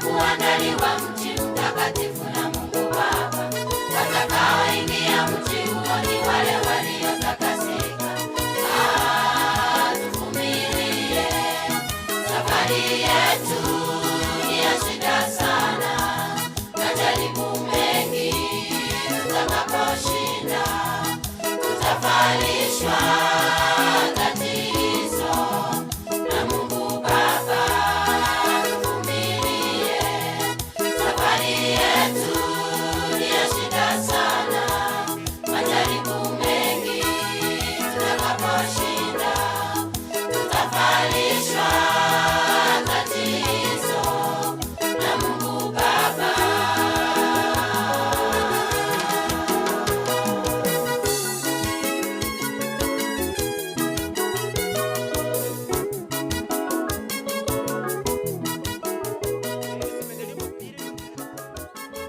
kuandaliwa mji mtakatifu na Mungu Baba. Watakaoingia mji huo ni wale waliotakasika. Ah, tuvumilie, safari yetu ni ya shida sana, majaribu mengi, tutakaposhinda tutavalishwa taji hizo na Mungu Baba. Tuvumilie, safari yetu ni ya shida sana, majaribu mengi, tutakaposhinda tutavalishwa taji hizo na Mungu Baba.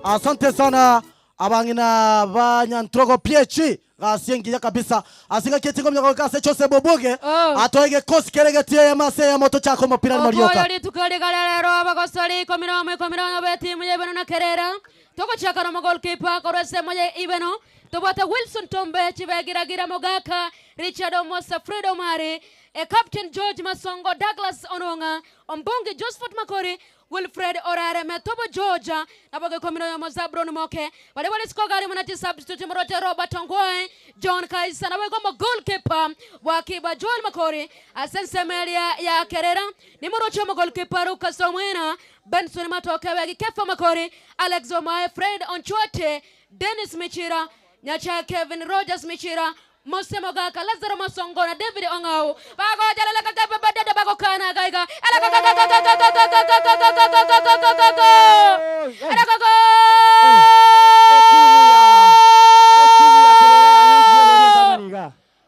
Asante sana abang'ina ba Nyantrogo PH gasi engiya kabisa ase ngaki etingo goika ase chose boboge Oh. atoe gekosi kere getie emase ya moto chako omopira Okoyo marioka rituko rigare rero abagosori ikomi nomo ikomi nomo betimu ya Ibeno na Kerera togochaka na goalkeeper korwa esemo ya Ibeno tobwate Wilson Tombe Chibegiragira Mogaka Richard Omosa Fred Omari e Captain George Masongo Douglas Ononga Ombungi Josephat Makori Wilfred Orare Metobo Georgia naboge 11 Zabron Moke bale bale sikogari munati substitute morote Robert Ongwae John Kaisa naboge mo goalkeeper wakiba Joel Makori asensemelia ya Kerera ni moroche mo goalkeeper Lucas Omwena Benson Matoke wegi Kefa Makori Alex Omae Fred Onchwete Dennis Michira Nyacha Kevin Rogers Michira Mose Mogaka Lazaro Masongo na David Ong'au bagojalelekakababadada bagokana gaiga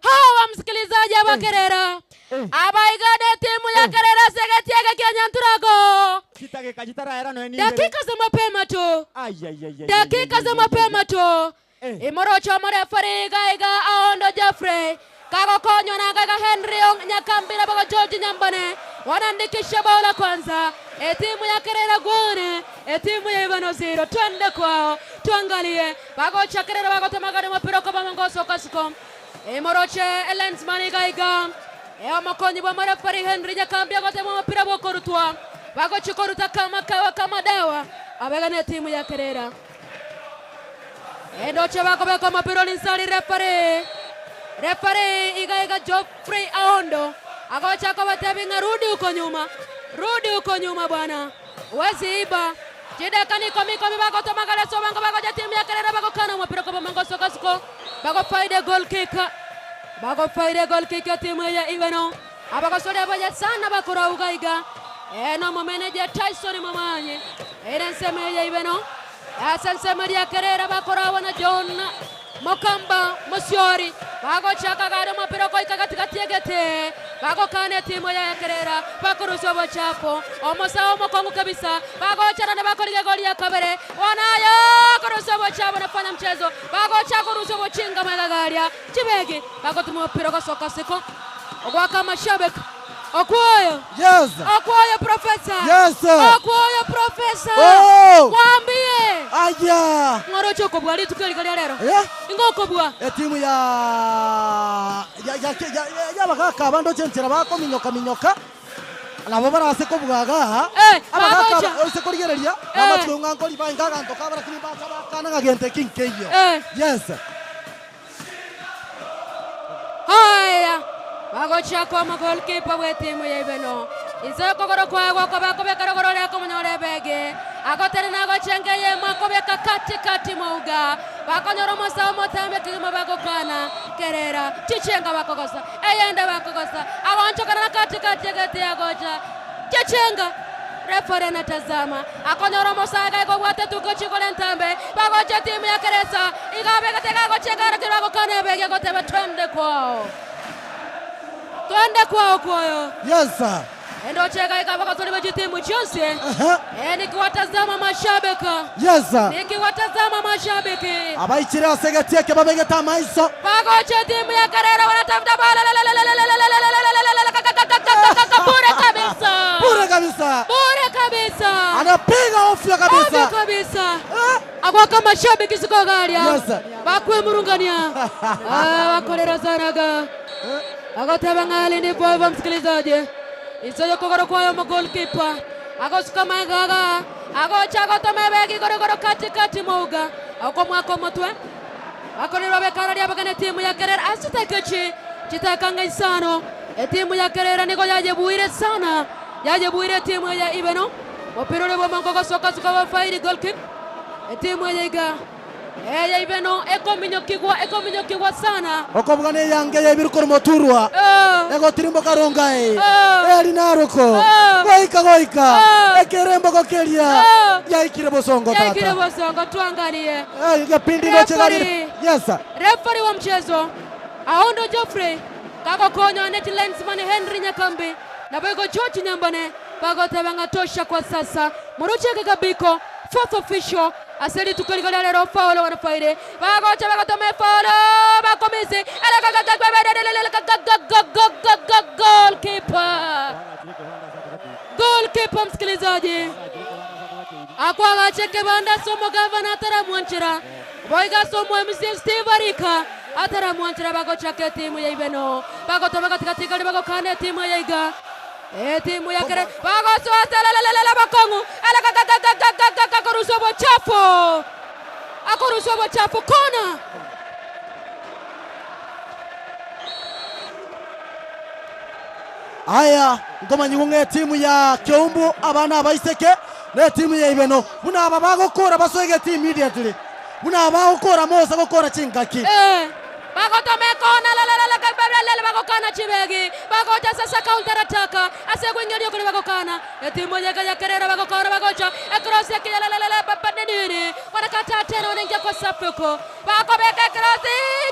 hawa msikilizaji aba Kerera abaigade timu ya Kerera segetiege kia Nyanturago dakika za mapema tu dakika za mapema tu imorocho morefari gaiga Aondo Jeffrey kagokonywa na gaiga Henry Ong Nyakambira bago George Nyambane wanaandikisha bao la kwanza e timu ya Kerera gone e timu ya Ibano zero twende kwao tuangalie bagocha Kerera bagotemagana mapira kwa bamangoso kasiko imoroche Lensman gaiga e omokonyi bwa morefari Henry Nyakambia gotema mapira bokorutwa bagochikoruta kama kawa kama dawa abegane timu ya Kerera Endoche bakobeka mapira linsari refari refari igaiga Geoffrey Aondo agocha kobatebinga rudi huko nyuma rudi huko nyuma bwana wezi iba chidaka ni komi komi bagotomagale so bango bagoja timu ya Kerera bagokana mapira kwa mangoso kasiko bagofaide goal kick bagofaide goal kick ya timu ya Ibeno abagosore abaja sana bakora ugaiga eno momeneja Tyson Mamanye ere nseme ya Ibeno ase nsemo ya Kerera bakorawa na John Mokamba Musiori bagochaka gari mapira koika katikati egete bagokana timu ya Kerera bakoruswa bochapo omosawo mokongu kabisa bagochana na bakoriga goli ya kabere wanayo koruswa bochapo nafanya mchezo bagocha koruswa bochinga magagaria chibegi bagotuma mapira gosoka siko ogwaka mashabiki Okwoyo Yes. Okwoyo profesa Yes. Okwoyo profesa Oh. Mwambie Aya. ng'orocho okobua rituko eriga ria rero Yeah. ingo okobua Etimu ya ya ya ya ya abagaka abande chenchera bakominyoka minyoka nabo barase kobwaga Eh, abagaka bagocha. ose korigereria Eh. namatuko ng'a nkori bainga aganto kabara kini bacha bakana ng'agente kinkeiyo Eh. yes Haya, bagocha kwa magolkipa we timu ya Ibeno inse kogoro kwagwa kobakobeka rogoro reko munyore bege agotere nagochengeye makobeka kati kati mauga bakonyora omosawo motambe kigima bagokana Kerera chichenga bakogosa eyende bakogosa agonchokana na kati kati egete agocha chichenga refere anatazama akonyora omosaga igobwate tuko chikole ntambe bagocha timu ya Keresa igabegete gagochenga rakiro bagokana ebege goteba twende kwao twende kwao kwoyo yes endochega ikabakasoli bechitimu chionse Aha. e nikiwatazama mashabiki yes nikiwatazama mashabiki abaichire ase getieke babegete amaiso bagocha timu ya Kerera wanatafuta bala bure kabisa bure kabisa bure kabisa. Anapiga ofyo kabisa. Ovyo kabisa. Eh? Agwaka mashabiki sikogaria. Yes. Bakwemurungania. Ah, bakorera sanaga. Agoteba ng'a ali ndipo hivyo msikilizaji. Isoyo kogoro kwayo mo goalkeeper. Agosuka magaga. Agocha agotoma ebegi igoro igoro katikati mouga. Okomwaka omotwe. Bakorerwa bekararia abageni etimu ya Kerera ase chitaka echi chitaka ng'a isano. Etimu ya Kerera nigo yayebuire sana, yayebuire etimu eye Ibeno. Mopira oria bw'omonko ogosoka ase koba fairi goal kick. Etimu eye iga eye Ibeno ekominyokigwa ekominyokigwa sana. Okobuga neyange y'ebiru korwa moturwa, Eh. egotirimboka rongai, Eh. eri naroko, Eh. goika goika, Eh. ekeremboko keria Eh. yaikire bosongo Yaikire tata. bosongo twangarie. Eh, egepindi ndoche gari. Referee. Yes. sir. Referee wa mchezo Aondo Geoffrey kagokonywa ne linesman Henry Nyakambi naboigo George Nyambane bagoteba ng'a tosha kwa sasa morucheke kabiko fourth official ase rituko rigo ria rero foul wanafaire bagocha bagotoma efoul bakomisi goalkeeper goalkeeper msikilizaji akwagache kebanda ase omogavana ataramwanchera boigo ase omo MCA Steve Arika ataramwanchera bagochaka etimu ya Ibeno bagotoba katikati igari bagokana etimu ya Iga etimu ya Kere bagosoaselelelele bakong'u elakakakakakaka akoruswa obochafu akoruswa obochafu kona Aya nkomanyigwa ng'a etimu ya Keumbu abana abaiseke na etimu ya Ibeno buna aba bagokora basoe egeti immediately buna aba bagokora mosa gokora chingaki. Eh, bagotoma ekona lalalala bagokana chibegi bagocha sasa counter attack ase gweng'eria okori bagokana etimu yega ya Kerera bagokora bagocha ecross ya kilalalala bapanenini wanakataa tena wanaingia kwa safu huko bakobeka ecross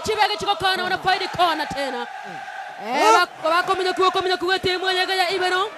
chibegi chigokana wanafaidi kona tena Eh, bak- bakominyokiwa okominyokiwa etimu eyega ya Ibeno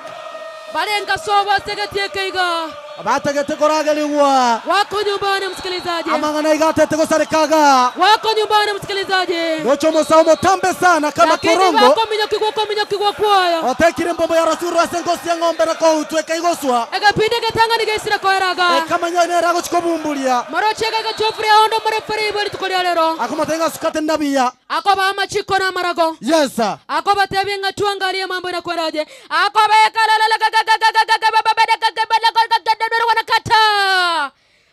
barenga sobo ase egetieke iga Batagete koragerigwa wako nyumbani msikilizaji amang'ana iga atete gosarekaga wako nyumbani msikilizaji Ndoche omosae omotambe sana kama lakini korongo bakominyokigwa okominyokigwa kwayo otekire embombo ya rasuru ase engosi y'eng'ombe na koutwa ekaigoswa egepindi egetang'ani geisire koeraga ekamanya nere agochia kobumburia moroche egega Geoffrey Aondo omoreferi bwe rituko ria rero akomotebia ng'a sukate ndabiya akoba amachiko na amarago Yes sir. Akobatebia ng'a twangarie mambo inakweraje. Akobeka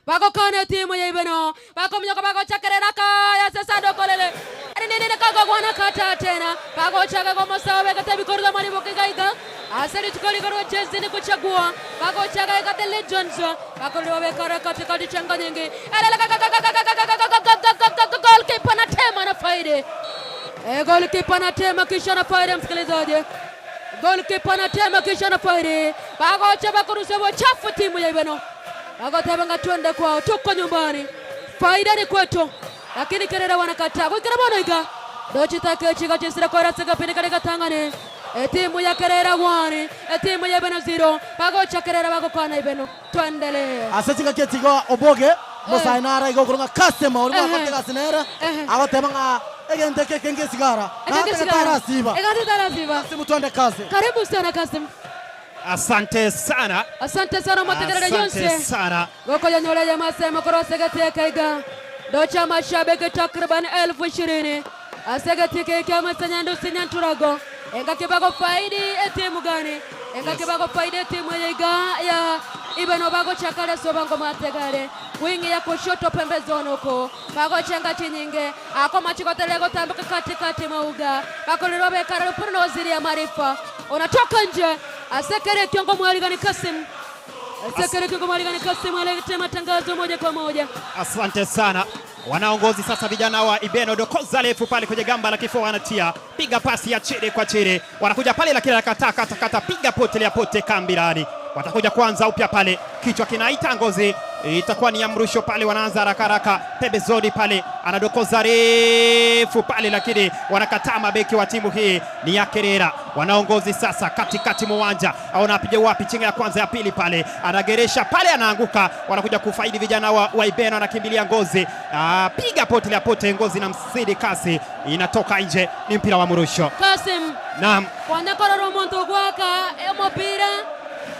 Bagokana etimu ya Ibeno. Bakominyoka bagochakerera kaya sesandoko lele. Rinini kagogwana kata tena. Bagochaka kwa mosawe kata bikorwa malibo kigaiga. Ase rituko likorwa jezi ni kuchagua. Bagochaka ikate Legends. Bakorwa bekara katikati chenga nyingi. Goalkeeper anatema na faidi. E, goalkeeper anatema kisha na faidi msikilizaji. Goalkeeper anatema kisha na faidi. Bagocha bakurusha bochafu timu ya Ibeno. Bagoteba nga twende kwao, tuko nyumbani. Faida ni kwetu. Lakini Kerera wanakataa. Gwikira bono iga. Dochitake chiga chisira kora sega pini katika tangane. Etimu ya Kerera 1, etimu ya Ibeno 0. Bagocha Kerera bagokwana Ibeno. Twendelee. Ase chingaki echi igo oboge omosae nare iga okorwa ng'a customer oria Ehe. mwakorete egasi nere Ehe. agoteba ng'a egento eke ekenge esigara Ekenge natagete esigara. arasiba Egati tarasiba. Kasim twende kazi. Karibu sana Kasim. Asante sana. Asante sana omotegerere Asante yonse. sana. Gokoyanyora ya masemo korosegete kaiga. Docha mashabiki takriban 20,000. Asegete kama masanyandu sinyanturago. Engaki bago faidi etimu gani? Engaki bago faidi etimu yaiga ya Ibeno bago chakale sobango mategare. Wingi ya kushoto pembezoni huko. Bago chenga chinyinge. Ako machikotele gotambuka katikati mauga. Bakolero bekara lupuno na waziri ya maarifa. Unatoka nje. Asekere kiongo mwaligani Kasim. Asekere kiongo mwaligani Kasim alete matangazo moja kwa moja. Asante sana. Wanaongozi sasa vijana wa Ibeno dokoza refu pale kwenye gamba la kifua wanatia. Piga pasi ya chini kwa chini. Wanakuja pale lakini anakataa kata kata piga potelea pote kambilani. Watakuja kuanza upya pale. Kichwa kinaita ngozi. Itakuwa ni ya mrusho pale, wanaanza haraka haraka pembezoni pale, anadokoza refu pale, lakini wanakataa mabeki wa timu hii ni ya Kerera. Wanaongozi sasa katikati mwa uwanja, anapiga wapi? Chenga ya kwanza ya pili pale, anageresha pale, anaanguka. Wanakuja kufaidi vijana wa Ibeno, anakimbilia ngozi, piga pote la pote, ngozi na msidi kasi, inatoka nje, ni mpira wa mrusho. Kasim. Naam. Kwanza kororo omonto gwaka omopira.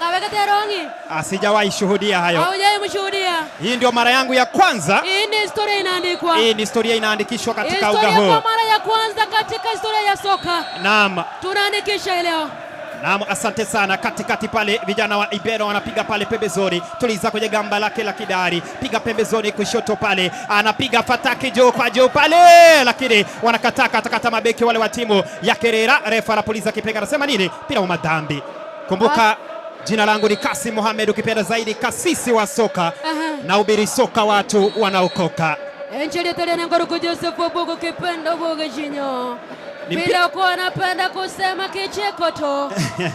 Kabegete erong'i. Ah, sijawahi shuhudia hayo. Haujawahi mshuhudia. Hii ndio mara yangu ya kwanza. Hii ni historia inaandikwa. Hii ni historia inaandikishwa katika uga Historia huu. kwa mara ya kwanza katika historia ya soka Naam. tunaandikisha leo. Naam, asante sana. Katikati pale vijana wa Ibero wanapiga pale pembezoni, tuliza kwenye gamba lake la kidari, piga pembezoni kushoto pale, anapiga fataki juu kwa juu pale, lakini wanakataa katakata mabeki wale wa timu ya Kerera. Refa anapuliza kipenga, anasema nini? Pira wa madhambi. Kumbuka jina langu ni Kasim Mohamed, ukipenda zaidi kasisi wa soka Aha. na ubiri soka watu wanaokoka. Enchelietelianengoruku Joseph Obugu kipendo buge chinyo Ni mpi- bila kuwa napenda kusema kicheko tu.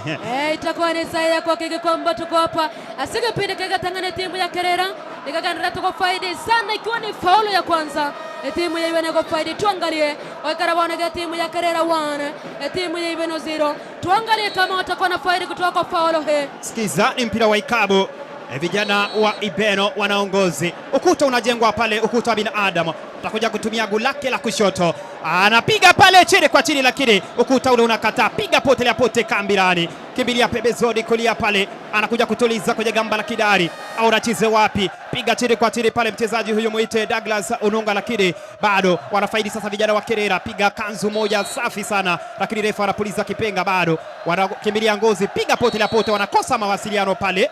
Eh, itakuwa ni saa ya kuhakiki kwamba tuko hapa asikipindi kigatangana timu ya Kerera ikagandira tuko faidi sana, ikiwa ni faulu ya kwanza E timu ya Ibeno faidi. Tuangalie wakarabonega timu ya Kerera 1 timu ya Ibeno 0. Tuangalie kama watakuwa na faidi kutoka kwa faulu hii. Sikiza, ni mpira wa ikabu. E, vijana wa Ibeno wanaongozi. Ukuta unajengwa pale, ukuta wa binadamu. Atakuja kutumia guu lake la kushoto, anapiga pale chini kwa chini, lakini ukuta ule unakataa. Piga potelea pote kambirani, kimbilia pembezoni kulia pale, anakuja kutuliza kwenye gamba la kidari, au rachize wapi? Piga chini kwa chini pale, mchezaji huyu muite Douglas Ununga, lakini bado wanafaidi sasa vijana wa Kerera. Piga kanzu moja safi sana, lakini refa anapuliza kipenga, bado wanakimbilia ngozi, piga pote la pote, wanakosa mawasiliano pale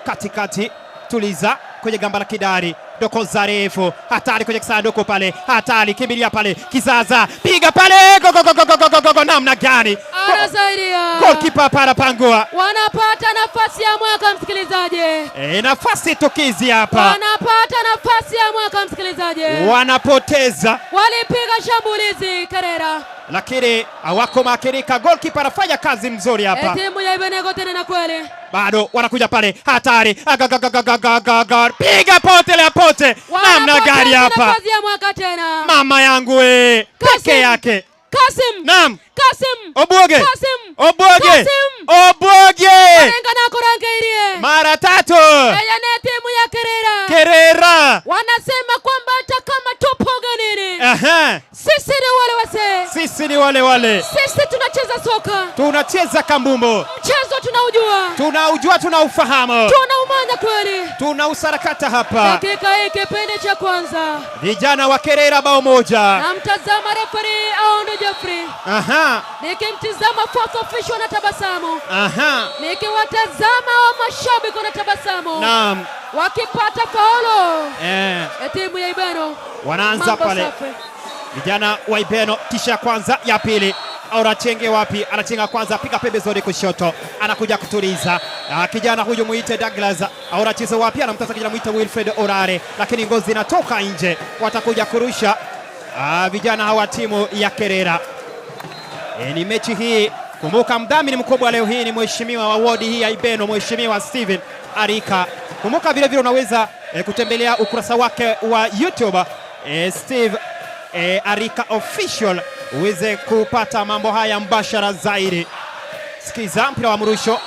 katikati tuliza kwenye gamba la kidari dokoza refu hatari kwenye kisanduku pale hatari kimbilia pale kizaza piga pale go, go, go, go, go, go, go, go, namna gani Anasaidia. golkipa parapangua Wanapata nafasi ya mwaka msikilizaji. e, nafasi tukizi hapa Wanapata nafasi ya mwaka msikilizaji. wanapoteza Walipiga shambulizi Kerera. lakini hawako makinika golkipa anafanya kazi mzuri E, hapa timu ya Ibenego tena na kweli bado wanakuja pale hatari Agagagagagagaga. piga pote la pote namna Wanapoteza gani hapa nafasi ya mwaka tena. mama yangu we peke Kasim. yake Kasim. Naam. Kasim. Obuoge. Kasim. Obuoge. Kasim. Obuoge. Renga na kurangairie. Mara tatu. Eya ne timu ya Kerera. Kerera. Wanasema kwamba hata kama tupo ugenini, Aha. sisi ni wale wase, Sisi ni wale wale. sisi tunacheza soka, Tunacheza kambumbo. mchezo tunaujua, Tunaujua, tunaufahamu. tunaumanya kweli. Tunausarakata hapa. Dakika hii kipindi cha kwanza, Vijana wa Kerera bao moja. namtazama refari Aondo Jeffrey, Aha. nikimtizama fourth official na tabasamu, Aha. nikiwatazama wa mashabiki na tabasamu Naam. wakipata faulu Eh, ya timu ya Ibeno. wanaanza Mambo pale. safi. Vijana wa Ibeno kisha kwanza ya pili Aurachenge wapi? Anachenga kwanza, piga pembezoni kushoto, anakuja kutuliza. Ah, kijana huyu muite Douglas Auracheze wapi? Anamtasa kijana muite Wilfred Orare, lakini ngozi inatoka nje, watakuja kurusha ah, vijana hawa timu ya Kerera. E, ni mechi hii kumbuka, mdhamini mkubwa leo hii ni mheshimiwa wa wodi hii ya Ibeno, mheshimiwa Steven Arika. Kumbuka vile vile unaweza e, kutembelea ukurasa wake wa YouTube e, Steve e, Arika Official uweze kupata mambo haya mbashara zaidi. Sikiza mpira wa mrusho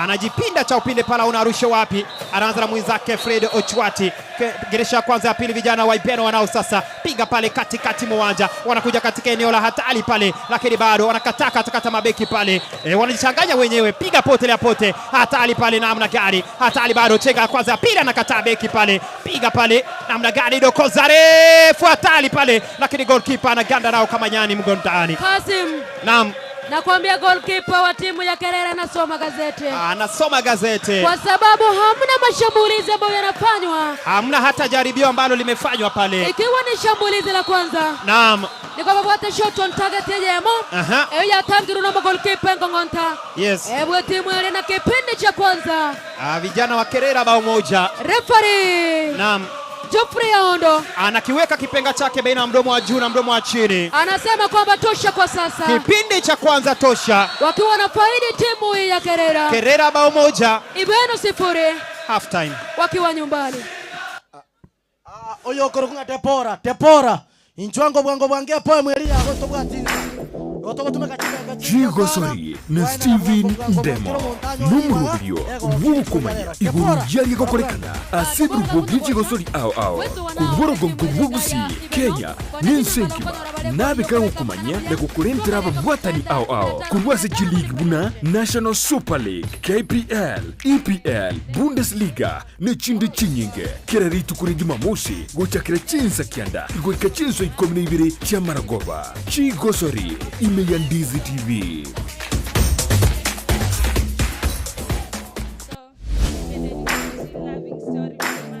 anajipinda cha upinde pala, unarusha wapi? Anaanza na mwenzake Fred Ochwati. Ke- Geresha ya kwanza ya pili, vijana wa Ibeno wanao sasa, piga pale katikati mwanja, wanakuja katika eneo la hatari pale, lakini bado wanakataa katakata mabeki pale e, wanajichanganya wenyewe, piga pote la pote, hatari pale, namna gani? Hatari bado, chenga ya kwanza ya pili, anakataa beki pale, piga pale, namna gani? Dokoza refu, hatari pale, lakini goalkeeper anaganda nao kama nyani mgondani. Kasim, Naam, nakwambia goalkeeper wa timu ya Kerera anasoma gazeti anasoma gazeti. kwa sababu hamna mashambulizi ambayo yanafanywa, hamna hata jaribio ambalo limefanywa pale. ikiwa ni shambulizi la kwanza Naam, ni kwamba bwate shot on target yeyemo aha, eyo yatangirwe na goalkeeper ngong'onta yes. ebwe timu yali na kipindi cha kwanza Ah, vijana wa Kerera bao moja. refari Naam, Geoffrey Aondo anakiweka kipenga chake baina ya mdomo wa juu na mdomo wa chini. anasema kwamba tosha kwa sasa, Kipindi cha kwanza tosha. wakiwa na faidi timu hii ya Kerera, Kerera bao moja, Ibeno sifuri half time. wakiwa nyumbani. Oyo okorokung'a tepora tepora inchwango bwango bwange poe mweri yago tobwatinsa Igo togotumeka chidakika chinke sana Chigosori na koenana Steven bwango bwango bwango Ndemo kera omonto anyore ribaga nomoroberio egokia bw'ogokomanya rero. igoro Kepora, riaria kora bwango. gokorekana ase ebirubo bie chigosori ao ao korwa orogongo rwa Gusii, Kenya, na ense engima nabe kagokomanya na gokorentera ababwatani ao ao korwa ase chiligi buna National Super League, KPL, EPL, Bundesliga ne chinde chinyinge. Kera rituko ria Jumamosi gochakera chinsa kianda goika chinsa ikomi na ibere chi'amaragoba. Chigosori ime ya Ndizi TV.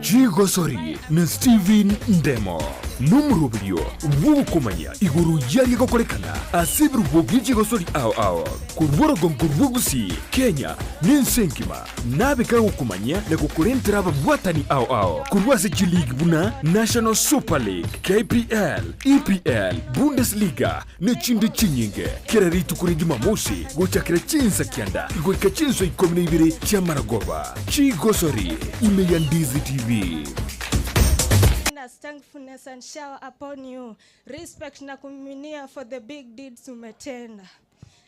Chigosori na Steven Ndemo nomoroberio bw'ogokomanya igoro y'aria gokorekana ase ebirubo bie chigosori ao ao korwa orogongo rwa Gusii, Kenya, na ense engima. Nabe kagokomanyia na gokorentera ababwatani ao ao korwa ase chiligi buna National Super League, KPL, EPL, Bundesliga ne chinde chinyinge. Kera rituko ria Jumamosi gochakera chinsa kianda goika chinsa ikomi na ibere chi'amaragoba. Chigosori ime ya Ndizi TV. Thankfulness and shower upon you respect na kumiminia for the big deeds umetenda.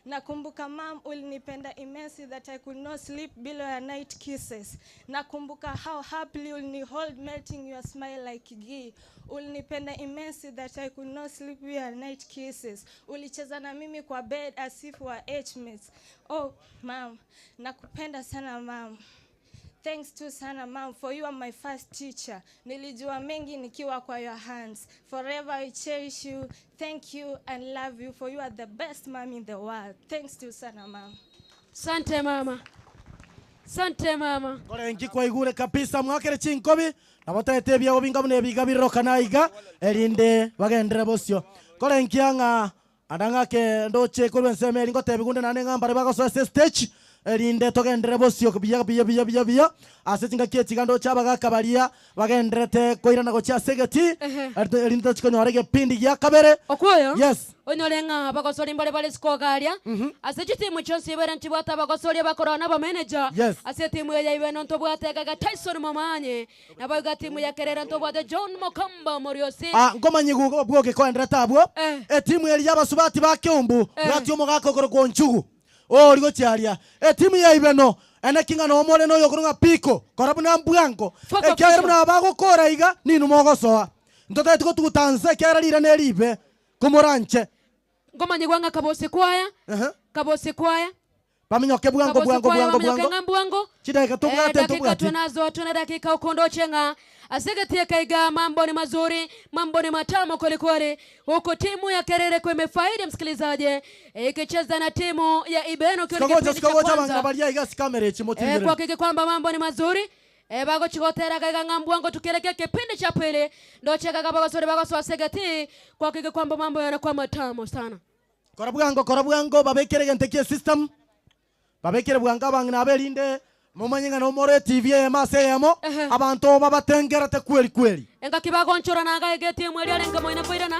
Nakumbuka mum ulinipenda immensely that I could not sleep below your night kisses. Nakumbuka how happily ulinihold melting your smile like ghee. Ulinipenda immensely that I could not sleep with your night kisses. Ulicheza na mimi kwa bed as if we were age mates. Oh mum, nakupenda sana mum. Thanks to sana mom for you are my first teacher. Nilijua mengi nikiwa kwa your hands. Forever I cherish you. Thank you and love you for you are the best mom in the world. Thanks to sana mom. Sante mama. Sante mama. Korenki kwaigure kabisa mwakere chinkobi nabo taete ebiago binga buna ebiga birorokana iga erinde bagenderere bosio. Korenkia ng'a Anda ng'ake ndoche korwa ensemo eria ngotebi gunde naende ng'a mbare bagosoa ase estage, erinde togenderere bosio buya buya buya buya buya ase chingaki echi iga ndoche abagaka baria bagendererete koirana gochia ase egetii, Ehe. erinde tochie konyora egepindi gia kabere. Okwoyo Yes. onyore ng'a abagosori mbare bare isiko iga aria, ase chitimu chionsi ibere ntibwate abagosori abakorwa na abameneja. Yes. Ase etimu eye ya ibere ntobwate egega Tyson Momanyi, Naboigo etimu ya kerere ntobwate John Mokamba Omoriosi. Ah, nkomanyigwa bwoke koenderete abwo, Eh. etimu eria y'abasubati ba Keumbu, Eh. bwati omogaka okorokwa Onchugu, ori gochia aria. Etimu ya Ibeno, ene ki ng'a nomore noyo okorokwa ng'a Piko, kora buna mbwango, Fuck ekiagera official. buna bagokora iga, ninwe mogosoa. Ntotageti gotuguta nse ekiagera rirana eribe, komoranche. Nkomanyigwa ng'a kabosi kwaya, Ehe. kabosi kwaya. Baminyoke bwango Kabosi bwango kwaya bwango baminyoke bwango. ng'a mbwango. Chidakika Eh, tobwate dakika ntobwati. tunazo tuna dakika ukondoche ng'a ase iga mambo ni mazuri mambo ni matamu kwelikweli huku timu ya Kerere kwa imefaidi msikilizaji ikicheza na timu ya Ibeno ikiwa ni Sikagocha kipindi cha sikagocha abang'ina kwanza baria iga ase camera echi eh, motigerere. kuhakiki kwamba mambo ni mazuri eh, bagochigotera gaiga ng'a mbwango tukielekea kipindi cha pili ndochekaga bagosori bagosoa segeti kuhakiki kwamba mambo yanakuwa matamu sana. Kora bwango, kora bwango, babekere egento ekia esystem, babekere bwango abang'ina aba erinde momanye ng'a nomore etibi eyemo ase eyemo, Ehe. abanto babatengerete kweri kweri. Engaki bagonchorana iga iga etimu eria arenge moina koirana.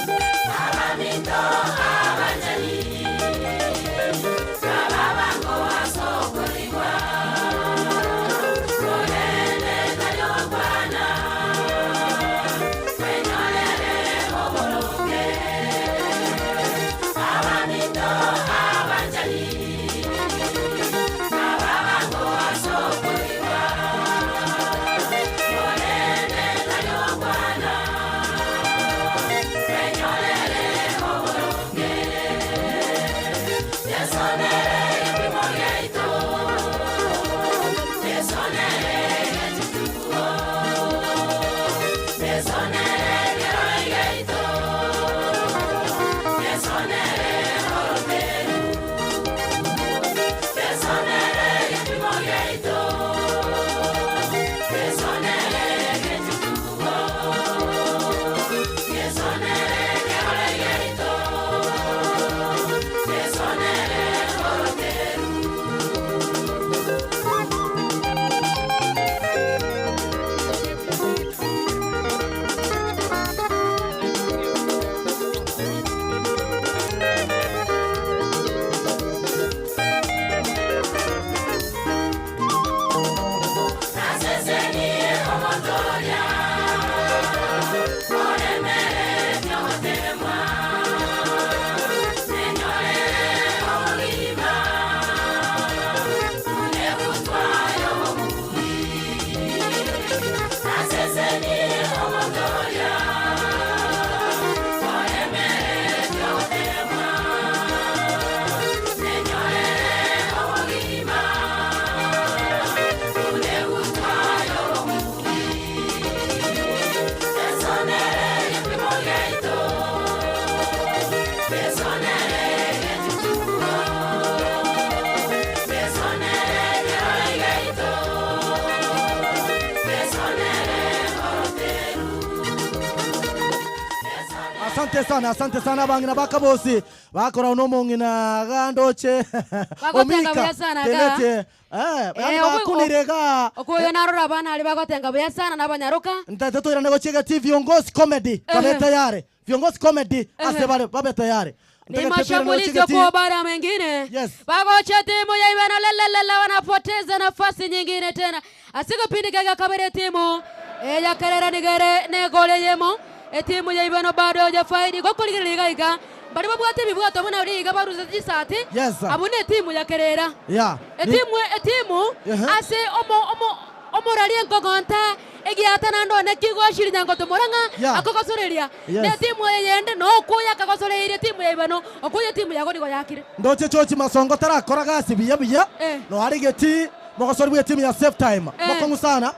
Abaminto abanchani, ababango as'okorigwa, korende tari ogokwana, kwenyorere oboronge. Abaminto abanchani. Asante sana, asante sana abang'ina bakabosi bakorau na omong'ina iga ndoche Bagotenga Omika buya sana iga. Tenete eh, yaani Eh, obwe- bakunire iga Okoyo narora abana aria bagotenga buya sana na abanyaroka. Ntaete toirane gochia egati viongozi comedy babe Ehe. tayari viongozi comedy ase Ehe. bare babe tayari Ni Ntaete toirane gochia mashambulizi egati kwa bara mengine. Yes. Bagocha timu ya Ibeno lelelele wanapoteza nafasi nyingine tena. Asikipindi kega kabere timu e ya Kerera nigere ne gole yemo. Etimu ya Ibeno bado hajafaidi gokoligera iga. Bari babwate bibwato buna riga baruze jisati. Yes, sir. Abune timu ya Kerera. Yeah. Ni- Etimu etimu Ehe. ase omo omo omorari enkogonta egiata naende one kigwashiri nyangoto morang'a Yeah. akogosoreria Yes. na etimu eye yende nokuya akagosoreirie etimu ya ibano okuya etimu yago nigo yakire Ndoche George Masongo tarakora gasi buya buya Eh. noare geti mogosori bwa etimu ya Safe Time Eh. mokong'u sana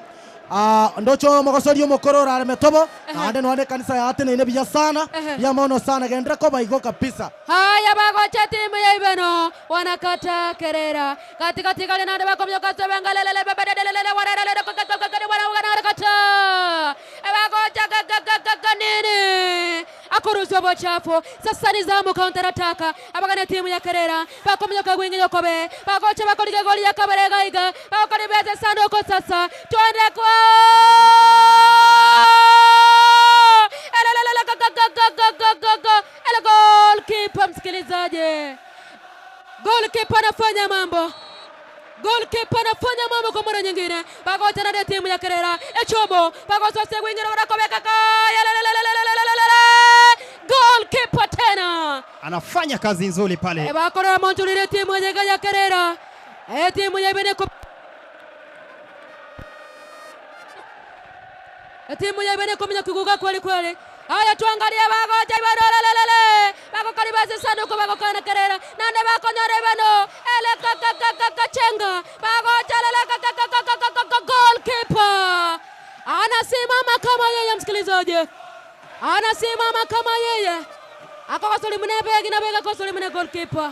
Ah, ndoche omogosori omokoro orare metobo naende noare ekanisa yateneine buya sana Ehe. buya mono sana gendera koba igo kabisa. Haya, bagocha timu ya Ibeno wanakata kerera katikati kale nande bakomyoka sebengalelele bebedelelele warelele kokakakakani wanarakata bagocha kakakakaka nini akuruswa bochafu sasa ni zamu counter attack abagana timu ya kerera bakomyoka gwingi yokobe bagocha bakolike goli ya kabere gaiga bakolibeze sanduku sasa twende kwa Ele goalkeeper msikilizaji, goalkeeper anafanya mambo goalkeeper anafanya mambo kwa mara nyingine. Bagocha na timu ya Kerera echobo bagosose gwingira barakobeka kaya goalkeeper tena Anafanya kazi nzuri pale. bakorera monjurire timu yega ya Kerera e timu ya Ibene timu ya Ibene kumenya kuguga kweli kweli. Haya, tuangalie bagoja Ibeno lelelele bagokaribase sanduku bagokana Kerera nande bakonyora Ibeno ele kakakakakachenga bagoja lele kakakakakakaka goalkeeper anasimama kama yeye, msikilizaji, anasimama kama yeye akogosoli mune begi na bega kosoli mune goalkeeper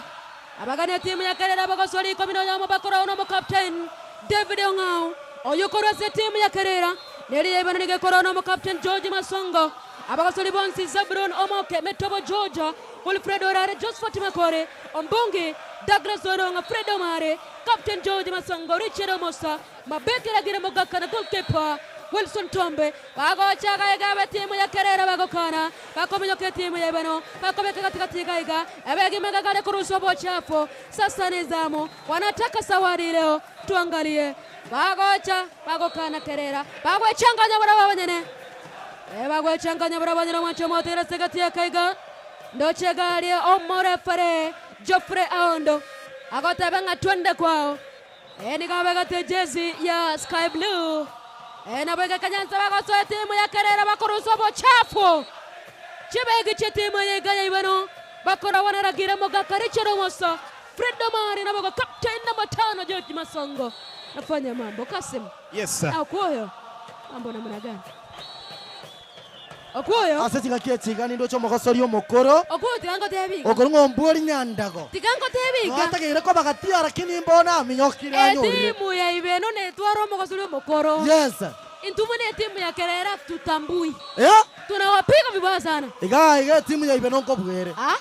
abagania timu ya Kerera bagosoli ikumi na oyomo bakora ono mo captain David Ong'au oyo korwase timu ya Kerera neri ibano nige korona mo captain George Masongo abagosoli bonsi Zabron Omoke Metobo Georgia Wilfred Orare Josephat Makore Ombungi Douglas Oronga Fred Omare Captain George Masongo Richard Omosa Mabeki Ragira Mogaka na goalkeeper Wilson Tombe bagocha gaiga timu ya Kerera bagokana bakomenyoka timu ya Ibeno bakomeka katikati gaiga ebegimega gale kuruswa bochafu sasa ni zamu wanataka sawari leo tuangalie bagocha bagokana Kerera bagwechanganya bara banyene bagwechanganya bara banyene mwacho motera segati ya kaiga ndoche gari omorefere Geoffrey Aondo agotebe ng'a twende kwao nigabegate jezi ya sky blue nabwege kanyanza bagosoa timu ya Kerera bakoruswa bochafu chibegi che timu ya Iganya Ibeno bakora wanaragira mogaka Richard Omosa Fred Omari nabogo captain namba 5 George Masongo nafanya mambo Kasim. Yes. Okuoyo mambo namna gani Okuoyo Ase chingaki echigani ndoche omogosori omokoro Okuoyo tigango tebiga okoro ng'ombwori nyandago tigango tebiga noatageire kobagatia lakini mbona aminyokire anyorire etimu ya Ibeno netwara omogosori omokoro yes intumu ne timu ya Kerera tutambui eh tunawapiga vibaya sana iga iga etimu ya Ibeno nkobwere ah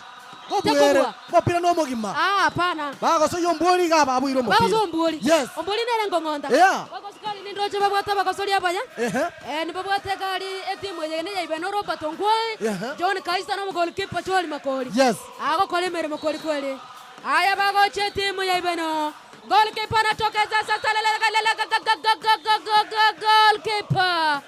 nkobwere Tekobua. mopira nomogima ah hapana bagosoyia ombwori iga babwire omopira bagoso ombwori yes ombwori nere nkong'onta Yeah. bagosikari nindoche babwate bagosori abaya ehe nibabwate gari etimu eye ne ya Ibeno Robert Ongwae Ehe. John Kaisa no goalkeeper Chwali Makori yes agokora emeremo kweli kweli haya bagocha etimu ya Ibeno goalkeeper anatokeza sasa goalkeeper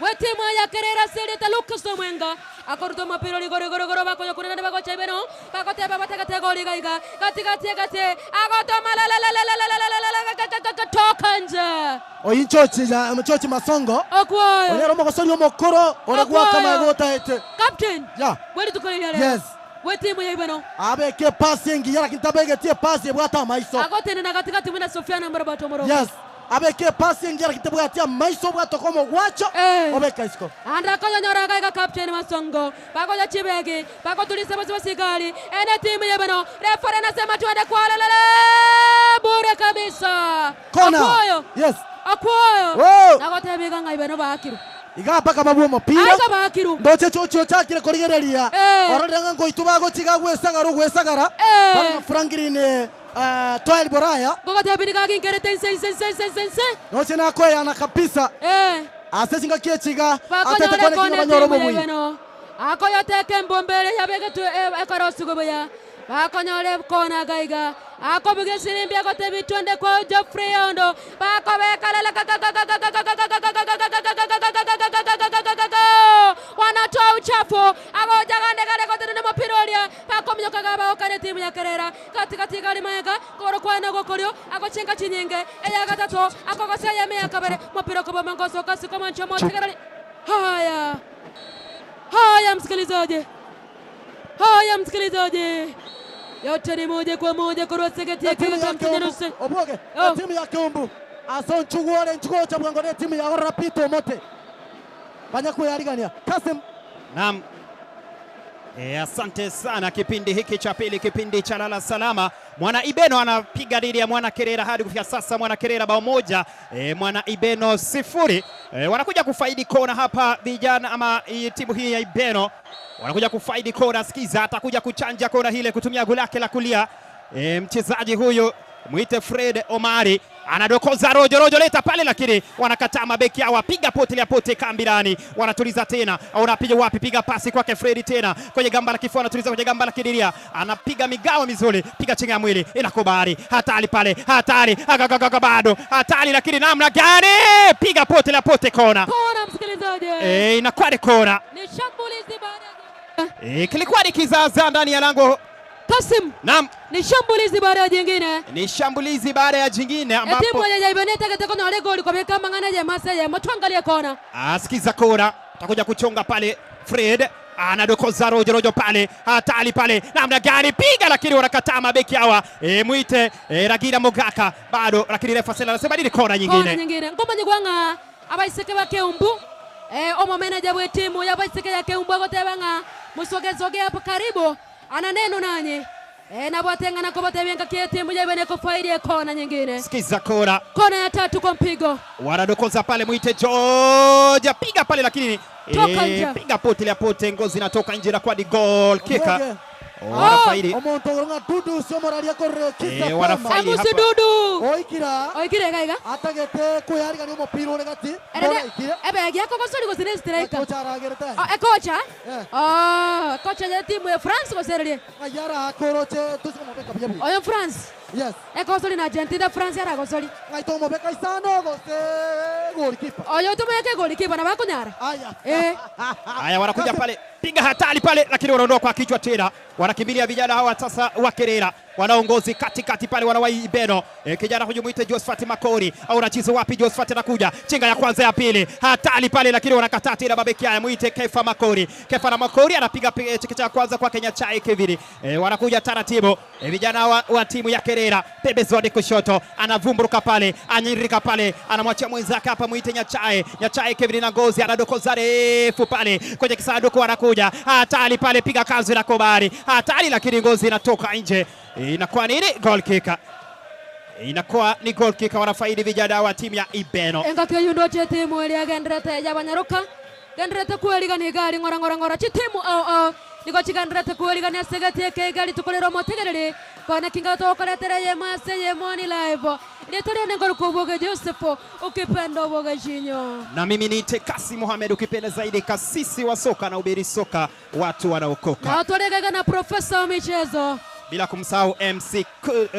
we timu ya Kerera Seleta Lucas Omwenga akoruta mapiro ligorigorigoro bakonya kunena bagocha Ibeno bagoteba bategate goli gaiga katikati kati agotoma toka nje oyi nchochi ya nchochi Masongo Okuoyo onyera omogosori omokoro ore gwaka Okuoyo. magotaete captain ya weli tukoreria leo yes we timu ya Ibeno abeke pasi engiya lakini tabegetie pasi ebwate amaiso agotenena katikati mwina Sofiana Mrabato Moroko yes abeke pasi engiya lakini tabwatia amaiso bwatoka omogwacho Eh. obeka isiko andakonyonyora gaiga captain Masongo bagoja chibegi bagotulisa bosi basigari ene timu ya Ibeno refere anasema tuende kwa lelele bure kabisa kona Okuoyo yes Okuoyo Wow. nagotebiga ng'a Ibeno bakirwe. Iga mpaka babue omopira. Aiga baakiru. Ndoche chochi ochakire korigereria. Eh. Ororire ng'a ngoitwa bagochiga gwesagara ogwesagara. Eh. Bare na Franklin Toel Boraya. Ngogotebi nigo aginkerete inse inse inse inse inse inse. Noche nakoeyana kabisa. Eh. Ase chingaki echi iga atete Bakonyora kwane ekona king'a banyore etimu ya obobui. Ibeno. Akoyoteka embombe eria yabegetwe ekorosiwe buya. Bakonyora ekona iga iga. Akobugia esirimbi agotebia twende kwa Geoffrey Ondo. Bakobeka Wanatoa uchafu. Agocha gande gare gotenena omopira oria. Bakominyoka iga bagokana etimu ya Kerera. Gati gati iga arimo ega. Kogoro kwaye nogwokorio. Agochenga chinyinge. Eya gatato. Akogosia eyemo eya kabere. Omopira okoboma ngosoka ase komoncha omotegereri. Haya. Haya msikilizaji. Haya msikilizaji. Yote ni moja kwa moja korwa ase egeti Etimu eke ya gento Keumbu, Mtinyerusi. obwoge, Oh. etimu ya Keumbu ase onchugu ore nchugu ocha bwango ne etimu ya Horra Peter Omote banya kweyarigania Kasim. Naam. E, asante sana. Kipindi hiki cha pili, kipindi cha lala salama, Mwana Ibeno anapiga dhidi ya Mwana Kerera hadi kufikia sasa Mwana Kerera bao moja, e, Mwana Ibeno sifuri. E, wanakuja kufaidi kona hapa vijana ama i, timu hii ya Ibeno wanakuja kufaidi kona. Sikiza, atakuja kuchanja kona hile kutumia goli lake la kulia. E, mchezaji huyu mwite Fred Omari anadokoza rojo rojo leta pale, lakini wanakataa mabeki hawa, piga pote ya pote kambirani, wanatuliza tena, unapiga wapi? Piga pasi kwake Fredi tena kwenye gamba la kifua, anatuliza kwenye gamba la kidiria, anapiga migawa mizuri, piga chenga ya mwili, inakubali hatari pale, hatari agagagaga, bado hatari, lakini namna gani? Piga pote la pote, kona Kona msikilizaji. e, inakuwa ni kona Ni shambulizi baada ya e, kilikuwa ni kizaazaa ndani ya lango. Kasim, Naam, ni shambulizi baada ya jingine. ni shambulizi baada ya jingine ambapo Etimu ya Ibeno etagete konyora egoli kobeka amang'ana eyemo ase eyemo. Twangalie kona. Asikiza kona, atakuja kuchonga pale. Fred anadokoza rojo rojo pale, hatari pale, namna gani piga, lakini wanakataa mabeki hawa. E, mwite e, Ragira Mogaka bado, lakini refa Sela anasema nini? Kona Kona nyingine. nyingine. Ngomanye gwang'a abaiseke ba Keumbu. Omo manager bwe timu ya abaiseke ya Keumbu agoteba ng'a musogezoge hapo karibu ana neno nanyi. Nabwateng'ana kobatebia ngaki etimu ya Ibeno ekofaidi kona nyingine. Sikiza kona, Kona ya tatu kwa mpigo. wanadokoza pale, mwite George piga pale, lakini Toka nje. piga pote la pote, ngozi inatoka nje na kwa ni goal kick. Obwoge. Wanafaidi Omonto ogoro ng'a Dudu ase omoraria akorire kisa Eh, wanafaidi. Amusi hapa. Dudu. Oikira Oikire iga iga. atagete kweyarigania omopira ore gati Erene bono aikire ebegi akogosori gose ne striker. Kocha aragerete Oh, ekocha? Eh. Oh, kocha ya timu ya France gosererie. ng'a yara akoroche tosikomobeka buya buya Oyo France. yes Ekosori na Argentina France yaragosori. ng'a itomobeka isano gose goalkeeper Oyo tumeke golikipa na bakonyara. aya Eh. Haya, wanakuja pale, piga hatari pale, lakini wanaondoa kwa kichwa tena. Wanakimbilia vijana hawa sasa wa Kerera, wanaongozi katikati pale, wanawai Ibeno. E, kijana huyu mwite Josephat Makori, au anacheza wapi? Josephat anakuja, chenga ya kwanza ya pili, hatari pale, lakini wanakataa tena mabeki haya, mwite Kefa Makori. Kefa na Makori anapiga chekecha ya kwanza kwa Kenya Chai Kevin. E, wanakuja taratibu e, vijana wa timu ya Kerera, pembezoni kushoto, anavumburuka pale, anyirika pale, anamwachia mwenzake hapa, mwite Nyachae. Nyachae Kevin na ngozi anadokoza refu pale kwenye kisanduku, anakuja hatari pale, piga kanzu na kobari hatari, lakini ngozi inatoka nje, inakuwa nini? Goal kick, inakuwa ni goal kick. Wanafaidi vijana wa timu ya Ibeno. Engaki eyu ndoche timu eria genderete ya banyaroka genderete kwerigania igari ng'ora ng'ora ng'ora chitimu ao ao nigo chigenderete kwerigania ase egeti eke igari tukorera omotegereri kona kinga tokoretera eyemo ase eyemo ni live rieto riane ngoruka oboge Joseph ukipenda oboge chinyo. Na mimi niite Kasi Mohamed, ukipenda zaidi kasisi wa soka na ubiri soka, watu wanaokoka, Na twaregega na profesa wa michezo bila kumsahau MC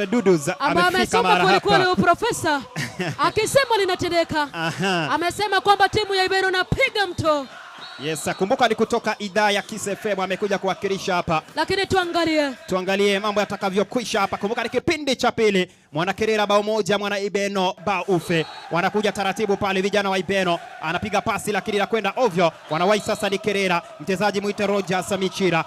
Dudus ambaye amefika amesoma mara kwelikweli hapa. uprofesa akisema linatendeka. Aha. Amesema kwamba timu ya Ibeno napiga mto. Yes, kumbuka ni kutoka idhaa ya Kiss FM amekuja kuwakilisha hapa. Lakini tuangalie. Tuangalie mambo yatakavyokwisha hapa. Kumbuka ni kipindi cha pili. Mwana Kerera bao moja, Mwana Ibeno bao ufe. Wanakuja taratibu pale vijana wa Ibeno. Anapiga pasi lakini inakwenda ovyo. Wanawahi sasa ni Kerera. Mchezaji mwite Rogers Michira.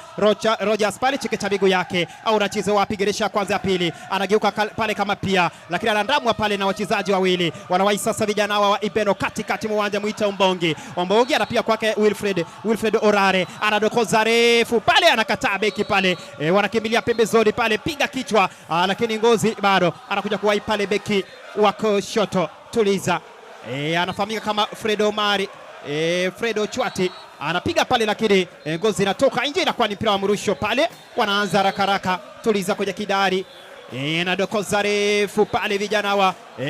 Rogers pale cheke cha miguu yake. Au anacheza wapi? Geresha kwanza ya pili. Anageuka pale kama pia. Lakini anaandamwa pale na wachezaji wawili. Wanawahi sasa vijana hawa wa Ibeno katikati mwa uwanja mwite Ombongi. Ombongi anapiga kwake Wilfred. Wilfred Orare anadokoza refu pale, anakataa beki pale. Wanakimbilia pembezoni pale, piga kichwa, lakini ngozi bado anakuja kuwahi pale beki wa kushoto. Tuliza. Anafahamika kama Fred Omari. E, Fred Ochwati anapiga pale, lakini ngozi inatoka nje, inakuwa ni mpira wa mrusho pale. Wanaanza haraka haraka, tuliza kwenye kidari na dokoza refu pale vijana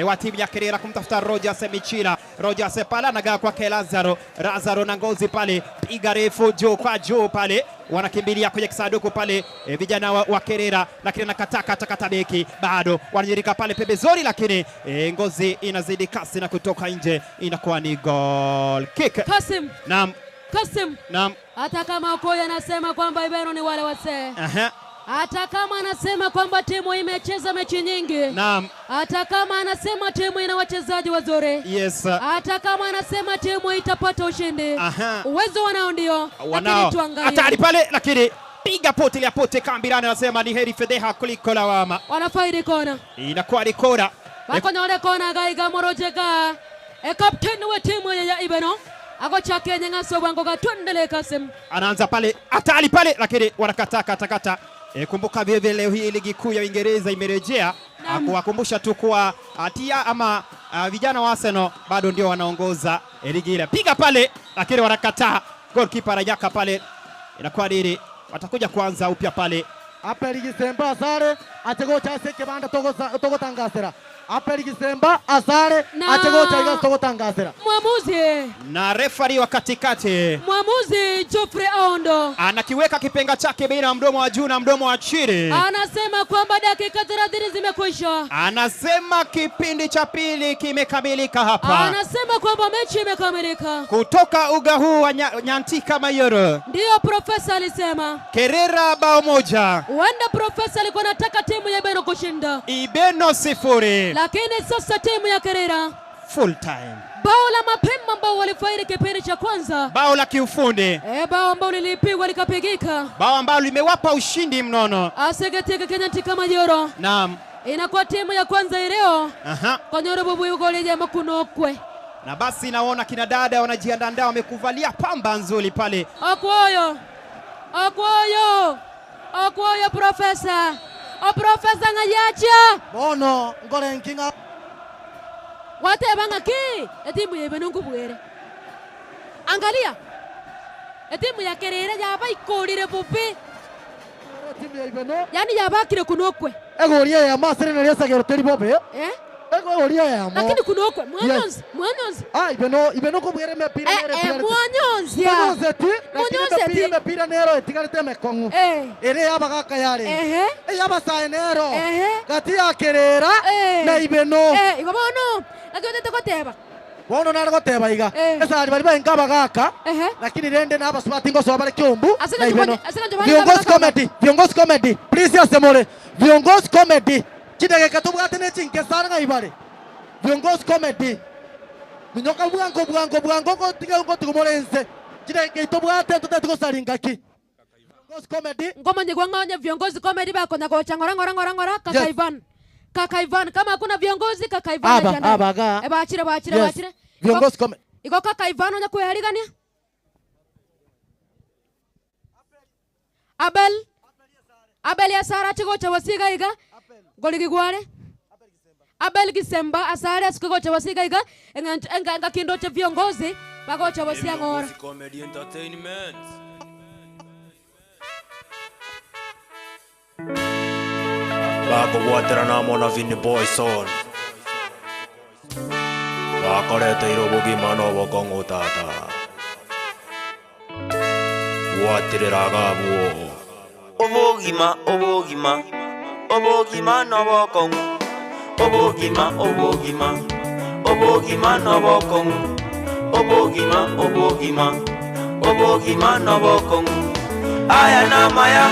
wa timu ya Kerera kumtafuta Rogers Michira. Rogers pale anagaa kwake Lazaro, Lazaro na ngozi pale, piga refu juu kwa juu pale, wanakimbilia kwenye kisanduku pale vijana wa Kerera, lakini anakataa kata kata beki, bado wanajirika pale pembezoni, lakini ngozi inazidi kasi na kutoka nje, inakuwa ni goal kick. Kasim, Naam, Kasim, naam, hata kama Okoye anasema kwamba Ibeno ni wale wasee, aha, hata kama anasema kwamba timu imecheza mechi nyingi, naam, hata kama anasema timu ina wachezaji wazuri, yes, hata kama anasema timu itapata ushindi, aha. uwezo wanao ndio, lakini Wanao tuangalie hatari pale, lakini piga pote ya pote kambirani, anasema ni heri fedheha kuliko lawama. wanafaidi kona Inakuwa ni kona bakonyore kona gaiga morojeka e kapteni wa timu ya Ibeno agochake nyang'aso bwango gatwendele Kasim. Anaanza pale hatari pale, lakini wanakataa katakata. Kumbuka vile vile leo hii ligi kuu ya Uingereza imerejea, Naam. kuwakumbusha tu kuwa tia ama vijana wa Arsenal bado ndio wanaongoza ligi ile. Piga pale, lakini wanakataa. Goalkeeper ananyaka pale, inakuwa nini? Watakuja kuanza upya pale. Aperi Gisemba asare ategocha ase ekebanda togotangasera. Aperi Gisemba asare ategocha iga togotangasera. Mwamuzi, Na refari wa katikati mwamuzi Geoffrey Aondo anakiweka kipenga chake baina ya mdomo wa juu na mdomo wa chini, anasema kwamba dakika 30 zimekwisha. Anasema kipindi cha pili kimekamilika hapa. Anasema kwamba mechi imekamilika. Kutoka uga huu wa Nyantika Mayoro, Ndiyo profesa alisema. Kerera bao moja, Huenda profesa alikuwa anataka timu ya Ibeno kushinda, Ibeno 0, lakini sasa timu ya Kerera full time, bao la mapema ambao walifaidi kipindi cha kwanza, bao la kiufundi, bao ambao lilipigwa likapigika, bao ambalo limewapa ushindi mnono. Asegeteka Kenyantika Mayoro. Naam, inakuwa timu ya kwanza ileo aha. konyoro bubu yugoleje makunokwe. Na basi naona kina dada wanajiandaa, wamekuvalia pamba nzuri pale. Okwoyo, okwoyo, okwoyo profesa, o profesa ngayacha Bono ngore nkinga wateba ng'aki etimu ya Ibeno nkubwere. Angalia etimu ya Kerera yaba ikorire bubi, timu ya Ibeno yani yabakire kunokwe egoria ya masere na riasagero teri bobe egoria ya mo, lakini kunokwe mwanyonzi, mwanyonzi. Ah, Ibeno, Ibeno kubwere mepira nere mwanyonzi mwanyonzi ti, lakini Mwanyonzi ti. mepira mepira nero etigarite mekong'u ere yabagaka yare eyabasae nero gati ya Kerera na Ibeno. Igo bono lakini otete goteba bono nare goteba iga esari bari baenga abagaka, lakini rende n'abasubati ngosoa bare kiumbu na Ibeno. Viongozi comedy, viongozi comedy, please asemore viongozi comedy chidageka tubwate nechinke sana ng'a ibare viongozi comedy minyoka bwango bwango bwango ngotiga ngotigomore nse chidageka itobwate tutete gosaringaki viongozi comedy ngomanye gwang'onya viongozi comedy bakonya gocha ng'ora ng'ora ng'ora ng'ora kaka Ivan, kaka Ivan, kama hakuna viongozi kaka Ivan Aba, ajiandae. aba, ga. Bachire bachire bachire Viongozi comedy. Iko kaka Ivan onya kweharigania Abel, Abel asara chigocha wasiga iga goligigware Abel Gisemba asare asikugocha wasiga iga enga enga kindo cha viongozi bagocha wasia ng'ora. Viongozi Comedy Entertainment. Bakobwatera namo na Vinny Boyson bakoreteire obogima na obokong'u tata bwatereraga abwo Obogima, obogima, obogima na obokong'u, obogima, obogima, obogima na obokong'u, obogima, obogima, obogima na obokong'u. Aya namaya,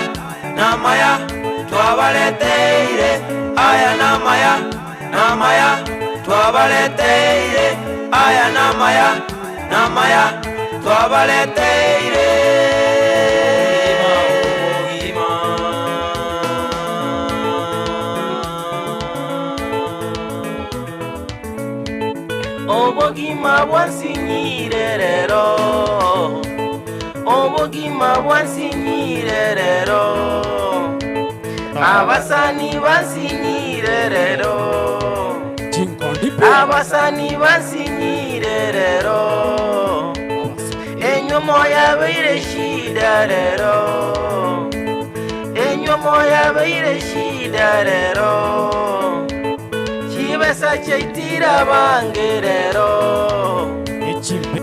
namaya, twabaleteire. Aya namaya, namaya, twabaleteire. Aya namaya, namaya, twabaleteire. Obogima bwansinyire rero, obogima bwansinyire rero, abasani bansinyire rero, abasani bansinyire rero. yabeire shida rero. Enyuomo yabeire shida rero. Chibesa chiaitire abange rero.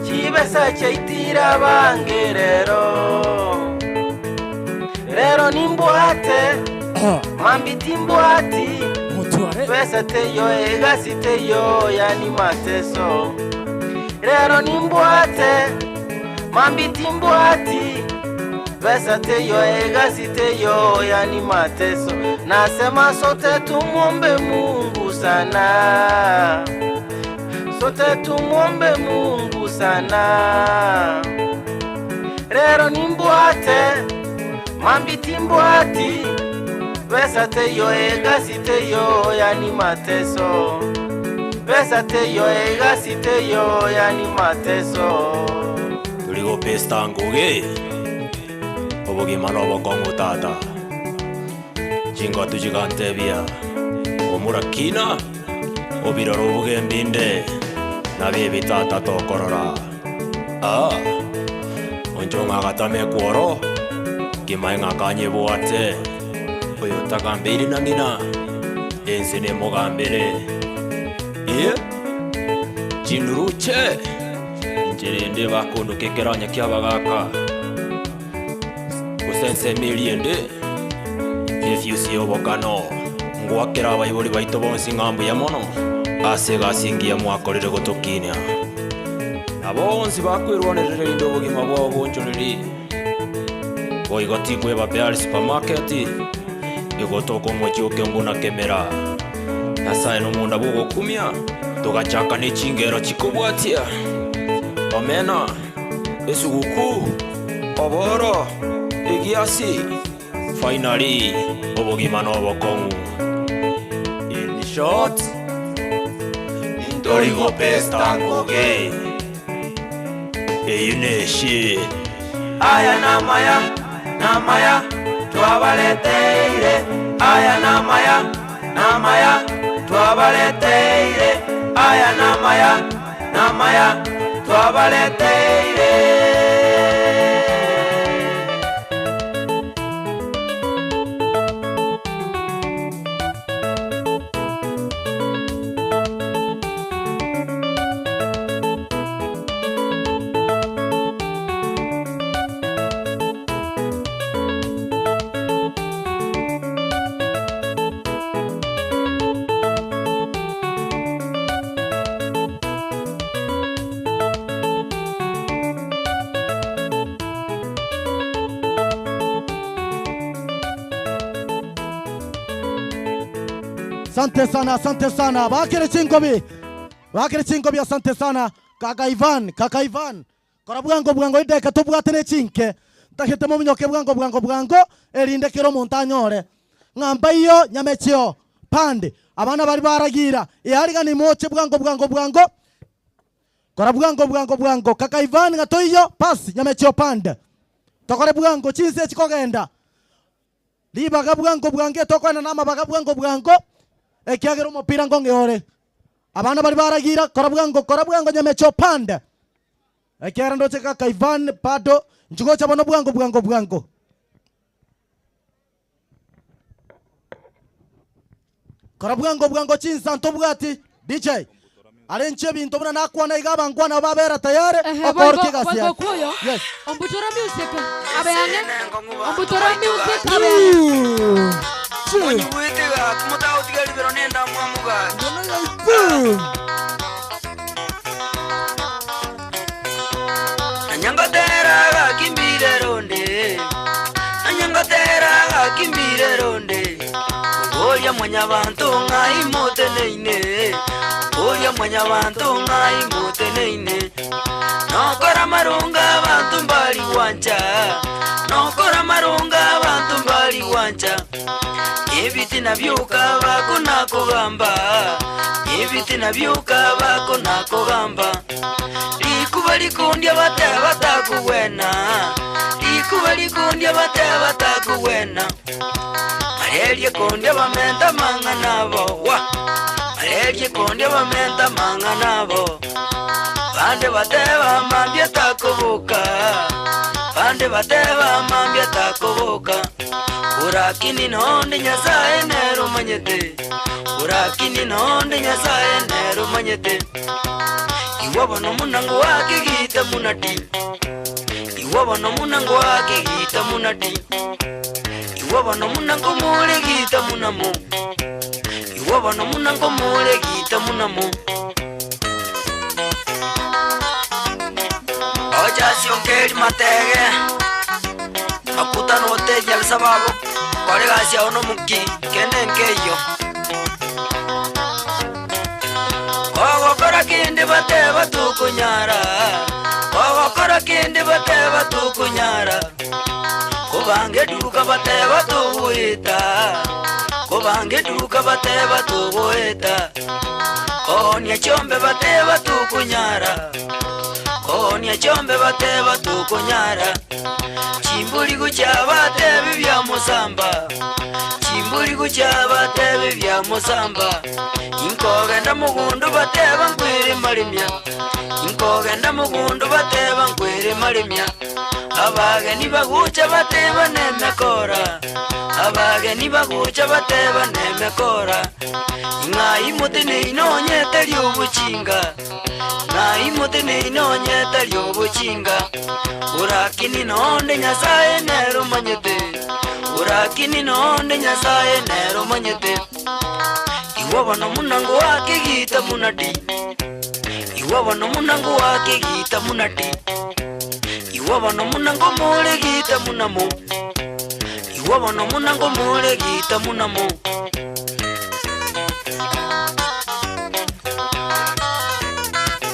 Chibesa chiaitire abange rero. Rero nimbwate mambi timbwati pesa teyo egasi teyo yani mateso. Rero nimbwate mambi timbwati pesa teyo egasi teyo yani mateso. Nasema sote tumwombe Mungu sana, sote tumwombe Mungu sana. Rero nimbwate mambi timbwati pesa teyo egasi teyo yani mateso. Pesa teyo egasi teyo yani mateso. Turi gopesta ngugi obogima na obokong'u tata chingotu chigantebia omurakina obirora obuge mbinde nabi tata tokorora ah oncho ng'agatame kworo kimae ng'akanyebwate oyo tagambeire na ng'ina ense nemogambere eh chinduruche ncherende bakunduka ekeranya kiabagaka gusensemirie ende efyusi obokano ngwakera abaibori baito bonsi ng'ambuya mono ase gasingia mwakorire gotokinia na bonsi bakwirwanerera rinde obogima bwabo bonchoreri boigo tikweba peari supermarket igotoka omochi okengu na kemera nyasaye nomunda bwogokumia togachaka na echingero chikobwatia omena esuguku oboro egiasi finally obogima na obokong'u in short ntorigo pesta ngugi eyu neshi Aya namaya namaya twabaleteire. Aya namaya namaya twabaleteire. Aya namaya namaya twabaleteire. Asante sana, asante sana. Bakire chingobi. Bakire chingobi, asante sana. Kaka Ivan, kaka Ivan. Kora bwango bwango ideka tobwate ne chinke. Ntagete mominyoke bwango bwango bwango erinde kero omonto anyore. Ng'amba iyo nyamechio pande abana bari baragira iharigani moche bwango bwango bwango. Kora bwango bwango bwango kaka Ivan ng'ato iyo pass nyamechio pande. Tokore bwango chinse chikogenda. Ribaga bwango bwange tokwana namabaga bwango bwango ekiagera omopira ngong'eore abana bari baragira kora bwango kora bwango nyamecho pande ekiagera ndoche kaka Ivan bado nchigocha bono bwango bwango bwango kora bwango bwango chinsa ntobwati DJ arenche ebinto buna nakwana iga abangwana babera tayari okorke gasi boigo kuyo yes ombutora music abeange ombutora music abeange Onyigwetega kumutagotiga ribero nenda mwamuga. Nanyangotera gakimbire ronde. Nanyangotera gakimbire ronde. Oya mwanyabantu ng'aimoteneine. Oya mwanyabantu ng'aimoteneine. Nokora marunga abantu mbali wancha. Nokora marunga abantu mbali wancha. Ebiti nabyuka bako nakugamba. Ebiti nabyuka bako nakugamba. Likuba likundya bate batakuwena. Likuba likundya bate batakuwena. Alelie kundya bamenta manga nabo wa. Alelie kundya bamenta manga nabo. Bande bateba mambia takoboka, bande bateba mambia takoboka. Urakini nonde Nyasaye nere omanyete, urakini nonde Nyasaye nere omanyete. Iwe bono munango wakigita munati, iwe bono munango wakigita munati. Iwe bono munango muregita munamo, iwe bono munango muregita munamo. Ochasionkeri matege akutana oteja bisababo kore gasi ao nomoki kende nkeiyo ogokora kende bateba tukunyara ogokora kende bateba tukunyara kobange duka bateba tugueta kobange duka bateba tugueta konia chombe bateba tukunyara konia chombe bateba tukunyara chimbuli gucha batebi bya musamba chimbuli gucha batebi bya musamba inkogenda mugundu bateba nkwiri marimya inkogenda mugundu bateba nkwiri marimya abageni bagucha bateba nemekora abageni bagucha bateba nemekora ng'ai mutene inonyete ry'obuchinga ng'ai mutene inonyete ry'obuchinga urakini nonde Nyasaye nere omanyete urakini nonde Nyasaye nere omanyete iwe bono munango wakigita munati iwe bono munango wakigita munati iwe bono munango muregita munamo iwe bono munango muregita munamo.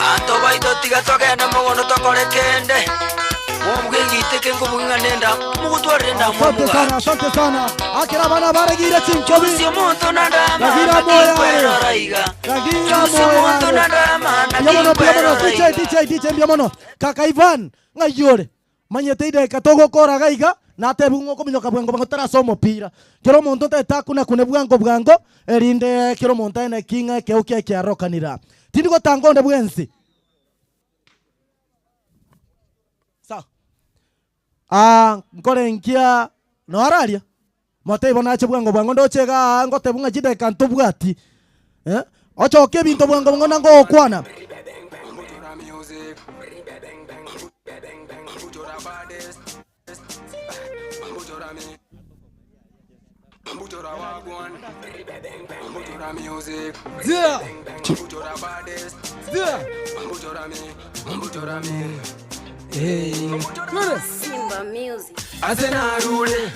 Anto baito tiga togenda mogondo tokore kende mubwigite nkubung'anenda mugutwarire Asante sana, asante sana. Akira bana baregire chinkobi. Chusi muntu nandama Gagira moyo. nakikweroraiga Gagira Chusi moyo. muntu nandama Mbia mono, DJ, nakikweroraiga DJ, DJ mbia mono. Kaka Ivan, ng'ayore. Manyete ide katogokora gaiga natebu ng'oko minyoka bwango bwango tarasoma opira. Kero omonto teta kuna kune bwango bwango erinde kero omonto ene kinga keukia kiarokanira. Tindi gotanga onde bwensi. Sawa. Ah, nkore nkia no araria. Moteibo nache bwango bwango ndochega ngotebu ng'a chideka ntobwati. Eh? Ochoke ebinto bwango bwango nango okwana. Yeah. Yeah. Hey. Simba Music. Asenarure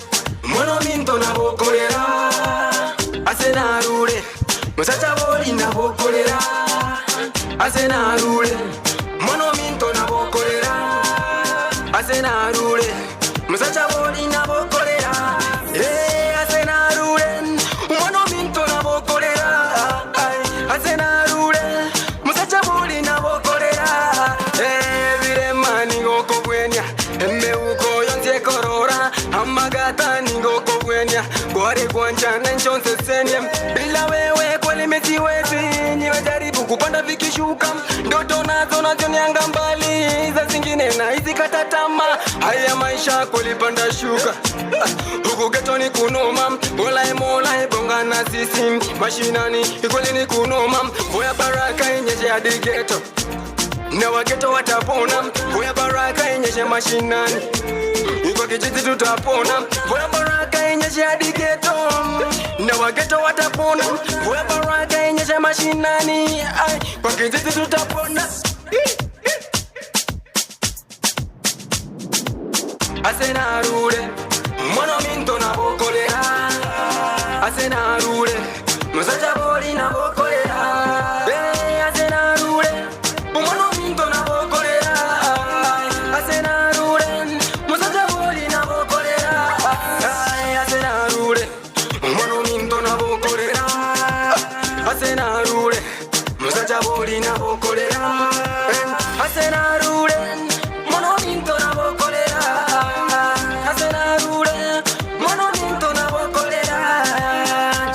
mwana minto nabokolera asenarure musacha boli nabokolera asenarure mwana minto nabokolera asenarure musacha boli nabokolera Eh, asenarure mwana minto nabokolera Ai, asenarure musacha boli nabokolera Eh, birema nigokobwenia emeuko yonse korora amagata nigokobwenia kware kwanjana nchonsesenie bila wewe kweli misiwezi nimejaribu kupanda vikishuka ndoto nazo nazionianga mbali za zingine na hizi kata tamaa haya maisha kulipanda shuka Ah, huku geto ni kunoma molai molai bonga na sisi mashinani ikweli ni kunoma voya baraka inyeshe hadi geto na wageto watapona voya baraka inyeshe mashinani kwa kijiji tutapona voya baraka inyeshe hadi geto na wageto watapona voya baraka inyeshe mashinani Ai, kwa kijiji tutapona asenarure mwana minto nabokolera asenarure musacha boli nabokolera Eh, asenarure mwana minto nabokolera asenarure musacha boli nabokolera Ai, asenarure mwana minto nabokolera asenarure musacha boli nabokolera Eh, asenarure mwana minto nabokolera asenarure mwana minto nabokolera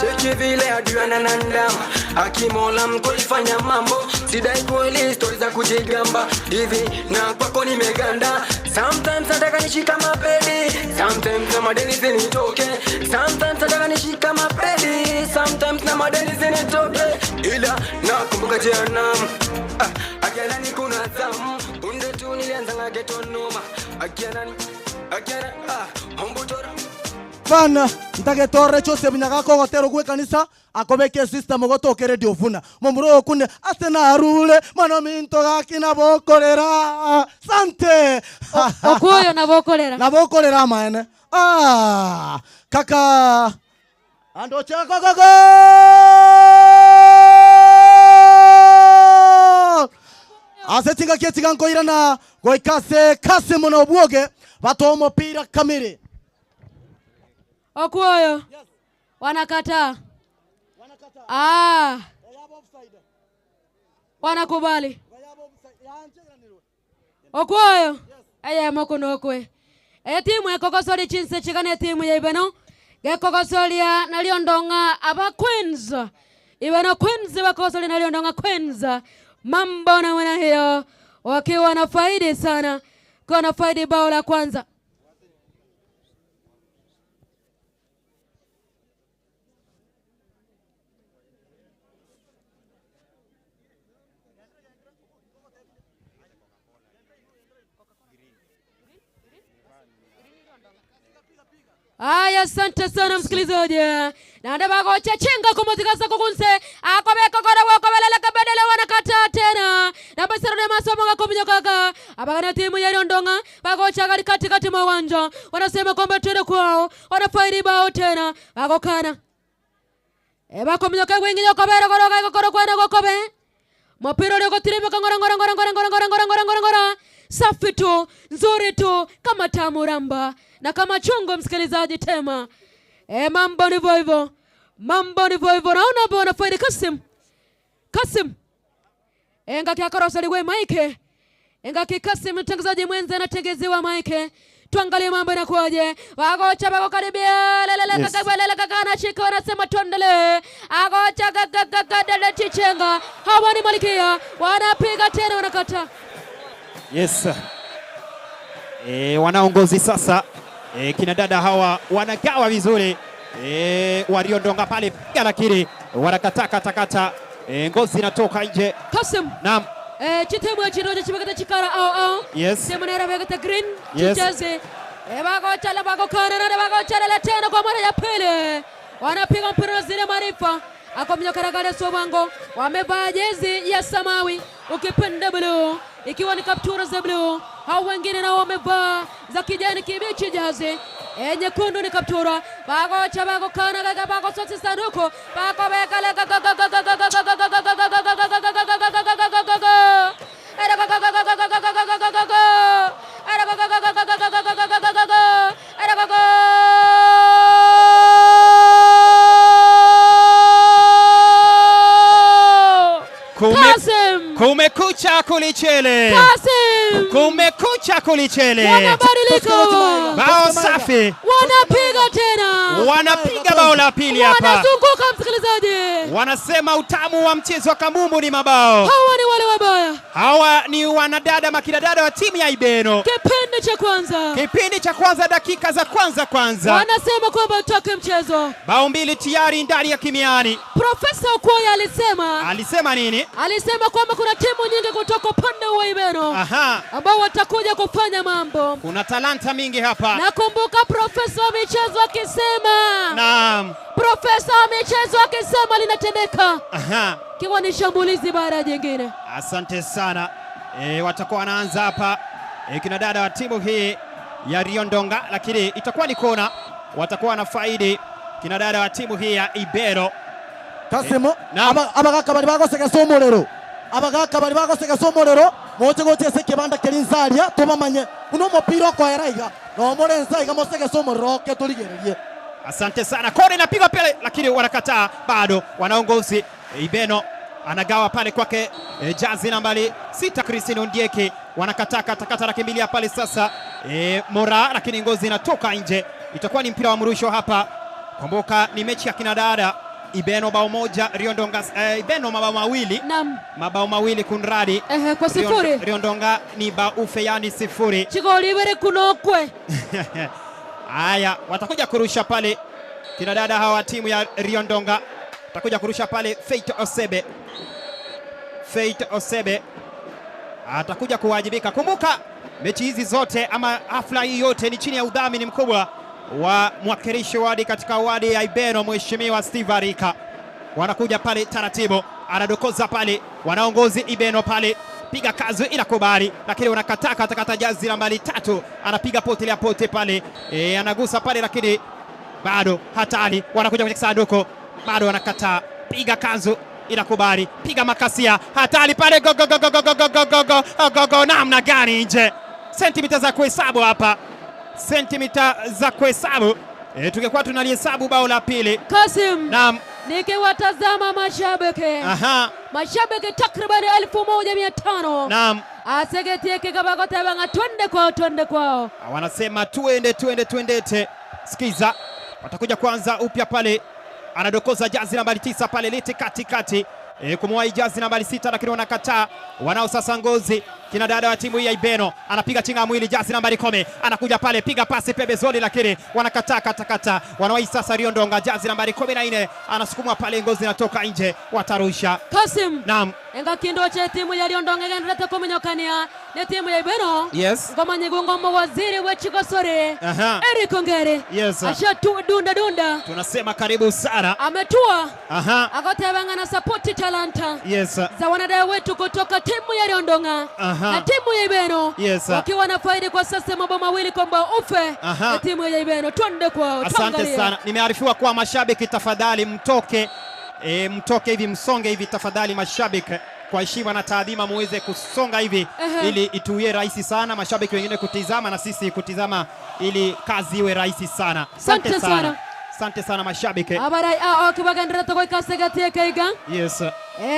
cheki vile adui ananandama Akimola mkulifanya mambo sidai kweli stori za kujigamba hivi na kwako nimeganda sometimes nataka nishika mapedi sometimes na madeni zinitoke sometimes nataka nishika mapedi sometimes na madeni zinitoke ila nakumbuka jana ah, akianani kuna zamu punde tu nilianzanga geto noma akianani akiana ah, hombutora Bana ntagetore Joseph Nyagaka ogotera ogwa ekanisa akobeke esystem ogotoka eredio buna momura okune ase narure mono minto gaki nabokorera sante Okuoyo nabokorera. Nabokorera amaene ah kaka andoche gogogo ase chingaki echiga nkoirana goika ase Kassim na Obwoge batoa omopira kamiri. Okuoyo wanakataa. Ah. Wanakubali. Okuoyo eyemo kunokwe etimu ekogosoria chinse chiga na etimu ya Ibeno gekogosoria nario ndong'a aba Queens Ibeno Queens bakogosoria nario ndong'a Queens mambo namna hiyo wakiwa na faidi sana kwa na faidi bao la kwanza. Aya, asante sana msikilizaji. Na bagocha chenga kumutikasa kukunse akobeka kora wakobelela kabedele wanakataa tena. Na basero de masomo gakominyokaka abagana timu ya Ndonga bagocha kati katikati mwa uwanja wanasema kwamba twende kwao, wanafaidi bao tena bagokana e bakominyoka gwinginya kobera koroga gokoro kwena gokobe mapira ule gotirimika ngora ngora ngora ngora ngora ngora ngora ngora ngora ngora safi tu nzuri tu kama tamuramba na kama chungu msikilizaji tema e, mambo ndivyo hivyo, mambo ndivyo hivyo. Naona hapo wanafaidi Kasim Kasim engaki akorosa ligwe Mike engaki Kasim mtangazaji mwenza anatengezewa Mike tuangalie mambo inakuwaje. Wagocha bagokaribia lelele Yes. kaka lelele kaka anashika wanasema tuendelee. Agocha kaka kaka dada chichenga hawa ni Malkia wanapiga tena wanakata. Yes. Wanaongozi sasa. Kina dada hawa wanagawa vizuri. Waliondonga pale piga lakini wanakataa kata kata. Ngozi inatoka nje. Kasim. Naam. Chitemu chiroje chibakata chikara au au. Yes. Sema nera bagata green. Yes. Chicheze. Bagocha la bagokana na bagocha la tena kwa mara ya pili. Wanapiga mpira na zile maarifa. Akomnyoka Sobango wamevaa jezi ya samawi ukipenda blue ikiwa ni kaptura za blue. Hao wengine nao wamevaa za kijani kibichi jazi nyekundu ni kaptura. Bagocha bagokana gaga bagosotsi sanduku bakobeka la gaga gaga gaga gaga gaga gaga gaga gaga gaga gaga gaga gaga gaga gaga. Era gaga gaga gaga gaga gaga gaga gaga. Era gaga gaga gaga gaga gaga gaga gaga. Era gaga. Kasim! Kumekucha kulichele. Kasim! Kumekucha kulichele. Wanabadilika. Bao safi. Wanapiga tena. Wanapiga bao la pili hapa. Wanazunguka msikilizaji. Wanasema utamu wa mchezo wa kabumbu ni mabao. Hawa ni wale wabaya. Hawa ni wanadada makinadada wa timu ya Ibeno. Kipindi cha kwanza. Kipindi cha kwanza, dakika za kwanza kwanza. Wanasema kwamba utoke mchezo. Bao mbili tayari ndani ya kimiani. Profesa Okoya alisema. Alisema nini? Alisema kwamba kuna timu nyingi kutoka upande wa Ibeno. Aha. Ambao watakuja kufanya mambo. Kuna talanta mingi hapa. Nakumbuka profesa wa michezo akisema. Naam. Profesa wa michezo akisema linatendeka. Aha. Kiwa ni shambulizi baada ya jingine. Asante sana. Watakuwa wanaanza hapa. Kina dada wa timu hii ya Riondonga, lakini itakuwa ni kona. Watakuwa na faidi kina dada wa timu hii ya Ibero. Kasimo, Naam. abagaka bari bagosegesa omorero. Abagaka bari bagosegesa omorero, moche gochesa ekebanda keria nsaria, tobamanye. Uno omopira okoera iga. Nomore nsa iga mosegesa omorero oke torigererie. Asante sana. Kona inapigwa pale lakini wanakataa bado wanaongozi. Ibeno anagawa pale kwake, jazi nambari 6 Christine Ondieki. Wanakataa kata kata, anakimbilia pale sasa. Mora, lakini ngozi inatoka nje. Itakuwa ni mpira wa mrusho hapa. Kumbuka ni mechi ya kina dada. Ibeno bao moja Riondonga, eh, Ibeno mabao mawili. Naam. Mabao mawili kunradi. Ehe, kwa sifuri. Riondonga ni baufe yani sifuri. Chigoli ibere kunokwe. Haya, watakuja kurusha pale kina dada hawa wa timu ya Riondonga watakuja kurusha pale. Faith Osebe, Faith Osebe atakuja kuwajibika. Kumbuka mechi hizi zote ama hafla hii yote ni chini ya udhamini mkubwa wa mwakilishi wadi katika wadi ya Ibeno, Mheshimiwa Steve Arika. Wanakuja pale taratibu, anadokoza pale, wanaongozi Ibeno pale, piga kazi inakubali, lakini wanakataa katakata jazi nambari tatu, anapiga pote ya pote pale e, anagusa pale, lakini bado hatari, wanakuja kwenye sanduku, bado wanakataa, piga kanzu inakubali, piga makasia, hatari pale, go go go go go go go go go go go, namna gani nje, sentimita za kuhesabu hapa, sentimita za kuhesabu e, tungekuwa tunalihesabu bao la pili. Kasim. Naam. Nikiwatazama mashabiki. Aha. Mashabiki takriban 1500. Naam. Asegetieke kabakotebanga twende kwao twende kwao. Wanasema tuende tuende tuendete. Sikiza, watakuja kwanza upya pale, anadokoza jazi nambari 9 pale liti katikati e, kumwahi jazi nambari 6 lakini wanakataa. Wanao sasa ngozi kina dada wa timu hii ya Ibeno, anapiga chinga mwili jazi nambari 10 anakuja pale, piga pasi pembezoni, lakini wanakataa katakata. Wanawahi sasa Riondonga, jazi nambari 14 anasukumwa pale, ngozi inatoka nje, watarusha. Kasim. Naam. Engakindo che timu ya Riondonga igenderete kuminyokania ne timu ya Ibeno. Yes. Ngomanyigu ngomo waziri we chigosore. Aha. Eric Ongere. Yes. Asha tu dunda dunda. Tunasema karibu sana. Ametua. Aha. Akotebanga na sapoti talanta. Yes. Za wanadada wetu kutoka timu ya Riondonga Aha. na timu ya Ibeno Yes. wakiwa na faidi kwa sasa mabao mawili kwa mbao ufe Aha. na timu ya Ibeno. Twende kwao, Asante tuangalie. sana. Nimearifiwa kuwa mashabiki, tafadhali mtoke, e, mtoke hivi, msonge hivi tafadhali mashabiki, kwa heshima na taadhima muweze kusonga hivi Ehe. ili ituwie rahisi sana mashabiki wengine kutizama na sisi kutizama, ili kazi iwe rahisi sana. Asante sana. Asante sana mashabiki. Abarai ao kibagenderete goika segetieke iga Yes.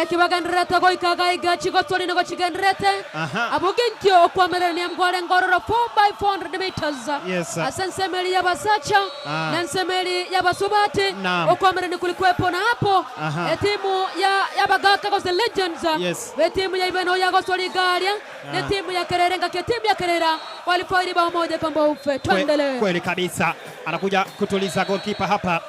Kibagenderete goika gaiga chigosori nigo chigenderete Aha. abuginkio okwamererania mgware ngororo 4 by 400 meters Yes. ase nsemeri y'abasacha Ah. na nsemeri y'abasubati Naam. okwamererania kulikwepo na hapo Aha. etimu ya y'abagaka gose legends Yes. betimu ya Ibeno yagosori garia ne Ah. timu ya Kerere ngaki timu ya Kerera walifaidi bao moja kwa mbao ufe tuendelee Kweli kabisa, anakuja kutuliza goalkeeper hapa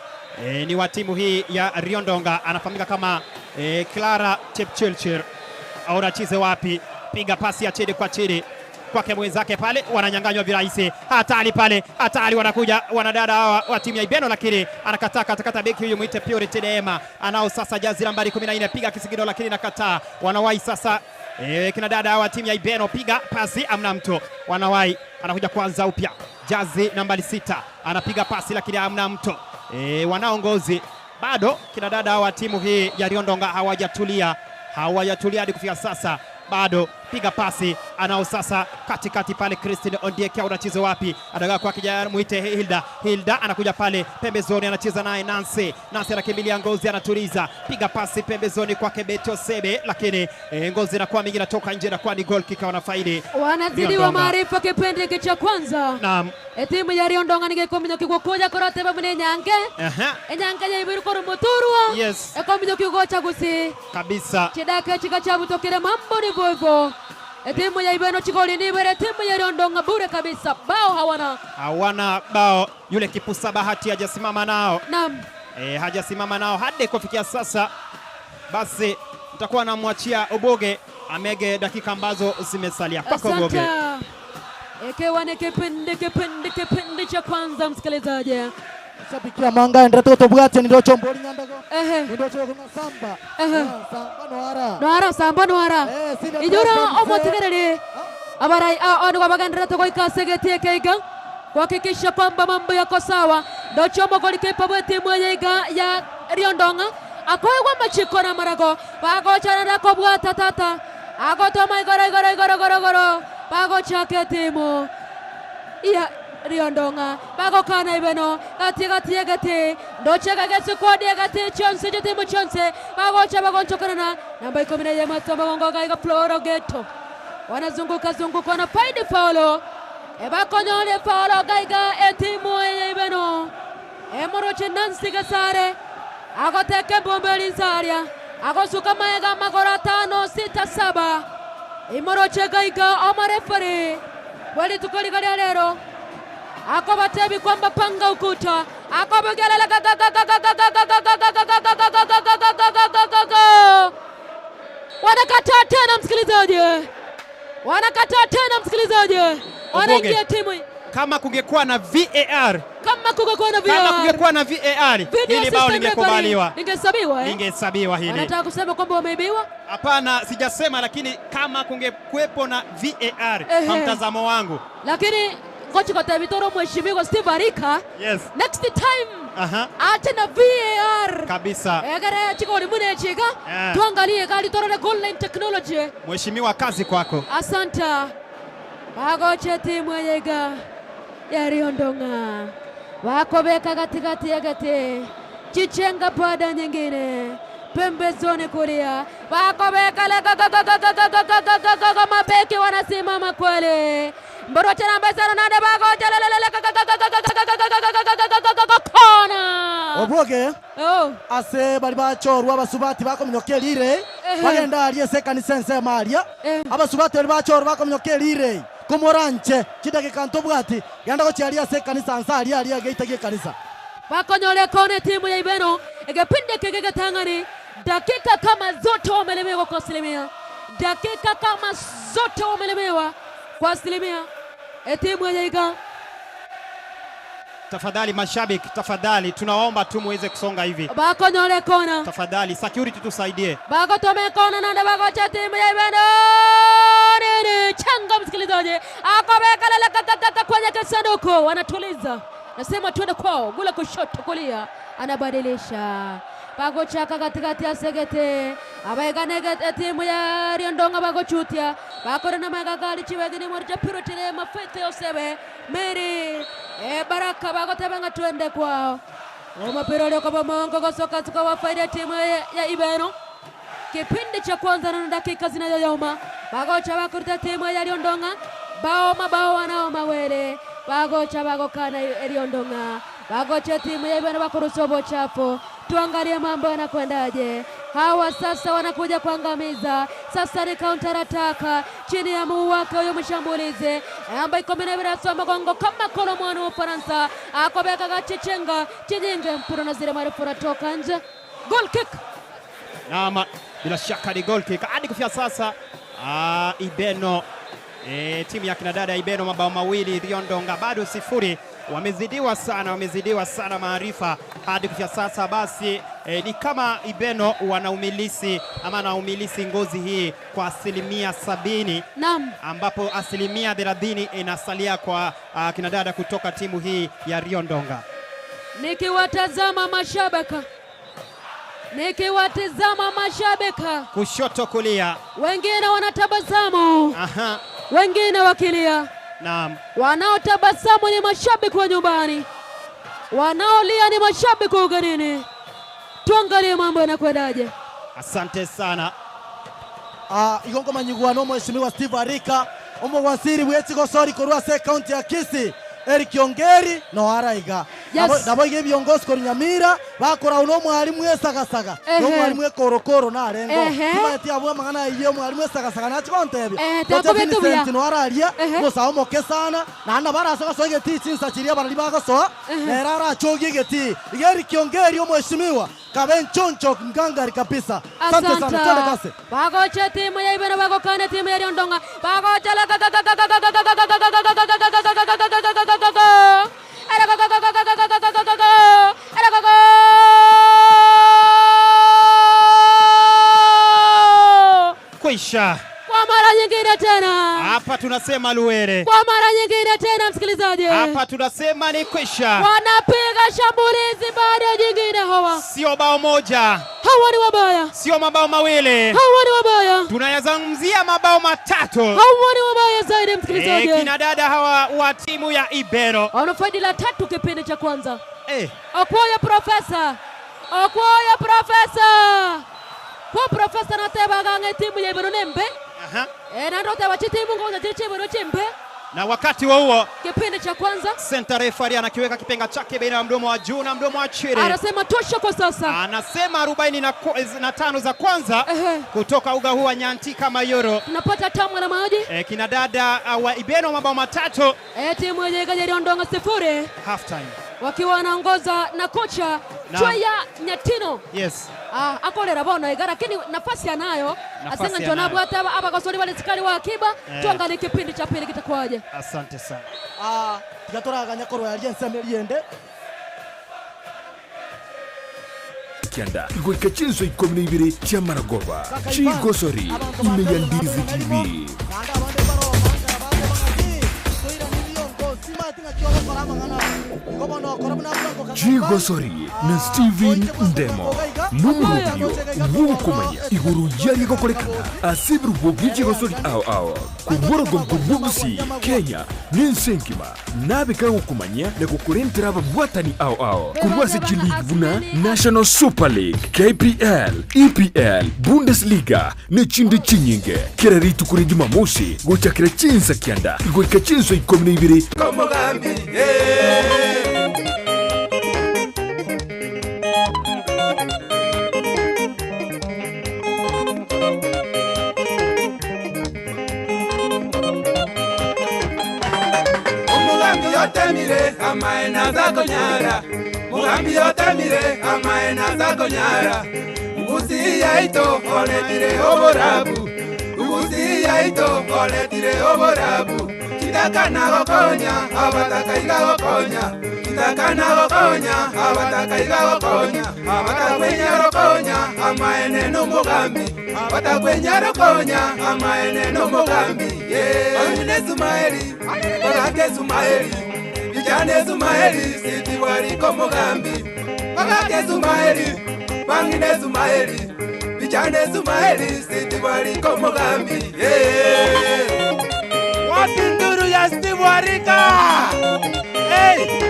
e, ni wa timu hii ya Riondonga, anafahamika kama e, Clara Chepchirchir. Aona chize wapi, piga pasi ya chini kwa chini kwake mwenzake pale, wananyang'anywa virahisi. Hatari pale, hatari, wanakuja wanadada hawa wa timu ya Ibeno, lakini anakataa katakata. Beki huyu mwite Purity Neema, anao sasa jazi nambari 14, piga kisigino lakini nakataa. Wanawahi sasa e, kina dada hawa timu ya Ibeno, piga pasi, amna mtu, wanawahi, anakuja kuanza upya jazi nambari 6 anapiga pasi lakini hamna mtu e, wanaongozi bado kina dada wa timu hii ya Riondonga hawajatulia, hawajatulia hadi kufika sasa bado piga pasi anao sasa katikati pale Christine Ondieki anacheza wapi? Anagawa kwa kijana mwite Hilda. Hilda anakuja pale pembezoni anacheza naye Nancy. Nancy anakimbilia Ngozi anatuliza. Piga pasi pembezoni kwake Beto Sebe lakini e, Ngozi inakuwa mingi inatoka nje inakuwa ni goal kick wanafaidi. wanazidiwa Riondonga. maarifa kipindi hiki cha kwanza Naam. etimu ya Riondonga nigekominyoki gukuja koroteba mune enyange Aha. enyange yaibiri koru muturwa Yes. ekominyoki gocha gusi Kabisa. chidaka chika chabutokire mambo ni voivo etimu ya Ibeno chigoli nibere timu ya Riondonga bure kabisa bao hawana Hawana bao. Yule kipusa Bahati hajasimama nao. Naam. E, hajasimama nao hadi kufikia sasa. Basi nitakuwa namwachia Oboge amege dakika ambazo zimesalia. Kwako Oboge. Asante. Ikiwa ni kipindi kipindi kipindi cha kwanza msikilizaji. Shabikia manga endrete gotobwatia nindocho mbori nyandago Ehe. nindocho kuna samba Ehe. samba noara Nwara samba nwara. sina Ijura preference. omotegereri. Abarai ao nigo bagenderete goika ase egetie keiga kuhakikisha kwamba mambo yako sawa. Ndochomo golikipa bwe timu yeiga ya Riondong'a akoegwa machiko na marago bagochana kobwata tata agotoma igoro igoro igoro igoro igoro bagochaka etimu ya Riondong'a bagokana ibeno gati gati egati ndochega gesikwadi egati chonse chitimu chonse bagocha bagonchokanana namba 11 matomba gaiga Floro Geto wanazunguka zunguka wanafaidi faulo ebakonyole faulo gaiga etimu ya ibeno emoroche Nancy Gasare Agoteka embombe rinsaria, agosuka maega amagoro atano sita saba. Imoroche gaiga omorefari bwe rituko riga ria rero akobatebi kwamba panga ukuta akobugelele wanakataa tena msikilizaji, wanakataa tena msikilizaji, wanaingia timu Kama kungekuwa na VAR, kama kungekuwa na kama VAR kungekuwa na VAR Video hili bao assistant lingekubaliwa, referee, lingehesabiwa eh? lingehesabiwa hili. Wanataka kusema kwamba wameibiwa. Hapana, sijasema, lakini kama kungekuwepo na VAR kwa Ehe. mtazamo wangu. Lakini kocha kwa mheshimiwa Steve Arika Yes. next time Aha. ache na VAR Kabisa. egere chikoli mune chika Eh. tuangalie kali torore goal line technology. Mheshimiwa, kazi kwako. Asante bagoche timu yega yariondonga wakobeka katikati ya gati chichenga pada nyingine pembezoni kulia wakobeka lega mabeki wanasimama kweli mboroche namba sana nane bagoche kona Obwoge oh. ase bari bachorwa abasubati bakominyoka erire bagenda aria ase ekanisa ensemo aria abasubati bari bachorwa bakominyoka erire komoranche chidakika ntobwati genda gochiaria ase ekanisa nsa aria aria geitagia ekanisa bakonyole kone timu ya Ibeno igipindi kigigetang'ani dakika kama zote wamelemewa kwa asilimia dakika kama zote wamelemewa kwa asilimia E timu ya Iga Tafadhali mashabiki, tafadhali tunawaomba tu muweze kusonga hivi. bakonyole kona Tafadhali security tusaidie. bakotome kona nande bagocha timu ya Ibeno nini changa msikilizaji akobekalala kwenye kisanduku wanatuliza nasema twende kwao gula kushoto kulia anabadilisha bagochaka katikati ya segete abaiganege timu ya riondonga bagochutia bakorena magagali chiwegini morja pirotile mafete yosebe meri e baraka bagotebanga twende kwao omapira uliokobomongo gosoka wa faida timu ya, ya ibeno kipindi cha kwanza na dakika zinayoyoma bagocha bakuruta timu ya riondonga bao mabao wanao mawere bagocha bagokana riondonga bagocha timu ya ibeno bakurusa obochafu tuangalie mambo yanakwendaje hawa sasa wanakuja kuangamiza sasa ni counter attack chini ya muu wake huyo mshambulizi ambaye 12 magongo kama kolomwani wa Ufaransa akobeka gachichenga chinyinge mpira na zile marefu natoka nje goal kick Naam, bila shaka ni goal kick. Hadi kufikia sasa Ibeno timu ya kinadada ya Ibeno mabao mawili, Riondonga bado sifuri. Wamezidiwa sana, wamezidiwa sana maarifa hadi kufikia sasa. Basi ni kama Ibeno wanaumilisi ama wanaumilisi ngozi hii kwa 70%, naam, ambapo 30% inasalia kwa kinadada kutoka timu hii ya Riondonga. Nikiwatazama mashabaka, nikiwatazama mashabika, Kushoto kulia, wengine wanatabasamu, aha, wengine wakilia. naam. Wanaotabasamu ni mashabiki wa nyumbani, wanaolia ni mashabiki wa ugenini. Tuangalie mambo yanakwendaje. Asante sana. Igo ngomanyigwa no mheshimiwa Steve Arika omowaziri bwechigosori korwa ase ekaunti ya Kisii Eric Ongeri no araiga Yes. nabo iga ebiongozi korwa Nyamira bakora uno omwarimu esagasaga Ehe. no omwarimu ekorokoro narengo Ehe. timaeti abwo amang'ana aiye omwarimu esagasaga nachigontebia Ehe, Kocha takobeka buya. Vincent no araria Ehe. mosago moke sana naende barase gosoa egetii chinsa chiria barari bagosoa Ehe. nere arachogie egetii iga Eric Ongeri omheshimiwa kabe nchoncho ngangari kabisa asante sana twende Asante. kasi Bagocha timu ya Ibeno bagokana timu ya Riondonga. Bagocha la Kwisha Kwa mara nyingine tena. hapa tunasema Luere, Kwa mara nyingine tena msikilizaji. hapa tunasema ni kwisha, Wanapiga shambulizi baada ya jingine hawa. sio bao moja, Hawa ni wabaya. sio mabao mawili, Hawa ni wabaya. tunayazungumzia mabao matatu. Hawa ni wabaya zaidi msikilizaji. Kina dada hawa wa timu ya Ibero Wanafaidi la tatu kipindi cha kwanza. Okwoyo profesa. Okwoyo profesa. Kwa profesa natebaga ng'e timu ya Ibero nembe. Aha. Nando teba chitimu ngoja chiri chibero chimbe. Na wakati huo huo Kipindi cha kwanza center referee anakiweka kipenga chake baina ya mdomo wa juu na mdomo wa chini. Anasema tosha kwa sasa. Anasema 45 za kwanza kutoka uga huu wa Nyantika Mayoro. Tunapata tamu na maji. Kina dada wa Ibeno mabao 3. Timu ya Kajeri Ondonga 0. Half time. Wakiwa wanaongoza na kocha Chwaya Nyatino. Yes. Akorera bono iga lakini nafasi anayo. Nafasi Asenga anayo. njo nabwate abagosori bale sikari wa akiba. Tuangalie kipindi cha pili kitakuwaje. Asante sana. Tiga toraganya korwa yaria ensemo eriende. Kianda igoika chinso 12 chia Maragoba Chigosori ime ya Ndizi TV. Chigosori na Steven Ndemo nomurobio bw'ogokomanya iguru yari gokorekana ase ebirubo bie chigosori ao ao korwa orogongo rwa Gusii, Kenya n'ense engima nabeka gokomanya na gokorentera ababwatani ao ao korwa ase chileague buna National Super League, KPL, EPL, Bundesliga n'echinde chinyinge kera rituko ria Jumamosi gochakera chinsa kianda igoika chinsa 12. Komogambi, yeah. Omugambi yotemire amaena zakonyara, Mugambi yotemire amaena zakonyara, Ugusi yaito oletire oborabu, Ugusi yaito oletire oborabu, Chitakana gokonya abataka iga gokonya, Chitakana gokonya abataka iga gokonya, Abatakwenya rokonya amaene n'omugambi, Abatakwenya rokonya amaene n'omugambi, yeah. Bangine Sumaeli, Bagake Sumaeli, Bijane Sumaeli, Siti wariko mugambi, Bagake Sumaeli, Bangine Sumaeli, Bijane Sumaeli, Siti wariko mugambi, yeah. Wapi nduru ya Steve Warika? Hey!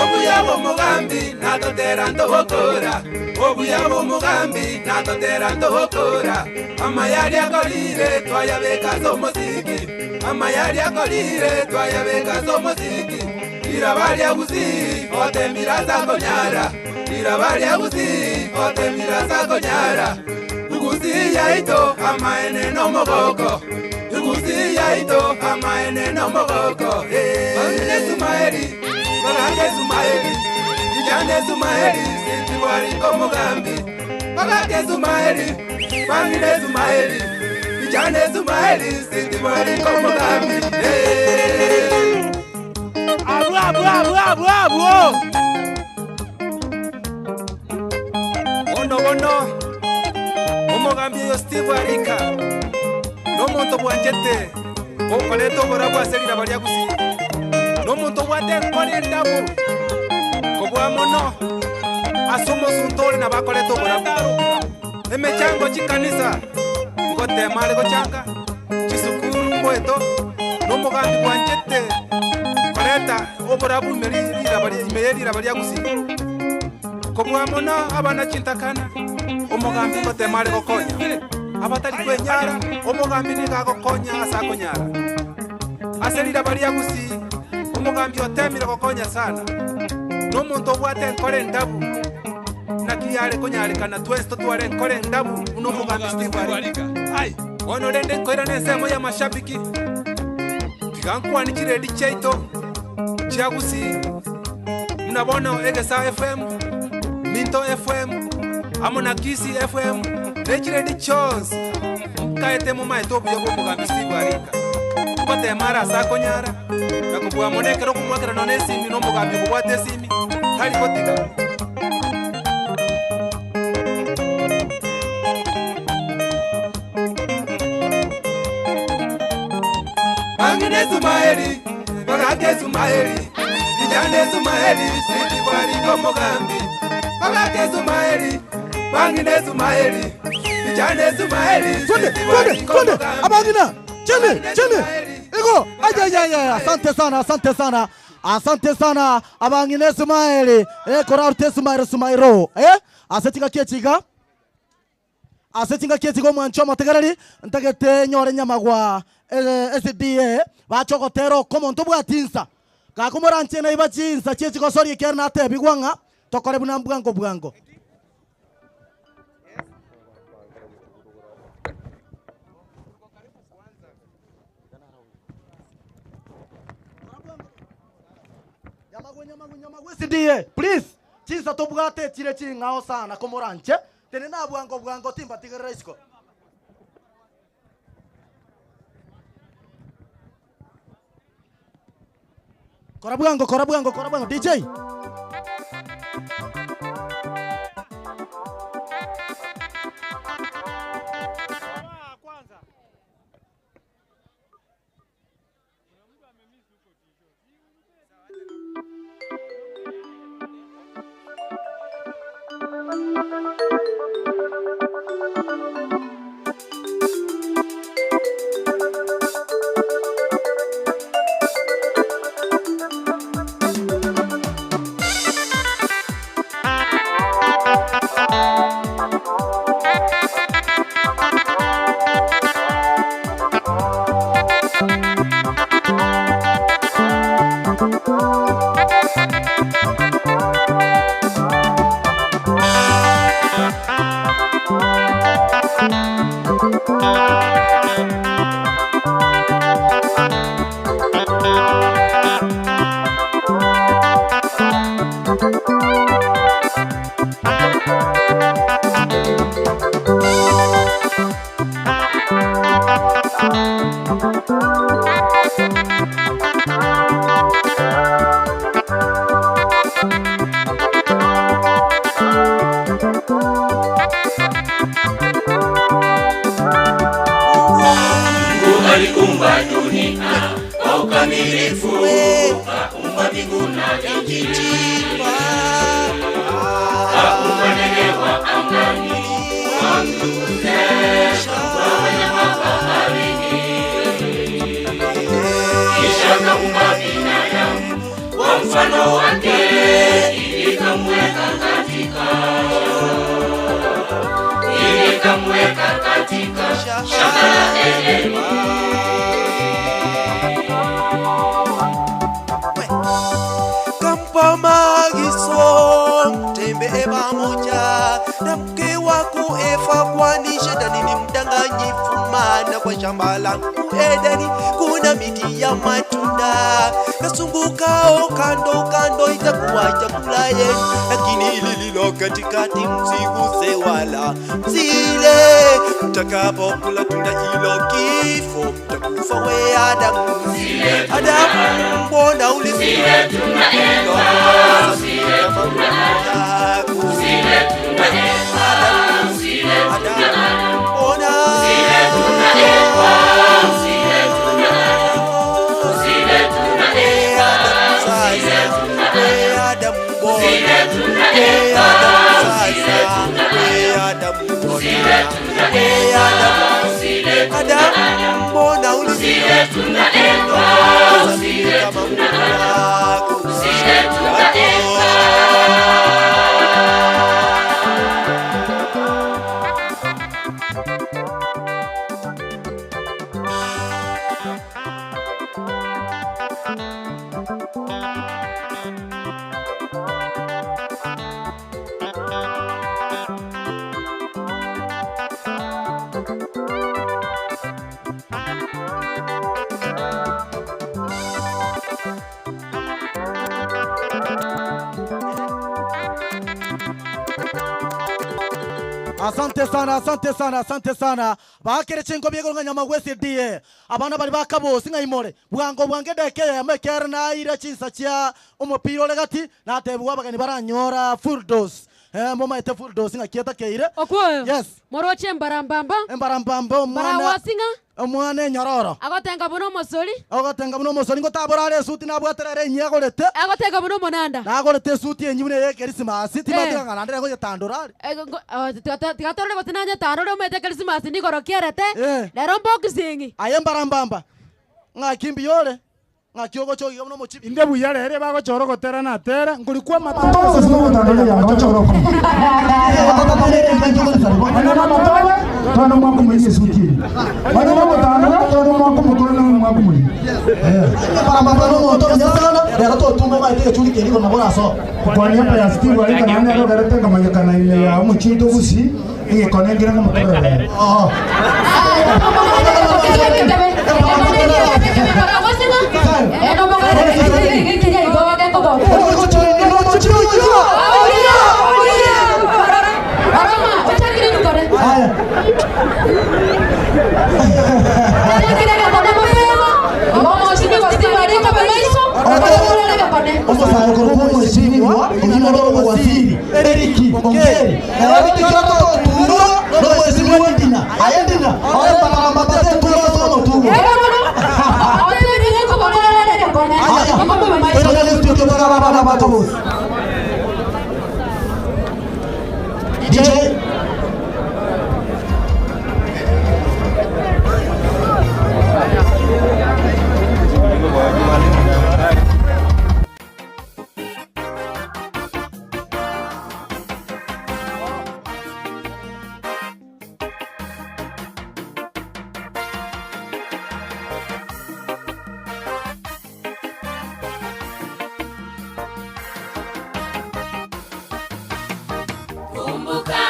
Obuya bw'omugambi natotera ntobokora, Obuya bw'omugambi natotera ntobokora, Amayari akorire twayabeka z'omuziki, Amayari akorire twayabeka z'omuziki, Irabaria Gusii otemira zakonyara, Irabaria Gusii otemira zakonyara, Gusii yaito amaene n'omogoko, Gusii yaito amaene n'omogoko, eh. Bangine Sumaeli, Bagake Sumaeli, Bijane Sumaeli, Siti wariko mugambi, Bagake Sumaeli, Bangine Sumaeli, Bijane Sumaeli, Siti wariko mugambi, eh. Abu, abu, abu, abu, abu. Bono, bono. Omogambi oyo Steve Warika n'omonto bwanchete okoreta oborabu ase riraba ria Gusii, n'omonto obwate enkora endabu kobua mono ase omosunto ore nabo akoreta oborabu. Emechango chikanisa ngotema are gochanga chisukuru mboeto n'omogambi bwanchete koreta oborabu ime riraba ime ye riraba ria Gusii kobua mono abana chintakana omogambi ngotema are gokonya abatari kwenyara omogambi niga agokonya ase akonyara ase riraba ria Gusii omogambi otemire gokonya sana n'omonto obwate enkora endabu naki yare konyarekana twesi totware enkora endabu buna omogambi Steve Warika. Ai, bono rende nkoira n'ensemo ya mashabiki tiga nkwani chiredi chiaito chia Gusii muna bono Egesa FM, Minto FM, amo na Kisii FM, ne chiredi chionsi nkaete momaete obuya bwa omogambi Steve Warika. Ngotema are ase akonyara na kobua mono ekero okomwakera nonye esimi na omogambi okobwata esimi tari gotiga. Bangine Sumaeli, Bagake Sumaeli, Bijane Sumaeli, Siti wariko mugambi, Bagake Sumaeli, Bangine Sumaeli, Bijane Sumaeli, Twende, Siti twende, wariko twende. mugambi. Abangina, chini, chini. Ego, ay, ay, ay, ay, asante sana, asante sana. Asante sana abang'ina Ismaeli, eh, korarute Ismaeli Sumairo, eh, ase chingaki echi iga, ase chingaki echi iga omwancho omotegereri, ntagete nyore nyamagwa eh, SDA, bache ogotera oko omonto obwati insa. Gaki moranche naiba chinsa chie chigosori ekiagera natebigwa ng'a tokore buna mbwango bwango. SDA, please, chinsa tobwate chire ching'ao sana komoranche, tenena bwango bwango timbatigerera isiko. Kora bwango, kora bwango, kora bwango DJ. Mungu aliumba dunia kwa ukamilifu, kaumba mbingu na nchi, kaumba ndege wa angani, wamtukuze, kaumba wanyama baharini, kisha kaumba binadamu kwa mfano wake, ili kamweka katika ili kamweka katika shamba la Edeni. Kampa maagizo mtembee pamoja na mke wako Eva, kwani shetani ni mdanganyifu. Maana kwa shamba langu Edeni kuna miti ya matunda kazungukao kando kando, itakuwa chakula yenu, lakini lililo katikati msiguse wala msile. Mtakapokula tunda hilo kifo mtakufa. We Adamu, Adamu, mbona ulikula tunda hilo? Mbona ulikula tunda Asante sana, asante sana, asante sana. Bakere chingo biego ng'a nyama gwesindie. Abana bari bakabosi ng'a imore. Bwango bwange ndeke yamo ekere naire chinsa chia omopira ore gati natebigwa abageni baranyora full dose. Eh, momaete full dose ng'a kietakeire. Okwoyo. Yes. Moroche embarambamba. Embarambamba omwana. Barawasing'a. Omwana enyororo. Agotenga buna omosori. Agotenga buna omosori ngotabora are esuti nabwate rero enyia agorete. Agotenga buna omonanda. Nagorete esuti enyia buna eye Christmas timatiga ng'a naende regoyetandora are. Tiga torore gose nanyetandore omanyete Christmas nigoro kiarete. Rero mboxing. Aye mbarambamba ng'aki mbuya ore. Ng'aki ogocha ogiga buna omochibi? Inde buya rero ebagochora ogotera natere, nkorikwa Omosae okorokwa omweshimiwa oyio noro omowaziri Eric Ongeri Nairobi tikio togoturwa nomweshimiwa Ndina aye Ndina oye mbarambamba teturwa ase omotugo Aya toirane studio tobwate abana abakabosi DJ. Kumbuka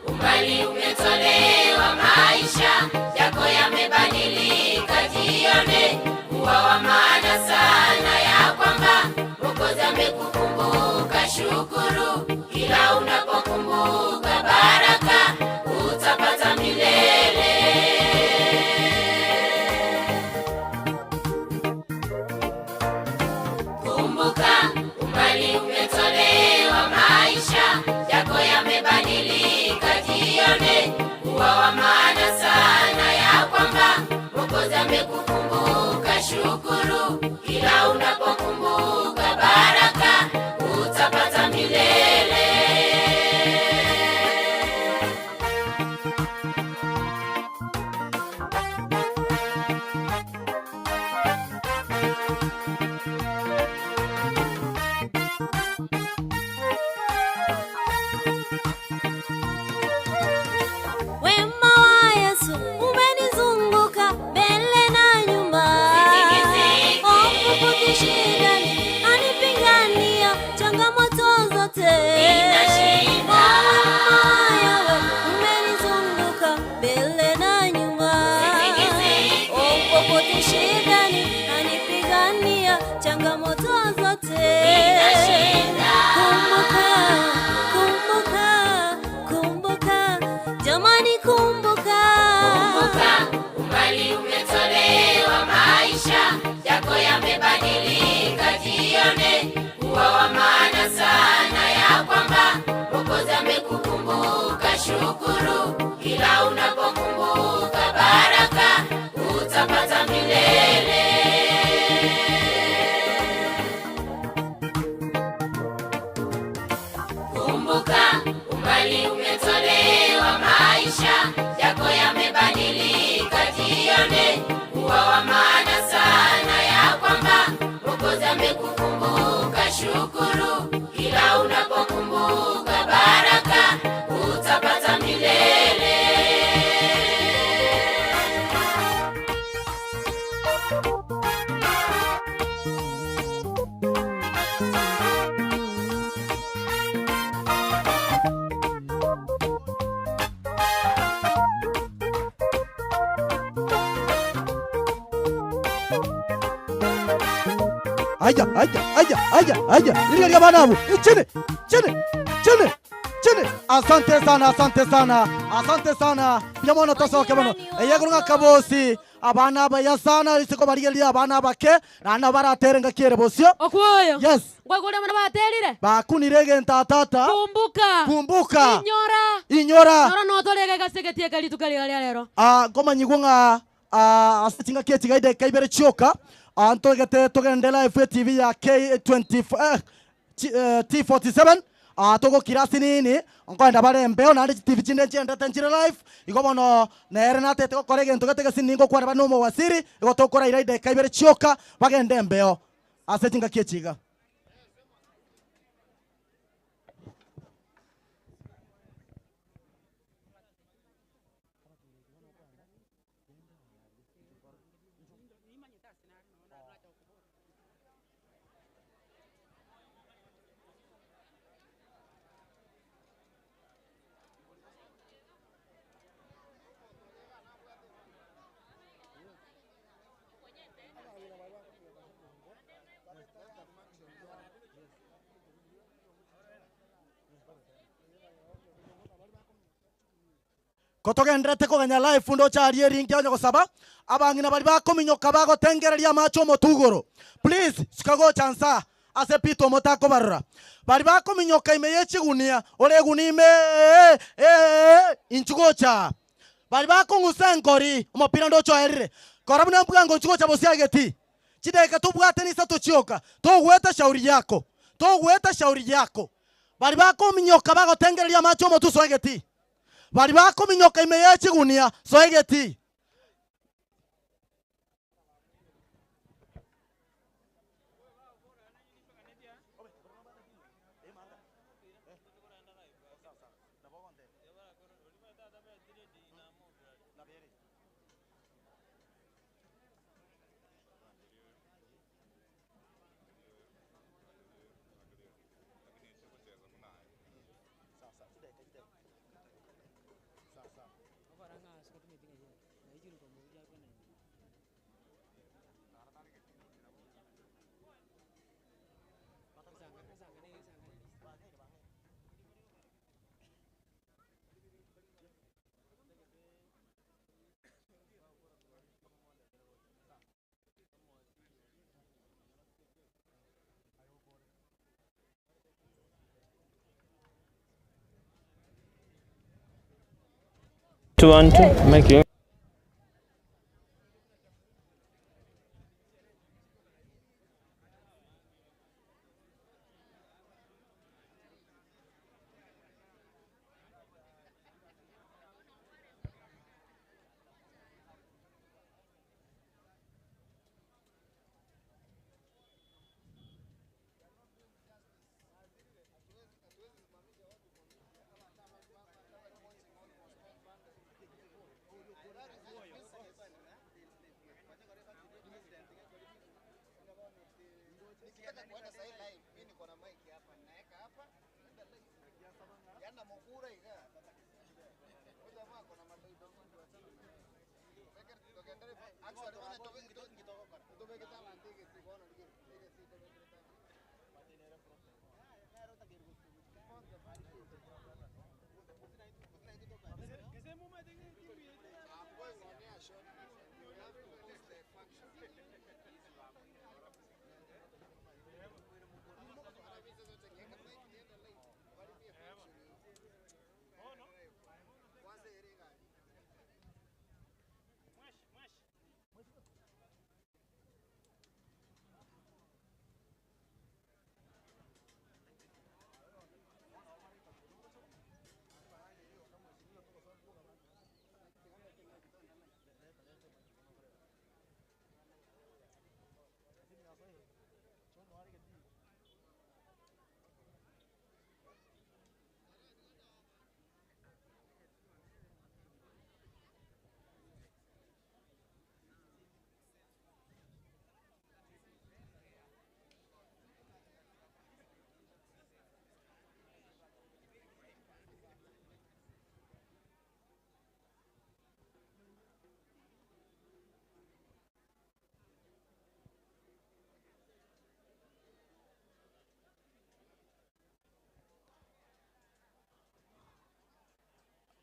umbali umetolewa, maisha yako yamebadilika, jione kuwa wa maana sana, ya kwamba Mwokozi amekukumbuka. Shukuru kila unapokumbuka, baraka utapata milele. Kumbuka umbali umetolewa, maisha yako yamebadilika, jione kuwa wa maana sana, ya kwamba Mwokozi amekukumbuka. Shukuru kila unapokumbuka, baraka utapata milele. Wema wa Yesu umenizunguka mbele na nyuma. Popote shidani anipigania changamoto zote. Ninashinda. Wema wa Yahweh umenizunguka mbele na nyuma. Popote shidani anipigania changamoto zote. Ninashinda. Kumbuka, kumbuka, kumbuka, jamani kumbuka. Kumbuka umbali umetolewa, maisha yako yamebadilika, jione kuwa wa maana sana, ya kwamba Mwokozi amekukumbuka. Shukuru kila unapokumbuka, baraka utapata milele. Kumbuka umbali umetolewa, maisha yako yamebadilika, jione kuwa wa maana sana, ya kwamba Mwokozi amekukumbuka. Shukuru kila unapokumbuka, baraka utapata milele. Aya, aya, aya, aya, aya. Iriga rya bana abo. Chini, chini, chini, chini. Asante sana, asante sana, asante sana. Bia mono tosoke mono. Eye ng'a kabosi. Abana abaya sana risiko barigeria abana abake naende baratere ngaki ere bosio. Okwoyo. Yes. Ngwaigure mono baterire. Bakunire egento atata. Kumbuka. Kumbuka. Inyora. Inyora. Inyora notorege gase getieka rituko riga ria rero. Ah, nkomanyigwa ng'a ah, ase chingaki echi gaide kaibere chioka ah, ntogete togende live e TV ya K24 eh, T47. Aa togokira asinini, nkoenda bare embeo naende chitibi chinde nchiendete nchire live, igo bono nere natete gokora egento gete gesinini ngokwana bare na omowasiri, igo tokoraira edakika ibere chioka bagende embeo ase chingaki echi iga. Kotogendererete koganya live ndoche aria erinki onye gosaba abang'ina baria bakominyoka bagotengereria amache omotwe igoro please suka gocha nsaa ase Peter omote akobarora baria bakominyoka ime ye chigunia ore egunia ime eeh eeh inchu gocha aa baria bakong'usa enkori omopira ndoche oerire kora buna mbwango inchu gocha bosio egetii chidakika tobwate nisato chioka togweta shauri yako togweta shauri yako baria bakominyoka bagotengereria amache omotwe soa egetii. Baria bakominyoka ime ye chigunia, soa egetii. Two one two, make you.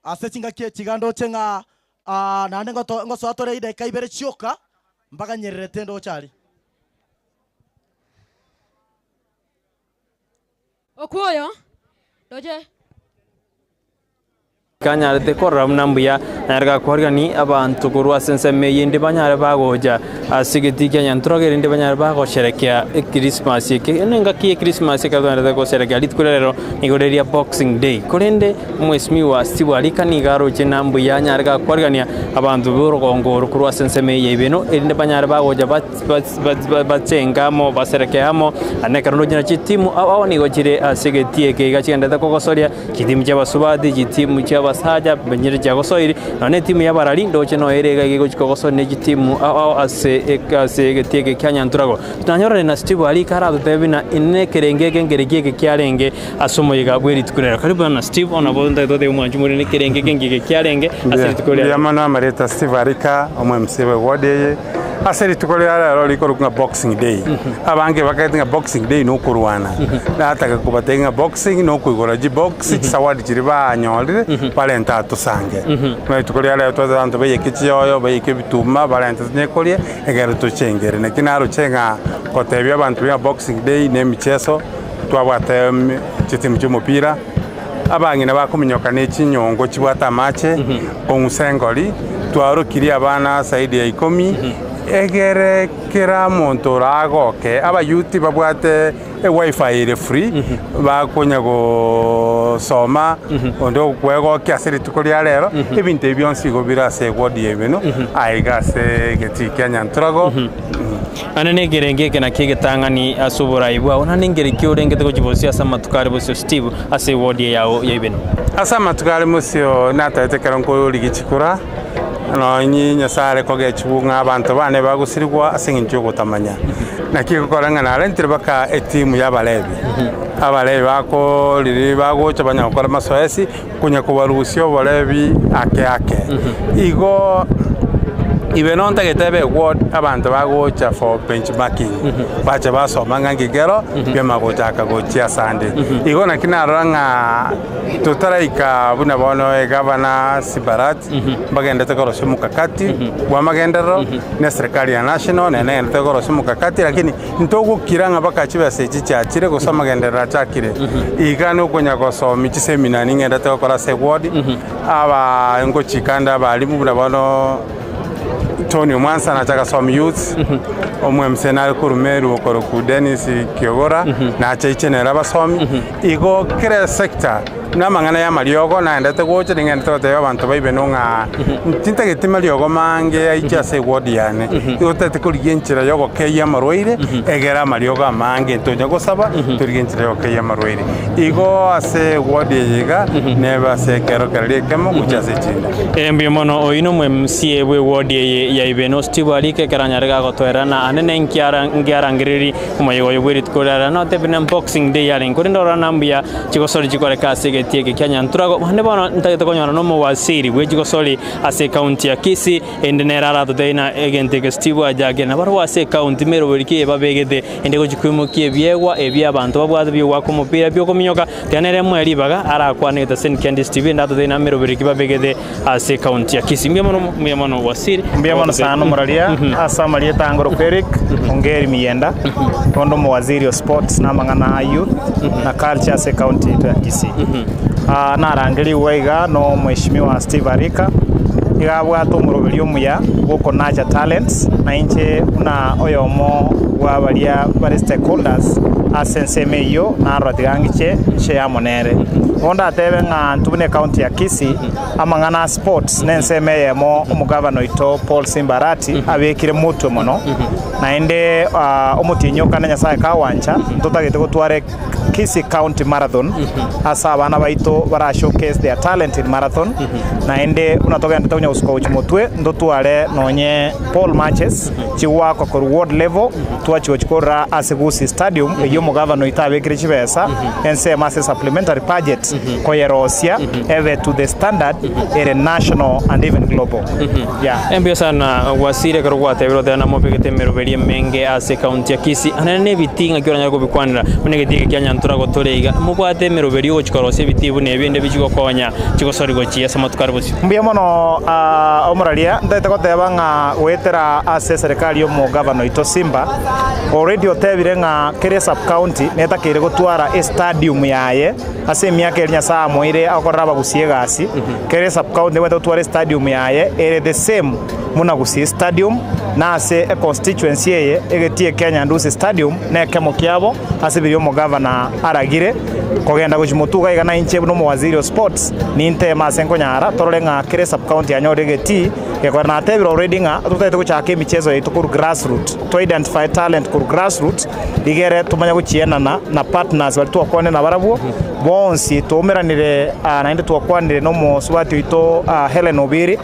Ase chingaki echi iga ndoche ng'a naende ngoto ngosoa tore edakika ibere chioka, mpaka nyererete ndoche aria. Okwo oyo, ndoche. Kanyarete korora buna mbuya Nanyare gakwarigani abanto korwa ase ensemo eyende banyare bagocha ase egetii kia Nyanturage erinde banyare bagosherekea Ekrismasi eke. Eye nengaki y'Ekrismasi ekero togendete gosherekea rituko ria rero nigo riria Boxing Day. Korende Omwesimigwa Steve Arika nigo aroche ng'a mbuya anyare gakwarigania abanto b'orogongo oro korwa ase ensemo eye ya Ibeno erinde banyare bagocha bachenge amo, baserekee amo, naende ekero ndoche na chitimu ao ao nigo chire ase egetii eke iga chigenderete kogosoria, chitimu chi'abasubati, chitimu chi'abasacha, banyire chiagosoiri, nonya na etimu y'abarari ndoche noyo ere iga iga egochia kogosoria ne chitimu ao ao ase ase egetii eke kia Nyanturago. Nanyorane na Steve aria ekero aratotebie buna ine ekerengo eke nkereki eke kiarenge ase omoyega bwe rituko riarero. Karibu bwana Steve, bono nabo ntagete gotebia omwanchi more nekerengo eke nki eke kiarenge ase rituko riarero. Mbuya mono amareta Steve Arika, omo MC bwe ward eye. Ase rituko ria rero rikorokwa ng'a Boxing Day, abange bakaete ng'a Boxing Day nokorwana. Nataka kobatebia ng'a boxing nokoigora chibox, chisawadi chiria banyorire barente atosange. Buna rituko ria rero twateba abanto baiyeke chiyoyo, baiyeke ebituma, barente tonye koria, ekero tochengere. Naki naroche ng'a kotebia abanto ng'a Boxing Day na emicheso, twabwate chitimu chi'omopira, abang'ina bakominyoka ne chinyongo chibwate amache, kong'usa engori, twarokirie abana zaidi ya ikomi, egere kera omonto oragoke, abayuti babwate ewifi ere free, bakonya gosoma, onde okwegokia ase rituko ria rero, ebinto ebi bionsi igo bire ase eward ya Ibeno, aiga ase egetii kia Nyanturago. Naende nekerenge eke nakio egetang'ani ase oborai bwao, naende nkereki orengete gochia bosio ase amatuko are bosio, Steve, ase ewodi eye yao ya Ibeno. Ase amatuko are bosio nataete ekero nkorigia chikura, nonye Nyasae are kogechigwa ng'a abanto bane bagosirigwa ase engencho y'ogotamanya. Naki egokora ng'a narentire mpaka etimu y'Abalevi, Abalevi bako riria bagocha banya gokora amasoesi, konya kobarusia oborebi ake ake. Igo ibe nontagete ebe ward abanto bagocha for benchmarking, bache basoma ng'a nki kero biama gochaka gochia asande. Igo naki narora ng'a totaraika buna bono egavana Sibarat mbagendete korosia omokakati bw'amagenderero na eserikari ya national nere negendete korosia omokakati lakini Ntogokira ng'a mpaka chibesa echi chiachire, gose amagenderero achakire. Iga nokonya gosomia chisemina ning'endete gokora ase eward, aba ngochika ande abalimu buna bono Tony Omwansa nache agasomia youths, omo MCA nare korwa Meru okorokwa Dennis Kiogora, nache aiche nere abasomi. Igo kera esector namang'ana y'amariogo naendete gocha ning'endete gotebia abanto ba Ibeno ng'a tintageti mariogo mange aiche ase eward yane, igo totagete korigia enchera y'ogokeyia amarwaire egere amariogo amange ntonya gosaba torigie enchera y'ogokeyia amarwaire. Igo ase eward eye iga nebe ase ekero keria ekemo gochia ase echinde. Ee mbuya mono, oyio nomo MCA bw'eward eye ya Ibeno Steve Arike ekero anyare gagotoerana ande nenkiara nkiarangereri Omoyega oyo bwe rituko riarara notebe na Boxing Day yarenge, korende ororo na mbuya chigosori chikoreka ase egetii eke kia Nyanturago. Naende bono ntagete konyora nomowasiri bwe chigosori ase ecounty ya Kisii, erinde nere aratotebie ng'a egento eke Steve ajakire. Nabarabwo ase ecounty meroberi ki ebabegete ende gochia koimokia ebiegwa ebi abanto babwate biogoaka omopira biokominyoka, tiga nere emoe ribaga arakwane egetaseni kia Ndisi TV ende atotebie ng'a meroberi ki babegete ase ecounty ya Kisii. Mbuya mono mbuya mono Wasiri. Mbuya mono sana omoraria ase amarieta angoro kwa Eric Ongeri Miyenda, onde omowaziri o sports na amang'ana a youth na culture ase ecounty yaito ya Kisii. Ah, narangerigwe iga no omweshimiwa Steve Arika, iga abwate omoroberio omuya bw'okonacha talents, na inche buna oyomo bwa baria bare stakeholders ase ensemo eyio narora tiga ng'iche nche amo nere. Nigo ndatebe ng'a intwe buna ecounty ya Kisii, Amang'ana a sports nensemo eyemo omogavana oito Paul Simba Arati abekire motwe mono, naende omotienyi o kane Nyasae kagwancha ntotagete gotwara Kisii County Marathon ase abana baito bara showcase their talent in marathon naende buna togendete konya gosuka gochia motwe ntotware nonye pole matches chigwakwa korwa ward level twachia gochia korora ase Gusii Stadium eyio omogavana oito abekire chibesa ensemo ase supplementary budget koyerosia ebe to the standard ere national and even global. Yeah. Mbuya sana Wasiri ekero gwatebire otebe namobegete emeroberi emenge ase ekaunti ya Kisii. Anene nebitii ng'aki oranyare kobikwanera buna egetii eke kia Nyantura. Nyantorago tore iga, mobwate emeroberio ogochia korosia ebitii buna ebi ende bichie gokonya chigosori gochia ase amatuko are bosio. Mbuya mono omoraria, ntaete goteba ng'a goetera ase eserekari y'omogavana oito Simba, already otebire ng'a kera esub county netakeire gotwara estadium yaye ase emiaka eria Nyasaye amoeire agokorera abagusia egasi, kera esub county nebwenerete gotwara estadium yaye ere the same buna Gusii Stadium, na ase econstituency eye egetie kia Nyandusi Stadium nekemo kiabo ase biria omogavana aragire kogenda gochia motuga iga na inche buna omowaziri o sports ninteme ase nkonyara torore ng'a kera esub-county yanyorire egetii gekogera natebire already ng'a totagete gochaka emicheso yaito korwa grassroot to identify talent korwa grassroots rigere tomanye gochienana na partners baria twakwanire nabarabwo bonsi twaumeranire naende twakwanire na omosubati oito Hellen Obiri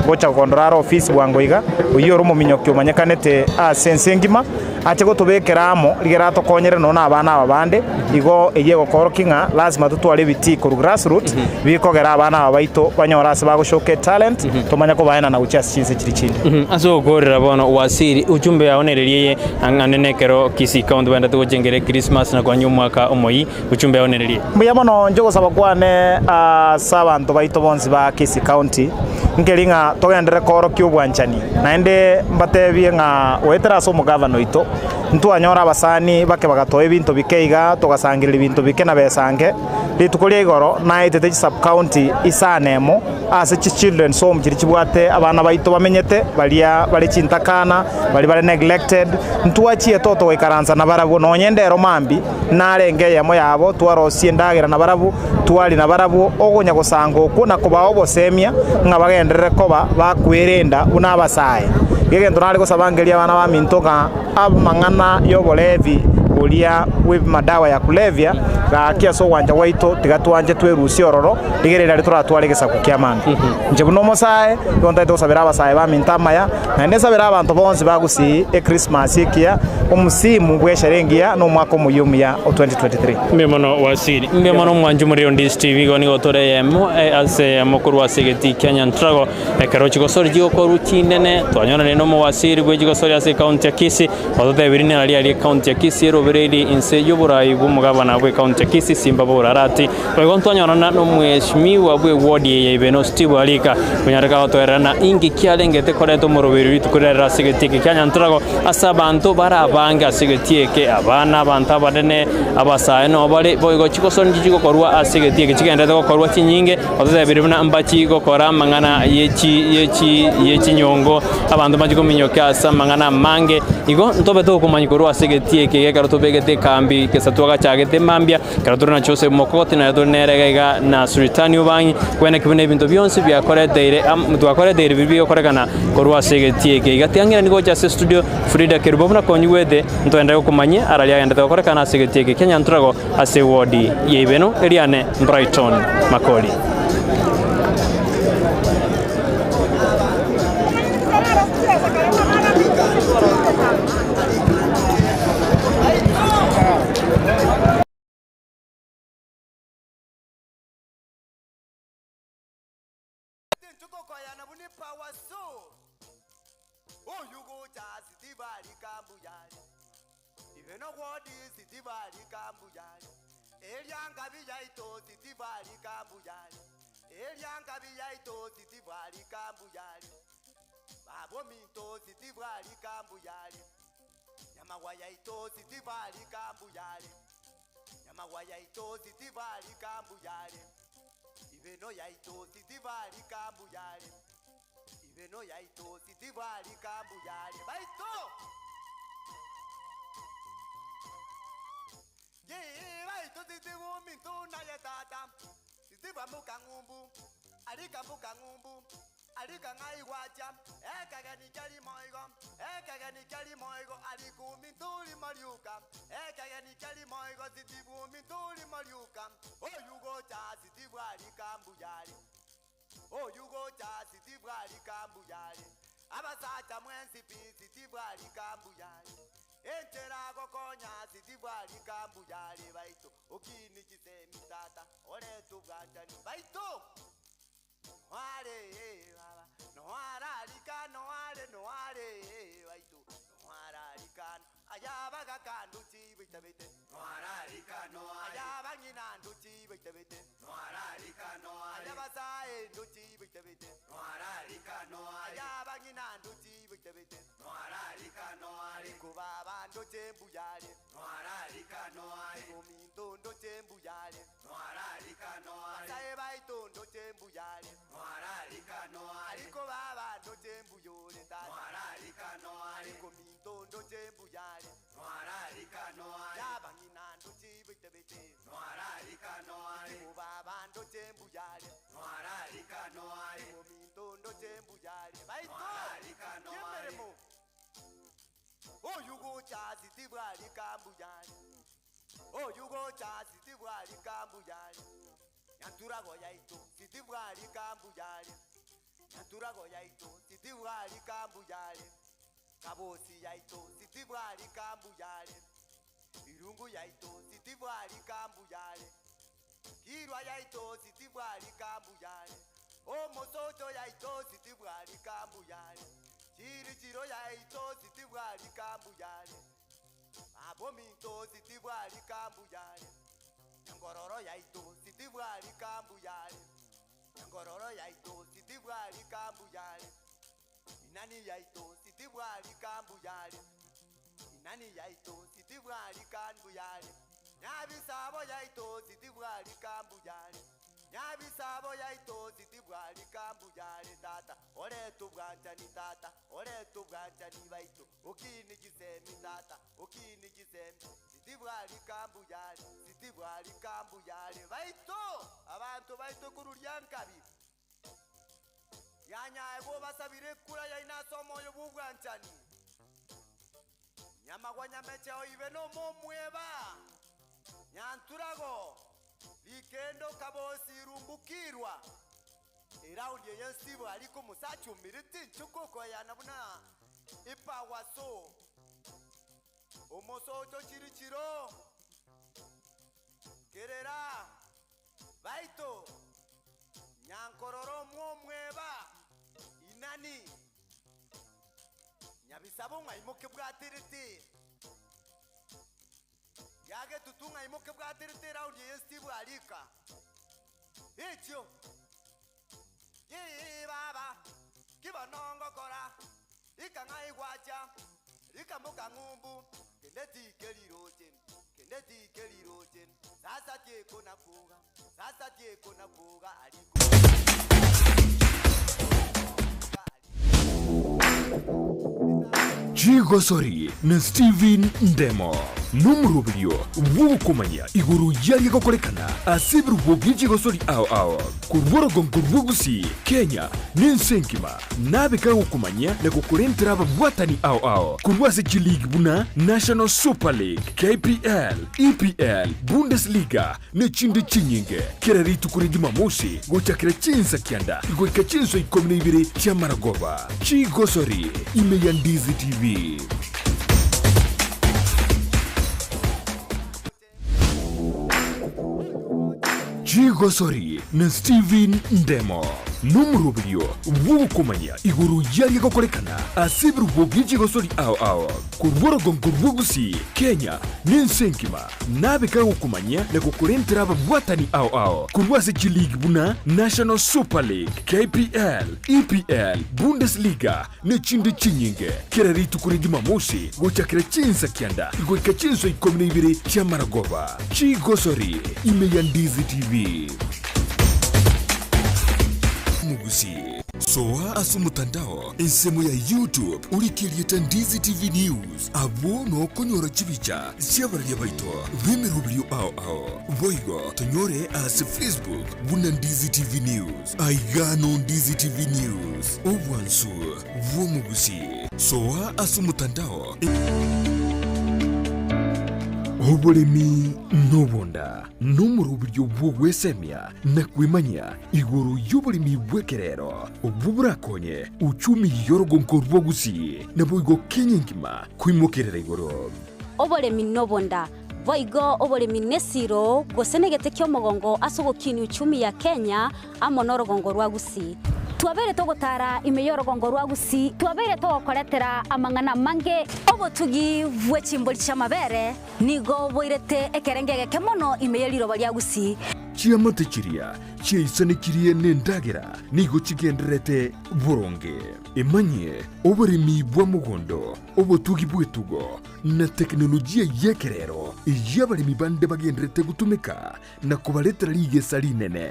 gocha gokondora are ofisi bwango iga, oyio ore omominyoki omanyekanete ase ense engima, ache gotobekera amo, rigere atokonyere nonya nabana aba bande. Igo eyio egokoorokia ng'a lasima totware ebitii korwa grassroots, bikogera abana aba baito banyore ase bagoshoka etalent, tomanye kobaenana gochia ase chinse chiria chinde. Ase ogokoorera bono Wasiri, ujumbe yao nereria eye ang'ane nekero Kisii County baendete gochengera Echristmas na koanya omwaka omoyia, ujumbe yao nereria eye. Mbuya mono inche ogosaba kwane ase abanto baito bonsi ba Kisii County, nkeri ng'a togenderere koorokia obwanchani, naende mbatebie ng'a goetera ase omogavana oito, ntwanyora abasani bake bagatoa ebinto bike iga, togasangereria ebinto bike na besa nke. Rituko ria igoro naetete chisub-county isano emo ase chi-children's home chiria chibwate abana baito bamenyete, baria bare chintakana, baria bare neglected, ntwachiete otogoikaransa nabarabwo nonye ndero mambia, Narenge eyemo yabo, twarosie endagera nabarabwo, twaria nabarabwo, okonya gosanga okwo na kobaa obosemia, ng'a bagenderere koba bakwerenda buna abasae. Egento nare gosaba ngerie abana baminto ng'a amang'ana y'oborevi boria bw'amadawa ya kulevya, gaki ase ogwancha gwaito tiga twanche twerusie ororo, rigereria riria toratware egesaku ki'amambia. Inche buna omosae, nigo ntagete gosabera abasae baminto amaya, Naende nsabere abanto bonsi ba Gusii Ekrismasi ekiya, omusimu bw'eshere engiya, na omwaka omoyia omuya o 2023. Mbuya mono Wasiri. Mbuya mono omwanchi omorero Ndisi TV igo nigo tore eyemo ase eyemo korwa ase egetii kia Nyantrago ekero chigosori chigokorwa chinene twanyoranire na omowasiri bwe chigosori ase ecounty ya Kisii ototebirie nera riaria ecounty ya Kisii erobereirie inse y'oborai bw'omogabana bwe ecounty ya Kisii Simba Borarati Boigo ntwanyorana nomweshimiwa bw'ewodi eye Ibeno Steve Arika, onyare kagotoerera na inki kiarengete koreta omoroberio rituko riarero ase egetii eke kia Nyantorago ase abanto bare abange ase egetii eke, abana, abanto abanene, abasae noo bare, boigo chigosori nchichi gokorwa ase egetii eke chigenderete gokorwa chinyinge, ototebirie buna mbachi gokora amang'ana yechi yechi yechinyongo, abanto mbachi kominyokia ase amang'ana amange. Igo ntobe tokomanya korwa ase egetii eke iga ekero tobegete ekambi gesa twagachagete mambia. Ekero tore na Joseph Mokogoti naye tore nere iga iga na Sultani Obangi, kweneki buna ebinto bionsi biakoreteire am twakoreteire biria bigokorekana korwa ase egetii eke iga. Tiang'irani gocha ase estudio Frida Kerubo buna konyigwete ntoenderere gokomanyia ara riagenderete gokorekana ase egetii eke kia Nyantrago ase ewodi ya Ibeno eriane Brighton Makori. Chigosori na Steven Ndemo nomoroberio bw'ogokomanya igoro y'aria gokorekana ase ebirubo bie chigosori ao ao korwa orogongo rwa Gusii, Kenya, na ense engima. Nabe kagokomanyia na gokorentera ababwatani ao ao korwa ase chiligi buna National Super League, KPL, EPL, Bundesliga na echinde chinyinge. Kera rituko ria Jumamosi gochakera chinsa kianda goika chinsa ikomi na ibere chi'amaragoba. Chigosori ime ya Ndizi TV. Chigosori na Steven Ndemo nomoroberio bw'ogokomanya igoro y'aria gokorekana ase ebirubo bie chigosori ao ao korwa orogongo rwa Gusii, Kenya, na ense engima. Nabe kagokomanyia na gokorentera ababwatani ao ao korwa ase chiligi buna National Super League, KPL, EPL, Bundesliga na echinde chinyinge. Kera rituko ria Jumamosi gochakera chinsa kianda goika chinsa ikomi na ibere chi'amaragoba. Chigosori ime ya Ndizi TV. Omogusii. Soa ase omotandao ensemo ya YouTube orike erieta Ndizi TV News abwo nokonyora chibicha chi'abararia baito b'emeroberio ao ao. Boigo tonyore ase Facebook buna Ndizi TV News. Aiga no Ndizi TV News, obwansu bw'omogusii. Soa ase omotandao. Oboremi nobonda nomoroberio bw'ogwesemia na kwemanyia igoro y'oboremi bw'ekerero obwo borakonye uchumi y'orogonko rwa Gusii naboigo Kenya engima koimokerera igoro. Oboremi nobonda, boigo oboremi nesiro gose negete ki'omogongo ase ogokinia uchumi ya Kenya amo norogongo rwa Gusii. Twabeire togotara ime y'orogongo rwa Gusii, twabeire togokoretera amang'ana amange. Obotugi bwe chimbori chi'amabere nigo boirete ekerengo egeke mono ime ye riroba ria Gusii. Chiamate chiria chiaisanekirie nendagera nigo chigendererete boronge. Emanyie oboremi bwa mogondo, obotugi bw'etugo, na tekinolojia y'ekerero eyio abaremi bande bagendererete gotumeka na kobaretera rigesa rinene.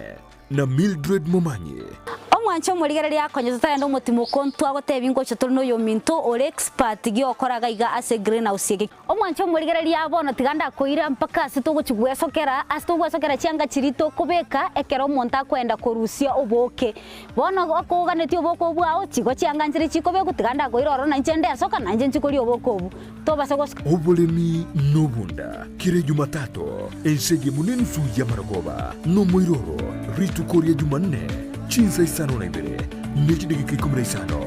Na Mildred Momanyi. Omwanche omorigereria akonye totarenda omotimoko ntwagotebia ngocha tore noyominto ore expert giokora gaiga ase greenhouse eke. Omwanche omorigereria bono tiga ndakoira mpaka ase togochi gwesokera ase togwesokera chianga chiria tokobeka ekero omonto akoenda korusia obooke. Bono okoganetie obooke obwo ao chigo chianga nchire chikobekwa tiga ndakoira ororo nainche ndesoka nainche nchi koria obooke obwo. Tobasa gosoka. Oboremi nobonda kera Ejumatato, ense eyemo nenusu y'amarogoba, nomoiroro rituko ria Jumanne, chinsa isano na ibere ne chidageka ikomi na isano.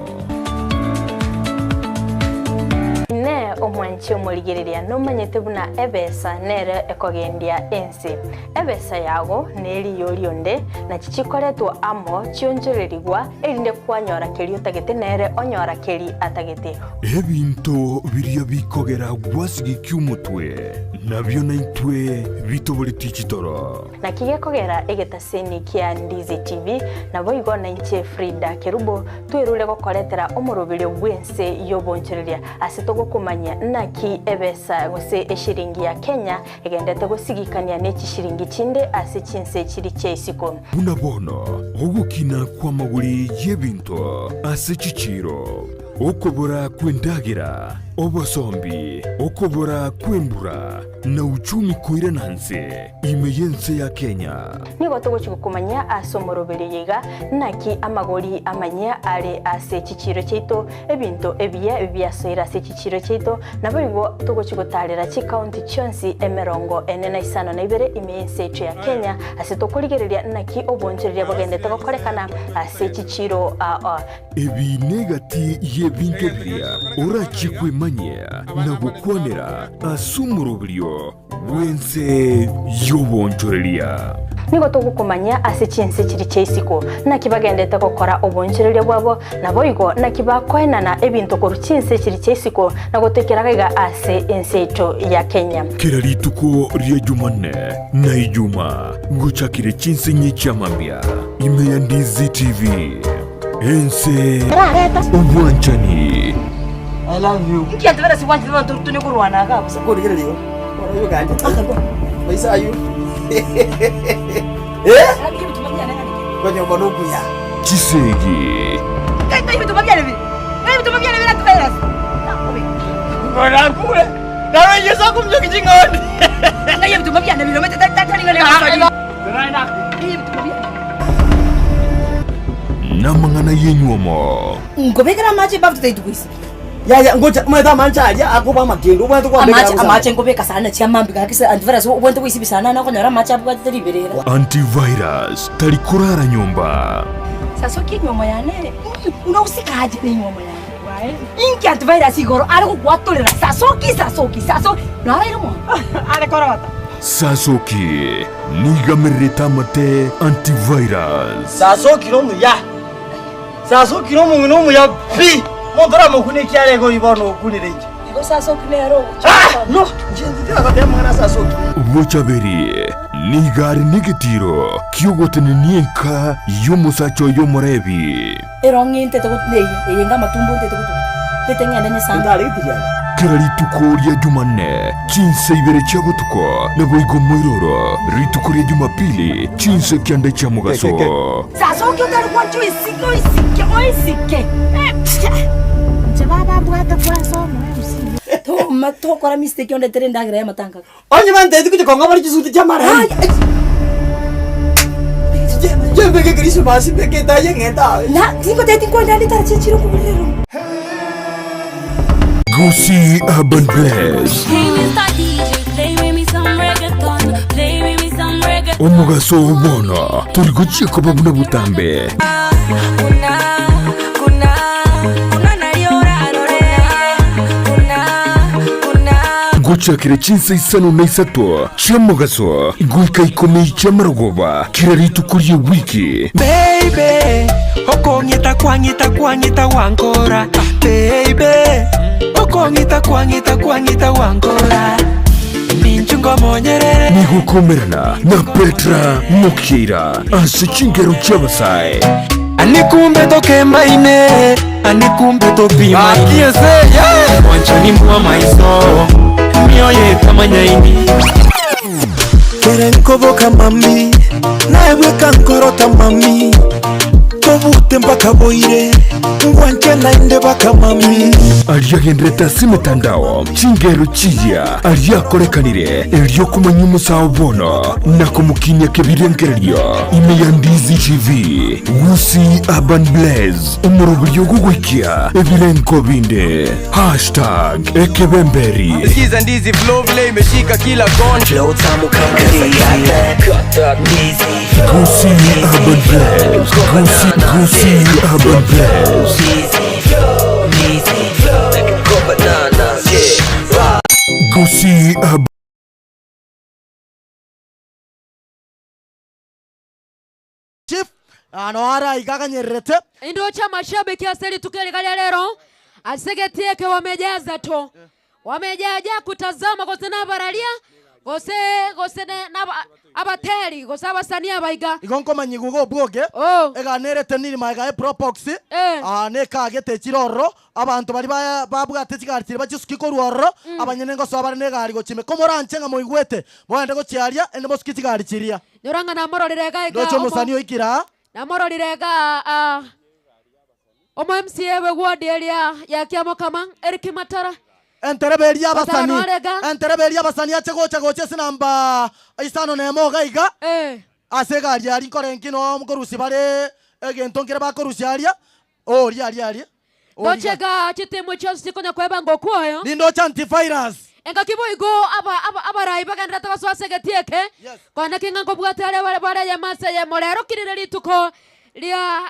Inee! Omwanchi omorigereria nomanyete buna ebesa nere ekogendia ense? Ebesa yago neriyo rionde, nachi chikoretwa amo chionchorerigwa, erinde kwanyora keria otagete nere onyora keri atagete. Ebinto biria bikogera gwasigekia omotwe, nabio naintwe bitoboretie chitoro. Naki gekogera egetaseni kia Ndizi TV, naboigo nainche Frida Kerubo twerure gokoretera omoroberio bw'ense y'obonchoreria ase togokomanyia naki ebesa gose eshiringi ya Kenya egendete gosigikania ne chishiringi chinde ase chinse chiri chia isiko. Buna bono ogokina kw'amagori y'ebinto ase chichiiro, okobora kw'endagera, obosombi, okobora kw'embura, na uchumi koirana nse ime y'ense ya Kenya. Nigo togochia gokomanyia ase omoroberio oyo iga, naki amagori amanyia are ase chichiiro chiaito, ebinto ebiya biasoire ase chichiiro chiaito, naboigo togochia gotaarera chikaunti chionsi emerongo ene na isano na ibere ime y'ense yaito ya Kenya, ase tokorigereria naki obonchoreria bogendete gokorekana ase chichiiro aa. Ebi negati y'ebinto biria orachie kwemanyia na gokwanera ase omoroberio bw'ense y'obonchoreria. Nigo togokomanyia ase chinse chiria chia isiko, naki bagendete gokora obonchoreria bwabo, naboigo naki bakoenana ebinto korwa chinse chiria chia isiko na gotoikera gaiga ase ense yaito ya Kenya. Kera rituko ria Jumanne na Ijumaa gochakire chinse inye chia mambia ime ya Ndizi TV. Ense obwanchani. I love you. Inki antivirus gwanchete abanto tone korwana iga bosa? Korigereria igo. Bono oyo gandi. Maisa ayio. Eh? Konyomba nokuya. Chisegi. Ngai ebituma biane bire. Ngai ebituma biane bire antivirus. Ngora nkure. Naro Yesu akumjoki ching'ondi. Ngai ebituma biane bire omanyete tari ng'a Ngai ebituma biane. Namang'ana y'enywomo. Nkobekera amache ebafu totagete goisibia. Yaya ngocha omanyete amanche aria akoba amakendu obwenerete kwambekera Amache bosa. amache nkobeka sana chiamambi gaki se antivirus obwenerete goisibia sana na okonyora amache abwatete riberera. Antivirus tari korara nyomba. Sasoki enywomo yane ere buna osika aje nenywomo yane. Inki antivirus igoro are gokwatorera sasoki sasoki sasoki naraire mono. Are korota. Sasoki nigamererete amate antivirus. Sasoki nomuya. Sasoki nomong'ina omuya pi. Monto oramokune ekiara igo bono okunire inche. Igo sasoki nere ogocha. Ah! No! Inche tindagoteba amang'ana a Sasoki. Bochaberi nigo are negetiro ki'ogotenenia enka y'omosacha oye omorebi. Erong'i ntete gotu neye, eye enga amatumbo ntete gotuguta, ntete ng'ende nyesambe. Kera rituko ria Jumanne, chinsa ibere chia botuko, naboigo moiroro, rituko ria Jumapili, chinsa kianda chia mogaso. Sasa oki otari gwancha oisike, oisike, oisike. Inche baba mbwate kwansa omo MC. Toma tokora mistake ondetere endagera y'amatanga. Onye banteti gochia kong'a bare chisuti chi'amarembe. Inche mbeke Christmas mbeke etayi eng'ente aye. Na tingoteti nkwenda ande tara chichire okoburera eromo. Gusii Urban Bless. Hey, Mr. DJ, play with me some reggaeton. Play with me some reggaeton. Omogaso oo bono tori gochia koba buna botambe. Gochakera chinsa isano na isato chi'omogaso goika ikomi chi'amarogoba kera rituko ri'ewiki. Baby, okong'ita kwang'ita kwang'ita gwankora Baby, okong'ita kwang'ita kwang'ita gwankora Ninchu ngomonyerere Nigokomerana na Petra Mokeira ase chingero chi'abasae. Ani kumbe tokembaine Ani kumbe topimaine Mwanchani mbwa maiso Mioyo etamanyaini Kere nkoboka mami naebweka nkorota mami tobute mpaka boire ngwanche naende baka mami Aria agenderete ase emetandao, chingero chiria aria akorekanire erio komanya omosao bono na komokinia kebirengererio ime ya Ndizi TV, Gusii Urban Blaze, omoroberio ogogoikia ebirengo binde. Hashtag Ekebemberi. Sikiza ndizi flow vile imeshika kila kona Flow tamu kama ndizi Gusii Urban Blaze. Gusii, Gusii Urban Blaze. Gusii Urban Chief ano ara iga aganyererete. Ndio cha mashabiki ase rituko eri riria rero ase getieke wamejaza to wamejaja kutazama gose nabararia gose gose naba abateri gose abasani abaiga igo nkomanyigu iga obwoge eganerete nirima iga epropox nekagete chire ororo abanto baria babwate chigari chiria bachisuki korwa ororo abanyene ngosoa bare na egari gochime komoranche ng'a moigwete mogende gochiaria ende mosuki chigari chiria Nyoranga namororire iga iga ndoche omosani oikire aa namororire iga omo MCA we ward area ya Kiamokama Eric Matara Enterebe eria Matara abasani noarega. Enterebe eria abasani ache gocha gocha ase namba isano na emo iga iga ase egari aria nkore nki no nkorusia bare egento nkere bakorusia aria oria aria aria Oria Ndoche iga chitimu chionsi chikonya kwebanga okwoyo Nindoche antivirus Engaki boigo abarai bagenderete gosoa ase egetii eke, kona ki ng'a nkobwate aria bare bare eyemo ase eyemo rero kirire rituko ria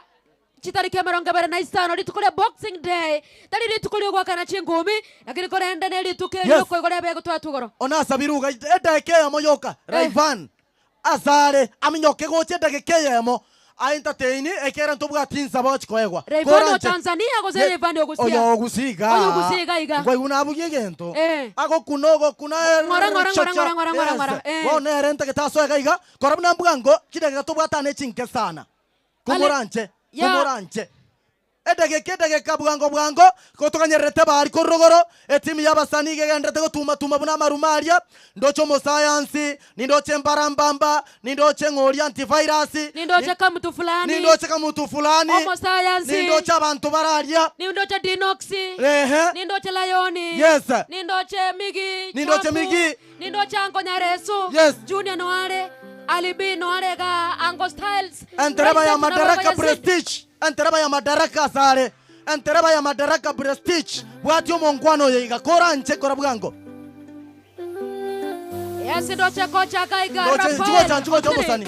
chitariki emerongo ebere na isano, rituko ria Boxing Day, tari rituko ri'ogoakana chingumi, lakini korende nerituko erio okoigora ebe egotwatwa igoro. Onasabire iga edageka eyemo yoka, Rayvanny asare aminyoke gocha edageka eyemo aentertain ekero ntobwati nsaba gochi koegwa. Rayvanny o Koranche. Tanzania gose Ye- Rayvanny o Gusii? Oyo o Gusii iga. Oyo o Gusii iga iga. Nkwaigwa nabugia egento. Agokuna ogokuna Ng'ora ng'ora ng'ora ng'ora ng'ora ng'ora ng'ora. Yes. Bono ere ntagete asoe iga iga, kora buna mbwango chidageka tobwatane chinke sana. Komoranche, komoranche. Edageka edageka bwango bwango, gotoganyererete baari korwa rogoro, etimu y'abasani iga egendererete gotuma-tuma buna amaruma aria, Ndoche omosayansi, nindoche embarambamba, nindoche ng'a oria antivirus, Nindoche kamutu fulani. nindoche kamutu fulani, Omosayansi. nindoche abanto bare aria. Nindoche Dinox. Ehe. Nindoche Lion. Yes. Nindoche Migi. Nindoche Chapu. Migi. Nindoche Anko Nyaresu. Yes. Junior noare. Ali B noare ga Anko Styles. Entereba ya Vincent Madaraka Nabago Yazid. Prestige. Entereba ya Madaraka asare. Entereba ya Madaraka Prestige. Bwatia omonkwano oyo iga koranche kora bwango. Yes, ndoche kocha gaiga. Ndoche Rafael. nchigocha nchigocha Otire. omosani.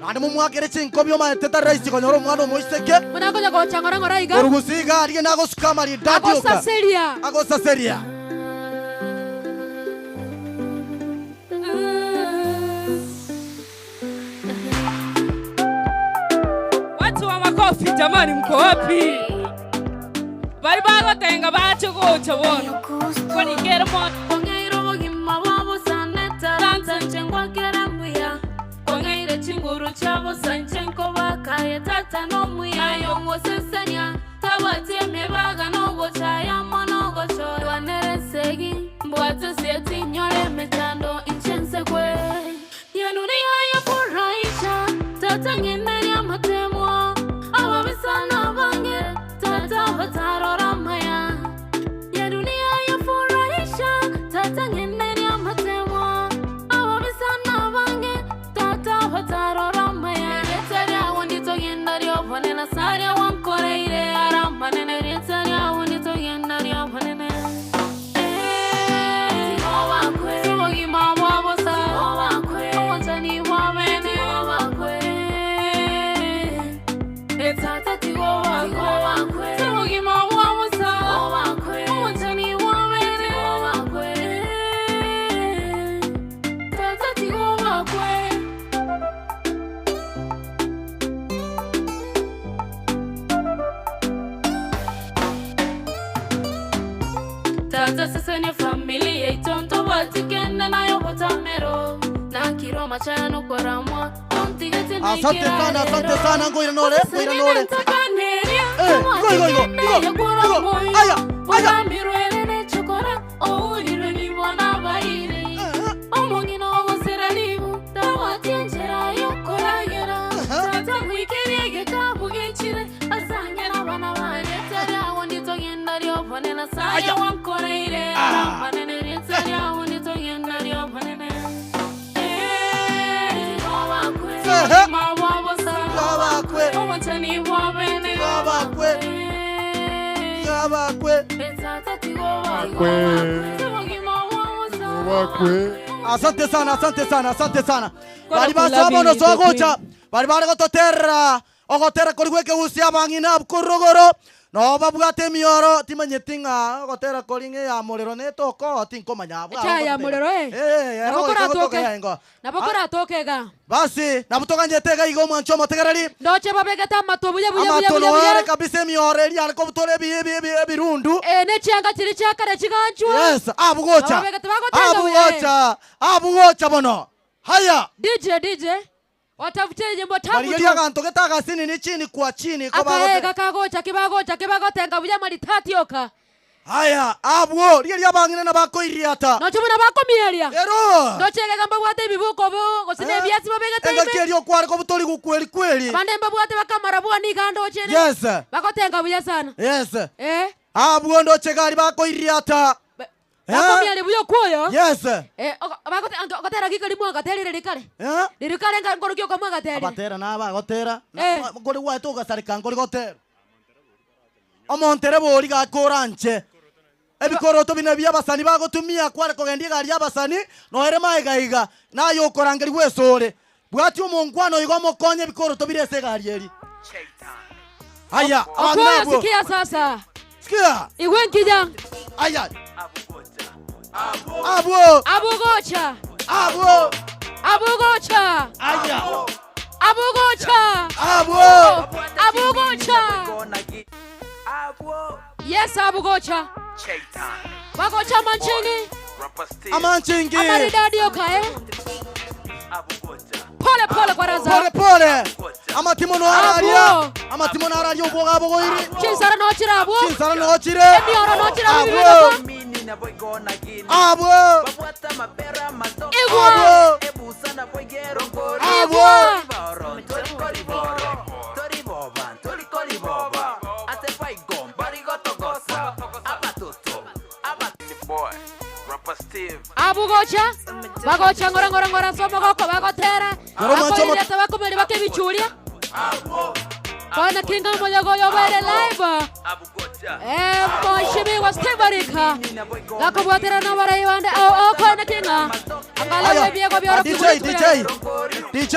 Naende momwakere chinkobi omaete tari rahisi konyora omwana omoiseke. Muna konya gocha ng'ora ng'ora iga. Orugusi iga aria nagosuka amaridadi oka. Agosaseria. Agosaseria. Watu wa makofi jamani, mko wapi? Bari bagotenga bache gocha bono. Kwani kero mo Ong'eire obogima bwa bosa netalanta nche ngwakere mbuya Ong'eire chinguru chia bosa nche nkobakaye tata nomuya Ayong'osesenia tabwati emebaga nogochaya mono ogochorwa nere ensegi mbwate sieti nyore emechando inche nsekwe Ya dunia yafurahisha tata ng'ende ry'amatemwa ababisana bange tata batarora amaya Ya dunia yafurahisha tata ng'ende ry'amatemwa ababisana bange tata batarora amaya Erieta ryawe nditogenda ryobonene saria wankoreire aramanene Erieta ryawe nditogenda ryobonene Obogima bwa bosa obwanchani bwa bene Etata tigo bakwe obogima bwa bosa obwanchani bwa bene Tata sesenia family yaito ntobwati kende naye obotamero Nakire omachaya nokoramwa tontigete Asante sana, asante sana, ngoira nore, ngoira nore. Eh, igo, igo, igo, igo, igo, aya, aya. Asante sana, asante sana, asante sana. Bari basoa bono soa gocha. Bari bare gototerera ogotera kori gwekegusii abang'ina abwo korogoro noo babwate emioro timanyeti ng'a ogotera kori ng'a eya morero netoko tinkomanya abwo Echa ya morero eh. Eh, Nabo ero koratoke. gotoka ya engo. Nabo koratoke iga. Basi nabo toganyete iga iga omwancho omotegereri. Ndoche babegete amato buya buya buya Amato buya noare buya. kabisa emioro eria are kobutora ebi ebi ebi ebirundu. Eh, ne chianga chiri chiakare chiganchwa. Yes, abwo gocha. Babegete bagotenga Abwo buya, eh. gocha. Abwo gocha bono. Haya. DJ DJ watafutie nyimbo tamu Barigeria tu. aganto gete agasinini chini kwa chini ko Akaega bagote. kagocha kibagocha kibagotenga buya maritati oka. Haya, abwo rigeria abang'ina na bakoiriata. Noche buna bakomieria. Ero. Ndoche egega mbabwate ebibuko bo gose ne ebiasi babegete Engaki ime. eria okware kobutori gukweri kweri. Abande mbabwate bakamara bwa niga ndoche ere. Yes. Bagotenga buya sana. Yes. Eh. Abwo ndoche gari bakoiriata. Bakomieria buya okwoyo. Yes. Eh, bagote ogotera giko rimwe agaterire rikare. Eh? Ririkare ngoroki okamwa agaterire. Abatera naba agotera. Eh. Ngori gwaete ogasareka ngori gotera. Omontere bori gakora nche. Ebikoroto bine bia abasani bagotumia kware kogendia egari ya abasani noere maega iga naye okorangeri gwesore. Bwati omonkwano igo omokonye ebikoroto bire ase egari eri. Aya, Okwoyo abang'ina abwo. sikia sasa. Sikia. Igwe nkija. Aya. Abwo. Abugocha. Abwo. Abugocha. Aya. Abugocha. Abwo. Abugocha. Yes, abugocha. Bagocha manchingi. Amanchingi. Amaridadi oka eh. Pole pole kwa raza. Pole pole. Amatimo no araria. Abwo. Amatimo no araria obwoga abogoiri. Chinsara no chira abwo. Chinsara no chire. Emioro no chira Abwo. Abwo. Igwa. Abwo. Igwa. Abugocha. Bagocha ngora ngora ngora somo goko bagotera. Yoro mwancho mo- Bakoirete bakomeri bakebichuria. Bwana Kinga Moyogoyo bere live. Eh, mheshimiwa Steve Arika. Gakobwatera na barai bande. Oh, oh, kwana Kinga. Angala ebiego Ah, DJ DJ DJ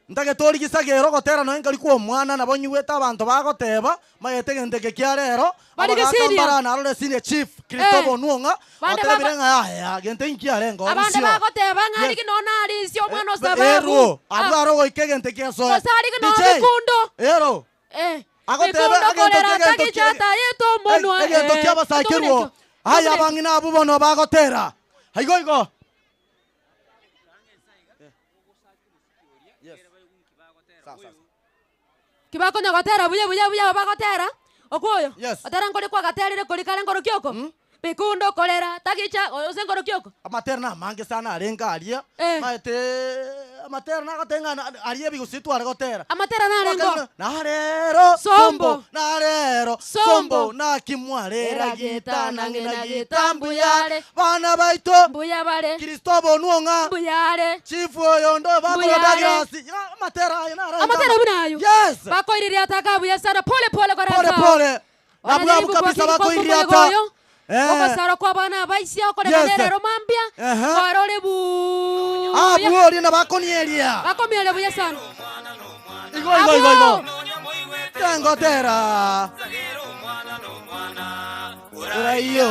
ntagete origisagera ogotera noe nkari kwa omwana nabo nyigwete abanto bagoteba mayete egento kia rero Barigesiria. abagaka narore senior chief Christopher Eh. Onwong'a Bande otebire bago- ng'a aya gento inki arengo Abande bagoteba ng'a arigi nona arisio omwana osababu. ero abwo aro goika egento kiasoa Gose arigi no bikundo. ero Eh. Agoteba Bikundo egento korera egento tagichata yeto omonwa. egento eh. kiabasakirwo aya abang'ina abwo bono bagotera igo igo Kibakonya gotera buya buya buya bagotera. Okwoyo. Yes. Otera nkori kwagaterire kori kare nkoro kioko. Bikundo korera tagicha ose nkoro kioko. amatera namange sana arenga aria Eh. maete amatera nagatenga aria ebigusi tware gotera Amatera narengo. narero Sombo. narero Sombo. sombo nakimwarera Era gita nang'ina gita, gita mbuyare. mbuyare bana baito Mbuya bare. Kristobo Onwong'a Mbuyare. chifu oyo ndo bakora Mbuyare. Douglas amatera ayo narenga Amatera bunayo. Yes. Bakoiriria taka buya sana pole pole kwa pole raza. pole Wanajaribu nabwabu kabisa kuhakiki kwa bakoiriata mbogoyo. Eh. Ogosara kwa bana baisia okoreka Yes. nerero mambia. Aha. Kwarore buya. abwo ori nabakonieria Bakomieria buya sana. Igo igo igo igo tengotera Uraiyo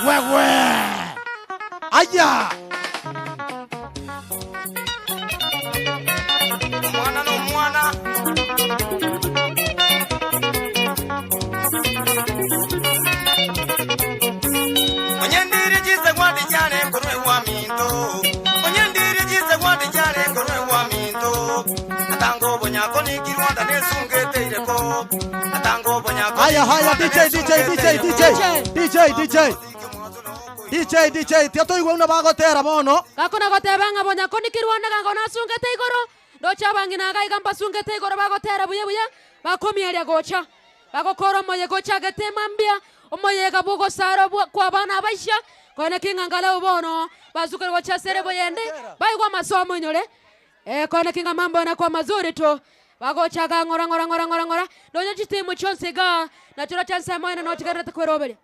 wewe aya Mwana no mwana. Haya haya DJ DJ DJ DJ DJ DJ DJ DJ tiga toigwe buna bagotera bono. Gakona goteba ng'a bonyako nikirwana gango nasungete igoro, ndoche abang'ina iga iga mbasungete igoro bagotera buya buya, bakomieria gocha. Bagokora omoyega ochagete mambia, omoyega bw'ogosara bwa kw'abana abaisia, konya ki ng'a nkareo bono basukire gochia ase erebo yende, baigwe amasomo inyore, eh, konya ki ng'a mambo nakwa mazuri tu. Bagochaka ng'ora ng'ora ng'ora ng'ora ng'ora, nonya chitimu chionsi igaa, nachoroche ensemo ene nochigendererete kweroberia.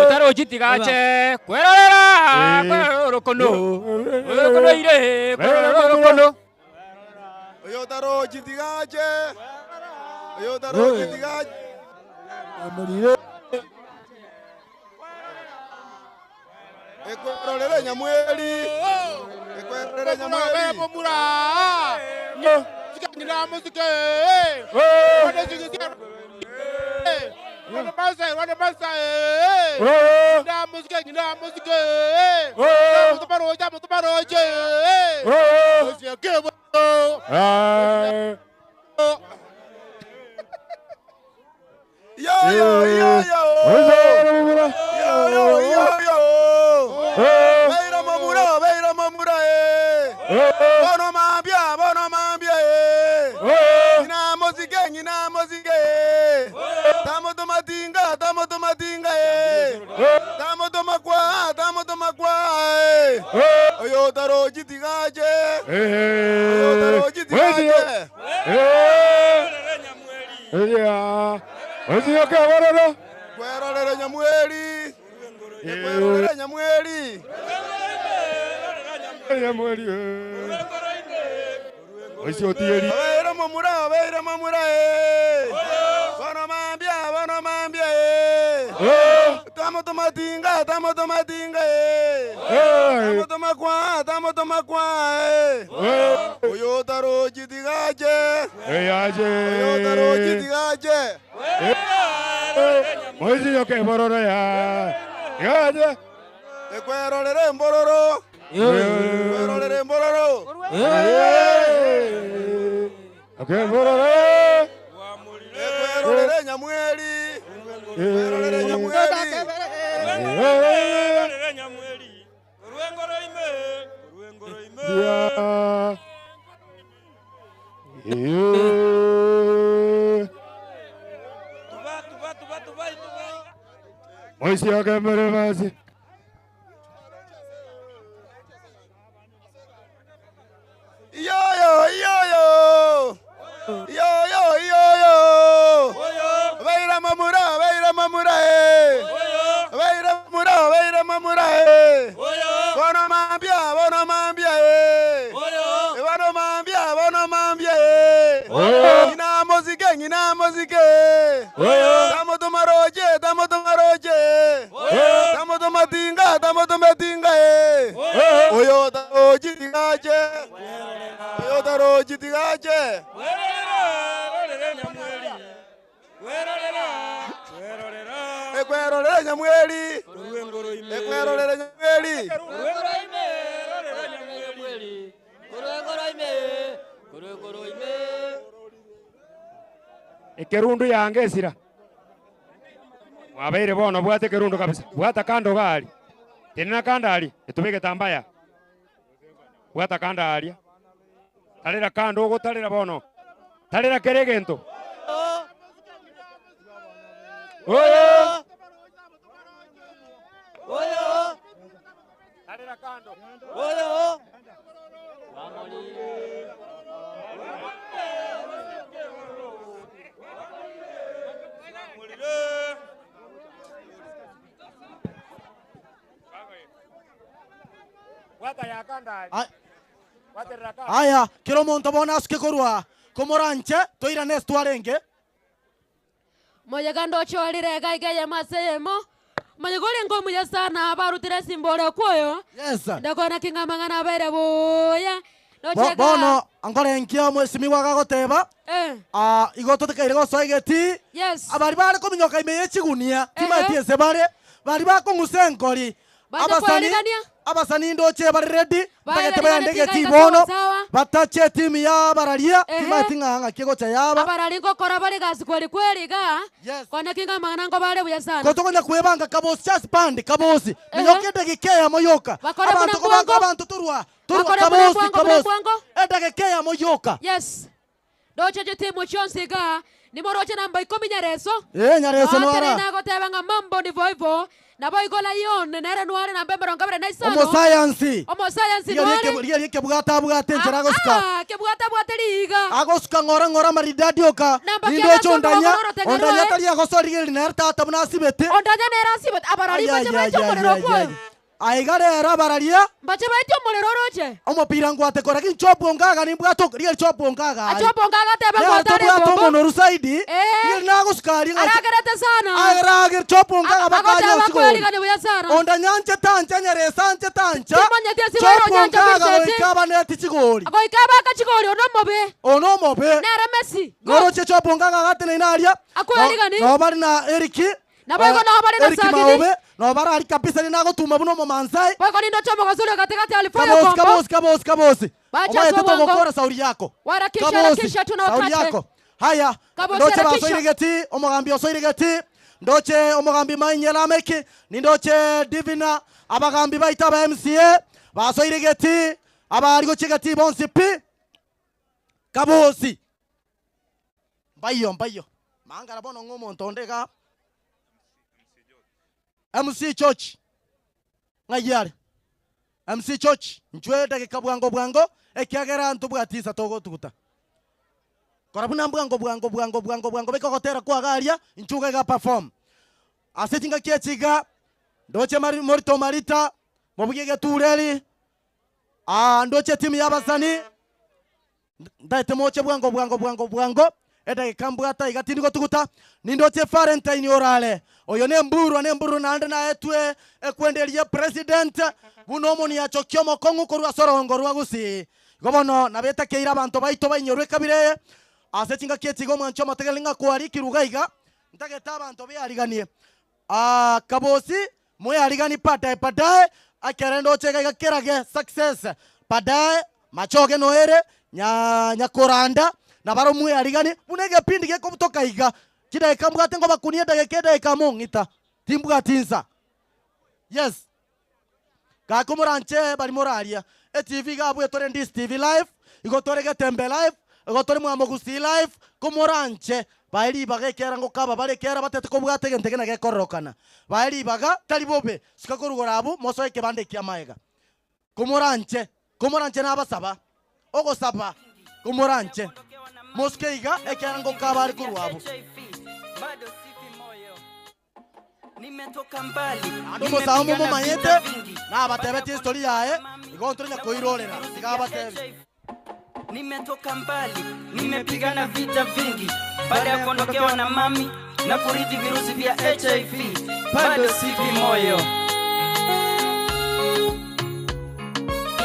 Otarochitigache kwerorera kwerorera orokono orokono ire kwerorera orokono Mosike ng'ina mosike. Tamotoma roche, tamotoma roche. Tamotoma tinga, tamotoma tinga eh. Oyo tarochi tigache. Oyo tarochi tigache. Ekwerorera nyamweri. Ekwerorera nyamweri. Ekerundu yange esira. Mwabeire bono bwate ekerundu kabisa. Bwata kando iga aria. Tenena kando aria, etube egetambaya. Bwata kando aria. Tarera kando ogotarera bono. Tarera kera egento. Oyo! Tarera kando. Oyo! Bwata ya kando aria. Bwaterera kando. Aya, kera omonto bono asuke korwa komoranche, toirane ase twarenge. Moyega ndochorire iga iga eyemo ase eyemo, moyega orenge omuya sana barutire esimba ore okwoyo. Yes. Ndakona ki ng'a amang'ana abeire buya. Bo- Noche iga. Bono nkorenkia omwesimigwa agagoteba, Eh. ah, igo totekaire gosoa egetii, Yes. abari bare kominyoka ime ye chigunia, timaeti Ehe. ase bare, bari bakong'usa enkori, Bache abasani, kwarigania. abasani ndoche bare ready, ntagete Baeriganie bagende tiga egetii iga bono, sawa sawa. batache etimu ya abararia, Ehe. timaeti ng'a ng'aki egocha yaba. Abarari ngokora bare egasi kweri kweri iga, kona ki ng'a amang'ana nkobare buya sana. Kotokonya kwebanga kabosi just band kabosi minyoka edagika eyemo yoka Bakore buna abanto kobanga mbwango. abanto torwa torwa Bakore buna kabosi mbwango, buna kabosi mbwango. edagika eyemo yoka Yes. Ndoche chitimu chionsi iga, nimoroche namba ikomi Nyareso. Eh, Nyareso Noatere nwara. nagoteba ng'a mambo ndivyo hivyo, naboigo Lion nere nware namba emerongo ebere na isano. Omosayansi. Omosayansi Rigeria nware. rigeria ekebwate abwate enchera agosuka. Ah, kebwate abwate riiga. Agosuka ng'ora ng'ora maridadi oka. Namba Ninde kianda oche ondanya, ase omogoro orotenge ondanya rwaye. tari agosoa rigeria nere tata buna asibete. Ondanya nere asibete, abarari Ai, mbache ai, baete ai, omorero ai, ai, okwoyo. ai. Aiga rero abararia. Mbache baete omorero oroche. Omopira ngwate kora ki nchobonga iga nimbwate ok rigeria chobonga iga aria. Achobonga agateba Nere ngwate are tobwate ebombo. omonoru zaidi, Eh. rigeria nagosuka aria ng'aki. Aragerete sana. Aragere chobonga iga baka Agoteba aria chigori. kwerigania buya sana. Onda nyanche tancha nyeresa anche tancha. Timanyeti ase bare onyancha Chobonga iga Vincent. goika abaneti chigori. Goika abaka chigori one omobe. One omobe. Nere Messi. Noroche chobonga iga agateneine aria. Akwerigani. No bari na Eriki. Naboigo nao bare na Eric Sagini. Maobe, nao bare aria kabisa nigo nagotuma buna omomansai. Boigo ninde oche omogosori gatigati Alifayo Kabosi, Kombo. kabosi, kabosi, kabosi. Bacha Omaete ase obwango. togokora sauri yako. Warakisha, Kabosi, harakisha, tuna sauri wakati. yako. Haya, Kabosi, ndoche harakisha. basoire geti, omogambi osoire geti, ndoche omogambi Mainye Lameki, nindoche Divina, abagambi baito aba MCA, basoire geti, abari gochia geti bonsi pi. Kabosi. Mbaiyo, mbaiyo. Mangara bono ng'a omonto onde iga. MC George, ng'ai are? MC George, inchwe edageka bwango bwango, ekiagera ntobwati insa togotuguta. Kora buna mbwango bwango bwango bwango bwango beka ogotera kwago aria, inchuo iga iga perform. Ase chingaki echi iga, ndoche mari morito marita, mobugie egetureri, ah, ndoche etimu ya abasani, Ntaete moche bwango bwango bwango bwango, edageka mbwate aiga tindi gotuguta, nindoche Valentine orare. Oyo nemburwa nemburwa naende naetwe ekwenda eria president buna omoniachoki omokong'u korwa ase orogongo rwa Gusii. Igo bono nabetakeire abanto baito bainyorwe ekabira eye ase chingaki echi iga omwancho omotegereri ng'a kwarikirwe iga iga, ntagete abanto beariganie. Aah kabosi mwearigani badae badae ekere ndoche iga iga kerage success badae machoge noere nya nyakoranda nabaro mwearigani buna egepindi gekobutoka iga chidakika mbwate ngobakunia edageka edageka mong'ita timbwati insa yes gaki moranche bari moraria etv iga abwo etore ndisi tv live igo tore getembe live igo tore mwamogusii live komoranche Bae ribaga ekiagera ngokaba bare ekiagera batete kobwata egento ekio na gekororokana. Bae ribaga, tari bobe, suka korwa igoro abwo, mosoe ekebanda eki'amaega. Komoranche, komoranche nabasaba, ogosaba, komoranche, mosuke iga, ekiagera ngokaba are korwa abwo. Naende omosae momomanyete, nabatebetie estory yaye, igo ntonya koirorera, tiga abatebie. Nimetoka mbali, nimepigana vita vingi. Baada ya kuondokewa na mami na kurithi virusi vya HIV, bado sifi moyo.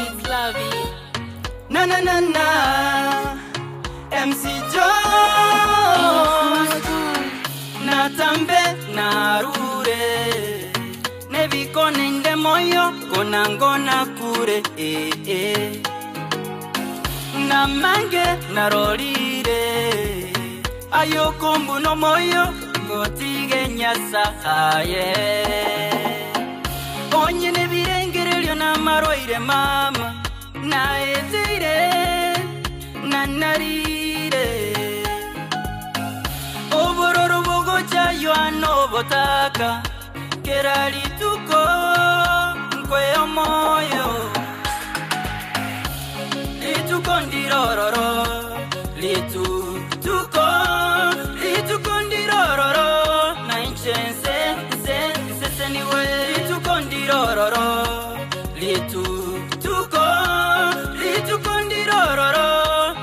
It's Lovey. Na na na na MC Jones Natambe narure Nebikonende moyo konangona kure eh, eh. Namange narorire Ayokombuno moyo ngotige nyasaye Onye nebirengererio namarwaire mama naetire nanarire obororo bogochayo anobotaka kera rituko nkweo moyo rituko ndirororo rituko rituko ndirororo nainche nse nse nseseniwe rituko ndirororo rituko rituko ndirororo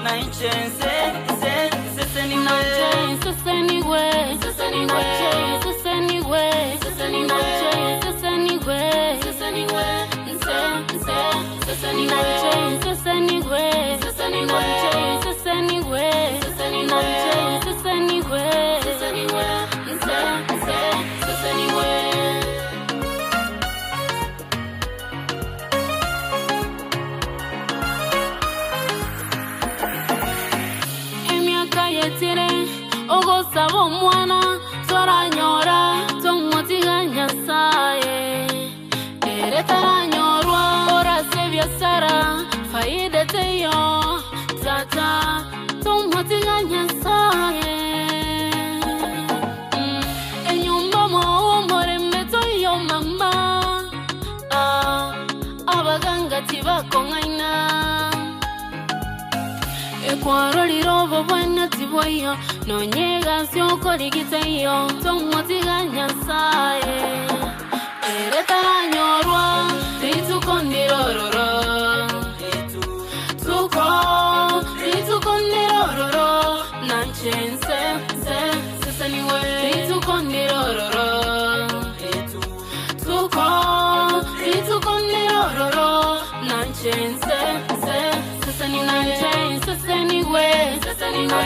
nainche nse nse nseseniwe Seseniwe, seseniwe, seseniwe, seseniwe, seseniwe, seseniwe, nse, nse, seseniwe, seseniwe, seseniwe, seseniwe, seseniwe, seseniwe, seseniwe, nse, nse, seseniwe. Emyaka yetire ogosaba omwana toranyora tomotiga nyasaye ere taranyorwa orase biasara faida teyo tata tomotiga nyasaye Mm, enyumba mwowo toyo mama Ah, abaganga tibakong'aina ekwarorire obo bwana tibwaiyo nonyegasi okorigitaiyo tomotiga nyasaye ere taranyorwa rituko ndirororo tuko rituko ndirororo nanje nse nse seseniwe rituko ndirororo tuko rituko ndirororo nanje nse nse seseniwe seseniwe seseniwe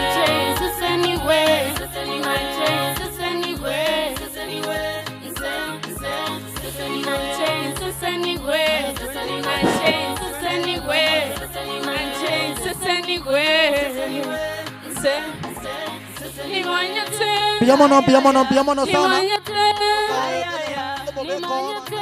seseniwe seseniwe seseniwe seseniwe nse nse seseniwe seseniwe seseniwe seseniwe seseniwe seseniwe nse nse nimanyete Piyamono, piyamono, piyamono sana. nimanyete nimanyete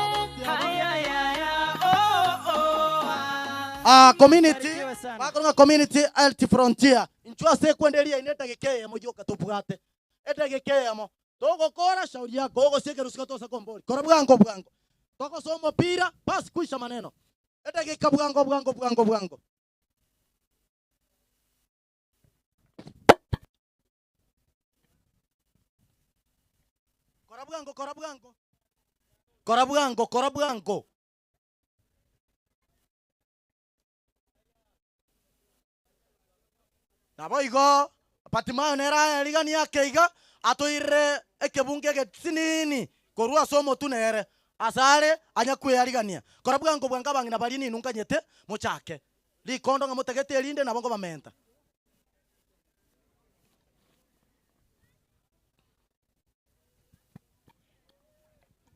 Ah, community bakoronga community health frontier inchwa se kwenderia ineta gikeyemo yoka tubwate eta gikeyemo togokora shauri yako ogosieke rusika tosa kombori kora bwango bwango togosoma pira basi kuisha maneno eta gika bwango bwango bwango bwango kora bwango kora bwango kora bwango kora bwango nabo igo Bartimayo nere arigania akeiga atwire ekebunge getinini korwa ase omotu nere asare anya kweyarigania kora bwango bwango abang'ina baria ninunganyete mochake rikondo ng'a motegete erinde nabo nkobamenta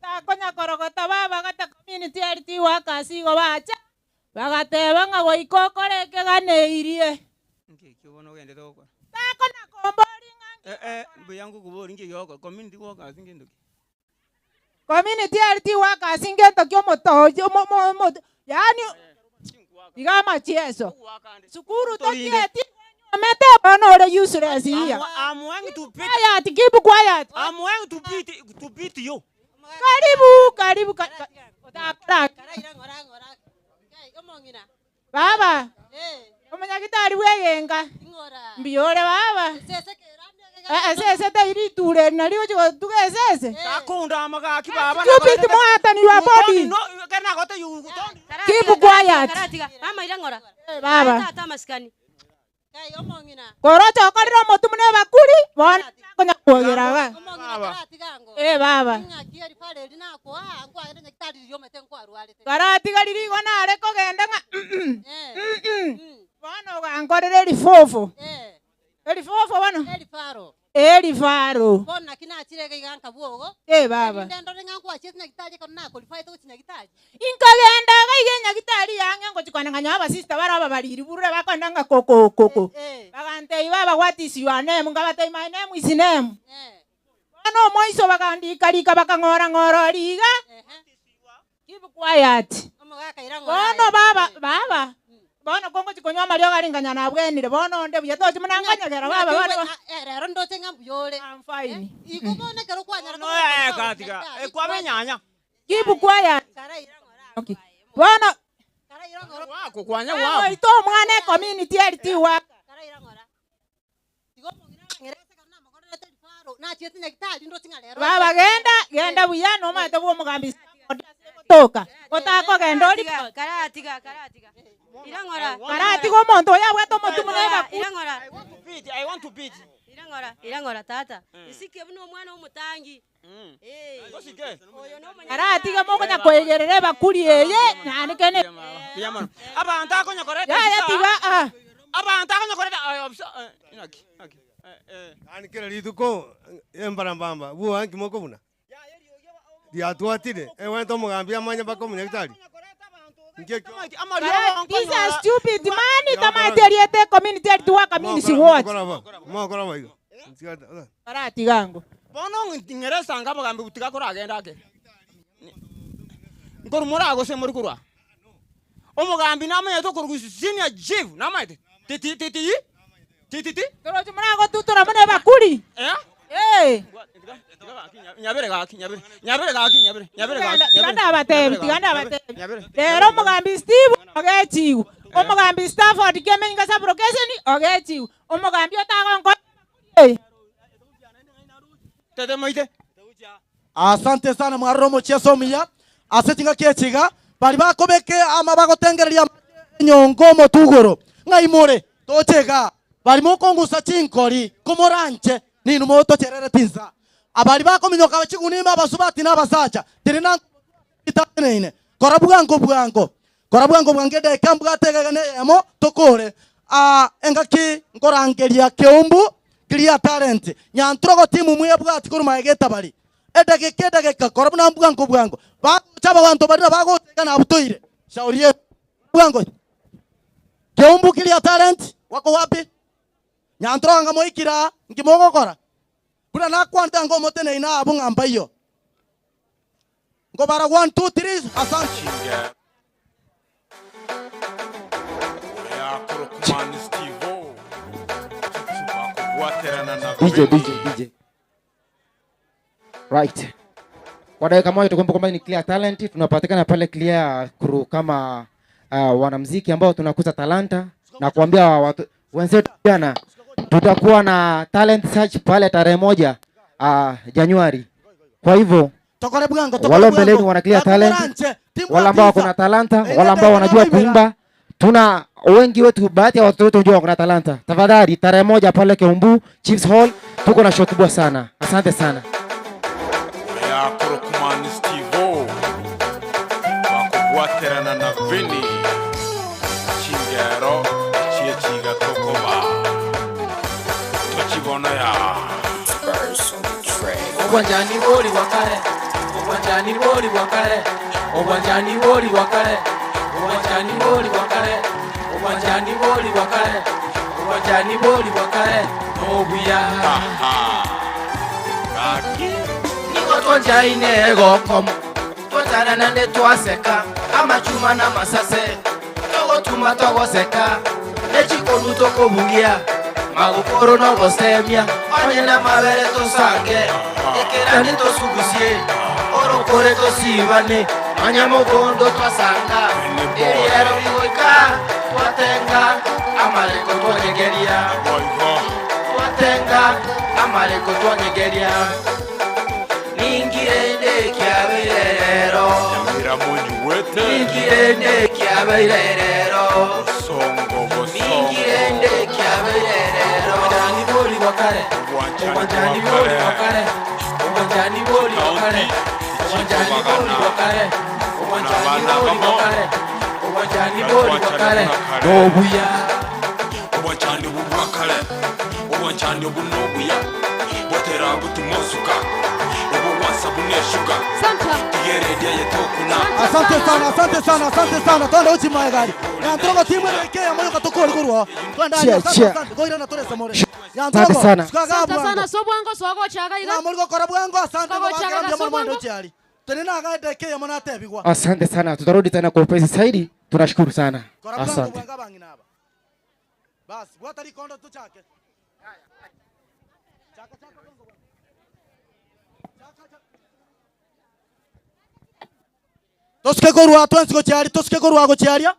Takonya korogota baba gata community health workers igo bacha bagateba ng'a goika okore ekeganeirie takona kombori mbuya ngukubori ngigoko community workers ngindu community health workers ngento kia omotoji yani iga amachieso sukuru totieti omete bono ore useless iya I'm going to beat quiet keep quiet I'm going to beat to beat you karibu karibu ka, ka, otakora baba omonyagitari bwegenga mbiyore baba esese teiriture nario ochigotuga esese takunda amagaki baba Stupid mwatani wa body. kana gote you Keep quiet. Karatiga, mama ira ng'ora. baba. Tata masikani. Koroche okorire omotu buna ebakuri, bono takonya kwogera iga. Eh baba. Karatiga riria igo nare kogenda ng'a mm bono ogankorera erifofo. Erifofo bono? Erifaro. Eh baba. Inkagenda iga iga enyagitari y'ang'e ngochia kwane nkanyora abasista bare ababariri burure bakoenda ng'a koko koko. Bagantebia baba what is your name? Nkabatebia my name is name. Bono omoiso bakandika rika bakang'ora ng'ora oria iga, keep quiet. Bono baba baba, bono kongochia konywa amariogo aria nkanyora nabwenire, bono onde buya tochi buna nkonyegera baba bono I'm fine. Keep quiet. Bono oito omwana ecommunity eri tiwaka. Baba genda, genda buya nomanyete bwa omogambi Stafford ase egotoka. Otakogenda ori Karatiga omonto oyo abwate omotwe buna ebakuri. Karatiga mokonya koegerera ebakuri eye naende kene. Yaya tiga ah. Yaani kera rituko embarambamba bwoa nki mokobuna? Riatwatire, egwente omogambi amanye mpaka omonyagitari. Nki ekio? This a stupid man tamaeti erieta ecommunity eri tiwaka means what? Mokora bo igo. Karatiga ango. Bono ng'ere esango abagambi tiga koragende ake. Nkorwa more aa gose mori korwa aa? Omogambi namanyete okorwa senior chief namanyete? Titi titi titi ti. Torochi moragotutora buna ebakuri. Eh? Eh. Nyabere gaki nyabere nyabere gaki nyabere nyabere gaki. Tiga ndabatebi tiga ndabatebi. Rero omogambi Steve ogechiwu. Omogambi Stafford Kemenyi Sabrokeseni ogechiwu. Omogambi otagonkora ebakuri eye. Tete moite. Asante sana mwarora omochiesa omuya ase chingaki echi iga baria bakobeka ama bagotengereria amache enyongo omotwe igoro ng'ai more toche igaa baria mokongusa chinkori komoranche ninwe motocherere tinsa abaria bakominyoka chiguni ime abasubati na abasacha tiri na itateneine kora bwango bwango kora bwango bwango edaika mbwate egega na eyemo tokore aa engaki nkorangeria keumbu Clear talent nyantrogo timu mwebwati korwa magega etabari edageka edageka kora buna mbwango bwango bagocha ababanto baria bagocha iga nabutoire shauri yenu bwango Keumbu clear talent wako wapi nyantrogo anga moikire aa nki mogokora buna nakwanete anga omoteneine abwo ng'a mbaiyo nkobara one two three asante. DJ, DJ, DJ. Right. Kwa dakika moja tukumbuke kwamba ni Clear Talent, tunapatikana pale Clear Crew kama wanamuziki ambao tunakuza talanta na kuambia watu wenzetu jana tutakuwa na talent search pale tarehe 1 Januari. Kwa hivyo Tokore bwango, tokore wale bwango. mbeleni wana Clear Watu Talent, muranje, timu wale ambao kabisa. kuna talanta, Ende wale ambao wanajua tena kuimba, tuna wengi wetu, baadhi ya watoto wetu wanajua kuna talanta. Tafadhali tarehe 1 pale Keumbu Chiefs Hall tuko na show kubwa sana. Asante sana. Ya Kurukumani Steve wakubwaterana na Vini Chingero chiechiga tokoba tochibona ya Obwanjani boli bwakale, obwanjani boli bwakale, obwanjani boli bwakale, obwanjani boli bwakale, obwanjani boli bwakale, obwanjani boli bwakale, nobuya. Kaki. Niko twonjaine gokomo, twonjana nande twaseka, amachuma na masase, togotuma togoseka, nechikonu tokobugia, magukuru nogosemia, onye na mabere tosange, ekerani tosugusie, orokore tosibane, onye mogondo twasanga, eriero bigoika, twatenga, amareko twanyegeria, twatenga, amareko twanyegeria. Ningirende kiabeirero, ningirende kiabeirero, Songo bosongo. ningirende kiabeirero. bwa kare Obwanchani bori bwa kare Obwanchani bori bwa kare Obwanchani bori bwa kare Obwanchani bori bwa kare Obwanchani bori bwa kare Nobuya Obwanchani obu bwa kare, obwanchani obu nobuya, bwatera botimosuka, obogwansa buna eshuga, tigereria aye tokuna. Asante sana, asante sana, asante sana. Twende uchi maegari. Nyantrogo timu ere ya moyo katukori kurwa. Twende Chia, asante chia. asante. Goira na toresa more. Asante Nyantrogo. sana. Sukaga Asante bwango. sana sobwango swagochaga iga Na muri gokora bwango asante Swagochaga ngo iga bakera sobwango. mwendo chiari. Tene na gaende ke ya mona tebigwa. Asante sana, tutarudi tena kwa upesi zaidi. Tunashukuru sana, Kora bwango asante. bwango abang'ina aba. Basi bwata rikondo tuchake. Chaka chaka bwango bwango. Tosike korwa twensi gochiari, tosike korwa gochiaria.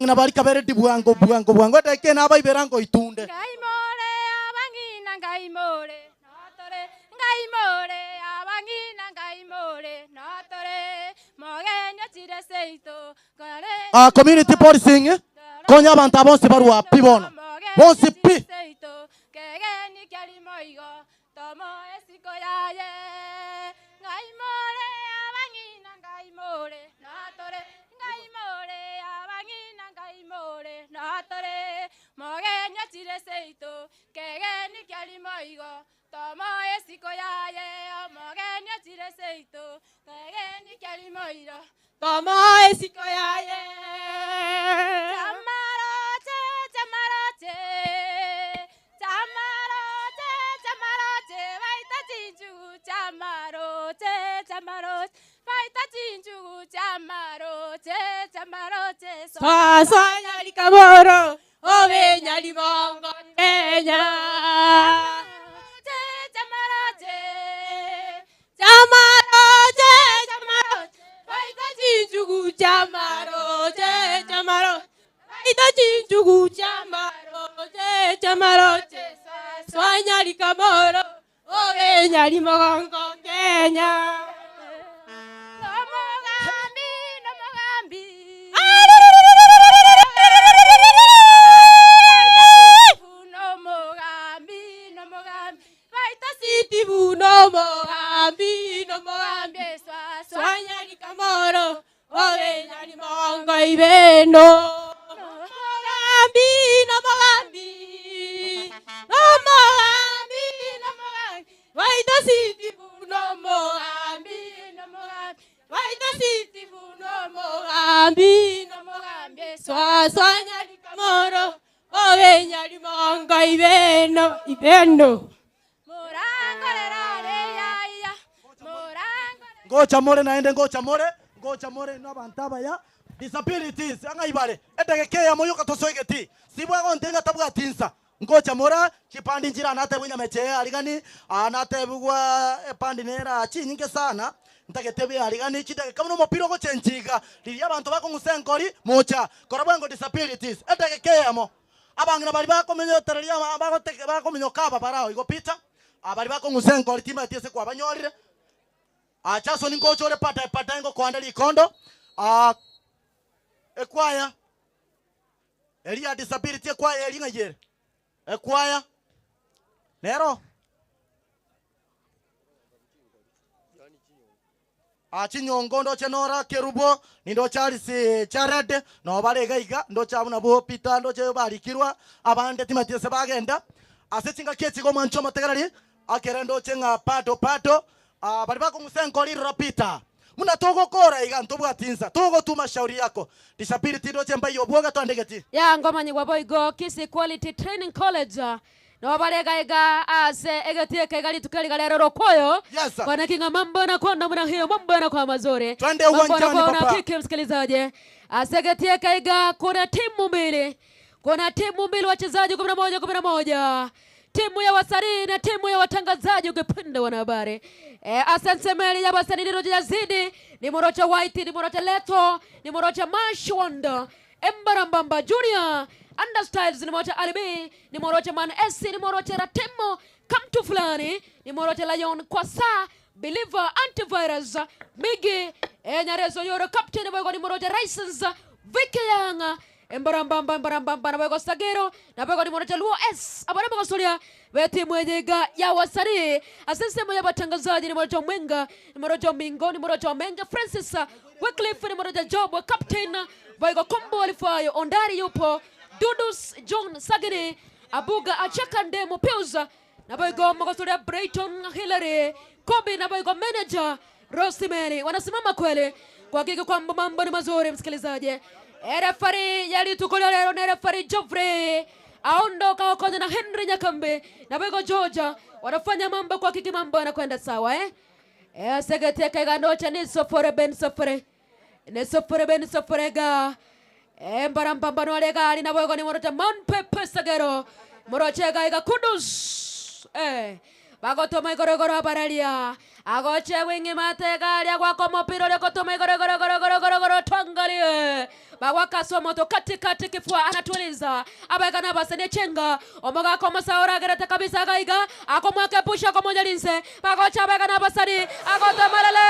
Ng'ina bari kabere di bwango bwango bwango deke na abaiberango itunde. Ngaimore abang'ina ngaimore notore ngaimore abang'ina ngaimore notore mogenyo chire seito kore Ah, community policing eh? konya abantu abonsi barwa pi bono bonsi pi seito kegeni kyali moigo tomo esiko yaye ngaimore abang'ina ngaimore notore ngaimore abang'ina ngaimore notore mogenyo chire seito kegeni kyali moigo tomo esiko yaye mogenyo chire seito kegeni kyali moiro Tomo esiko yaye. Chamaroche, chamaroche, chamaroche, chamaroche, baita chinchugu, chamaroche, chamaroche, baita chinchugu, chamaroche, chamaroche, Swa swa nyali kamoro, obe nyali bongo Kenya. Che, chamaroche, Chamaroche, chamaroche, baita chinchugu, chamaroche, chamaroche, baita chinchugu, chamaroche, chamaroche, swa swa nyali kamoro, obe nyali bongo Kenya. Nomogambi, nomogambi. Nomogambi, nomogambi, baita Sitibu nomogambi, nomogambi, swa swa swanyali kamoro, obe nyali mongo ibeno. Nomogambi, nomogambi, nomogambi, nomogambi, waita sitibu nomogambi, nomogambi, waita sitibu nomogambi, nomogambi, swa swanyali kamoro, obe nyali mongo ibeno, ibeno. Ngocha more naende ngocha more ngocha more no abantu abaya disabilities anga ibare edegeke ya moyo katosoegeti sibwago ntenga tabwatinsa ngocha mora chipandi njira anatebwa nyameche arigani anatebwa epandi nera chinyinge sana ntagete arigani chidege kamno mopira gochenchiga riria abantu bakong'usa enkori mocha kora bwango disabilities edegeke yamo abang'ina bari bakomenyotereria bagoteke bakomenyoka aba barao igo Peter abari bakong'usa enkori timatiese kwabanyorire achaso ningochore pata pata ngo kwanda likondo ah ekwaya elia disability ekwaya elinga yere ekwaya nero achinyongo ndoche nora kerubo nindo Charles Jared no barega iga ndoche abo nabo Peter ndoche barikirwa abande timatiese bagenda ase chingaki echigo mwancho mategereri akere ndoche ng'a pato pato ah, bari bakong'usa enkori rora Peter muna togokora iga ntobwatinsa togotuma shauri yako disability ndoche mbai obwoga twandegeti ya ngomanyigwa boigo Kisii Quality Training College no barega iga ase egetieka iga rituko riga rero rokoyo Yes, sir. kwanakinga mambo yanakuwa namna hiyo mambo yanakuwa mazuri Twende Mambo uwanjani, yanakuwa papa. na kiki msikilizaji asegetieka iga kuna timu mbili kuna timu mbili wachezaji 11 11 timu ya wasanii na timu ya watangazaji ukipenda wanahabari e, asensemeli ya wasanii ndilo jazidi ni morocha white ni morocha leto ni morocha mashwanda embarambamba junior understyles ni morocha alibi ni morocha man s ni morocha ratemo kamtu fulani ni morocha lion kwasa believer antivirus migi e, nyarezo yoro captain boygo ni morocha raisins viki yanga Embarambamba embarambamba nabo egosagero nabo egorimorocha Luo S abare mogosoria b'etimu eye iga ya Wasanii ase ensemo y'abatangazaji nimorocha Omwenga nimorocha Omingo nimorocha Omenge Francis Wycliffe nimorocha Job Captain boigo Kombo Alifayo Ondari yupo Dudus John Sagini Abuga Achaka Ndemo Pius naboigo mogosoria Brighton Hillary Kobe naboigo manager Rosemary wanasimama kweli kuhakiki kwamba mambo ni mazuri msikilizaji. Refari ya rituko ria rero ni refari Geoffrey aondoka wakonya na Henry Nyakambe na Bego Georgia wanafanya mambo kuhakiki mambo yanakwenda sawa eh? Eh, segeteka iganocha ni sofore ben sofore ni sofore ben sofore ga eh, mbarambambano arega ali na Bego ni morocha Mount Pepe Sagero morocha ga iga Kudus eh bagotoma igoro igoro abararia agoche wing'imate garia gwaka omopira oria gotoma igoro igoro igoro igoro igoro igoro twangarie bagwakaswa moto katikati kifua anatuliza abaegana basenie chenga omogaka omosaura agerete kabisa gaiga akomwaka epusha akomonya rinse bagocha abaegana basani agotomarele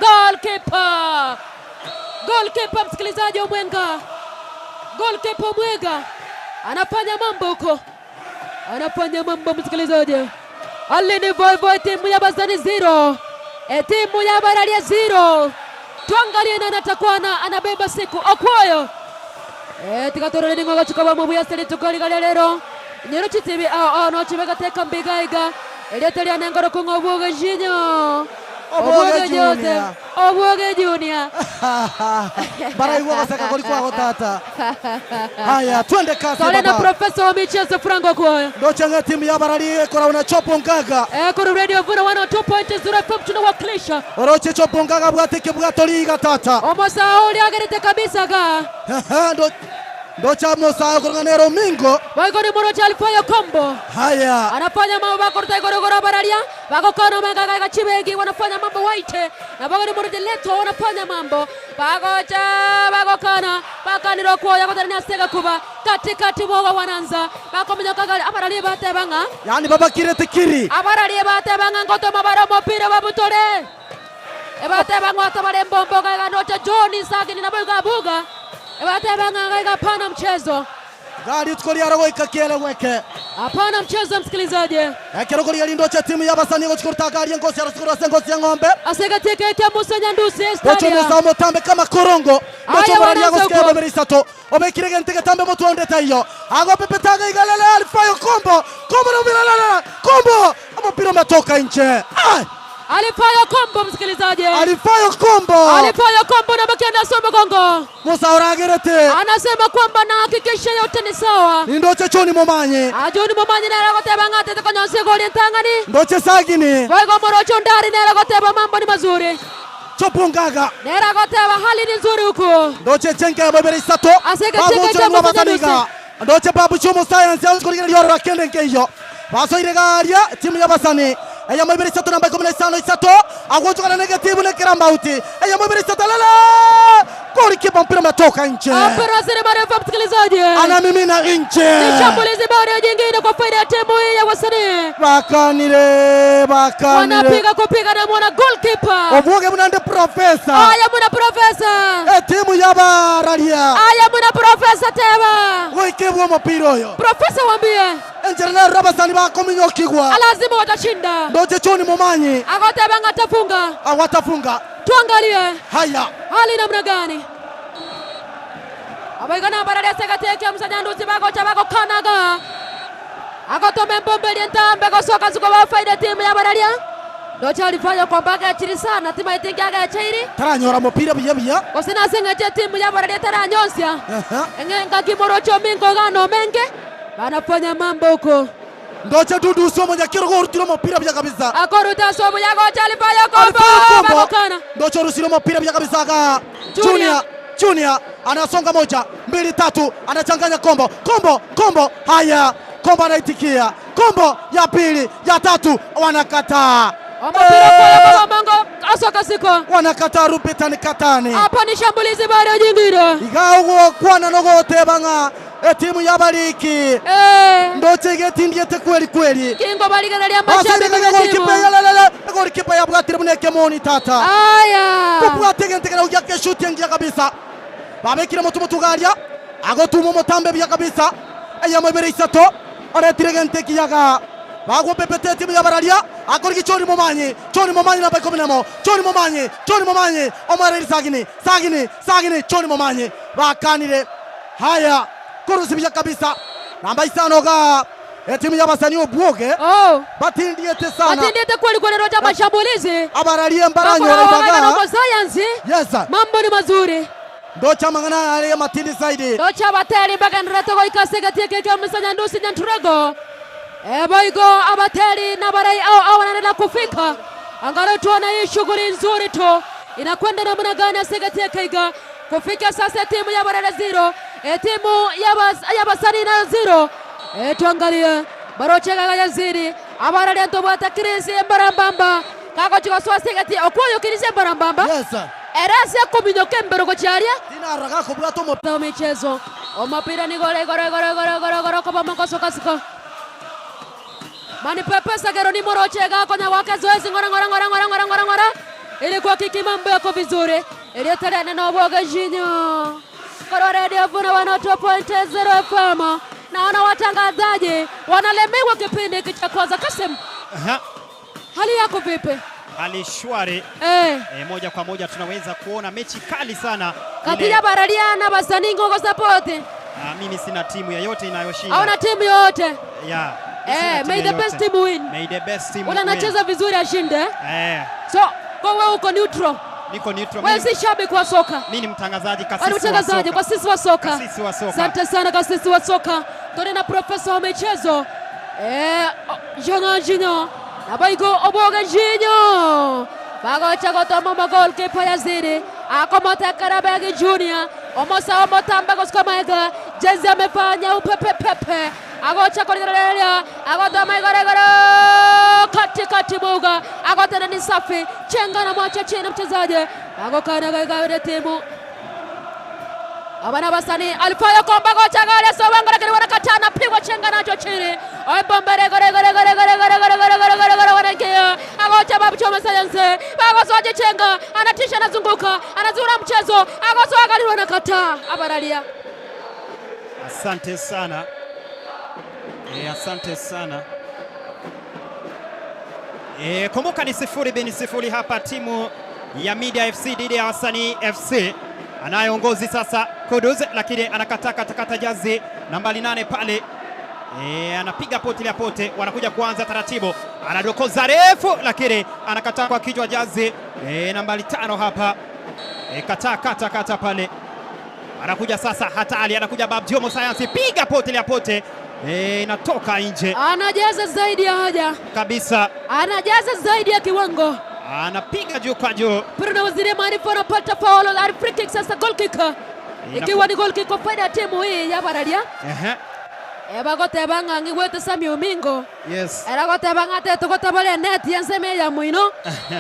goalkeeper goalkeeper msikilizaji Omwenga goalkeeper Omwenga anafanya mambo huko anafanya mambo msikilizaji. Ali ni voivoi timu ya Bazani zero e, timu ya Bararia zero. Tuangalie nani atakuwa na anabeba siku Okwoyo e, tigatorore ningo gachuka ba mubuya seri tukorigaria rero nyero chitibi ao ao no chibegateka mbigaiga erieta ria nengoro kung'o obwoge jinyo Obwoge Obwoge Junior. Joseph Obwoge Junior Baraigwa goseka kori kwago tata. Haya, twende kasi Tole na baba. profesa wa michezo Franco Okwoyo Ndochanga timu ya Barari korauna Chopo Ngaga. Eh, kuru Radio Vuna 102.0 FM tunawakilisha Oroche Chopo Ngaga bwate kebwato liga tata. Omosauli agerete kabisa ga Ndo ndocha Musa koranganero Mingo. Waiko ni morocha alifanya kombo Haya. anafanya mambo bakoruta igorogoro bararia bagokona menga chibegi wanafanya mambo waite na bago ni morocha leto wanafanya mambo bagocha bagokana bakaniro kuoya kotarani asega kuba katikati boga wananza bakomenya kagali abarali batebanga Yani baba kirete kiri. abarali batebanga ngoto mabara mopira babutore ebatebanga watabare mbombo gaiga nocha John Sagini na boga buga ebatebanga gaiga pana mchezo Gari tukori goika kieleweke. Hapana mchezo msikilizaji. Ekero kori yali ndocha timu ya Basani gochikurta gari ngosi arasukura sengosi ya ng'ombe. Asegateke kia Musa Nyandusi Ndocho Estadia. Musa omotambe kama korongo. Ndocho Aya, Barari wanaanza agosikia huko. babere isato. Obekire gente tambe motu ondeta iyo. Ago pepetaga igalele alifayo kombo. Kombo na ubilala. Kombo. Mpira umetoka nje. Ah! Alifayo kombo msikilizaji. Alifayo kombo. Alifayo kombo na bakia na somo gongo. Musa oragerete. Anasema kwamba nahakikisha yote ni sawa. Ni ndoche choni momanye. Ajoni momanyi nera goteba ng'ate konyonsi goli ntang'ani. Ndoche sagini. Boigo morocho ndari nera goteba mambo ni mazuri. Chopungaga. Nera goteba hali ni nzuri huko. Ndoche chenke babere isato. Aseke Babu chenke Choni cha Musa Mabasaniga. Nyandusi. Ndoche babu chumo science yazikurikira lyoro kende nkeyo. Basoire garia timu ya Basani. Eya mabere isato namba 15 isato. Agochukana negative nekirambauti. Eya mabere isato lala. Goli kipa mpira umetoka nje. Mpira zile marefu msikilizaji. Anamimina nje. Ni shambulizi bado jingine kwa faida ya timu hii ya Wasanii. Bakanire bakanire. Wanapiga kupiga na mwana goalkeeper. Obwoge bunande profesa. Aya muna profesa. Etimu ya Bararia. Aya muna profesa teba. Goikebwa omupira oyo. Profesa wambie. Enjera Rabasani bakominyokigwa. Lazima watashinda. Ndoche choni momanyi. Agotebanga atafunga. Awatafunga. Tuangalie Haya. hali namna gani. Abaigana Bararia segateke musanyanduzi bagocha bagokanaga. Agotome mbombe lientambe gosoka zuko ba faida timu ya Bararia. Ndocha alifanya kwa mbaga chiri sana timu itingi chairi. Taranyora mupira buya buya. Gosina sengeche timu ya Bararia taranyonsia. Eng'enga kimorocho mingo gano menge. Banafanya mambo huko. Ndoche dudu somo nyakiro gorutira mupira buya kabisa. Akoruta somo ya gocha alifanya kombo Alifanya kombo. bagokana. Ndoche rusira mupira buya kabisa ka Junior. Junior. Junior anasonga moja, mbili, tatu, anachanganya kombo, kombo, kombo. Haya, kombo anaitikia, kombo ya pili, ya tatu, wanakataa. Mpira kwa kwa mango asoka siko. Wanakataa rupitani katani. Hapa ni shambulizi bado jingine. Igaugwo kwana nogotebang'a etimu yabariki ndoche igetindiete kweli kweli Kingo baligereria mashabiki Basirikaga ba timu. golikipa yalalala golikipa yabwatire muneke moni tata Aya. kubwate gentegera ugyake shuti engia kabisa. Babekire motwe motugaria, agotuma omotambe buya kabisa, eyemo ibere isato, oretire egento ekiyaga. Bagwopepete etimu y'abararia, akorigia Chori Momanyi, Chori Momanyi namba ikomi nemo, Chori Momanyi, Chori Momanyi, omoereiri Sagini, Sagini, Sagini, Chori Momanyi. Bakanire haya korusia buya kabisa, namba isano igaa etimu y'abasani obwoge batindiete sana. Batindiete kweli kweli roja mashambulizi. Abararia mbaranyore Bakora ibaga. na sayansi. Yes. Mambo ni mazuri. Ndoche amang'ana aya are amatindi zaidi. Ndoche abateri mbagendererete goika ase egati eke kia Musa Nyandusi Nyanturego. Eboigo abateri nabarai ao ao wanaendelea kufika. Angalau tuone hii shughuli nzuri tu inakwenda namna gani ase egati eke iga. Kufika sasa timu ya Barara zero, timu ya Basani nayo zero. Tuangalie baroche gaga yazidi abarari ntobwata Chris Embarambamba kagochi gosoa ase egati okwoyo Chris Embarambamba. Yes. Ere ase ekominyoka embere gochia aria. Tinarora gakobwata omo. Michezo omopira nigo ore igoro igoro igoro igoro igoro koba mogoso kasiko. Mani Pepe Sagero ni moroche gakonya gwake zoezi ngora ngora ngora ngora ngora ngora ngora. Ili kuhakiki mambo yako vizuri. Erieta riane nobwoge Jinyo. Korwa Radio Vuna 102.0 FM. Naona watangazaji wanalemewa kipindi hiki cha kwanza. Kasim, Aha. hali yako vipi? Hali shwari. Eh. E, moja kwa moja tunaweza kuona mechi kali sana Kati ile. ya Bararia na Basaningo kwa support. Ah, mimi sina timu yoyote inayoshinda. Hauna timu yoyote. Yeah. Mimi sina Eh, timu may the yoyote. best team win. May the best team Ule win. anacheza vizuri ashinde. Eh, So, kwa wewe uko neutral. niko neutral. Wewe Mimi si shabiki wa soka. mimi ni mtangazaji Ani kasisi wa mtangazaji soka. kwa sisi wa soka. Kasisi wa soka. Asante sana kasisi wa soka. Tore na profesa wa michezo. Eh, Jona Junior. Na baigo Oboga Junior. Bagocha gotoma magolkipa yazidi. Akomota Karabegi Junior. Omosa omotamba goskomaega. Jezi amefanya upepe pepe. Agocha kuligereria. Agotoma igore igore. Kati kati buga. Agotena ni safi. Chenga na mwacha chini mchezaji. Agokana gaga timu abana basani alifayo komba gocha gole sobango lakini wanakataa napigwa chenga nacho chini obombere gore gore gore gore gore gore gore gore gore gore wanaingia agocha babu choma sayanse bagosoje chenga anatisha anazunguka anazura mchezo agosoa gari wanakataa abaralia Asante sana. E, asante sana. E, kumbuka ni sifuri bin sifuri hapa timu ya Media FC dhidi ya Wasanii FC. Anayeongozi sasa Kudus, lakini anakataa katakata jazi nambari nane pale. E, anapiga pote ya pote, wanakuja kuanza taratibu, anadokoza refu, lakini anakataa kwa kichwa jazi e, nambari tano hapa e, kataa kata kata pale anakuja sasa hatari, anakuja Babdiomo Sayansi, piga pote ya pote e, inatoka nje anajaza zaidi ya haja kabisa, anajaza zaidi ya kiwango anapiga juu kwa juu. Bruno Waziri Maarifa anapata faulu al free kick sasa goal kick ikiwa ni goal kick kwa faida ya timu hii ya Baralia Ehe, ebagoteba ng'a ng'igwete Sami Omingo yes. eragoteba ng'a tetogotebora eneti ensemo ya moino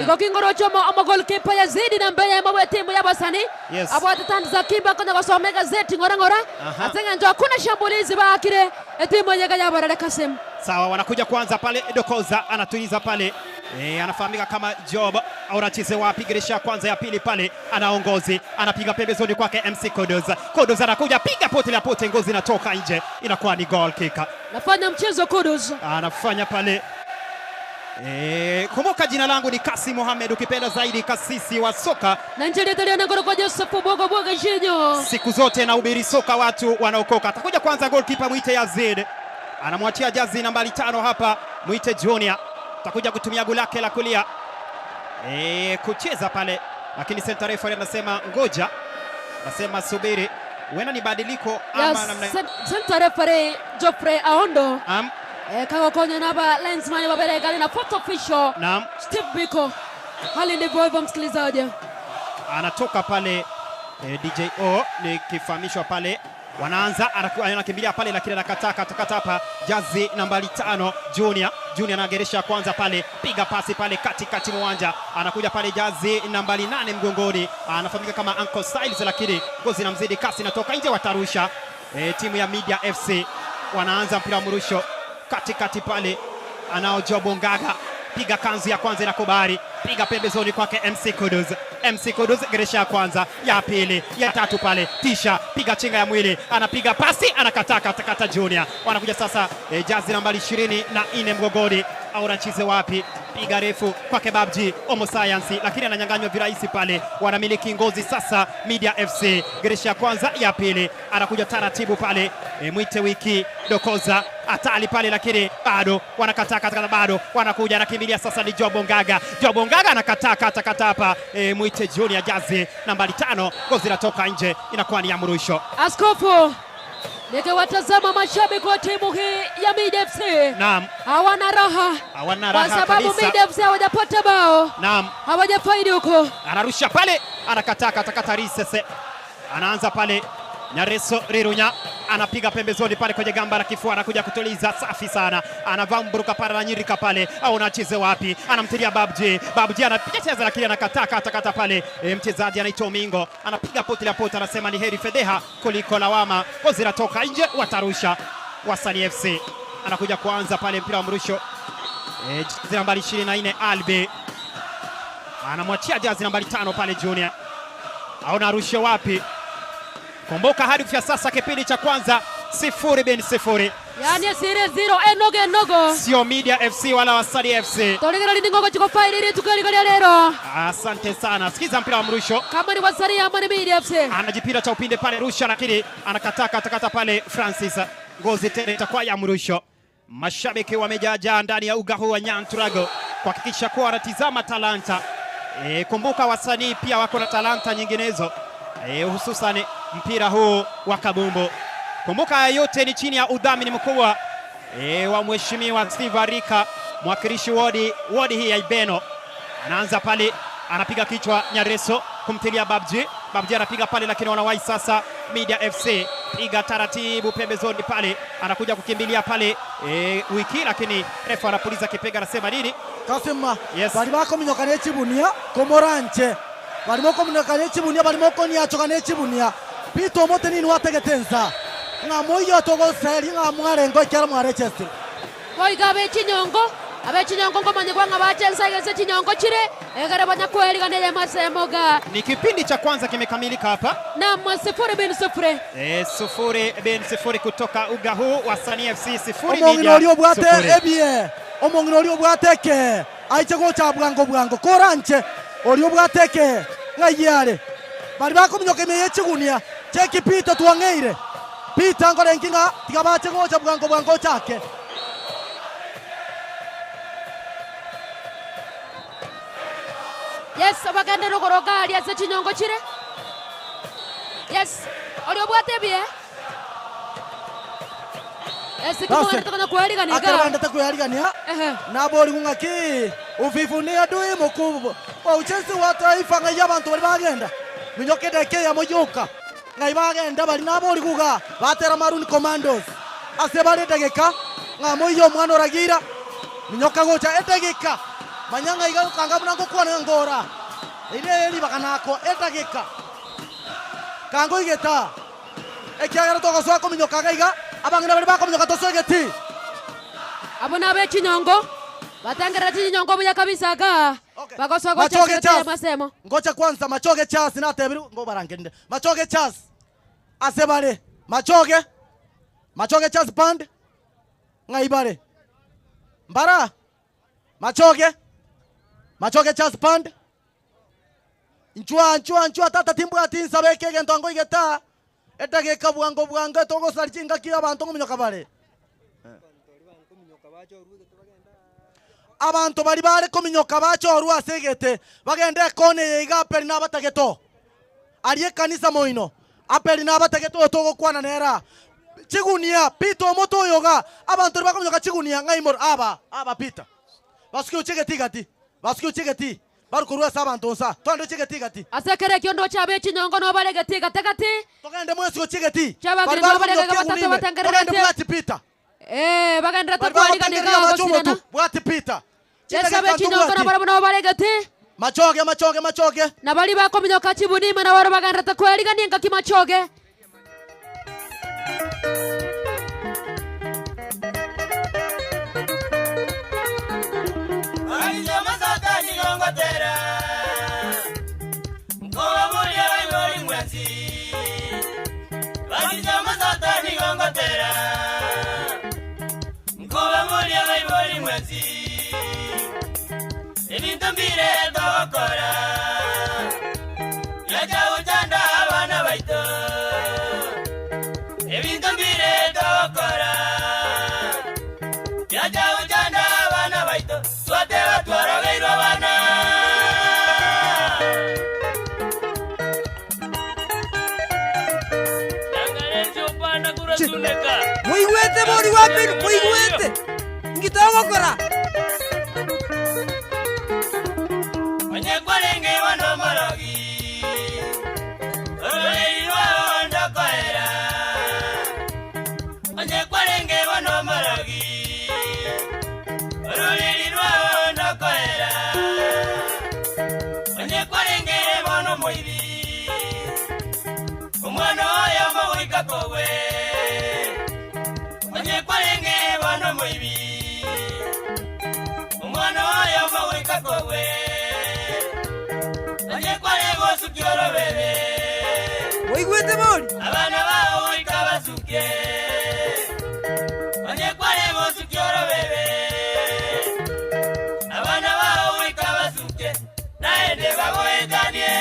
igo kingorocho omo omo goalkeeper yazidi na mbere yamo bwe timu ya basani Yes. abwate tandi za kimba konya gosoma egazeti ng'ora ng'ora Aha. ase ng'encho hakuna shambulizi baakire etimu yega ya Barara Kasim Sawa, wanakuja kuanza pale. Dokoza anatuliza pale e, anafahamika kama Job Aurachize wapi girisha kwanza ya pili pale, anaongozi anapiga pembezoni kwake MC Kodos. Kodos anakuja piga pote la pote, ngozi inatoka nje, inakuwa ni goal kick. nafanya mchezo Kudus Anafanya pale e, kumbuka jina langu ni Kasi Mohamed, ukipenda zaidi kasisi wa soka. na njeri ngoro kwa Joseph Bwogo Bwogo Jinyo Siku zote nahubiri soka, watu wanaokoka. Atakuja kwanza goalkeeper mwite Yazid, anamwachia jazi nambari tano hapa, mwite Junior, atakuja kutumia goli lake la kulia e, kucheza pale, lakini center referee anasema ngoja, anasema subiri, huenda ni badiliko ama Yes, namna center referee Geoffrey Aondo Am. kagokonya naba linesman baberegani na fourth official Naam. Steve Biko. Hali ndivyo hivyo msikilizaji. anatoka pale e, DJO nikifahamishwa pale wanaanza anakimbilia pale lakini anakataa katakata hapa jazi nambari tano Junior Junior anageresha kwanza pale piga pasi pale katikati mwa uwanja anakuja pale jazi nambari nane mgongoni anafahamika kama Uncle Styles lakini ngozi inamzidi kasi inatoka nje watarusha e, timu ya Media FC wanaanza mpira wa mrusho katikati pale anao Job Ongaga Piga kanzu ya kwanza inakubali, piga pembezoni kwake MC Kudus. MC Kudus geresha ya kwanza, ya pili, ya tatu pale, tisha piga chinga ya mwili, anapiga pasi, anakataa katakata Junior. Wanakuja sasa e, jazi nambari 24 mgogoni, au anacheze wapi? Piga refu kwake Babji Omo Science, lakini ananyang'anywa virahisi pale. Wanamiliki ngozi sasa Media FC, geresha ya kwanza, ya pili, anakuja taratibu pale e, mwite wiki dokoza hatari pale, lakini bado wanakataa katakata, bado wanakuja, anakimbilia sasa ni Jobo Ngaga. Jobo Ngaga anakataa katakata hapa e, mwite Junior jazi nambari 5, gozi inatoka nje, inakuwa ni ya mrusho. Askofu, nikiwatazama mashabiki wa timu hii ya Mid FC Naam, hawana raha hawana kwa raha sababu kabisa. Mid FC hawajapata bao, Naam, hawajafaidi huko. anarusha pale, anakataa katakata Risese, anaanza pale Nyareso Rirunya anapiga pembezoni pale kwenye gamba la kifua, anakuja kutuliza, safi sana, anavaa mburuka pale, ananyirika pale, au anacheze wapi? Anamtilia Babji, Babji anapiga cheza, lakini anakataa katakata pale. E, mchezaji anaitwa Omingo anapiga poti la poti, anasema ni heri fedheha kuliko lawama. Kozi inatoka nje, watarusha Wasani FC. Anakuja kuanza pale mpira wa mrusho, e, jezi nambari 24 Albi anamwachia jazi nambari 5 pale Junior, aona arushe wapi? Kumbuka hadi kufikia sasa kipindi cha kwanza 0 bin 0, Yani sire zero enogo enogo sio Media FC wala Wasani FC. toligera lindingogo chikofairiri tukaligalia lero Asante sana. Sikiza mpira wa mrusho, kama ni Wasani ama ni Mid FC. anajipira cha upinde pale rusha, lakini anakataa katakata pale Francis Ngozi, tena itakuwa ya mrusho. Mashabiki wamejaajaa ndani ya uga huu wa Nyanturago kuhakikisha kuwa wanatizama talanta. E, kumbuka wasanii pia wako na talanta nyinginezo e, hususan mpira huu wa kabumbu. Kumbuka haya yote ni chini ya udhamini mkubwa e, wa Mheshimiwa Steve Arika, mwakilishi wodi wodi hii ya Ibeno. Anaanza pale, anapiga kichwa Nyareso kumtilia Babji. Babji anapiga pale, lakini wanawahi sasa Media FC, piga taratibu pembezoni pale, anakuja kukimbilia pale e, wiki, lakini refa anapuliza kipenga, anasema nini? Kasima Yes. bari bakominyoka n'ekibunia komoranche barimo kominyoka n'ekibunia barimo koniachoka n'ekibunia Peter Omote nini wategete nsa ng'amoiyo togoseri ng'amwarengo ekero mwarechesire Boiga abechinyongo abechinyongo ngomanyigwa ng'a bachensagese chinyongo chire egere banyakwerigana masemoga Ni kipindi cha kwanza kimekamilika hapa. nam sifuri bin sifuri E, sufuri bin sifuri kutoka uga huu Wasanii FC sifuri omong'ina Media oria obwate sufuri. ebie omong'ina oria obwate eke aiche gocha bwango bwango koranche oria obwate eke ng'ai are bari bakominyoka ime ya echigunia cheki Peter twang'eire Peter nkorenki ng'a tiga bache gocha bwango bwango ochake yes bagende rogoro gari ase chinyongo chire yes ori obwate ebie yes kimogende tokonya kwerigana akero iga bandete kweyarigania nabori ng'aki uvivu ni adui mukubwa wa ujenzi wa taifa ng'ai abantu bari bagenda minyoke deke ya moyoka ng'ai bagenda bari nabori kuga batera maruni commandos ase bari edageka ng'a moiyo omwana oragira minyoka gocha edageka manya ng'ai gakanga buna ngokwana ngora ere eribaga nako edageka kango igeta ekiagera togosoa kominyoka gaiga abang'ina bari bakominyoka tosoegeti abo na abechinyongo batengerera chinyongo buya kabisa ga bagosoa Machoge gocha Charles. masemo ngocha kwanza machoge Charles natebiru ngo barangende machoge Charles ase bare machoge machoge Charles band ng'ai bare mbara machoge machoge Charles band nchwa nchwa nchwa tata timbwati nsabeke egento ango igeta edageka bwango bwango etogosari chingaki abanto ng'ominyoka bare abanto bari bare kominyoka bachorwa ase egete bagende ekona eye iga aperi nabatageto aria ekanisa moino aperi nabatageto oyo togokwana nera chigunia Peter omoto oyo iga abanto ri bakominyoka chigunia ng'ai moro aba aba Peter basuke ochegeti gati basuke ochegeti barukorwa ase abanto nsa twande ochegeti gati ase kere ekiondo chia abechinyongo nobaregeti gatigati togende mwesi gochegeti Chabagire Bari bari nobarega kominyoka batatu egunime. batengererete. togende bwati Peter eh bagenderete Bari kwarigana bagotengerera iga amache gosirana omotu bwati Peter yes abechinyongo nabarabwo nobaregeti machoge machoge machoge nabari bakominyoka chibunima nabaro bagenderete kwerigania engaki machoge Gusii, ebinto mbire togokora, biacha gochanda abana baito. Ebinto mbire togokora, biacha gochanda abana baito, twateba twarabeirwe abana. Moigwete bori bwa Pili, moigwete? Inki togokora? Onye kwarenge bono omorogi, ororeiri rwao ndokoera. Onye kwarenge bono omorogi, ororeiri rwao ndokoera. Onye kwarenge bono omoibi, omwana oyomo goika kogwe. Onye kwarenge bono omoibi, omwana oyomo goika kogwe. Onye kware gosukia orobebe, Oigwete bori? abana bao goika basuke. Onye kware gosukia orobebe, abana bao goika basuke, naende bagoetanie.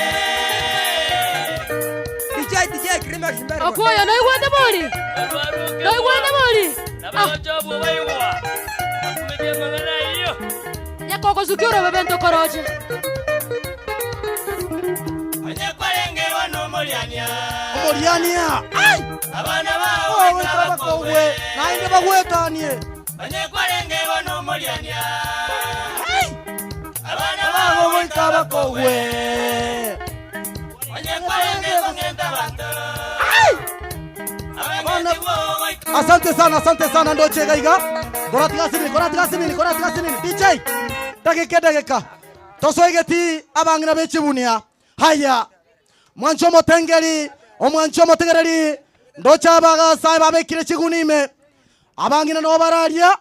Okuoyo noigwete bori? Noigwete bori? Nyakogosukia orobebe ntokoroche. Onye kwarenge bono omoriania, Omoriania! Ai! abana bao Oh, goika goika bakogwe. bakogwe, naende bagwetanie. Onye kwarenge bono omoriania, abana Abana bao goika goika bakogwe. bakogwe. Onye kwarenge kong'enta abanto, abang'enti goika Asante sana, asante sana ndoche gaiga. Koratiga sinini, koratiga sinini, koratiga sinini. DJ. Dagika dagika. Tosoegeti abang'ina bechibunia. Haya. Mwancho omotengeri, omwancho omotegereri, ndoche abagasae babekire chiguni ime. Abang'ina nabo bararia.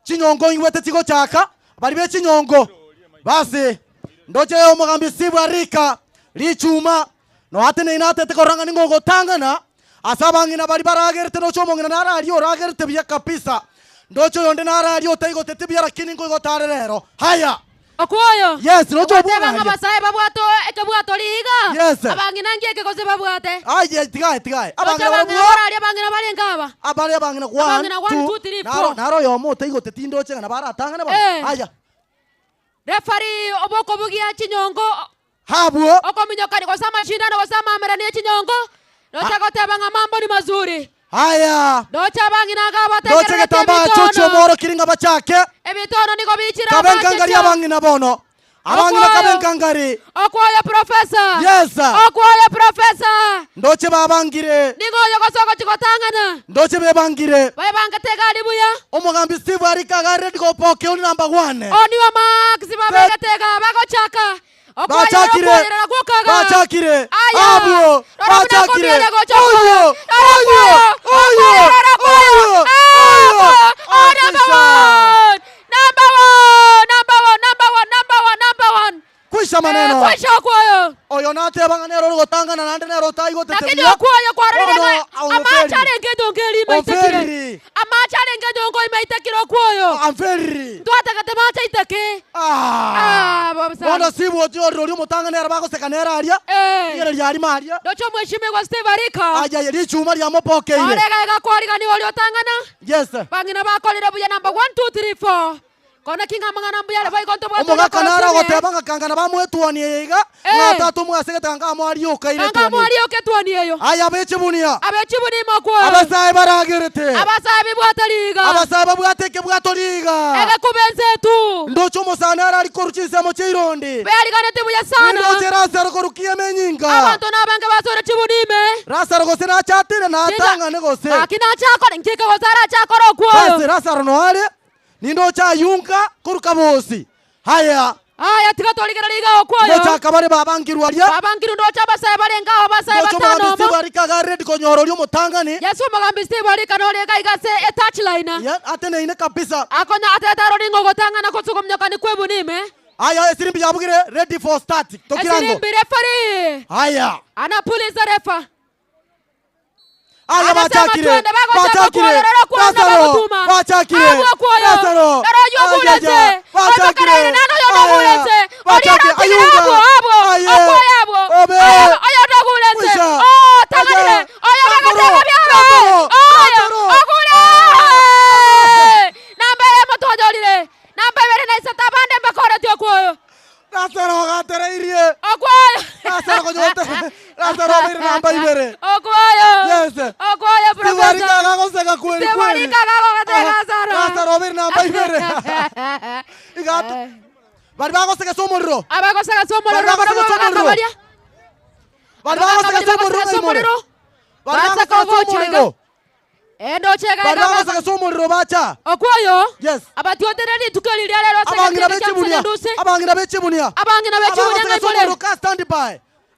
Chinyongo ingwete chigochaka, bari be chinyongo. Basi ndoche omogambi Steve Arika richuma noateneine atete korora ng'a ning'o ogotang'ana ase abang'ina baria baragerete noche omong'ina nararia oragerete buya kabisa ndoche oyonde nararia otaigoteti buya lakini nkoigota are rero. Haya. Okwoyo. Yes, noche Ogoteba obwogaria. ng'a abasae babwate ekebwato riiga. Yes. Abang'ina nki ekegose babwate? Aye tigae tigae. Noche Abang'ina abang'ina barabwo bararia abang'ina barenge aba. abare abang'ina one, Abang'ina one, two, two, three, naro four. naro oyomo otaigoteti ndoche ng'a nabo aratang'ane bono. Eh. Haya. Referee obokobugia chinyongo Habwo. okominyokani gose amashindano gose amamerani ye chinyongo nocha goteba ng'a mambo ni mazuri. Haya. Ndoche abang'ina iga Ndoche bategererete getambaa chochio ebitono. omworokiri ng'a bachake. Ebitono nigo bichire Kabe nkangari amacheche. abang'ina bono. Abang'ina Okwoyo. kabe nkangari. Okwoyo professor. Yes. Okwoyo professor. Ndoche babangire. Nigo oyo gose ogochi gotang'ana. Ndoche bebangire. Baebangete egari buya. Omogambi Steve arike iga ready gopokia only number one. Oniwa Max babegete iga bagochaka. Okwoyo Bachakire. okwoyerera gwoka iga. Bachakire. Aya. Abwo. Rora buna Bachakire. akomiana gocha Oyo. okwoyo. Rora Oyo. okwoyo. Oyo. Okwoyo, rora okwoyo. Oyo. Ah, Oyo. Oh, number Akisha. one. Number one. Number one. Number one. Number one. Number one. Kwisha maneno. Eh, kwisha okwoyo. Oyo nateba ng'a nere origotang'ana naende nere otaigotete Lakini buya. okwoyo kwarorire Bono, ng'a ah, amache Omferi. arenge enyongo eria imaitekire. Omferi. Amache arenge enyongo imaitekire okwoyo. Amferi. Ntwatagete mache aiteke. Ah. Ah, bob sana. Bono sibwoti orire oria omotang'ani nere bagoseka nere aria. Eh. Rigereria arimo aria. Ndoche omweshimiwa Steve Arika. Aye, richuma riamopokeire. Ore iga iga kwarigania oria otang'ana. Yes. Bang'ina bakorire buya number 1 2 3 4. Kona ki ng'a amang'ana mbuya are boigo ntobwate Omogaka oria nare okorosire. agoteba ng'a kanga nabamwetuanie eye iga, Eh. ng'a tata omwasegete kanga amoarie okaire Kanga etuoni. amoarie oka etuoni eyo. Aye abechibunia. Abechibunia ime okwoyo. Abasae baragerete. Abasae bibwate riiga. Abasae babwate ekebwato riiga. Egekuba ense etu. Ndoche omosani are ari korwa chinsemo chia irondi. Beariganeti buya sana. Nindoche Lazaro korwa kiema enyinga. Abanto nabange basore chibunia ime. Lazaro gose nachatire natang'ane gose. Gaki nachakore, nkike gose arachakore okwoyo. Basi Lazaro noare. Nindoche ayunga korwa kabosi. Haya. Aya, tiga torigererie iga okwoyo. Ndoche akabare babangirwe aria. Babangirwe ndoche abasae barenge ao abasae Ndoche batano omogambi omo. Steve arike iga ready konyora oria omotang'ani. Yes, omogambi Steve arika nore iga iga ase etouchline. Yeah, ateneine kabisa. Akonya atete arore ng'a ogotang'ana gose okominyokani kw'ebuni ime. Aya, esirimbi yabugire ready for start. Tokirango. Esirimbi referee. Haya. Anapuliza refa. Aya Agasema bachakire, twende, bagochaka bachakire, kwoyorora okwoyo na Lazaro, bagotuma. bachakire, Abwo okwoyo, Lazaro, ero oywo ogurete, ayaya, bachakire, omokerere nano oyo aya, nogurete, oria bachakire, oratigire ayunga, abwo, abwo, aye, okwoyo abwo, obe, oyo oyo nogurete, Mwisha, oh, tang'anire, aye, oyo Lazaro, bagateba biabe, Lazaro, oyo, Lazaro. ogure! Namba eyemo twanyorire, namba ibere na isato abande mbakoreti okwoyo. Lazaro gatereirie. Okwoyo. Lazaro konyote. Lazaro obeire namba ibere. Okwoyo. Yes. Okwoyo professor. Sibarika gagoseka kweli kweli. Sibarika gagogoteka Lazaro. Lazaro obeire namba ibere. Igato. Bari bagoseka ase omorero. Abagoseka ase omorero Bari bagoseka barabwo ase omorero. bakabaria. Bari bagoseka ase omorero Abagoseka ase ng'aimore. omorero. Bari Baseka bagoseka ase ogochega. omorero. Endoche Bari gaiga bagoseka ase omorero bacha. Okwoyo. Yes. Abatiotere rituko eri ria rero ase Abang'ina egetindi kia bechibunia. Musanyandusi. Abang'ina bechibunia. Abang'ina bechibunia Abagoseka ase ng'aimore. omorero ka stand by.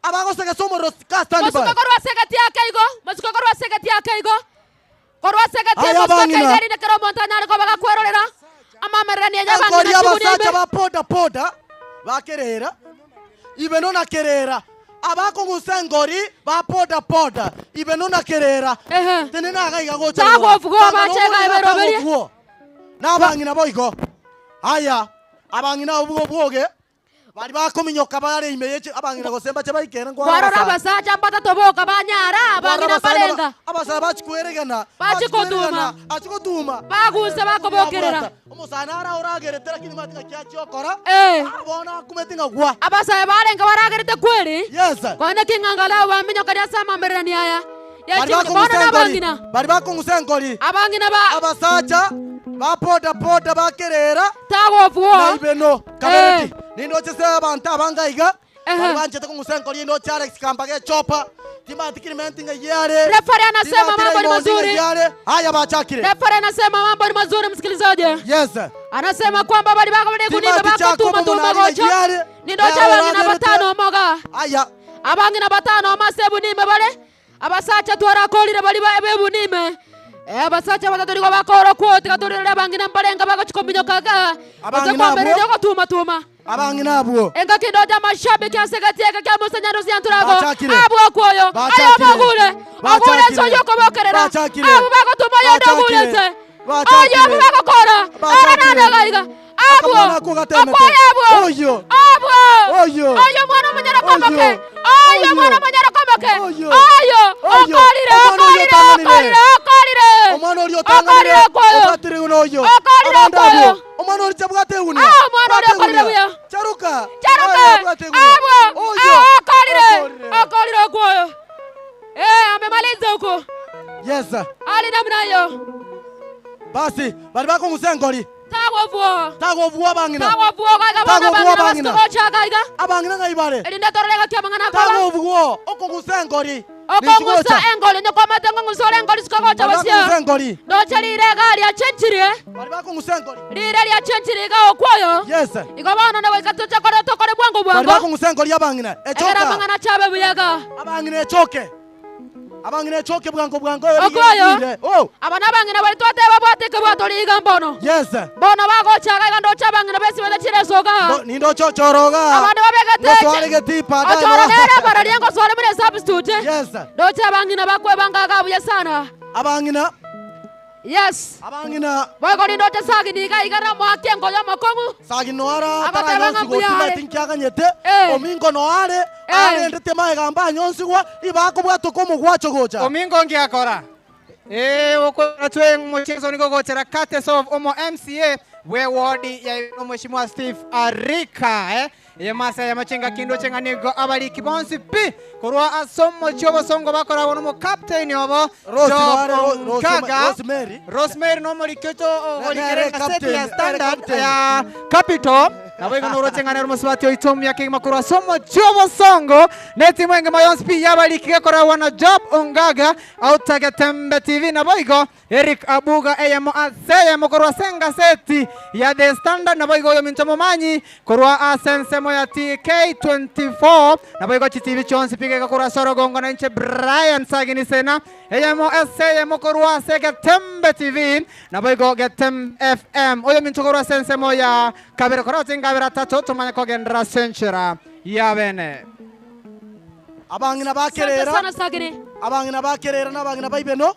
Abagoseka ase omorero ka stand by. Mosuke korwa ase egati ake igo. Mosuke korwa ase egati ake igo. Korwa ase egati Aya mosuke abang'ina. iga erinde kera omonto anyare koba gakwerorera amamererania ya abang'ina Engori chibunia abasacha ime. ba boda boda bakerera ibe nona kerera abakong'usa engori ba boda boda ibe nona kerera tenena iga iga gocha rora. Tagofuga Tanga bache nomorero iga eberoberie. tagofuo. Na abang'ina boigo aya abang'ina obwo bwoge Baria bakominyoka bare ime ye abang'ina gose mbache baikere nkware Kwarora abasae. abasacha mbatato boka banyara, Kwarora abang'ina abasae naba- mbarenga. abasae bachia kweregena, Bachia bachia kweregena, gotuma. achia gotuma. Bagusa bakobokerera. Omosae nare oragerete lakini mati ng'aki achia gokora, Eh. ah, bono akumeti ng'a gwa. Abasae barenge baragerete kweri, Yes. konya ki ng'a angalau baminyokaria ase amamererani aya ye Bari ching'eni. Bono bakong'usa engori, nabang'ina. bari bakong'usa engori. Abang'ina ba. Abasacha ba boda boda bakerera. Tagofua. Na ibeno kabereti. Nindoche se abanto abange aiga. Bari banchete kong'usa engori indoche Alex Kambaga echopa. Timbanti Clement ng'ai are. Refari anasema Timbanti mambo ni Raymond mazuri. ng'ai are. Haya bachakire. Refari anasema mambo ni mazuri msikilizaji. Yes. Anasema kwamba bali bako bali kunimba Timbanti bako Jacobo tuma tuma Munari gocha. ng'ai are. Nindoche Nere abang'ina oragerete. batano moga. Aya. Abang'ina batano amase ebunime bare. Abasacha twarakorire baria ba b'ebunime. Eh, abasacha batato nigo bakora okwo, tiga tororere abang'ina mbarenga bagochia kominyoka iga, gose Abang'ina kwambereria abwo. ogotumatuma. Abang'ina abwo. Engaki ndoche amashabiki ase egati eke kia Musa Nyandusi Anturago, Bachakire. abwo okwo oyo, aye Bachakire. omogure, ogure ense Bachakire. oyio okobokerera, Bachakire. abwo bagotuma oyonde ogure Bachakire. ense, oyio Bachakire. abwo bagokora, ore Bachakire. nane iga iga, abwo, Akamwana ako gatemete. okwoyo abwo, Oyio. abwo, Oyio. oyo omwana omonyene okomoke, Oyio. oyo Oyio. omwana omonyene okomoke, Oyio. oyo, Oyio. okorire, Omwana oyio okorire, otang'anire. okorire, okorire, Omwana oria okorire otang'anire. okwoyo, Obwatire buna oyio. okorire Abande abwo. okwoyo. Omwana oria chabwate egunia. Ah, omwana oria Bwate okorire egunia. buya. Charuka. Charuka. Aya, bwate egunia. Abwo. Oyio. Ah, okorire. Okorire. Okorire okwoyo. Eh, amemaliza huko. Yes. Ali namna hiyo. Basi, bari bakong'usa engori. Tagobwo. Tagobwo abang'ina. Tagobwo gaiga bono Tagobwo abang'ina abang'ina. basikogocha gaiga. Abang'ina ng'ai bare? Erinde torore gaki amang'ana akoba. Tagobwo okong'usa engori. Okong'usa engori onye kwamate ng'ong'usa ore engori sikogocha Bari bosio. bakong'usa engori. Ndoche rire iga riachenchirie. Bari bakong'usa engori. Rire riachenchirie iga okwoyo. Yes. Igo bono nagoika toche kore tokore bwango Bari bwango. bakong'usa engori abang'ina. Ekero Echoka. amang'ana achabe buya iga. Abang'ina echoke. Abang'ina echoke bwango bwango Okoyo. Oh. Aba nabang'ina baria twateba babwate ekebwato riga mbono. Yes. Bono bagocha iga iga ndoche abang'ina besibete chireso iga. Nindoche ochoro iga. Abande babegete Ngosware getipa dai. Ochoro nere ebara ngosware buna esubstitute. Yes. Ndoche abang'ina bakwebanga iga buya sana. Abang'ina. Yes. Abang'ina. Boigo nindoche Sagini iga iga namoakie engoyo omokong'u. Sagini noara Agateba ng'a taranyonsigwa mbuya otimeti are. nkiaganyete Eh. omingo noare Eh. arendete magega mbanyosigwa ibakobwatoka omogwacho gocha. Omingo ngiakora. Eh, okora twe mchezo niko gochera courtesy of omo MCA we ward ya Mheshimiwa Steve Arika eh. Eye masa ya machinga kindo chenga nigo abariki bonsi pi korwa ase omochie obosongo bakoragwa nomo captain obo Rose Job noare, Ro- Rose- Onkaga. Rosemary. Rosemary nomoriki ocho Ne- orikere nere kaseti ya captain, nere standard captain. ya capital nabo igo norochenga nere omosubati oito omuya kegima korwa ase omochie obosongo na etimu engima yonsi pi yabariki gekoragwa na Job Ongaga autagetembe TV nabo igo Eric Abuga eyemo ase eyemo korwa ase engaseti ya The Standard naboigo oyominto omomanyi korwa ase ensemo ya TK24 naboigo chitibi chionsi pi geka korwa ase orogongo na inche Brian Sagini Sena eyemo ase eyemo korwa ase Getembe TV naboigo Getembe FM oyominto korwa ase ensemo ya kabere koroche ngabere atato tomanye kogenderera ase enchera ya bene. Abang'ina Asante bakerera. sana Sagini. Abang'ina ba Kerera na abang'ina ba Ibeno.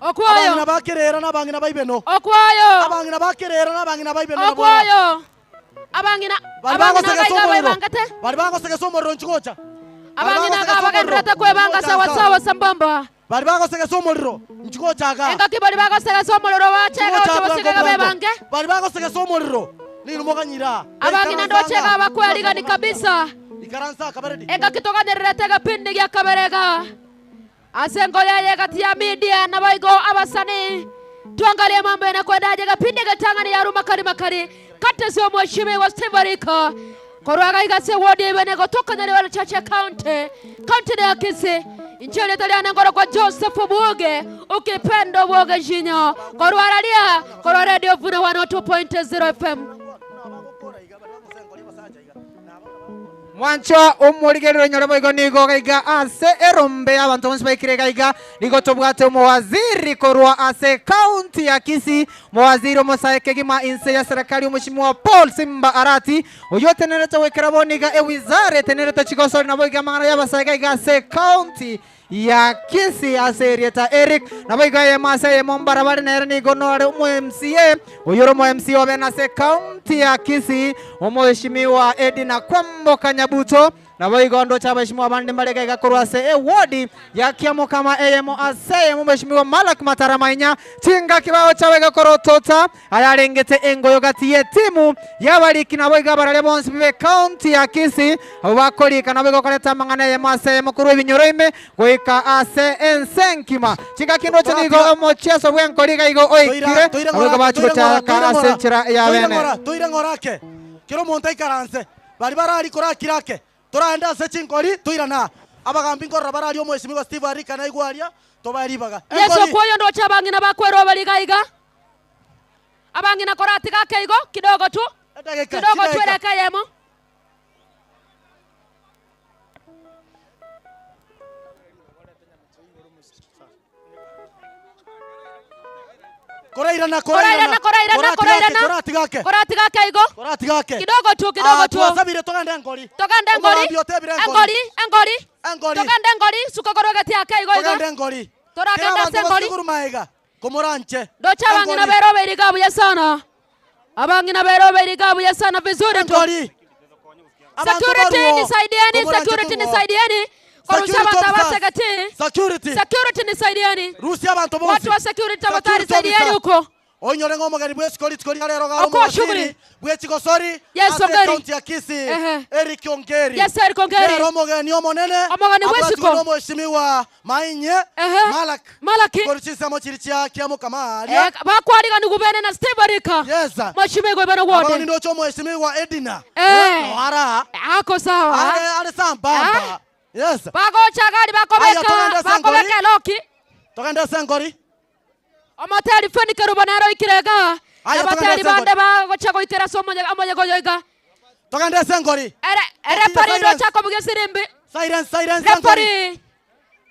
Okwoyo. Abang'ina ba Kerera na abang'ina ba Ibeno. Okwoyo. Abang'ina ba Kerera na abang'ina ba Ibeno. Okwoyo. Abang'ina Bari abang'ina bagosegesa gaiga omorero. baibangete. Bari bagosegesa omorero nchigocha. Abang'ina iga bagendererete kwebanga sawa sawa sambamba. Bari bagosegesa omorero nchigocha igaa. Engaki bari bagosegesa omorero bache iga Nchigocha gocha bwango bosike iga bwango. bebange. Bari bagosegesa omorero ninu moganyire aa. Abang'ina ndoche iga bakwerigani kabisa. Ikaransa akabaredi. Engaki toganyererete egepindi gia kabere iga. Ase enkoyo eye egati ya Media naboigo abasani, twangarie mambe na kwendaja egepindi egetang'ani ya Rumakari Makari, courtesy of Mheshimiwa Steve Arika. Korwa iga iga ase eward ya Ibene gotoka Nyaribari Chache County, county ya Kisii. Inche erieta riane nkorokwa Joseph Obwoge, ukipenda Obwoge Junior. Korwa araria, korwa Radio Vuna 102.0 FM. Mwanchwa omorigerero nyore boigo nigo gaiga ase erombe y'abanto bonsi baikire gaiga nigo tobwate omowaziri korwa ase county ya Kisii omowaziri omosae kegima inse ya serikali omoshimiwa Paul Simba Arati oyio otenerete goikera bono iga ewizara etenerete chigosori naboigo amang'ana y'abasae gaiga ase county ya Kisii ase erieta Eric naboigo eyemo ase eyemo mbarabare nere nigo nore omo MCA oyio ore omo MCA obene ase county ya Kisii omoeshimiwa Edina Kwamboka Nyabuto naboigo ndoche abaheshimiwa abande mbare iga iga korwa ase eward ya Kiamokama eyemo ase eyemo omoeshimiwa Malak Matara Mainya chingaki bagocha baiga korotota Ayarengete engoyo gati y'etimu y'abariki naboigo abararia bonsi b'ecounty ya Kisii abwo bakorika naboigo koreta amang'ana eyemo ase eyemo korwa ebinyoro ime goika ase ense enkima. Chingaki ndoche nigo omochieso bw'enkori iga igo oikire naboigo bachia gochaka ase enchera ya bene. Toire ng'ora ake, kera omonto aikaranse, baria barari korakire ake, toraende ase chinkori, toirane aa. Abagambi nkorora bararie omwesimigwa Steve Arika naigwe aria, tobae ribaga. Yeso Enkori. okwoyo ndoche abang'ina bakwerwa iga iga. Abang'ina koratiga ake igo kidogo tu, Edagika, kidogo tu chidagika. edagika eyemo. Korairana, Korairana, korairana, korairana. Koratiga ake. Koratiga ake igo. Koratiga ake. Kidogo tu, kidogo Ah, tu. twasabire togende enkori. Togende enkori. Omogambi otebire enkori. Enkori, enkori. Enkori. Togende enkori, suka korwa egeti ake igo igo. Togende enkori. Toragende Kera ase abanto enkori. basike korwa magega. Komoranche. Ndoche abang'ina Enkori. berobeiri iga buya sana. Abang'ina berobeiri iga buya sana vizuri tu. Enkori. Abanto Security barwo. nisaidieni, Komoranche security korwo. nisaidieni. Korusia Security abanto officers. abasegeti. Security. Security nisaidieni. Rusia abanto bonsi. Watu wa security tafadhali Security saidieni officer. huko. Oinyore ng'a omogeni bw'esiko rituko ria rero gare Okoa shughuli. omowaziri bw'echigosori Yes, ase Ongeri. ekaunti ya Kisii Ehe. Eric Ongeri. Yes, Eric Ongeri. Nere omogeni omonene Omogeni abwatwe bw'esiko. n'omweshimiwa Mainye Malak. Malaki. Korwa chinsemo chiria chia Kiamokama aria. Eh, bakwariganigwa bene na Steve Arika. Yes. Mweshimiwa ibere Abageni wode. ndoche omweshimiwa Edina. Eh. No ara. Ako sawa. Are are sambamba. Yes. Bagocha gari Aya, bakobeka togende ase bakobeka enkori. eloki. Togende ase enkori. Omoteri Feni Kerubo nere oikire iga. Aya, togende Abateri ase bande enkori. bagocha goikera ase omonye omoyega oyo iga. Togende ase enkori. Ere referee ndoche akobugia esirimbi. Silence, silence, enkori. Referee.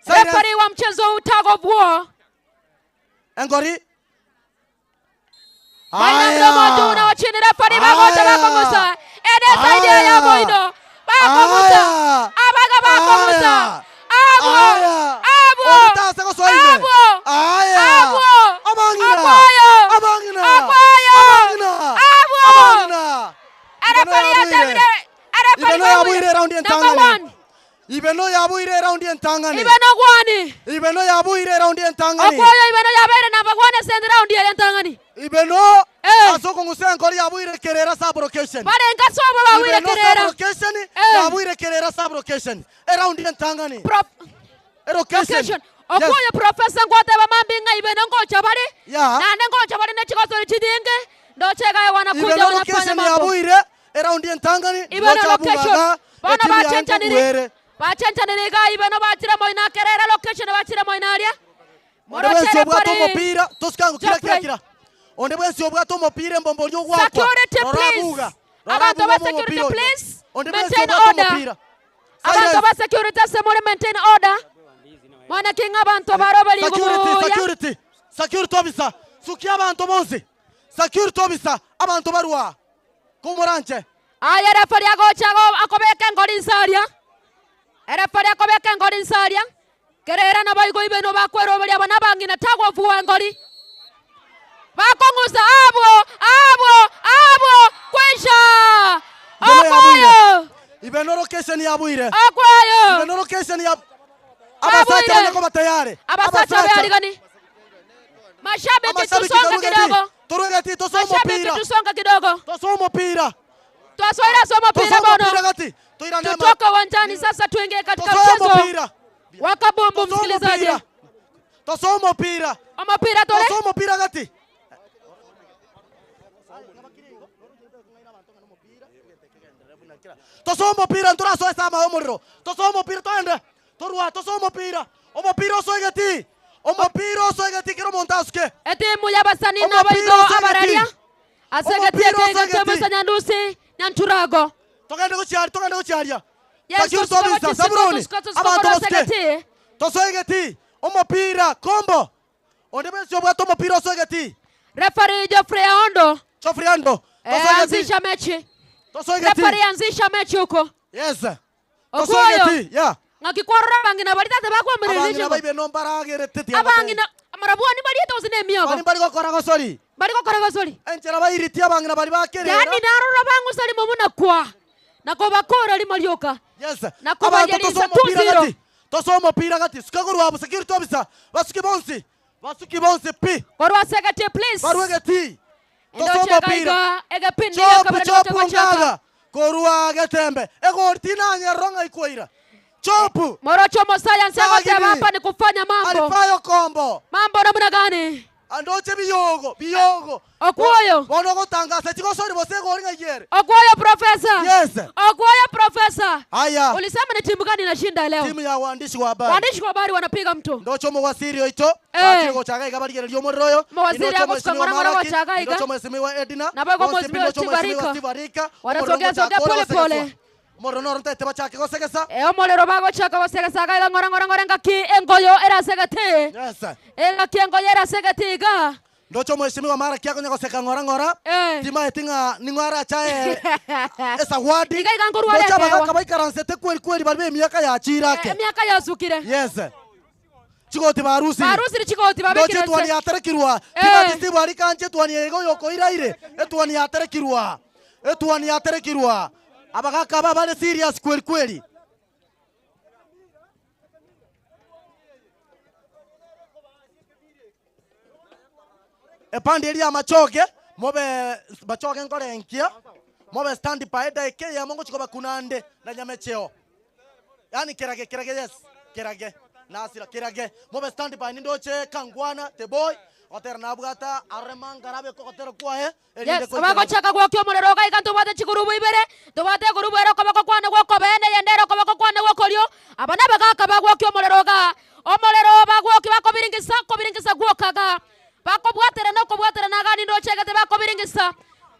Silence. Referee wa mchezo huu tug of war. Enkori. Baina mdomo juu na wa chini referee bagocha bakong'usa. Ere side ya yabo ino. Bakong'usa. Abaga bakong'usa. Abwo. Abwo. Abwo. Abwo. Akwayo. Akwayo. Abwo. Referee atebire. Referee Ibeno yabuire round Number entang'ani. one. Ibeno yabuire round entang'ani. Ibeno gwani. Ibeno yabuire round entang'ani. Okwoyo ibeno yabeire number one ase round eye entang'ani. Ibeno ase okong'usa enkori yabuire kerera sub-location. Barenga ase obo babuire Ibeno kerera. sub-location yabuire kerera sub-location. Eround entang'ani. Elocation. Location. Okwoyo professor ngwateba mambi ng'a ibeno ngocha bare. Yeah. Naende ngocha bare ne chigosori chinyinge. Ndoche iga wanakuja Ibeno wanafanya location mambo. yabuire eround entang'ani. Ibeno Ngocha location. bugaga, Bono etimu yaye bachenjanire. nkobuere. Bachenjanire iga ibeno bachire moina kerera location bachire moina aria. Onde bwensi Moroche obwate referee. omopira tosika kira kira Geoffrey. kira. Onde bwensi obwate omopira embombo oria ogwakwa. Security Rora please. buga. Rora Abanto buga ba omo security omopira oyo. please. Onde bwensi Maintain obwate order. omopira. Abanto Silence. ba security ase more maintain order. Mwana kinga abanto baroberi Security, buya. security. Security officer. Sukia abanto bonsi. Security officer. Abanto barwa. Komoranche. Aya referee agocha akobeka engori inse aria. Erefari akobeka engori inse aria, kerera naboigo ibenwa bakweroberia aba nabang'ina tagofua engori. Bakong'usa abwo, abwo, abwo, kwisha! Okwayo! Ibe nolocation yabuire. Okwayo! Ibe nolocation ya Abasacha Babuire. banya koba tayari. Abasacha bearigani. Mashabiki Amashabiki tusonge torugeti. kidogo. Torugeti tosoe Mashabiki omopira. tusonge kidogo. Tosoe omopira. Twasoera ase omopira Tosoe bono. omopira gati. Toirane ama- Tutoke uwanjani sasa tuingie katika Tosoe mchezo omopira. wa kabumbu Tosoe msikilizaji. omopira. Tosoe omopira. Omopira tore. Tosoe omopira gati. Tosoe omopira ntorasoe ase amaye omorero. Tosoe omopira toende. Torwa tosoe omopira. Omopira osoe gati. Omopira osoe gati kera omonto asuke. Etimu y'abasani Omopira naboigo osoe gati. abararia ase egeti Omopira eke osoe egento gati. emusa Nyandusi Nyanturago. Togende gochiaria, togende gochiaria. Yes, Security tosuka officer, gochisuka, Zabuloni, tosuka, tosuka abanto korwa ase basuke. egeti. Tosoe egeti. Omopira, kombo. Onde bwensi obwate omopira osoe egeti. Referee Geoffrey Aondo. Geoffrey Aondo. Eh, Tosoe egeti. anzisha mechi. Tosoe egeti. Referee anzisha mechi huko. Yes. Tosoe Okuoyo. egeti. Yeah. Ng'aki kwarora abang'ina baria tata bakwamererire Abang'ina chingo. baibe no mbaragerete tiga Abang'ina amarabwani bariete gose na emiogo. Bari mbari gokora gosori. Bari gokora gosori. Enchera bairitie abang'ina bari bakerera. Yaani narora bang'usa rimo buna kwa. Na kobakora rimo rioka. Yes. Na Abanto kobayerisa tosoe omopira 2-0. gati. Tosoe omopira gati. Suka korwa abwo security officer. Basuki bonsi. Basuki bonsi pi. Korwa ase egeti please. Barwe egeti. Tosoe Endoche omopira. gaiga egepindi Chopu gekabere chopu gocha gochaka. ongaga. Korwa getembe. Egori tinanyerora ng'a ikwaira. Chopu. Morocho omosayansi agoteba Sagini. hapa ni kufanya mambo. Alifayo kombo. Mambo namna gani? Andoche biyogo, biyogo. Okuoyo. Bono ogotangasa chigosori gose egori ng'a iyere. Okuoyo profesa. Yes. Okuoyo profesa. Haya. Ulisema ni timu gani inashinda leo? Timu ya waandishi wa habari. Waandishi wa habari wanapiga mtu. Ndocho omowasiri oito Eh. bachire gochaka iga barigereria omorero oyo. Omowasiri Indoche agosuka omweshimiwa ng'ora ng'ora Malaki, gochaka iga. indoche omweshimiwa Edina, Nabo igo bonsi omweshimiwa indoche Steve omweshimiwa Arika. Steve Arika, Wanasogea omorero sogea ngochaka ore pole pole. gosegeswa. Omorero noro ntaete bachake gosegesa. Eh, omorero bagochaka gosegesa iga iga ng'ora ng'ora ng'ora engaki engoyo erasegete. Yes. Engaki engoyo erasegete iga. Ndoche omweshimiwa Malaki akonya goseka ng'ora ng'ora. Eh. Timaeti ng'a ning'o arachae esawadi. Iga iga nkorwa Ndoche arekewa. abagaka baikaransete kweri kweri bari b'emiaka yachire ake. Emiaka yasukire. Yes. Chigoti barusiri. Barusiri chigoti Ndoche babekire etwani nse. yaterekirwa. Eh. Timati Steve Arika anche etwani eye iga oyokoiraire. Etwani yaterekirwa. Etwani yaterekirwa. Abagaka aba bare serious kweri kweri. Epandi eria y'amachoge, mobe machoge nkorenkia, mobe stand by edaika eyemo ngochia kobakuna ande na nyamecheo. Yaani kerage kerage yes, kerage nasira kerage, mobe stand by nindoche Kangwana the boy, gotera nabwata arore mangara abeke ogotera kwaye erinde Yes, koikerana. abagochaka gwokia omorero iga iga ntobwate chigurubu ibere, ntobwate egurubu ere okoboko kwane gw'okobee na eyende ere okoboko kwane gw'okorio, aba nabagaka bagwokia omorero iga, omorero bagwokia bakobiringisa, kobiringisa gwoka iga, bakobwaterana okobwaterana iga nindoche egete bakobiringisa,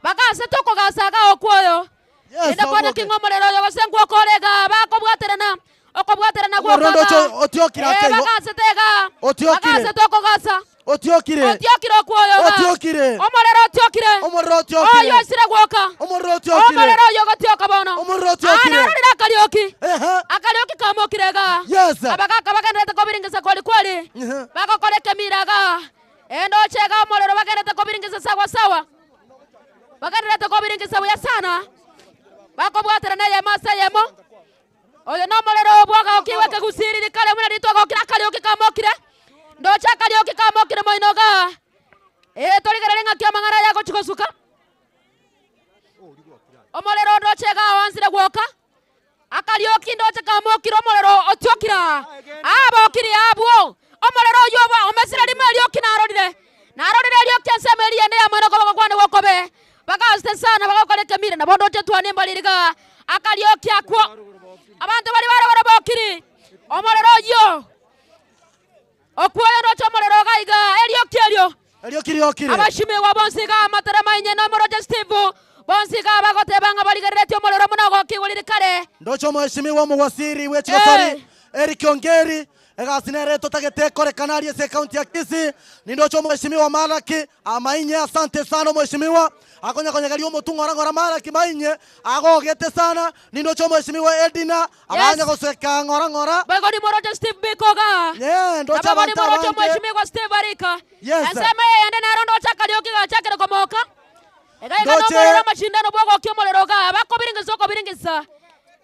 bagasete okogasa iga okwo oyo. Yes, Rende kwana ogwoke. ki ng'a omorero oyo gose ngwoka ore iga, bakobwaterana okobwaterana Omorero gwoka ndoche iga. otiokire ake Eh, igo. bagasete iga, Otiokire. bagasete okogasa. Otiokire. Otiokire okwoyo iga. Otiokire. Omorero otiokire. Omorero otiokire. Oyo osire gwoka. Omorero otiokire. Omorero oyo ogotioka bono. Omorero otiokire. Ah, narorire akarioki. Ehe. Akarioki kamokire iga. Yes. Abagaka bagenderete kobiringisa kweri kweri. Ehe. Bagokora ekemira iga. Endoche iga omorero bagenderete kobiringisa sawa sawa. Bagendererete kobiringisa buya sana. Bakobwaterana eyemo ase eyemo. Oyo nomorero bw'ogokigwa ekegusii kare buna ritwagokire akarioki kamokire. Ndoche akarioki kamokire moino igaa. Ee, torigererie ng'aki amang'ana aya agochia gosuka. Omorero ndoche igaa oansire gwoka. Akarioki ndoche kamokire omorero otiokire aa. Abokire abwo. Omorero oyio obo omesire rimo erioki narorire. Narorire erioki ensemo eria ende y'amano okoboko kwane gw'okobee. Bagaosete sana bagokora ekemira, nabo ndoche twane mbariri igaa. Akarioki akwo. Abanto baria baroboro bokiri. Omorero oyio. Okwoyo ndoche omorero iga iga, erioki erio. Erioki riokire. Abashimigwa bonsi iga amatere mainye na omoroche Steve, bonsi iga bagoteba ng'a barigereretie omorero buna ogokigwa riri kare. Ndoche omweshimiwa omowaziri bwe chigosori Eric Ongeri. Egasi nere totagete ekorekana aria ase ecounty ya Kisii. Nindoche omweshimiwa Malaki Amainye, asante sana omweshimiwa. Akonya konyegeria omotwe ng'ora ng'ora Malaki Mainye agogete sana. Nindoche omweshimiwa Edina abanya goseka ng'ora ng'ora. Boigo nimoroche Steve Biko igaa. Yeah, ndoche Nabo abanto nimoroche abange. omweshimiwa Steve Arika. Yes. Ensemo eye yende nero ndoche akarioki gachakire komoka. Iga iga Ndoche- nomorero amashindano bwogokia omorero igaa. Bakobiringisa okobiringisa.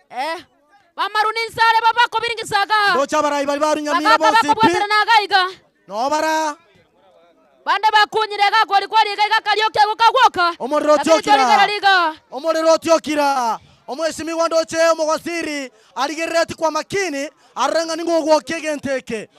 Eh. Bamaruni insare babakobiringisa igaa. Ndoche abarai baria barunyamire Bagaka bonsi pi. bakobwaterana iga iga. Nobara. Bande bakunyire iga kweri kweri iga iga akarioki ako kagwoka. Omorero Lakini otiokira. torigera riga. Omorero otiokira. Omwesimigwa ndoche omogwasiri arigerereti kwa makini arore ng'a ning'o ogwokia egento eke.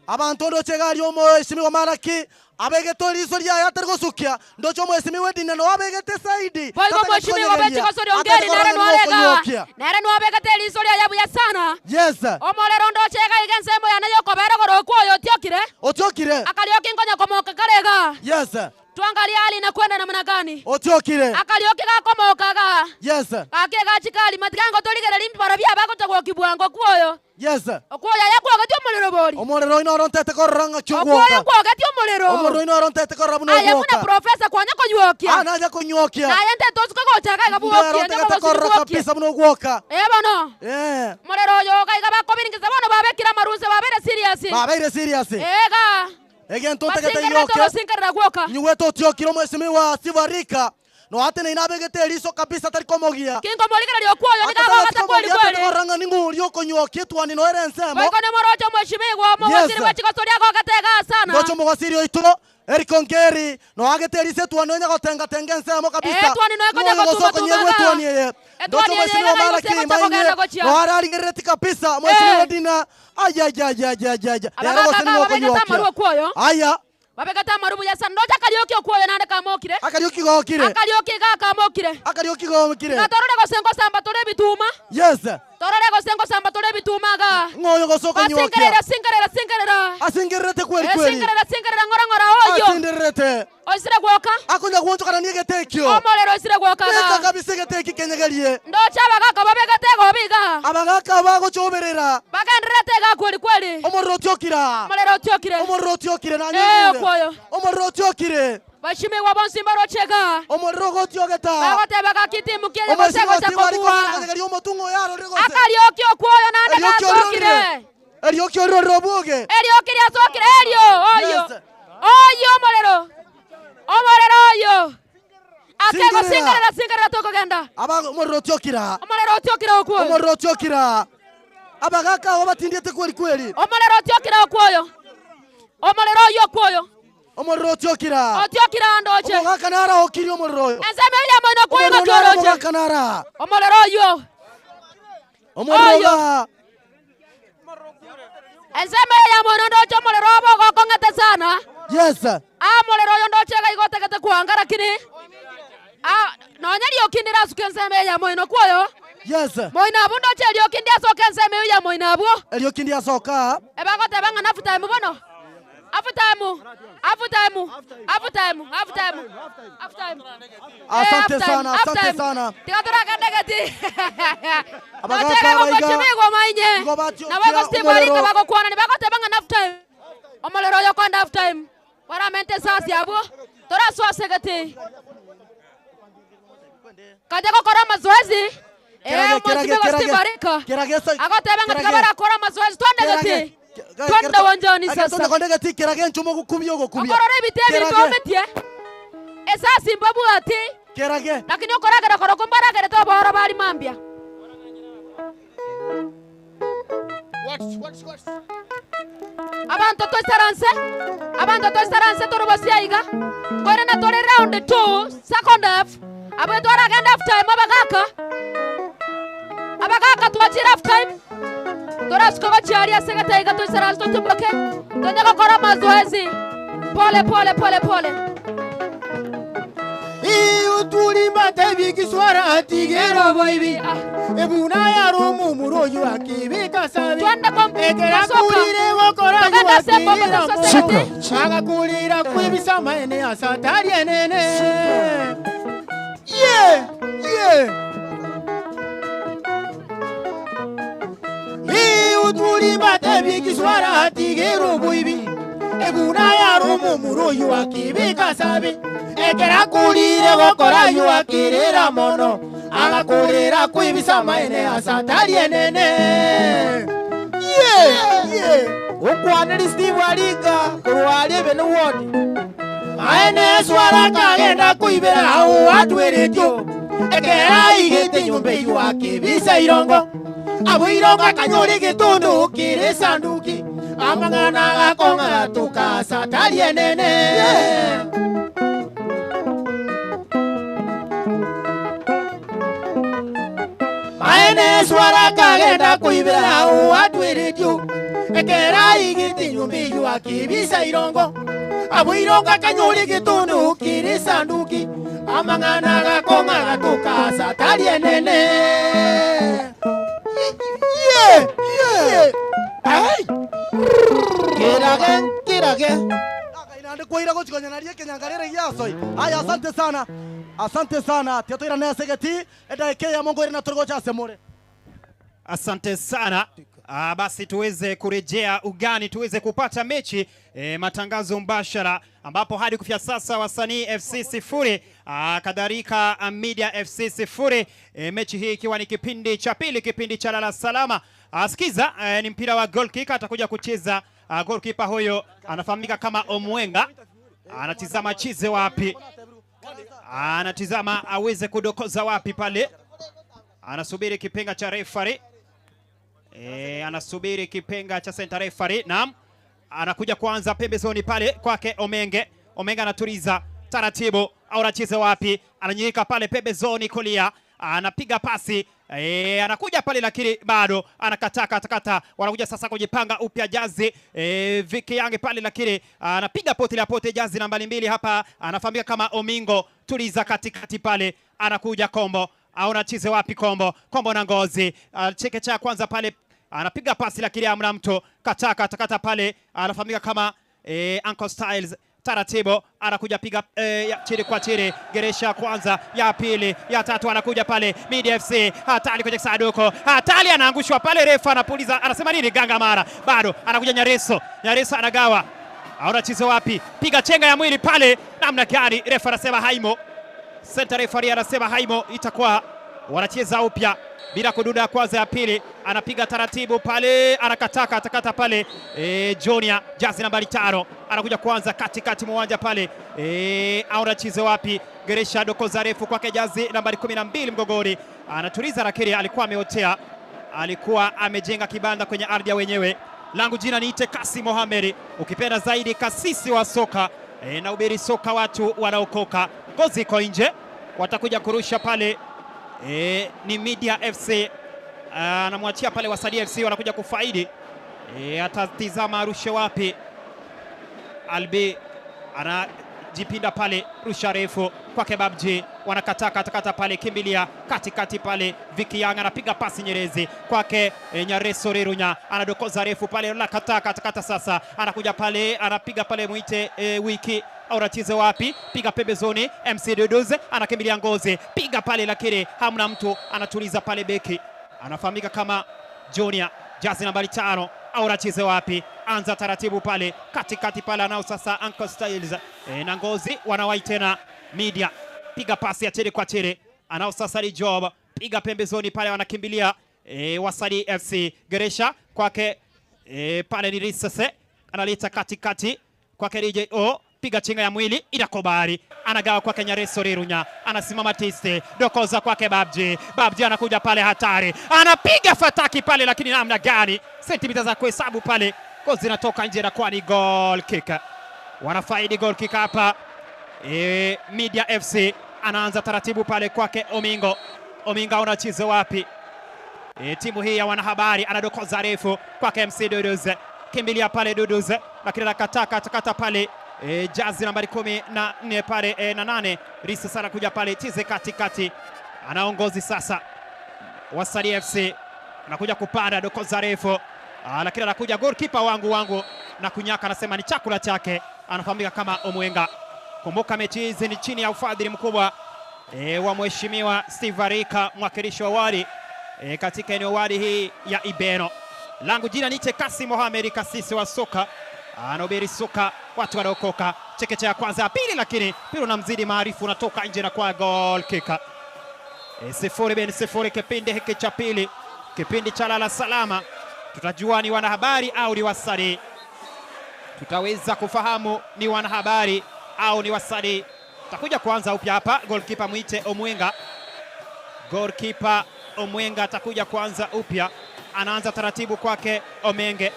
Abanto ndoche iga aria omoesimigwa Malaki abegete eriso riaye atari gosukia, ndoche omoesimigwa Edina noo abegete saidi Boigo tatageti omwesimigwa konyegeria, bw'echigosori atari Ongeri korora nere ng'a ning'o noare iga. okonyokia. Nere noabegete eriso riaye buya sana. Yes. Omorero ndoche iga iga ensemo yane y'okobera igoro okwo oyo otiokire. Otiokire. Akarioki nkonya komoka kare iga. Yes. Twangaria hali inakwenda namna gani. Otiokire. Akarioki gakomoka iga. Yes. Gaki egachika arima tiga ngotorigereria mbibaro biabagocha gokia bwango kwoyo. Yes. Okwoyo aye kwogetie omorero bori. Omorero oino oro ntete korora ng'aki Okwoyo ogwoka. kwogetie omorero. Omorero oino oro ntete korora buna Aye buna ogwoka. professor kwanya konywokia. Ah, nanya konywokia. Naye ntete osuke gocha iga iga Ndero bwokie, onye ntagete kobosiri korora bwokie. kabisa buna ogwoka. Eh bono. Eh. Omorero oyo iga iga bakobiringisa bono babekire amaruse babeire serious. Babeire serious. Eh iga. Egento ntagete Basingererete nyoke. ogosingerera gwoka. Nyigwete otiokire omwesimigwa Steve Arika. Noateneine abegete eriso kabisa tari komogia. Kinkomorigereria okwoyo nigo Atatageti agogete kweri komogia kweri. tari korora ng'a ning'o oria okonywokia etwani noyo ere ensemo. Boigo nimoroche omweshimigwa omogosiri Yes. bwe chigosori agogete igaa sana. Ndoche omogosiri oito Eric Ongeri noagete eriso etwani onya gotenga-tenga ensemo kabisa. Eh, etwani noyo ekonya Ng'o oyo gose gotuma-tuma okonyegwa igaa. etwani eye. Ndoche Etwani eye omweshimiwa iga Malaki gose egocha Mainye kogenda gochia. noare arigerereti kabisa omweshimiwa Dina. Ayayayayaya. Rero Abagaka gose ning'o babegete okonywokia. amarwa okwoyo. Aya. Babegete amaru buya sana. Ndoche akarioki okwoyo naende kamokire. Akarioki gokire. Akarioki iga kamokire. Akarioki gokire. Iga torore gose ngosamba tore ebituma. Yes. Torore gose ngosamba tore ebituma iga. Ng'o oyo gose okonywokia. Basingerera, singerera, singerera. Asingererete kweri Eh, kweri. singerera, singerera ng'ora ng'ora oyo. Asindererete. Oisire gwoka. Akonya gwonchokana ni egete ekio. Omorero oisire gwoka iga. Beka kabisa egete eki kenyegerie. Ndoche abagaka babegete egobi iga. Abagaka bagochoberera. Bagendererete iga kweri kweri. Omorero otiokira. Omorero otiokire. Omorero otiokire nanye Eh, ng'ure. okwoyo. Omorero otiokire. Bashimigwa bonsi mbaroche iga. Omorero ogotiogeta. Bagoteba gaki timu ki eye gose Omweshimiwa egocha Steve ariko kobua. konyegeria omotungo oyo arorire gose. Akarioki okwoyo naende Erioki gasokire. orirorire. Erioki orirorire obwoge. Erioki riasokire erio oyo. Yes. Oyio omorero. Omorero oyio. Akego Singerera. singerera singerera tokogenda. Aba omorero otiokira. Omorero otiokira okwoyo. Omorero otiokira. Abagaka abo batindiete kweri kweri. Omorero otiokira okwoyo. Omorero oyio okwoyo. Omorero otiokira. Otiokira ndoche. Omogaka nara okirie omorero oyo. Ensemo eria moino okwoyo Omorero ng'aki nara oroche. omogaka nara. Omorero oyio. Omorero Oyo. oga. Ensemo eye ya moino ndoche omorero obo ogokong'ete sana. Yes. Ah, omorero oyo ndoche iga igo otagete kwanga lakini ah, nonya rioki ndirasuke ensemo eye ya moino kwoyo. Yes. Moino abwo ndoche erioki ndiasoka ensemo eyio ya moino abwo. Erioki ndiasoka. Ebagoteba ng'a nafuta emu bono. Half time. Half time. Half time. Half time. Half time. Asante sana, asante sana. Tiga torakende geti. Abagaka Nochere abaiga. gogochimigwa mainye. Igo batiokia Nabo ego Steve omorero. Arika bagokwana nibagoteba ng'a half time. Omorero oyo okonda half time. Baramente esasi abwo. Toraswase geti. Kaja gokora amazoezi. Eh, Kerage, kerage, mheshimiwa Steve kerage. Arika. Kerage sa- Agoteba ng'a tiga kerage. barakora amazoezi twende geti. Twende uwanjani sasa. Konde geti kerage nchumo gukubia ogokubia. Okorora ebite ebi Kerage. twometie. Esasi mbabwati. Kerage. Lakini okoragera korokwo mbaragerete obooro bari mambia. Abanto toisaranse, abanto toisaranse tore bosia iga. Korende tore round 2 second half. Abwe twaragenda half time abagaka. Abagaka twachire half time. Torasuka gochia aria ase egete iga toisaranse totimboke. Tonye gokora amazoezi. Pole pole pole pole. Utulimba tebi kiswara atigero boibi Ebuna ya rumu muroyu akibika sabi Ekera kulire gokora Togenda sembo yuatigera sasa mu Agakulira kwibisa maene asatari enene Yeah, yeah. Omoturi mbatebie ekiswara atigere oboibi, ebuna yare omomura oyio akebeka asabe. Ekero akorire gokora ayio akerera mono, agakorera kwebisa amaene ase atari enene. Okwaneri Steve Aringa korwa aria Ebene Ward. Maene eswara akagenda koibera ao atweretio, ekero aigete enyomba eyio akebisa irongo. Abwo irongo akanyora egetondo kere esanduki, amang'ana agakong'a agatoka ase atari enene. Maene eswara akagenda koibera ao atweretio, ekero aigete enyomba eyio akebisa irongo. Abwo irongo akanyora egetondo kere esanduki, Amang'ana agakong'a agatoka ase atari enene. Kerage nkirage. Naende kwaira gochia konya naria ekenyangarere giasoi. Aya asante sana. Asante sana. Tiga toirane ase egetii edaika eyemo nkoirana tore gocha ase more. Asante sana. Ah, basi tuweze kurejea ugani tuweze kupata mechi e, matangazo mbashara ambapo hadi kufikia sasa Wasanii FC sifuri ah, kadhalika ah, Media FC sifuri e, mechi hii ikiwa ni kipindi cha pili, kipindi cha lala salama. Ah, sikiza e, ni mpira wa goal kick, atakuja kucheza ah, goalkeeper huyo anafahamika kama Omwenga, anatizama chize wapi, anatizama aweze kudokoza wapi pale anasubiri kipenga cha referee e, anasubiri kipenga cha center referee. Naam, anakuja kuanza pembezoni pale kwake Omenge. Omenge anatuliza taratibu, au anacheza wapi? Ananyika pale pembezoni kulia, anapiga pasi e, anakuja pale lakini bado anakataa katakata. Wanakuja sasa kujipanga upya jazi e, Viki Yange pale lakini anapiga pote la pote jazi nambari mbili hapa, anafahamika kama Omingo. Tuliza katikati pale, anakuja Kombo aona chize wapi Kombo, Kombo na Ngozi cheke cha kwanza pale anapiga pasi lakini hamna mtu, kataa katakata pale, anafahamika kama e, Uncle Styles taratibu anakuja piga e, ya chini kwa chini, geresha kwanza, ya pili, ya tatu, anakuja pale Midi FC, hatari kwenye sanduku, hatari, anaangushwa pale, refa anapuliza, anasema nini? Ganga mara bado anakuja Nyareso, Nyareso anagawa, aona chize wapi, piga chenga ya mwili pale, namna gani? Refa anasema haimo. Center referee anasema haimo, itakuwa wanacheza upya bila kududa ya kwanza ya pili, anapiga taratibu pale, anakataa katakata pale e, Jonia jazi nambari tano anakuja kuanza katikati mwa uwanja pale e, aona chize wapi? Geresha dokoza refu kwake jazi nambari 12 mgogori, anatuliza lakini alikuwa ameotea, alikuwa amejenga kibanda kwenye ardhi ya wenyewe. Langu jina niite Kasi Mohamed, ukipenda zaidi kasisi wa soka e, na ubiri soka watu wanaokoka. Ngozi iko nje, watakuja kurusha pale e, ni Media FC anamwachia pale Wasanii FC wanakuja kufaidi e, atatizama arushe wapi. Albi anajipinda pale, rusha refu kwake Babji, wanakataa katakata pale, kimbilia katikati pale, Viki Yang anapiga pasi nyerezi kwake e, Nyareso Rirunya anadokoza refu pale, nakataa katakata sasa, anakuja pale anapiga pale mwite e, wiki auratize wapi, piga pembezoni, MC Duduz anakimbilia Ngozi, piga pale, lakini hamna mtu, anatuliza pale beki, anafahamika kama Junior, jazi nambari tano, auratize wapi, anza taratibu pale katikati pale, anao sasa Uncle Styles e, na Ngozi wanawahi tena Media, piga pasi ya chini kwa chini, anao sasa ni Job, piga pembezoni pale, wanakimbilia e, Wasanii FC, Geresha kwake e, pale ni Risase analeta katikati kwake DJ O piga chinga ya mwili inakubali, anagawa kwake Nyareso Rirunya, anasimama tiste, dokoza kwake Babji. Babji anakuja pale, hatari, anapiga fataki pale, lakini namna gani, sentimita za kuhesabu pale, gozi zinatoka nje na kuwa ni goal kick. Wanafaidi goal kick hapa e, Media FC anaanza taratibu pale kwake Omingo. Omingo unacheza wapi? E, timu hii ya wanahabari anadokoza refu kwake MC Duduz, kimbilia pale Duduz, lakini anakataa katakata pale e, jazi nambari 14 pale e, na nane Risa sana kuja pale tize katikati, anaongozi sasa Wasanii FC anakuja kupanda dokoza refu, lakini anakuja goalkeeper wangu wangu na kunyaka, anasema ni chakula chake, anafahamika kama Omwenga. Kumbuka mechi hizi ni chini ya ufadhili mkubwa e, wa mheshimiwa Steve Arika, mwakilishi wa wadi e, katika eneo wadi hii ya Ibeno. Langu jina niite Kasim Mohamed, kasisi wa soka anahubiri soka, watu wanaokoka. Chekecha ya kwanza ya pili, lakini mpira unamzidi maarifu, unatoka nje na kwa goal kick. 0 bin 0, kipindi hiki cha pili, kipindi cha lala salama. Tutajua ni wanahabari au ni wasanii, tutaweza kufahamu ni wanahabari au ni wasanii. Takuja kuanza upya hapa, goalkeeper mwite Omwenga, goalkeeper Omwenga atakuja kuanza upya, anaanza taratibu kwake Omenge.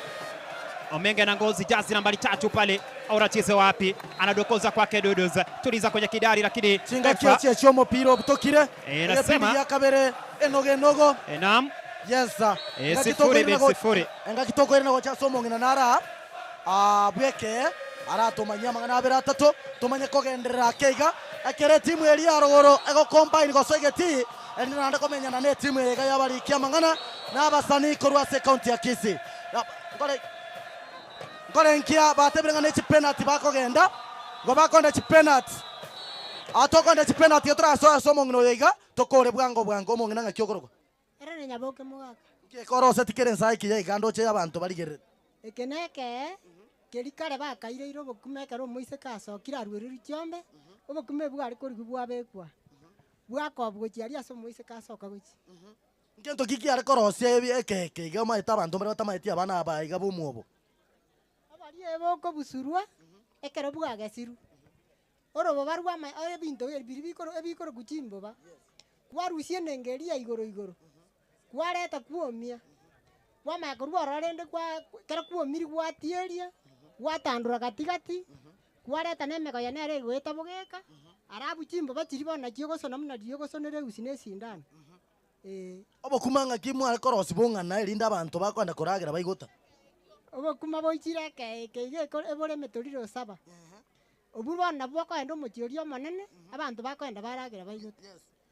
Omenge na ngozi jazi nambari 3 pale, auratize wapi? Anadokoza kwake Duduz, tuliza kwenye kidari, lakini Chinga refa kia chia obutokire. Nasema ya kabere enogo enogo. Naam. Yes. sir. Engaki 0 tokoire bin nago- 0. Engaki tokoire nago cha somo ngina nara. Bweke aratumanyia mang'ana abere atato tumanye kogenderera keiga ekere timu eri ya rogoro egocombine gosoigeti erinde naende komenyana na etimu ega yabarikia mang'ana na abasani korwa ase ekaunti ya Kisii. Nkore nkia batebire ng'a ne chipenalty bakogenda igo bakonda chipenalty atokonda chipenalty igo torasoe ase omong'ina oyo iga tokore bwango bwango omong'ina ng'aki okorokwa. Ere ne nyaboke mogaka. Nki ekoroseti kere nsae ekiya iga ndoche y'abanto barigerereti? Eke nekee, keria kare bakaireire obokima ekero omoiseke asokire aruereirwe chiombe, obokima ebi bware korigwa bwabekwa, bwakobwa gochia aria ase omoiseke asoka gochia. Ngento ki kiare korosia ebi ekeke iga omanyete abanto mbare batamaeti abana aba iga b'omwobo? Oboria ebe okobusurwa ekero bwagesirwe, oroboba rw'ama ebinto biria bikoro ebikorokwa chimboba, kwarusia enengo eria ya igoro igoro, kwareta kwomia, kwamanya korwa ororo rende kwa ekero kwomirie gwatieria, gwatandora gati gati, kwareta na emegoye nere egoeta bogeka, alafu chimboba chiria bono nachio ogosona buna riria ogosonera eusi na esindano, eh. Obokima ng'aki mware korosia bong'ana erinde abanto bakoenda koragera baigota? Obokima boichire ekee eke iga eko ebore emetoriro saba. Obwo bono nabwo bokoenda omochie oria omonene, abanto bakoenda baragera baigota.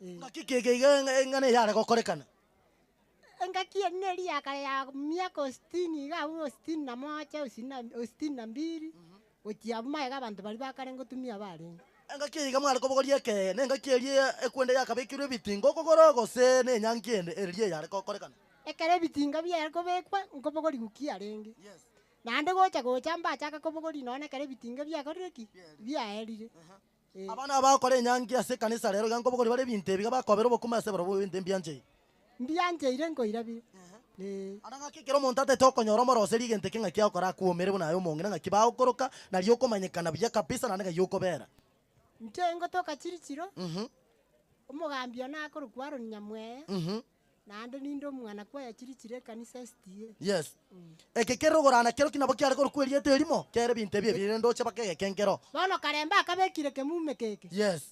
Eh. Ng'aki keke iga eng'ana eyare gokorekana? Engaki eria neri ya kare ya miaka o sitini iga abwo o sitini na moja o sitini na o sitini na mbili, gochia abwo magega abanto baria ba kare ngotumia barenge. Engaki eye iga mware kobogoria ekee, na engaki eria ekwende yakabekirwe ebitinga okogoro, gose nenyangi ende eria eyare gokorekana. Ekero ebitinga biare kobekwa, nkobogorigwa kiarenge. Naende gocha gocha mbachaka kobogoria nonya ekero ebitinga biakorire ki? Biaerire. Eh. Abana aba bagokora enyangi ase ekanisa rero iga nkobogoria bare ebinto ebi, iga bakobera obokima ase barabwo ebinto mbiancheire. Mbiancheire nkoira bire. Eh. Anda ng'aki ekero omonto ataete okonyora omoroserie egento eke ng'aki agokora akwomere buna aye omong'ina ng'aki bagokoroka, nario okomanyekana buya kabisa naende ng'ai okobera. Inche ngotoka chirichiro, omogambi one akorokwa Aaron Nyamweya. Naende ninde omwana kwaya chirichire ekanisa SDA. Yes. Eke kere ogorana kero ki nabo kiare korokwa erieta erimo, kere ebinto ebi ebire ndoche baka egeke nkero. Bono karembe akabekire kemume keke. Yes.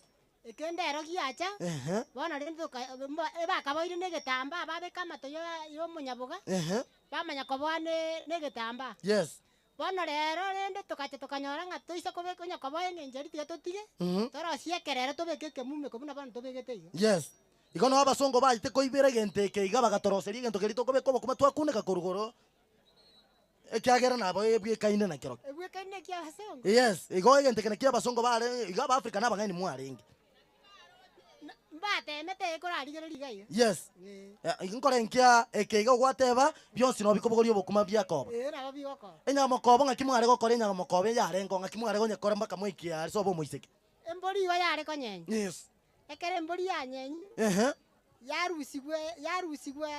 Ekende ero giacha, Ehe. bono rende toka mba ebakaboire na egetambaa babeka amato ya ya omonyaboga, Ehe. bamanya koboa ne na egetambaa. Yes. Bono rero rende togacha tokanyora ng'a toise kobeka onye koboa eng'encho eria tiga totige, torosie ekerero tobeke ekemumeko buna bono tobegete iga. Yes. Igo noo abasongo baachete koibera egento eke iga bagatoroseria egento keria tokobeka obokima twakuneka korwa igoro ekiagera nabo ebwekaine na kerokio. Ebwekaine ekia abasongo? Yes, igo egento eke nakio abasongo bare iga abafrika na abang'aini mwarenge. Mbatemete ekorarigereria iga iga. Yes. Eh, nkore nkia eke iga ogwateba bionsi noo bikobogoria obokima biakoba. Ee nabo bigokoba. Enyamokobo ng'aki mware gokora enyamokobo eyarenge oo ng'aki mware gonyekora mpaka mwaikia aria sobo omoiseke. Embori igo yare konyenya. Yes. Ekero embori yanyenyire, Ehe. yarusigwe yarusigwe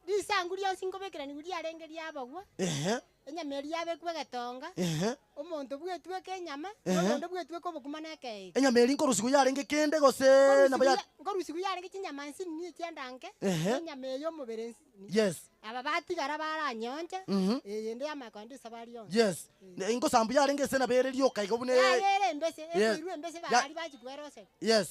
risangu rionsi nkobekeranigwa riarenge riabagwa, Ehe. enyama eria yabekwa egetonga, Ehe. omonto bwetweka enyama, Ehe. na oyonde bwetweka obokima na ekeeiko. Enyama eria nkorusigwa yarenge kende gose nabo Nkorusigwa ya ya nkorusigwa yarenge chinyama nsinini echianda nke, Ehe. na enyama eye omobere nsinini. Yes. Aba batigara baranyonche, Mhm. eyende yamanya kogenda esabari yonsi. Yes. Ne ingosambu yarenge ase nabo ere rioka igo buna Yayere embese, Yes. ekoirwa embese Ya- baria bachia kweroseria. Yes.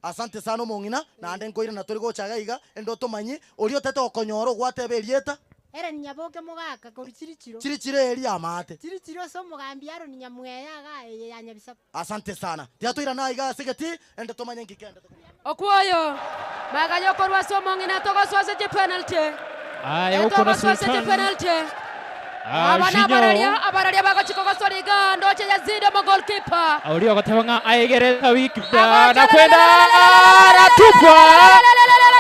Asante sana omong'ina, naende nkoirana tori gocha iga iga, ende otomanye, oria otete gokonyora ogwateba erieta. Ellen Nyaboke mogaka korwa Chirichiro. Chirichiro eria amaate. Chirichiro ase omogambi Aaron Nyamweya iga eye ya Nyabisaku. Asante sana. Tiga toirane aiga ase egetii, ende tomanye nki kende tokomanya. Okwoyo, magega yokorwa ase omong'ina togosoa ase chipenalty. Aya huko na Etogosoa ase Sultan chipenalty. Ah, Aba Jinyo. nabararia, abararia bagochika gosoria iga ndoche Yazid omo goalkeeper. Oria ogoteba ng'a aegerete wiki Agocha- na kwenda aratupwa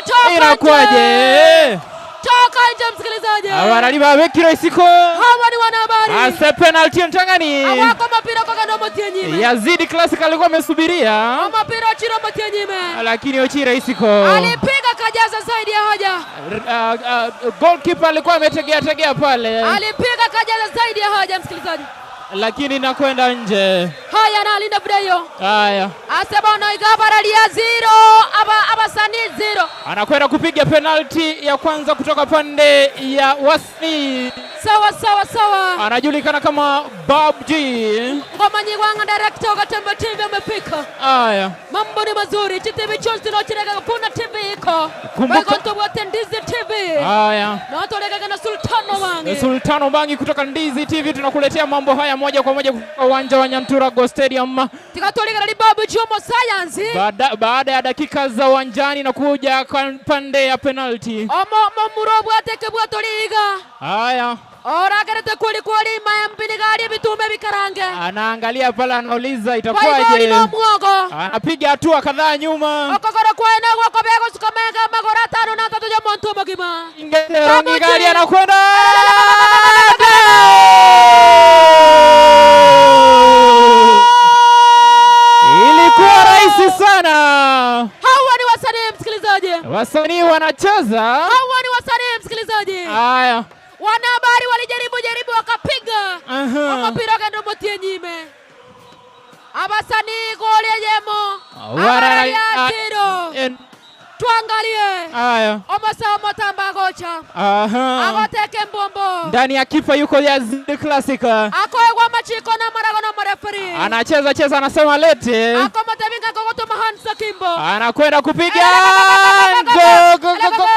Toka nje! inakwaje Toka nje msikilizaji. Abarari babekire isiko Hawa ni wanahabari. ase penalty entang'ani. Awako mapira kwa kando motienyi. Yazidi Classic alikuwa amesubiria Mapira chiro motienyi. lakini Ochira isiko. Alipiga kajaza zaidi ya hoja. Goalkeeper alikuwa ametegea tegea pale Alipiga kajaza zaidi ya hoja msikilizaji. lakini nakwenda nje. Haya na alinda Budayo. Haya, Asebono igabaralia zero aba abasani zero. anakwenda kupiga penalti ya kwanza kutoka pande ya Wasni. Sawa sawa sawa. Anajulikana kama Bob G. Ngoma nyigwanga director Gatembe TV amefika. Haya, Mambo ni mazuri. Chitivi chonsi no chirega kuna TV iko. Kumbuka- Bagonto wote Ndizi TV. haya. Na tolega na Sultano wange. Sultano Bangi kutoka Ndizi TV tunakuletea mambo haya moja kwa moja kutoka uwanja wa Nyanturago Stadium. Tikatolika na Babu Jomo Science. Baada, baada ya dakika za uwanjani na kuja kwa pande ya penalti. Omo momuro bwateke bwatoliga. Haya, Oragerete kweli kweli mayambini gari bitume bikarange. anaangalia pale, anauliza Waigori itakuwaje? no mwogo. Anapiga hatua kadhaa nyuma. Okogoro kwae na gwoko begosukamega magoro atano na atatu ya muntu mugima. Rongi gari anakwenda Ilikuwa rahisi sana. Hawa ni wasanii msikilizaji. Wasanii wanacheza. Hawa ni wasanii msikilizaji. Haya. Wanahabari walijaribu jaribu wakapiga. Aha. Omupira ogenda omotie nyime. Abasanii goli yemo. Warara- Abararia zero. En- Tuangalie. Haya. Omosa omotamba agocha. Aha. Agoteke mbombo. Ndani ya kipa yuko Yazid Classic. Akoegwa machiko na marago na mareferi. Anacheza cheza, anasema lete. Akomotebinga kogotoma Hansa Kimbo. Anakwenda kupiga Go, go, go, go, go!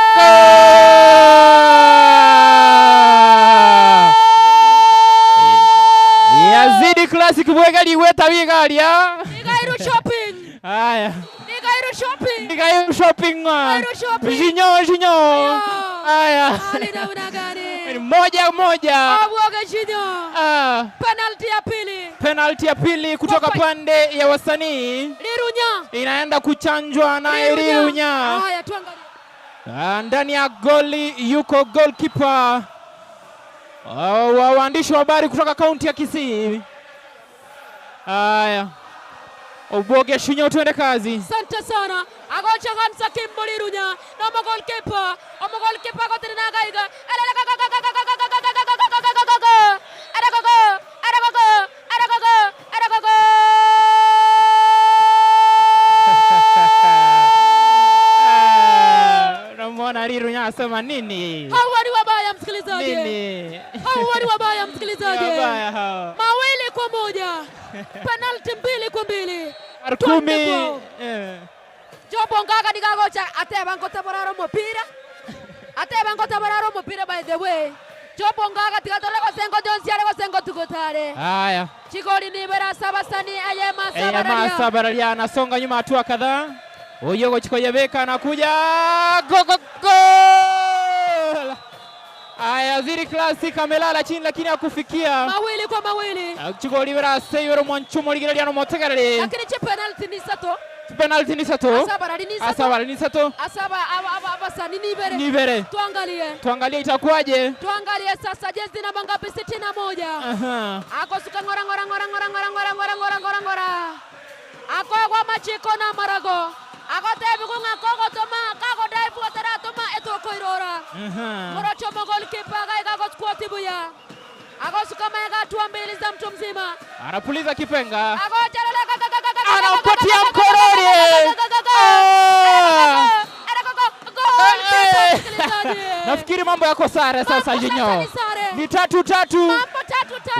Yazidi Classic bwegali wetabigalia. Nigairu shopping. Haya. Nigairu shopping. Nigairu shopping. Nigairu shopping. Jinyo jinyo. Haya. Alina unagani. Moja moja. Obwoge Jinyo. Ah. Penalty ya pili. Penalti ya pili kutoka pande ya wasanii Lirunya. inaenda kuchanjwa naye Rirunya. Haya tuangalie. Ah, ndani ya goli yuko goalkeeper ah, wa waandishi wa habari kutoka kaunti ya Kisii. Haya, Oboge Shinyo, tuende kazi. Asante sana. Agocha Hansa Kimbo Lirunya. Na omo goalkeeper. Omo goalkeeper agotere na gaiga. Aragogo. Aragogo. Aragogo. Aragogo. Ah, Unamwona Rirunya asema nini? Hawa ni wabaya msikilizaji. Nini? Hawa ni wabaya msikilizaji. Ni wabaya hawa. Mawili kwa moja. Penalty 2 kwa 2. Kumi. kwao. Eh. Jobo ngaga nigagocha ateba ngotaboraro mupira. Ateba ngotaboraro mupira by the way. Jobo ngaga tigatore gosengo Jones are gosengo tugotare. Haya. Chigoli ni bera sabasani ayema Eyama sabararia. Sabararia anasonga nyuma hatua kadhaa. Oyogo Chikoyebeka anakuja go go goal! Aya, Ziri Classic amelala chini lakini hakufikia. 2 kwa 2. Chigolibera seyoro mwanchumo ligiraliano motegarere. Lakini che penalty ni sato. Penalty ni sato. Asabarari ni sato. Asabarari ni sato. Asaba aba aba abasani ni bere. Ni bere. Tuangalie. Tuangalie itakuwaje. Tuangalie sasa jezi namba ngapi? 61. Aha. Akosuka ngora ngora ngora ngora ngora ngora ngora ngora ngora ngora. Akogwa machiko na marago. Agotebi kunga kogo toma kago daifu atara toma etoko irora. Aha. Morocho goalkeeper gaiga gochukua buya. Agosuka mega hatua mbili za mtu mzima. Anapuliza kipenga. Agocha Anampatia mkoroni. Ah! Nafikiri mambo yako sare sasa Jinyo. Ni 3-3.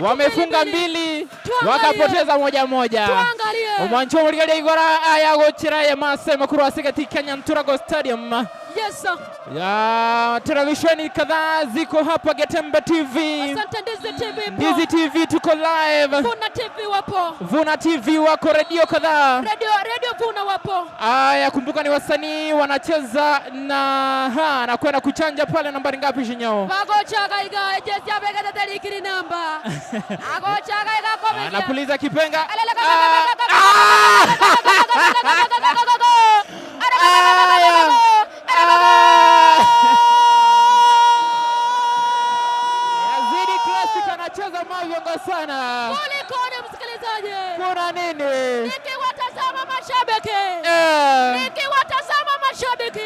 Wamefunga mbili wakapoteza 1-1. Tuangalie. Omwancho muligalia igora aya gochira ya masema kurwasi katika Nyanturago Stadium. Yes sir. Ya televisheni kadhaa ziko hapa Getembe TV. Asante Ndizi TV. ipo. Ndizi TV tuko live. Vuna TV wapo. Vuna TV wako redio kadhaa. Radio Radio Vuna wapo. Aya, kumbuka ni wasanii wanacheza na ha na kwenda kuchanja pale nambari ngapi Shinyao? Bagocha gaiga jezi abegete tarikiri namba. Agocha gaiga komedia. Anapuliza kipenga.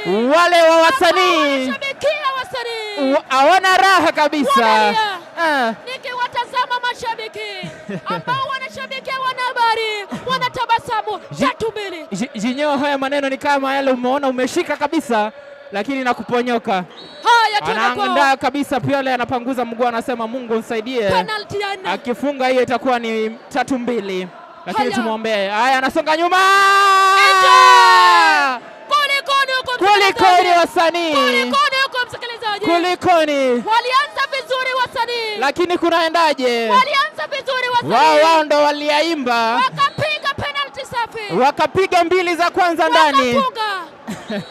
Wale wa wasanii Wanashabikia wasanii. Hawana raha kabisa. Wanalia. Eh. Nikiwatazama mashabiki ambao wanashabikia wanahabari wanatabasamu 3-2. Jinyo, haya maneno ni kama yale umeona umeshika kabisa, lakini na kuponyoka. Haya, tuende kwao. Anaandaa kabisa Piole, anapanguza mguu, anasema Mungu nisaidie. Penalty ya nne. Akifunga hiyo itakuwa ni 3-2, lakini Haya. tumwombee. Haya, anasonga nyuma. Kulikoni huko Kulikoni msikilizaji? wasanii? Kulikoni huko msikilizaji? Kulikoni? Walianza vizuri wasanii. Lakini kunaendaje? Walianza vizuri wasanii. Wao wao ndo waliaimba, Wakapiga penalty safi. wakapiga mbili za kwanza ndani. Wakafunga.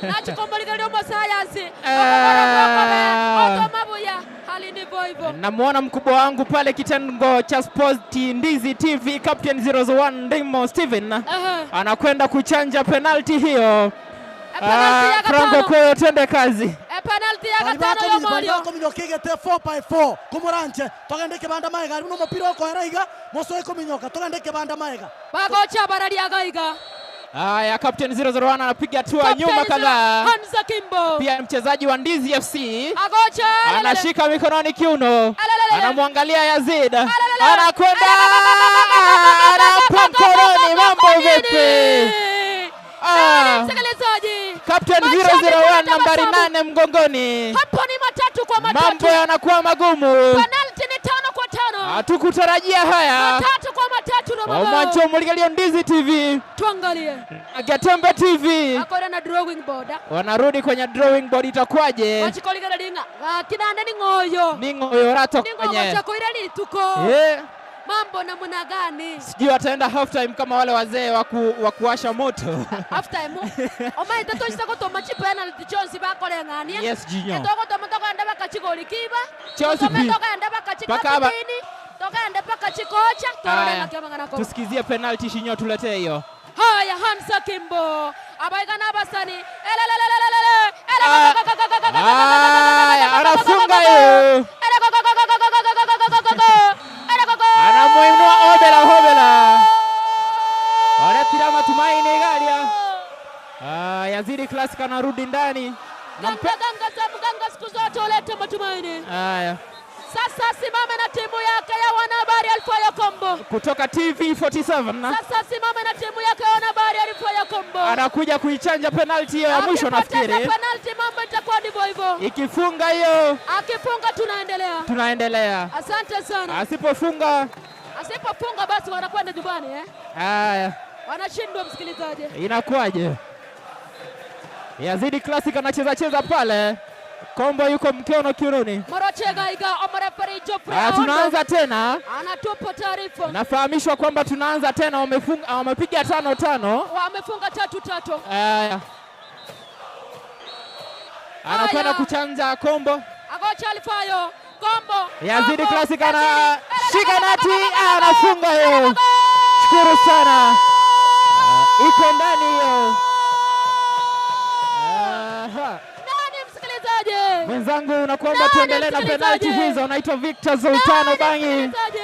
Nachikombolikelo mosayansi. Eh. Otomabuya. Hali ndivyo hivyo. Namwona mkubwa wangu pale kitengo cha Sport Ndizi TV, Captain 001 Ndimo Steven Aha. anakwenda kuchanja penalti hiyo. Penalti ya Ah, Franco gatano. Koyo, twende kazi. E penalty ya gatano yo Mario. bakominyokigete 4x4 kumuranche togende kibanda maega ari nomopira okoera iga mosoe kominyoka togende kibanda maega Bagocha bararia gaiga. Haya, Captain 001 anapiga hatua Captain nyuma kadhaa. Hamza Kimbo. Pia mchezaji wa Ndizi FC Agocha. anashika mikononi kiuno, anamwangalia Yazid, anakwenda anampa mkononi. Mambo vipi? Ah. Msikilizaji. Captain Mashabiki 001 nambari wanatabasamu. 8 mgongoni, Hapo ni 3 kwa 3. mambo yanakuwa magumu. Penalty ni 5 kwa 5. Hatukutarajia haya. 3 kwa 3 na mabao. Omwancho muligalio Ndizi TV, Tuangalie. Gatembe TV Akora na drawing board. wanarudi kwenye drawing board, itakuwaje? Wachikoligera linga. Gakinande ni ngoyo. Ni ng'oyo rato Ni kwenye ngoyo chakoira lituko. Eh. Mambo namna gani? sijui wataenda half time kama wale wazee wa kuwasha moto. Half time. Omaite tochisa gotoma chi penalty chonsi bakoreng'ania. Yes, Jinyo. Etogotoma togenda bakachigoli kiba. Chelsea Totome pi. togenda bakachi Paka aba- kapitini. Togende paka chikocha. Torore Haya, ng'aki ko. tusikizie penalty Shinyo, tuletee hiyo. Haya, Hamza Kimbo abaigana abasani elelelelelele Haya, anafunga hiyo, anamuinua Obela Hobela, wanatira matumaini Galia. Ah, Yazidi Classic anarudi ndani. Ganga ganga za mganga siku zote huleta matumaini. Haya, Sasa simame na timu yake ya wanahabari Alfayo Kombo. kutoka TV 47 Sasa simame na timu yake ya wanahabari Alfayo Kombo. anakuja kuichanja penalti hiyo ya mwisho, Akipoteza nafikiri penalti mambo itakuwa ndivyo hivyo. ikifunga hiyo Akifunga tunaendelea. tunaendelea, Asante sana. asipofunga Asipofunga basi wanakwenda nyumbani eh? haya Wanashindwa msikilizaji. inakuwaje? Yazidi Classic anacheza cheza pale, Kombo yuko mkono kiunoni. Morochega iga omoreferi Geoffrey Ah, Aondo. tunaanza tena, Anatupa taarifa. nafahamishwa kwamba tunaanza tena, wamefunga wamepiga 5-5. Wamefunga 3-3. Haya, anakwenda kuchanja Kombo. Agocha Alfayo. Kombo. Yazidi Kombo, Classic Yazidi. anashika nati, anafunga hiyo. Shukuru sana, Ah, iko ndani hiyo. Aha. Nani msikilizaji? Mwenzangu, nakuomba Nani tuendelee na penalti msikilizaji? hizo. Anaitwa Victor Sultano Bangi Msikilizaji.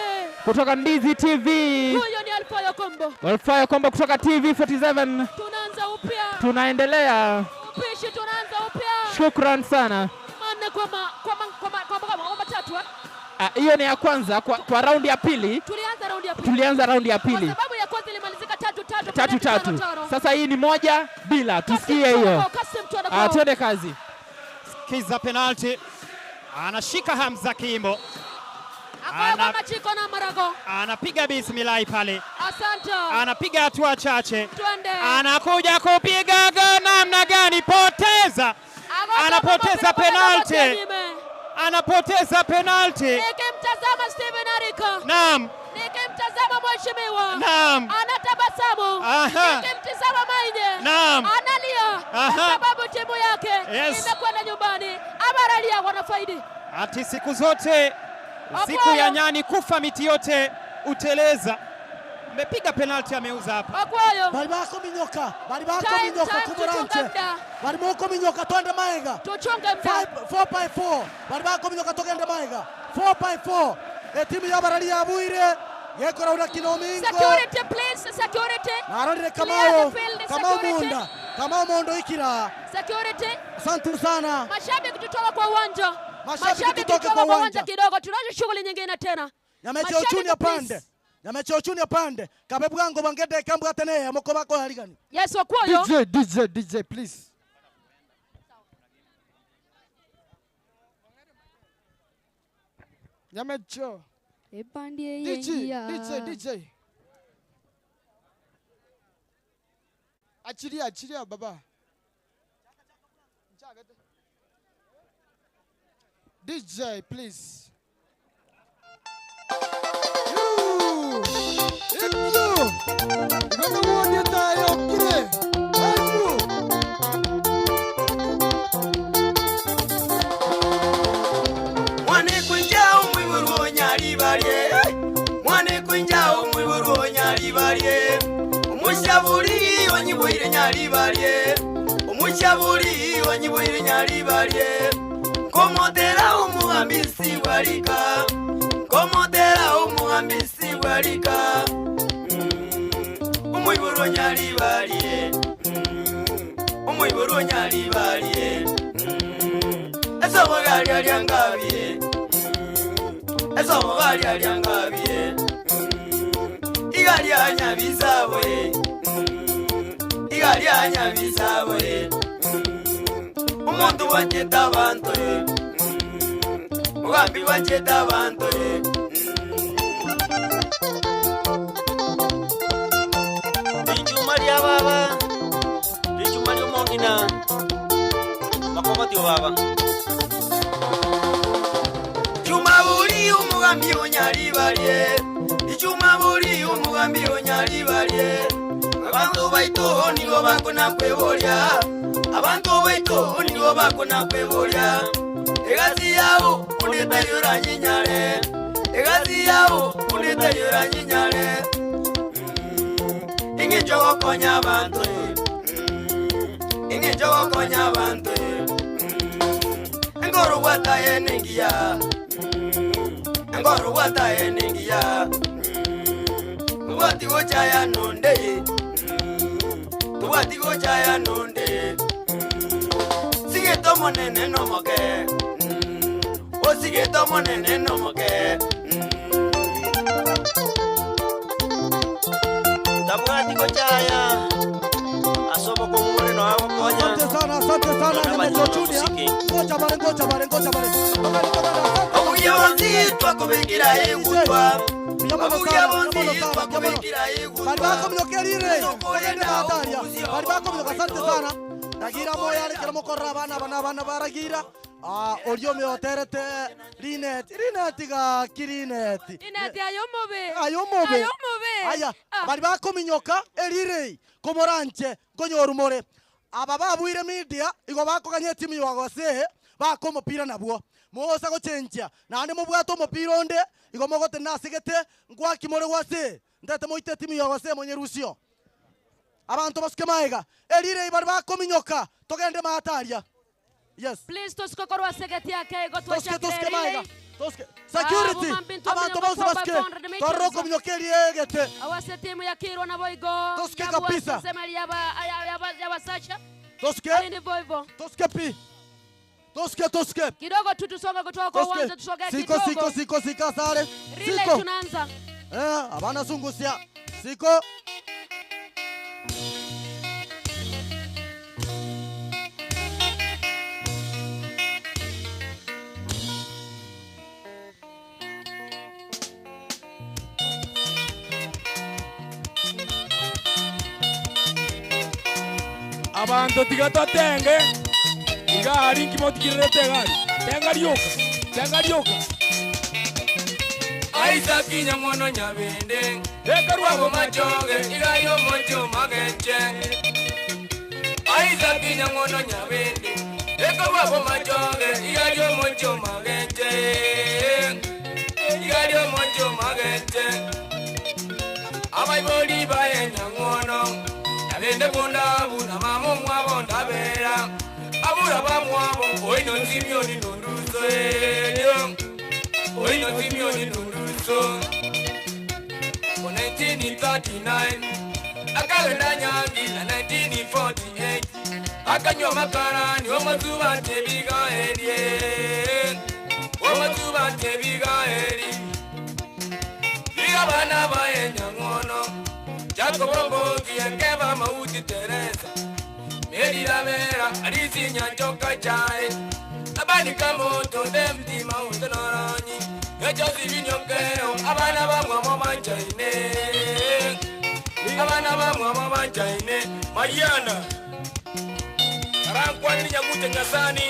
kutoka Ndizi TV, Huyo ni Alfayo Kombo. Alfayo Kombo kutoka TV 47. Tunaanza upya. Tunaendelea, Upishi tunaanza upya. shukran sana. Manne kwa ma, kwa ma, kwa ma, kwa ma, kwa ma, kwa matatu. eh? Ah, Hiyo ni ya kwanza kwa, kwa raundi ya pili. Tulianza raundi ya pili. Tulianza raundi ya Kwa pili sababu ya kwanza ilimalizika 3-3. tatu penalti tatu. 5-5. Sasa hii ni 1-0, tusikie hiyo. Kasim tuende Ah, kwao. Twende kazi. Kiza penalti, anashika Hamza Kimbo, Akoyo kwa machiko na marago. anapiga bismilahi pale, Asante. anapiga hatua chache, Twende. anakuja kupiga go namna gani? Poteza, anapoteza penalti, anapoteza penalti. Nikimtazama Steven Arika. Naam. Nikimtazama mheshimiwa. Naam. Anatabasamu. Aha. Nikimtazama Mainye. Naam. Analia kwa Aha. sababu timu yake Yes. imekwenda nyumbani. Abaralia wanafaidi. Ati siku zote siku ya nyani kufa miti yote uteleza. Amepiga penalti, ameuza hapa. Okwayo. Bali bakominyoka bali Time, bakominyoka time, tuchunge kumuranche muda. bali mokominyoka twende maega Tuchunge muda. 4 by 4 bali bakominyoka togende maega 4 by 4 etimu ya barari ya bwire yekora una kinomingo Security please, security. narorire Clear kamau the field, kamau security. munda. Kama Omondo ikira. Security. Asante sana. Mashabiki tutoka kwa uwanja. Mashabiki tutoke tutoka kwa kwa uwanja uwanja. kidogo. Tunazo shughuli nyingine tena. Nyameche Mashabiki, Ochuni please. apande. Nyameche Ochuni apande. Kabe bwango bangede kambwa tene moko bako harigani. Yes, Okuoyo. DJ, DJ, DJ, please. Nyamecho. Epandie DJ, yengia. DJ, DJ. Achilia, achilia baba. DJ, please. You, if you, gonna want you die, okay. Mwane kwenja omwiburwo nyalibalye mwane kwenja omwiburwo nyalibalye omushabuli wanyibwire nyalibalye omushabuli wanyibwire nyalibalye nkomotera omuhambisi bwalika nkomotera omuhambisi bwalika omwiburwo nyalibalye omwiburwo nyalibalye esobo galyalyangabye esobo galyalyangabye igalyanyabisabwe igalyanyabisabwe omuntu bwacheta abantu mugambi bwacheta abantu Lichuma lya baba lichuma lyomong'ina makomatio baba Chuma buli omugambi onyalibalye ichuma buli omugambi onyalibalye abantu baitu nibo bakona kwebolya abantu baitu nibo bakona kwebolya egasi yabo undetayora nyinyale egasi yabo undetayora nyinyale ing'injo gokonya abantu ing'injo gokonya abantu engoro gwataye nengiya engoro gwataye nengiya tubwati gochaya nonde tubwati gochaya nonde sigeto monene nomoke osigeto monene nomoke tabwati gochaya asobo komure no agokonya Asante sana, asante sana Nyameche Ochuni. Ngoja bare, ngoja bare, ngoja bare. Abuya bonsi twakubikira igutwa Abuya bonsi twakubikira igutwa Bari bakomilokerire. Bagende bataria. Bari bakomiloka asante sana. Ragira moya rekera mokorra abana bana abana baragira. Ah, orio meoterete Linet. Linet ga kirinet. Ineti ayomobe. Ayomobe. Ayomobe. Aya, bari bakominyoka erirei komoranche konyorumore. Aba babwire media igo bakoganya timu yogose bakomopira nabwo. Mosa gochenchia naende mobwate omopira onde igo mogote nasigete ngwakimore gwase ndete moite timu yogose monye rusio abantu basuke maega erirei bari bakominyoka togende mataria. Yes. Please tusikokorwa segeti yake ego Toske toske maega. Toske. Ah, Security. Bumambi Abantu bose basuke. Toroko minyoka eriegete. Awase timu ya Kirwa na Boigo. Toske kabisa. Sema ya Wasacha. Toske. Ndivyo hivyo. Toske pi. Toske toske. Kidogo tu tusonge kutoka kwa uwanja tusogee Siko kidogo. siko siko sika sare. Relay Siko. tunaanza. Eh, abana zungusia. Siko. Abantu tiga totenge igari nkimotikirete egari tenga rioka tenga rioka Isaac Nyang'ono Nyabende Ekarwabo machoge igayo mocho magenche Isaac Nyang'ono Nyabende Ekarwabo machoge igayo mocho magenche Igayo mocho magenche Abaibori baye Nyang'ono Nyabende bunda buna mamo mwabo ndabera Abura bamwabo oino nzimioni nunduso oino nzimioni nunduso 1939 akagenda Nyangi na 1948 Akanywa makarani omotuba tebigaerie omotuba tebigaeri iga bana baye nyang'ono Jacobo Mbogi ekeba mauti Teresa Meri Ravera Arisi Nyanchoka chae Abani kamoto demti mauto noronyi Echosi binyokeo abana bamwamo banchaine Abana bamwamo banchaine Mayana Karankwani nyagute nyasani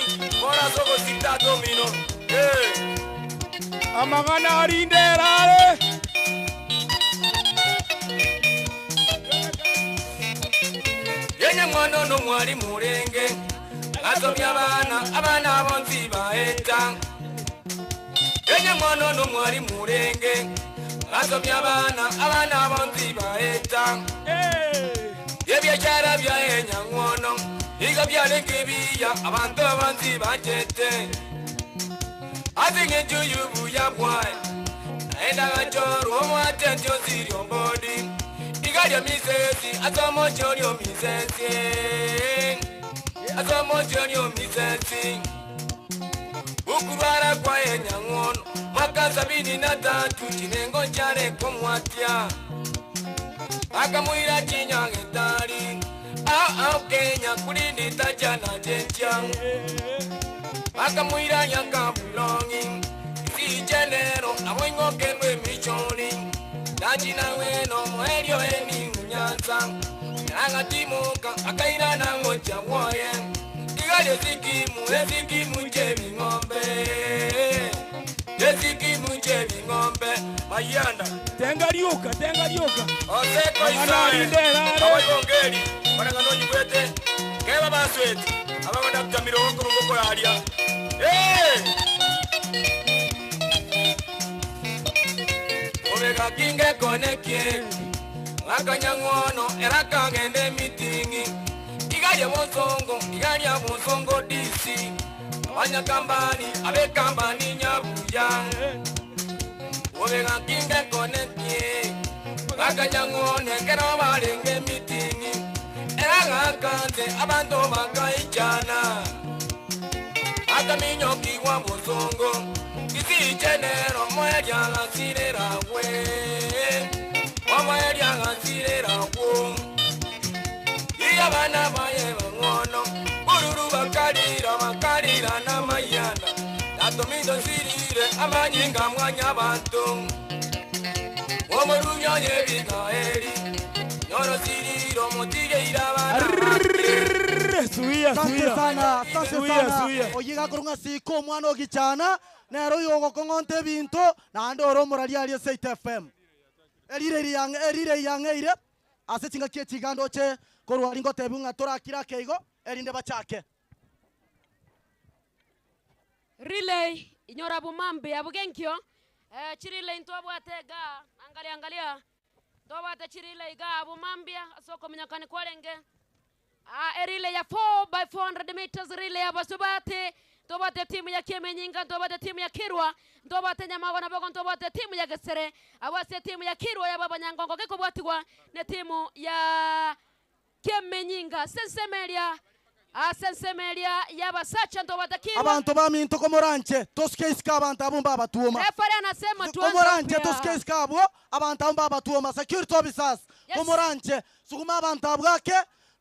Mora soko sita domino Hey Amang'ana arinderare Yenye mwana no mwari murenge Asomya abana abana bonsi baeta Yenye mwana no mwari murenge Asomya abana abana bonsi baeta Ebiashara bya enyang'ono Iga byarenge biya abantu bonsi bachete Asinge chuyubu ya bwae Naenda gachoro omwate nchosirio mbodi Igalio misesi asomochorio misesi Asomochorio misesi Ukurwara kwa enyang'ono Mwaka 73 chinengo chare komwatia Akamuira chinyagetari Ao Kenya kulindita chana chencha Akamuira nyakabulongi Sichenero namoingoke mwe michoni Nachina weno mwerio eni unyansa Nangatimuka akaira nangocha woye Igalio sikimu esikimu chebing'ombe Esikimu chebing'ombe Mayanda Tenga rioka tenga rioka Oseko Amang'ana Isae arinderare Abaibongeri barang'ano nyigwete keba baswete abagodakutamira okorungo koraria Eh! Obega kinge konekie ng'akanyang'ono era kagenda emitingi igalya bosongo igalya bosongo DC abanyakambani abekambani nyabuya obega kinge konekie ng'akanyang'ono ekero barenge emitingi era ng'akanze abantu bakaichana akaminyokiwa bosongo kisichenero moeliagasireragwe omoeliagasireragwo iya bana baye bang'ono bururu bakalira bakalira namayana tatomindo sirire amanyinga mwanya bantu omorunyo yebigaeri nyoro siriro motigeira bana Suia, Asante suia. sana, asante Suia, sana. suia. Oyiga korunga siko omwana ogichana nero oyo ogokong'onta ebinto naende ore omorari aria State FM. Erire riang- erire yang'eire ase chingaki echiganda oche korwa aria ngotebiwa ng'a torakire ake igo erinde bachake. Relay inyora bumambi abugenkio eh, chirilay ntwabwate ga angalia angalia ntwabwate chirilay ga bumambia asoko minyakani kwarenge ah, erile ya 4 by 400 meters relay ya basubati ntwabwate timu ya Kiemenyinga ntwabwate timu ya Kirwa ntwabwate Nyamago na Bogo ntwabwate timu ya Gesere abwase timu ya Kirwa ya Babanyangongo gekobwatigwa ne timu ya Kiemenyinga sensemeria asensemeria yabasacha ntwabwate Kirwa Abantu baminto komoranche tosike isika abantu abo mbabatuoma. Referee anasema tuanze Komoranche upya. tosike isika abo abantu abo mbabatuoma security officers Yes. komoranche sukuma abantu abwake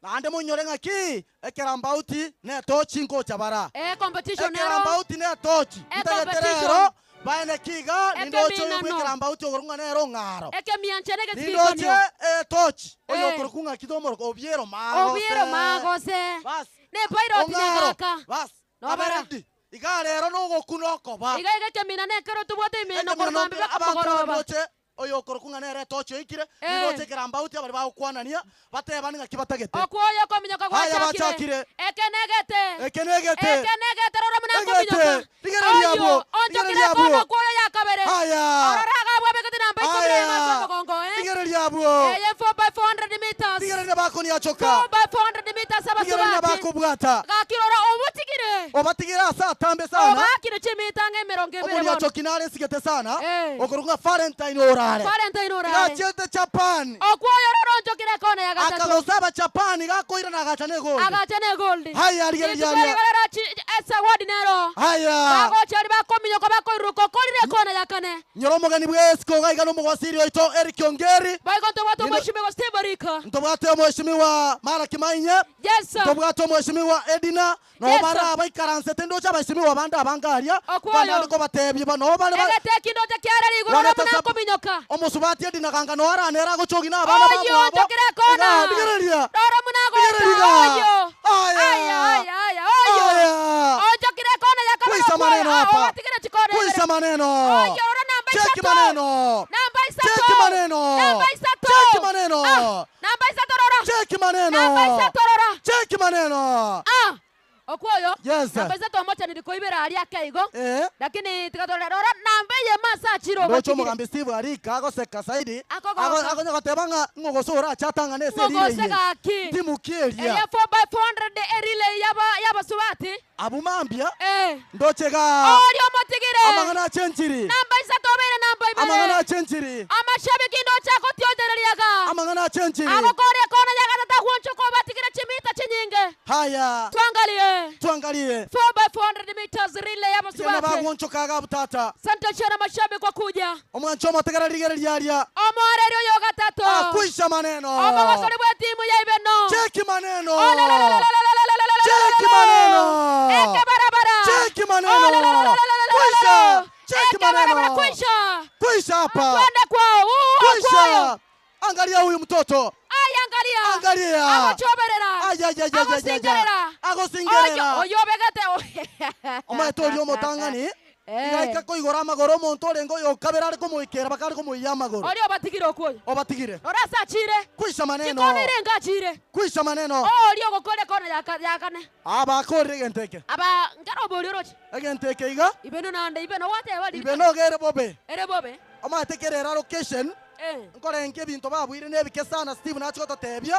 naende monyore ng'aki ekerambauti netochi nkocha bara. Eh, competition nero. Ekerambauti netochi Eh, ntegetere competition. ero baene kiga nindoche Ekeminano. bw'ekerambauti okorung'a nero ng'aro. Ekemianche Nindoche negesikikonio. etochi oyo Eh. okorokung'a kitomoroko obiero magose. Obiero magose. Bas. Ne pilot Ong'aro. nyagaka. Bas. Nobara. Aberendi. Iga rero nogokuna okoba. Iga iga kemina nekero tubwate imino Ekemina koromambi no- abantu bakogoroba. abandoche oyo okorokung'a nere etochi oikire Eh. nindoche ekerambauti abari bagokwanania batebani ng'aki batagete. Okwoyo kominyoka Haya, gwachakire. bachakire. Ekenegete. Ekenegete. Ekenegete rora muna Egete. kominyoka. Rigereria Oyo, abwo. onchokire Rigereria abwo. kono kwoyo yakabere. Haya. Orora abwabekete namba ikomi na emo ase omogongo oye. Rigereria abwo. Eye 4 by 400 meters. Rigereria bakoniachoka. 4 by 400 meters Rigereria abasubati. bakobwata. Gakirora obotigire. Obatigire ase atambe sana. Obakire chimita ang'e emerongo ebere bono. Omoniachoki nare nsigete sana. Eh. Okorokwa ng'a Valentine orare. Valentine orare. Gachiete Japan. Okwoyo roronchokire ekona ya gatato. Akagosa Abajapani gakoirana agacha ne gold. Agacha ne gold. Haya, rigereria Rituko aria. rigorera chi- esawadi nero. Haya. Bagocha aria bakominyoka bakoiruruka okorire ekona ya kane. Nyora omogeni bw'esiko iga iga nomogwasiri oito Eric Ongeri. Boigo ntobwate omweshimiwa Steve Orika. Ntobwate omweshimiwa Malaki Mainye. Yes sir. Ntobwate omweshimiwa Edina. Noo Yes, sir. bare abaikaransete ndoche abaishimiwa bande abange aria. Okwoyo. Bande kobatebia ba noo bare ba- Egete ekindoche kiare rigoro Wanete buna sap- nkominyoka. Omosubati Edina ganga noo aranere agochogi na abana Oyo bamwabo. onchokire ekona. Iga, rigereria. Rora buna agoeta. Rigereria. Oyo. Aya. Aya, aya, aya, oyo. Aya. Onchokire ekona ya kabere Kuisa okwoyo. maneno Ah, hapa. obatigire chikona ibere. Kuisa maneno. Oyo, ora namba Cheki isato. maneno. Namba isato. Cheki maneno. Namba isato. Cheki maneno. Ah, namba isato rora. Cheki maneno. Namba isato rora. Cheki maneno. Ah. Okwoyo. Yes. Namba isato omochaniri koibera aria ake igo. Eh. Lakini tigatorora rora namba eyemo ase achire Ndoche obatigire. omogambi Steve Arika agoseka zaidi. Akogoka. Ago- Agonya goteba ng'a ng'ogose orache atang'ane ase erire Ng'ogose eye. gaki. Timuki eria. Eye 4 by 400 erile yaba yabasubati. Abwo mambia. Eh. Ndoche ga. Oria omotigire. Amang'ana achenchiri. Namba isato obeire namba ibere. Amang'ana achenchiri. Amashabiki ndoche agotionchereriaga. Amang'ana achenchiri. Agokoria kona ya gatatu agwonchoka obatigire chimita chinyinge. Haya. Tuangalie. Tuangalie. 4 by 400 meters relay Tena y'abasubati. bagwonchoka aga butata. Sante chana mashabiki kwa kuja. Omwancho omotegera rigereria aria. Omwareri oyo gatato. Akwisha maneno. Omogosori bwa timu ya Ibeno. Cheki maneno. Oh, la, la, la, la, la, la, la, la, la, la, Cheki la, la, la. maneno. Eke barabara. Cheki maneno. Oh, la, la, la, la, la, la, la, la, Kwisha. la. Cheki Eke barabara maneno. kwisha. Kwisha hapa. Twende kwao. Uu, Kwisha. okwoyo. Angalia huyu mtoto. Aya, angalia. Angalia. Agochoberera. Ay, ay, ay, ay, ay, ay, ay. Agosingerera. Agosingerera. Oyo, oyo obegete. Omanyete oria omotang'ani igaika koigora amagoro omonto orenge oyo okabere are komoikera baka are komoiyia amagoro Oria obatigire okwoyo. obatigire Ora ase achire. Kwisha maneno. Chikona ere achire. Kwisha maneno. Oria ogokoria kona ya ka- ya kane. Abakorire egento eke. Aba nkero oboria oroche. Egento eke iga. Ibeno nande ibeno gwateba Ibe nogere bobe. Ere bobe. Omanyete kere era location Eh. nkorenga ebinto babwire na ebike sana Steve nachi gototebia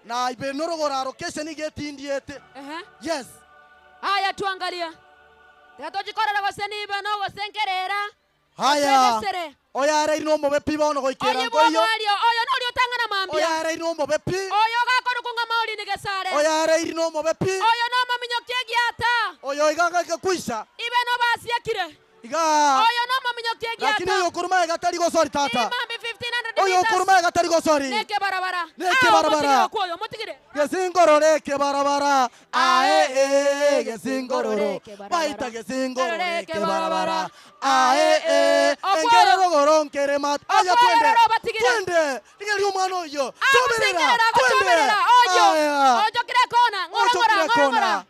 na ibe norogora location iga etindiete. Ehe. Yes. Haya tuangalia. Tiga tochikorera gose nibe no gose nkerera. Haya. Gose gesere. Oyareire na omobe pi bono goikera Oye nkoiyo. bw'omoerio, oyo noria otang'ana mambia. Oyareire na omobe pi. Oyo ogakorukunga mauri ni gesare. Oyareire na omobe pi. Oyo nomominyokia egiata. Oyo iga gaika kwisha. Ibe nobasiakire. Iga. Oyo nomominyokia Lakini egiata. oyo okoruma iga tari gosori tata. Imambi 1500 Oyo meters. okoruma iga tari gosori. Neke barabara. Neke Ah, barabara. omotigire okwoyo, omotigire. Gesingorore ke barabara. Ae e gesingororo. Baita gesingorore ke barabara. Ae e Okwoyo. engere rogoro nkere mat. Aya Okwoyo twende. roro obatigire. Twende. Rigeri omwana oyo. Choberera. Agosingerera, Twende. agochoberera. Oyo. Aya. Ochokire kona. Ng'ora, ng'ora, Ochokire ng'ora, kona. ng'ora.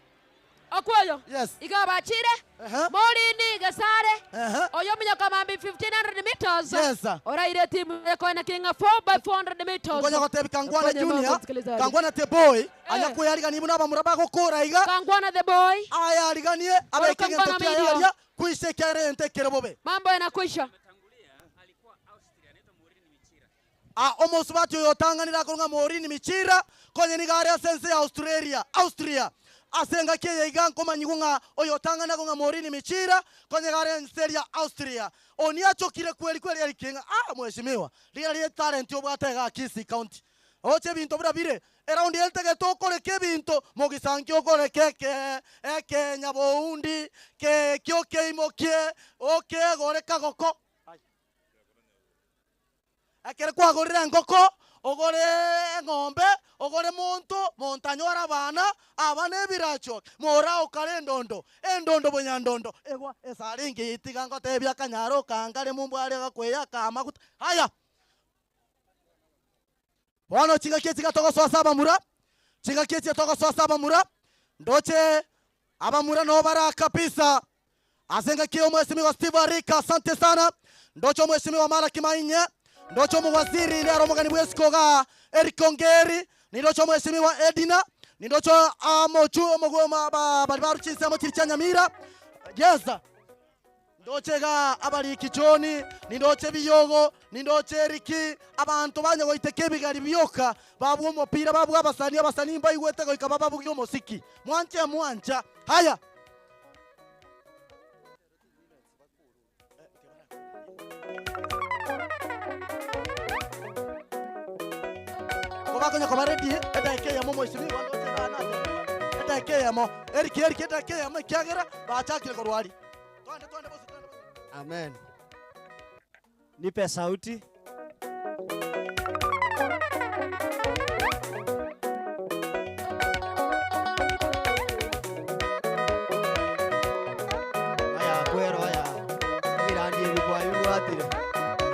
Okwoyo. Yes. Iga bachire. Morini gesare. Oyo minyoka mambi 1500 meters. Yes, sir. Oraire timu ekoena kinga 4 by 400 meters. Ngoja gotebi Kangwana Kwenye mambo, Junior, msikilizaji. Kangwana the boy, anyakweyarigania buna abamura bagokora iga. Kangwana the boy. Ayariganie abeke Kangwana gento media. kiayaria kwise ekiarente ekere bobe. Mambo yanakwisha. Ah, omosubati oyo otang'anire akorwa ng'a Maureen Michira konye nigo are ase ense ya Australia, Austria. Ase engaki eye iga nkomanyigwa ng'a oyo otang'anire akong'a Maureen Michira konye iga are ense eria Austria. Oni achokire kweri kweri Eric ng'a ah mheshimiwa, riria rie talent obwate iga Kisii County. Oche ebinto buna bire, eraundi entagete okoreka ebinto, mogisanki okoreka eke, eke nyaboundi, ke ekio keimokie, okegore kagoko. Ekero kwagorire engoko, ogore eng'ombe, ogore monto, monto anyore abana, aba na ebiracho, mora okare endondo, endondo bonyandondo, egwa esare engiya etiga ngotebia akanyara okangare mombware agakweyaka amaguta. Haya! Bono chingaki echi togosoa ase abamura, chingaki echi togosoa ase abamura, ndoche abamura no bara kabisa. Ase engaki ya omwesimigwa Steve Arika, asante sana. Ndoche omwesimigwa Malaki Mainye, ndoche omowaziri nere omogani bwa esiko iga Eric Ongeri, nindoche omwesimigwa Edina, nindoche amochu omogwe ba bari baru chinsemo chiri chia Nyamira. Yes. Ndoche iga abariki choni, nindoche biyogo, nindoche eriki, abanto banya goiteka ebigari bioka, babua omopira, babua abasani, abasani mbaigwete goika bababugie omosiki. Mwanche mwancha. Haya. Kobakonya koba ready, edaika eyemo omoisibigwa ndoche iga natebiwa, edaika eyemo, eriki eriki edaika eyemo ekiagera bachakire korwa aria. Twende twende bosio twende bosio. Amen. Nipe sauti. Aya kwero aya ebirandi ebi kwabibwatire.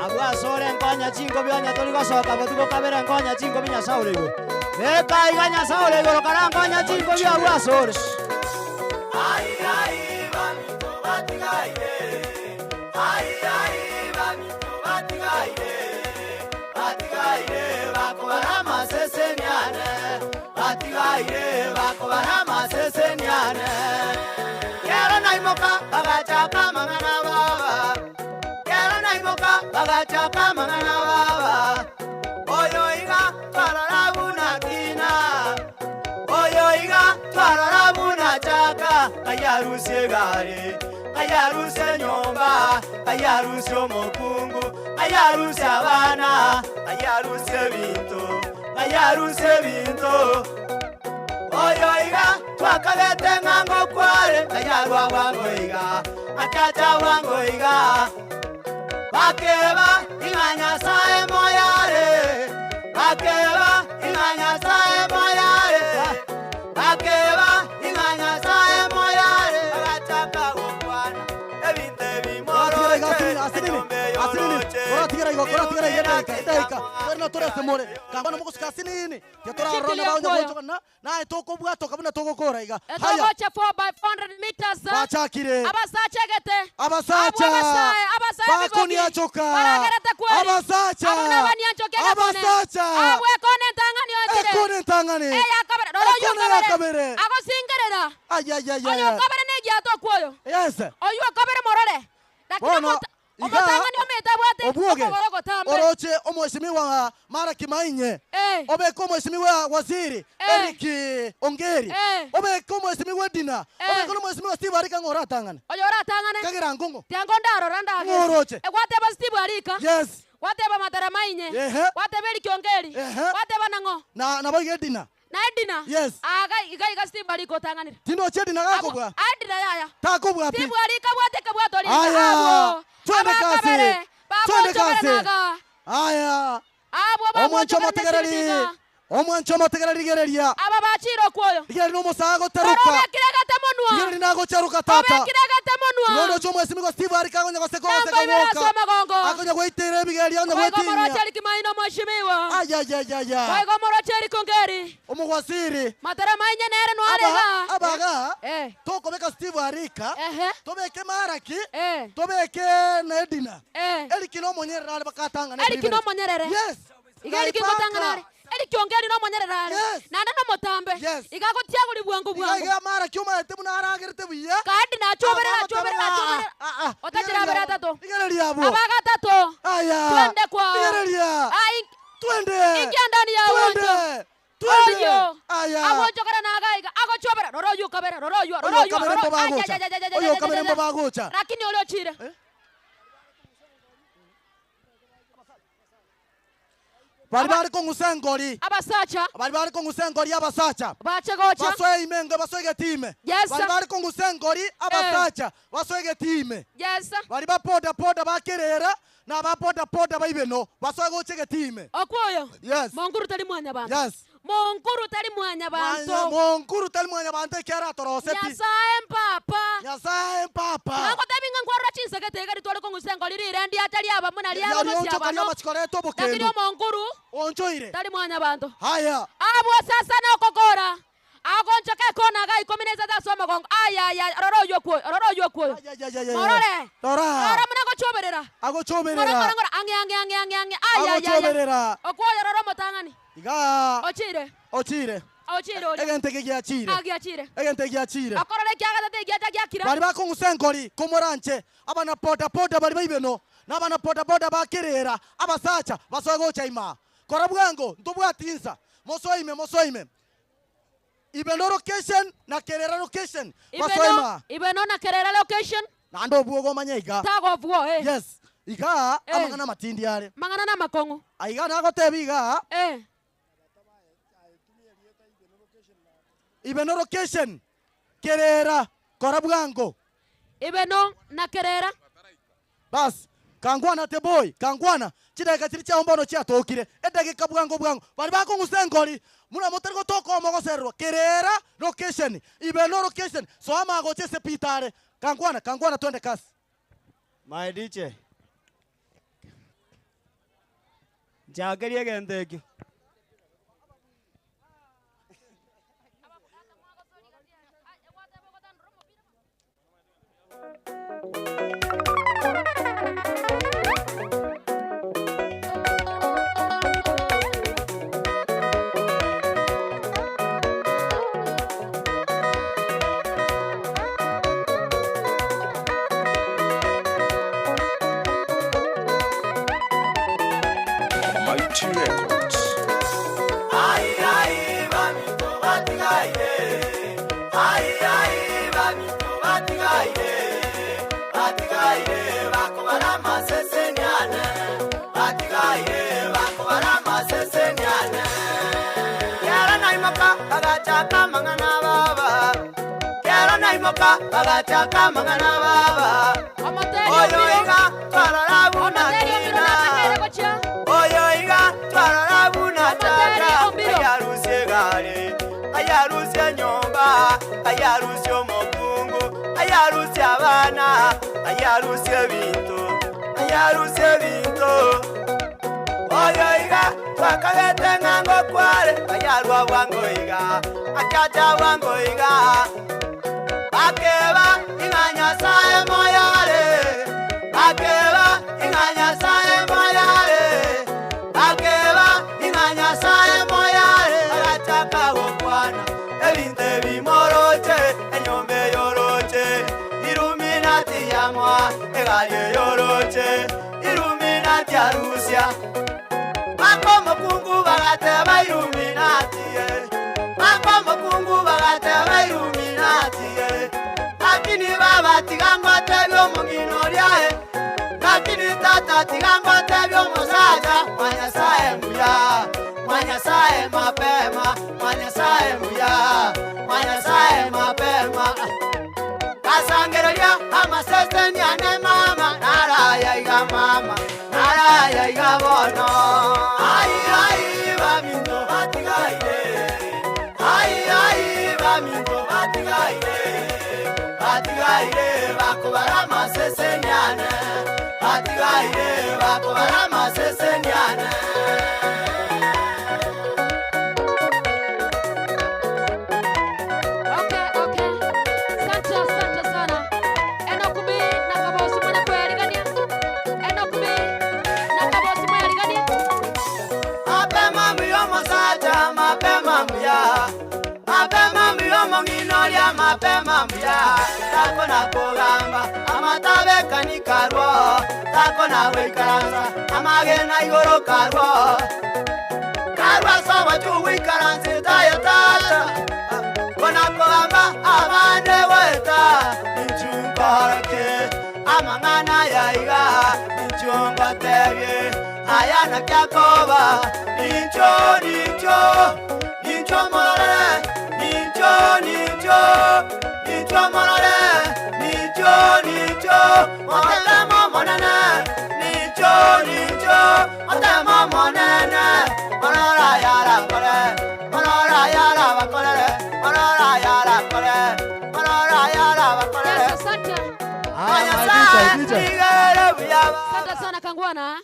Abwo ase ore nkonya chinkobi onye tori gosoka botuko kabere nkonya chinkobi Nyasae ore igoro. Beka iga Nyasae ore igoro kara nkonya chinkobi abwo ase ore. Ayarusie egari, ayarusie enyomba, ayarusie omokungu, ayarusie abana, ayarusie ebinto, ayarusie ebinto. Oyo iga twakabete ng'a ngokware, ayarwa bwango iga, akacha bwango iga. Bakeba ing'a Nyasaye moyare, bakeba ing'a Nyasaye moyare, bakeba ing'a Nyasaye moyare, bagachaka gokwana ebinto ebi moroche, enyomba eyoroche, Koratigera igo, koratigera igo edaika, edaika. Twere torese more. Kamba nomogosuka asinini. Tiatorarora Shikilia na baonya koyo. gochokana. Naye tokobwatoka buna togokora iga. Haya. Etogocha 4 by 400 meters. Bachakire. Abasacha egete. Abasacha. Abwo abasae, abasae biboki. Bakoniachoka. Baragerete kweri. Abasacha. Abwo nabanianchoki egekone. Abasacha. Abwo ekone entang'ani oetire. Ekone entang'ani. Eya kabere. Rora oyio Ekone ya kabere. kabere. Agosingerera. Ay, ay, ay, Oyo ay, ay. kabere negiato okwoyo. Yes. Oyio kabere morore. Lakini Bono, omota- iga, omotang'ani omete abwate Obwoge, okogoro gotambe. oroche omweshimiwa Maraki Mainye, obeke omweshimiwa Waziri Eric Ongeri, obeke omweshimiwa Edina, obeke nomweshimiwa Steve Arika ng'o oratang'ane? Oyo oratang'ane. Kagera ngong'o. Tiango ndarora ndage. Ng'o oroche? Egwateba Steve Arika. Yes. Gwateba Matara Mainye. Ehe. Gwateba Eric Ongeri. Ehe. Gwateba nang'o? Na naboigo Edina. Na Edina. Yes. Aga iga iga Steve Arika otang'anire. Tindochi Edina gakobua? Abwo Edina yaya. Takobua pi. Steve Arika abwate ekebwato ringa. Aya. Abwo. Twende kasi. Abakabere. Twende Bagochobera kasi. naga. Aya. Abwo Omwancho bagochobera omotegereri. nesibitiga. Omwancho omotegereri rigereria. Aba bachire okwoyo. Rigereria nomosaga goteruka. Obekire gete monwa. Rigereria nagocharuka tata. Obekire gete monwa. Tirondo oche omwesimigwa Steve Arika akonya goseka Namba ogoseka ibere ase gwoka. omogongo. Akonya gweitera ebigeria akonya Boigo gwetinyia. moroche Eric Maina omweshimiwa. Ayayayaya. Boigo moroche Eric Ongeri. Omogwasiri. Matara Mainye nere noarega. Aba abaga Eh. tokobeka Steve Arika. Tobeke Maraki. Tobeke na Edina. Eric nomonyerere are bakatang'ana Eric nomonyerere. Yes. Iga Eric ngotang'ana are. Eric Ongeri nomonyerere are. Naende nomotambe. Iga agotiagori bwango Iga bwango. iga Maraki omaete buna aragerete buya. Kandi nachoberera achoberera achoberera. Otachire abere atato. Rigereria abwo. Aba gatato. Aya. Twende kwao. Rigereria. Ai. Twende. Ingia ndani ya Twende. uwanja. Twende. Oyo. Aya. Agochokera naga iga. Agochobera. Rora oyo kabere. Rora oyo. Rora Oyo oyo. kabere Rora- mbo bagocha. Ai, ai, ai, ai, ai, Oyo ai, kabere ai, mbo ai. bagocha. Lakini oria ochire. Bari bari kong'usa engori. Abasacha. Bari bari kong'usa engori abasacha. Bache gocha. Basoe ime ngo basoe getime. Yes. Bari bari kong'usa engori abasacha. Basoe getime. Yes. Bari ba boda boda bakerera na ba boda boda baibeno basoe gocha getime. Okwoyo. Yes. Monkuru tari mwanyabanto. Yes. Monkuru tari mwanyabanto. Monkuru tari mwanyabanto ekiara atoroseti. Nyasaye mpapa. Nyasaye mpapa. Nagotebi ng'a nkwarora chinsegete iga ritware kong'usa engori rire ndiacha riaba muna riaba Riaria gosia onchoka abano. riamachiko reta obokendo. Lakini omonkuru Onchoire. tari mwanyabanto. Haya. Abwo sasa nokokora. Agonchoka ekona iga ikomi na isato ase omogongo. Aya aya rora oywo okwoyo, rora oywo okwoyo. Morore. Rora. Rora muna agochoberera. Agochoberera. Ng'ora ng'ora ng'ora ang'e ang'e ang'e ang'e ang'e. Aya aya aya. Agochoberera. Okwoyo rora omotang'ani. Iga. Ochire. Ochire. Ochire oria. Egento eke giachire. Ah, giachire. Egento eke giachire. Akorora ekiagera tegiacha giakira. Baria bakong'usa enkori, komoranche, abana boda boda baria baibeno, na abana boda boda ba kerera, abasacha, basoe gocha ime aa. Kora bwango, ntobwati insa. Mosoe ime, mosoe ime. Ibeno location na kerera location, basoe ime Ibeno, aa. ibeno na kerera location. Naende obwo ogomanya iga. Tagobwo, eh. Yes. Igaa, Eh. amang'ana amatindi are. Amang'ana namakong'u. Aiga nagotebia igaa. Eh. Ibeno location, kerera, kora bwango. Ibeno na kerera. Bas, kangwana ate boy, kangwana, chidakika chiria chiao mbono chiatokire, edagika bwango bwango, baria bakong'usa enkori, buna motari gotoka omo gosererwa, kerera location, ibeno location, soa magocha ase Peter are, kangwana, kangwana twende kasi. My DJ. Nchakerie egento ekio. Mighty Records. Ai, ai, baminto batigaire. Ai, ai, baminto batigaire. Batigaire, bakobara amaseseniane. Batigaire, bakobara amaseseniane. Kera naimoka, bagachaka amang'ana baba. Kera naimoka, bagachaka amang'ana baba. Oyo iga, twarora buna kina. Oyo iga, twarora buna tata. Ayarusie egari, ayarusie enyomba, ayarusie omokungu, ayarusie abana, ayarusie ebinto, ayarusie ebinto. Oyo iga, twakagete ng'ango kware, ayarwa bwango iga, akacha bwango iga. Akeba ing'a Nyasaye moyare, akeba ing'a Nyasaye moyare, akeba ing'a Nyasaye moyare. Agachaka gokwana ebinto ebimoroche, enyomba eyoroche, Illuminati yamwa, egari eyoroche, Illuminati arusia. Bakomokungu bagateba Illuminati, eh. Bakomokungu bagateba Illuminati, eh. Lakini baba tiga ngotebie omong'ina oria, eh. Lakini tata tiga ngotebie omosacha, mwa Nyasaye mbuya, mwa Nyasaye mapema, mwa Nyasaye mbuya, mwa Nyasaye mapema. Kasangereria amaseseni ane mama, naraya iga mama, naraya iga bono. Ai, ai, baminto batigaire. Ai, ai, baminto batigaire. Batigaire, bakobara amaseseni ane. Batigaire, bakobara amaseseni ane. Okay, okay. Asante, asante sana. Enock B na Kabosi mwana kwerigania. Enock B na Kabosi mwerigania. Mapema mbuya omosacha, mapema mbuya. Mapema mbuya omong'ina oria, mapema mbuya. Tako nakogamba, amatabe kanikarwo. Tako nagoikaransa, amagena igoro karwo. Karwo ase obochungu ikaransa etayo tata. Kona kogamba, abande goeta. Inchungoroke, amang'ana yaiga. Inchungotebie, aya nakiakoba. Nincho, nincho, nincho morore. Nincho, nincho, nincho morore. Nincho, nincho, motemo monene. Nincho, nincho, motemo monene. Morora yarakore, morora yarabakorere, morora yarakore, morora yarabakorere. Yes, asante. Asante sana Kangwana.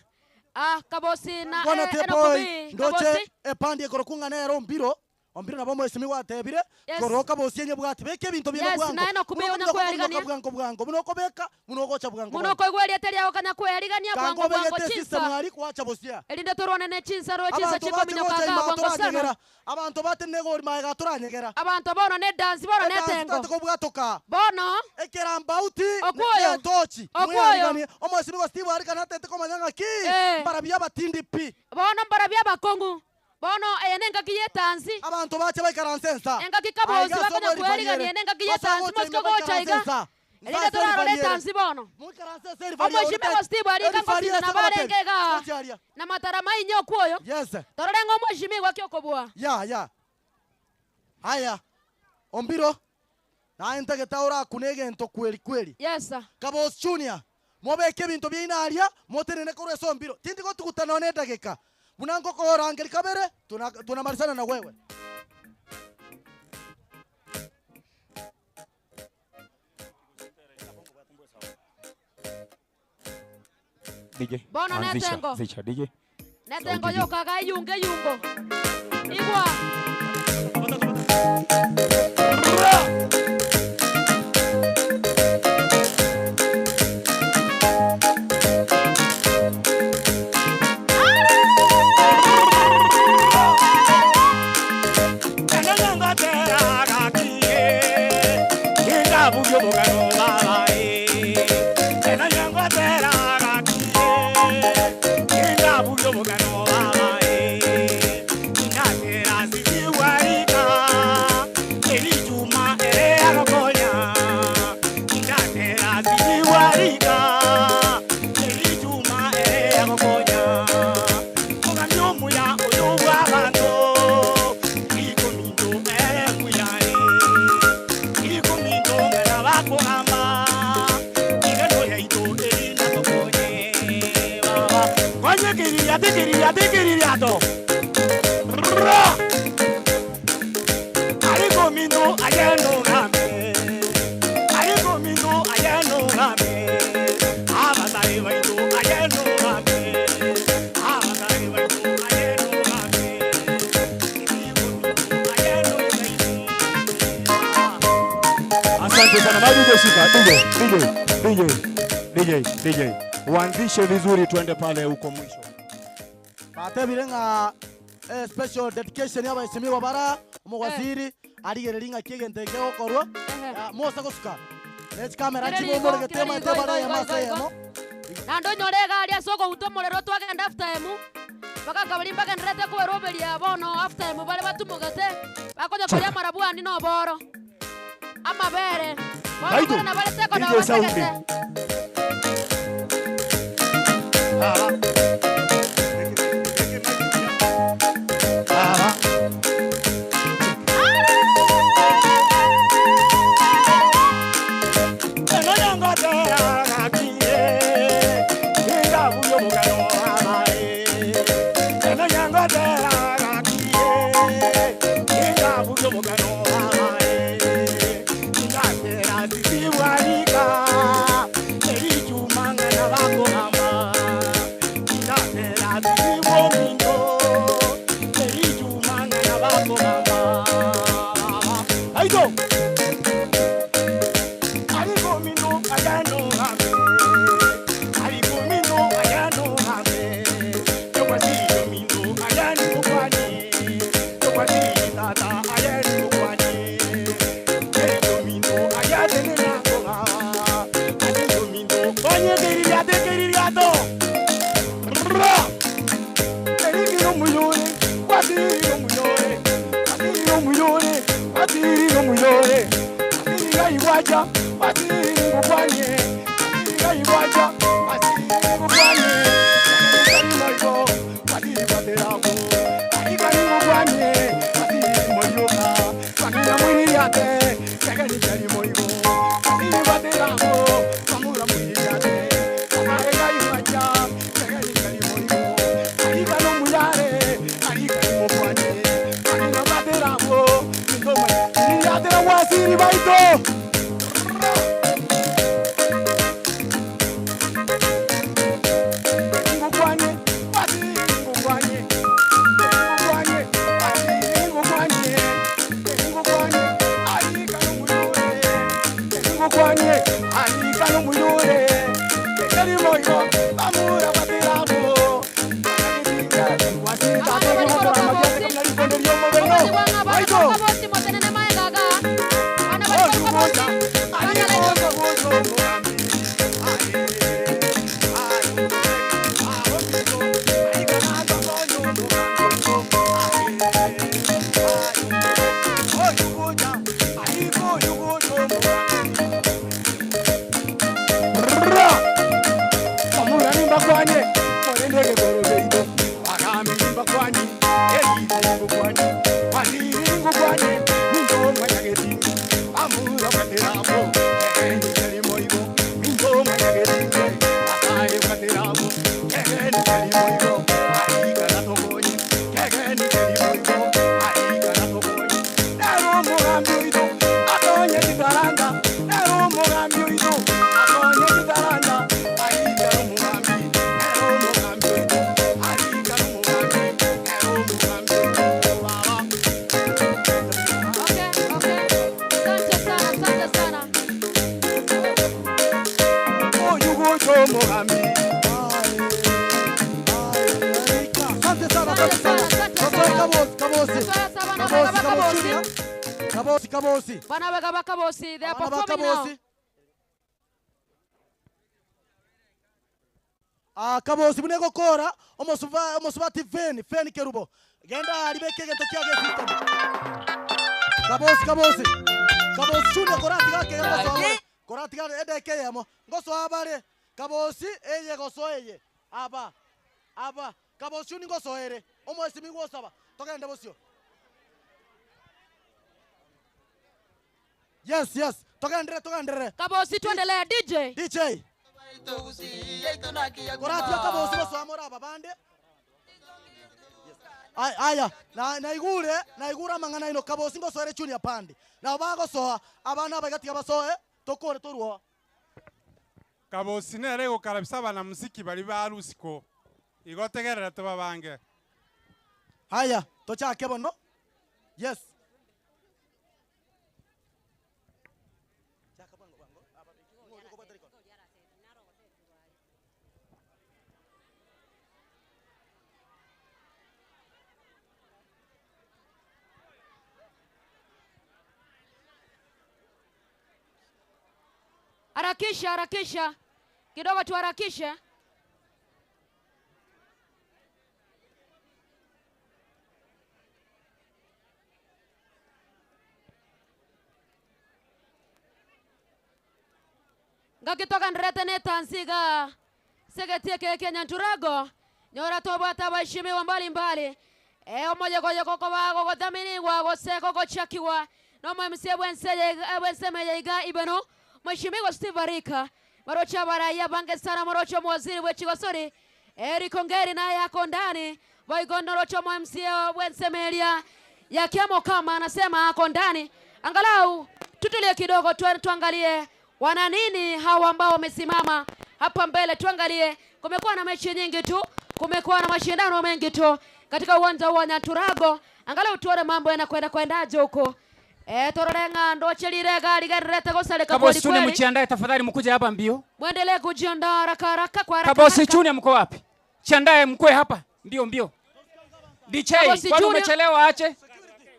Ah, Kabosi na Bwana eh, Enock Teboy, B. ndoche Kabosi. epandi ekorokung'ana ero mbiro. Ombiro nabo omwesimigwa atebire, Yes. Koroka bosie bwati, beka ebinto biaino Yes, bwango, naye nokumia buna onya okominyoka kwerigania. okominyoka bwango bwango, buna okobeka, buna ogocha bwango Buna bwango. okoigwa erieta riao kanya kwerigania Kango bwango bwango obegete chinsa. esystem aria kwacha bosia. Erinde torwane ne chinsa roe chinsa Abanto bache chikominyoka gocha iga ime bwango sana. atoranyegera, abanto batenene egori magega atoranyegera. Abanto bono ne dansi bono ne Edansi etengo. totagete kobwatoka. Bono. Ekerambauti Okwoyo. ne etochi. Okwoyo. Mweariganie. Omwesimigwa Steve Arikana atete komanya ng'aki Eh. mbarabia abatindi pi. Bono mbarabia abakong'u. Bono eye nengaki y'etansi. Abanto bache baikaranse ensa. Engaki kabosi Aiga ase bakonya omorifari kwerigania ere. nengaki Basa y'etansi gocha mosike ime gocha baikaranse iga. ensa. Erinde Nsa ase torarore erifari ere. etansi bono. Moikaranse ase erifari ere. Omweshimiwa Steve arika Erifari ngosinda ase nabo arenge abateri. igaa. Gocha aria. Na matara mainye okwoyo. Yes. Torore ng'a omweshimiwa ki okobua. Ya ya. Aya. Ombiro. Naye ntagete orakune egento kweri kweri. Yes sir. Kabosi Junior, mobeke ebinto biaino aria, motenene korwa ase ombiro. Tindi gotuguta nonya edageka. Buna ngokorangeria kabere, tuna tunamalizana na wewe. DJ, Bono anzisha, netengo. anzisha DJ. Netengo Sauti yokaga eyungo eyungo. Igwa. Asante sana DJ, shika DJ, DJ, DJ, DJ, DJ. Uanzishe vizuri tuende pale huko mwisho. Batebire ng'a eh, special dedication y'abaesimigwa bara omowaziri arigereria ng'aki egento eke gegokorwa Ah, mosa gosuka ne chikamera Kere rigo, chibomboregete kere emaete rigo, bara igo, eyemo igo, ase igo. eyemo Naende onyore egari ase okouta omorero twagenda half time, bagaka baria mbagenderete koberoberia bono half time bare batumogete, bakonya koria amarabwani na oboro, amabere, bono Baito, kore nabarete DJ kono saundi. batagete. mami. Asante sana, asante sana. Kabosi, kabosi. Kabosi, kabosi. Kabosi, kabosi. Bana baga bakabosi, they are Abana ba performing now. Kabosi. Ah, kabosi bune gokora omosuba omosubati feni feni kerubo genda aribeke egento kiage system kabosi kabosi kabosi chune korati gake ngosoa korati gake edeke yemo ngosoa bare kabosi eye gosoa eye aba aba kabosi chuni ngosoere omoesimi gwosaba togende bosio yes yes togendere togendere Kabosi tuendelee DJ DJ koratia kabosi bosoa moraba bande Ay- aya na- naigure naigure amang'ana aino kabosi ngosoere junior pandi nabo bagosoa abana abagatiga basoe tokore torwoa Kabosi nere gokarabisa abanamuziki bari ba rusiko igo tegerera tobabange. Haya tochake bono yes Harakisha, harakisha kidogo, tuharakishe. Ngakitoka ndirete netansiga segetie keke nyanturago nyora tobwata abaheshimiwa mbalimbali e omoyegoyego kobago gothaminiwa gose gogochakiwa nomo MC bwenseme yaiga ibeno Mheshimiwa Steve Arika marocha baraia bange sana marocho mwaziri bwechigosori Eric Ongeri naye ako ndani Boigondo rocho mwa MC bwensemelia ya Kiamo kama anasema ako ndani angalau tutulie kidogo tu, tuangalie wana nini hawa ambao wamesimama hapa mbele, tuangalie. Kumekuwa na mechi nyingi tu, kumekuwa na mashindano mengi tu katika uwanja huu wa Nyaturago, angalau tuone mambo yanakwenda kwendaje huko. E, tororenga ndocherire gari garirete gosareka Kabosi kweli Junior kweli. mjiandae tafadhali, mkuje hapa mbio. Mwendelee kujiandaa haraka haraka kwa haraka. Kabosi Junior mko wapi? Chiandae mkwe hapa mbio mbio. DJ, Kabosi kwani Junior. umechelewa ache?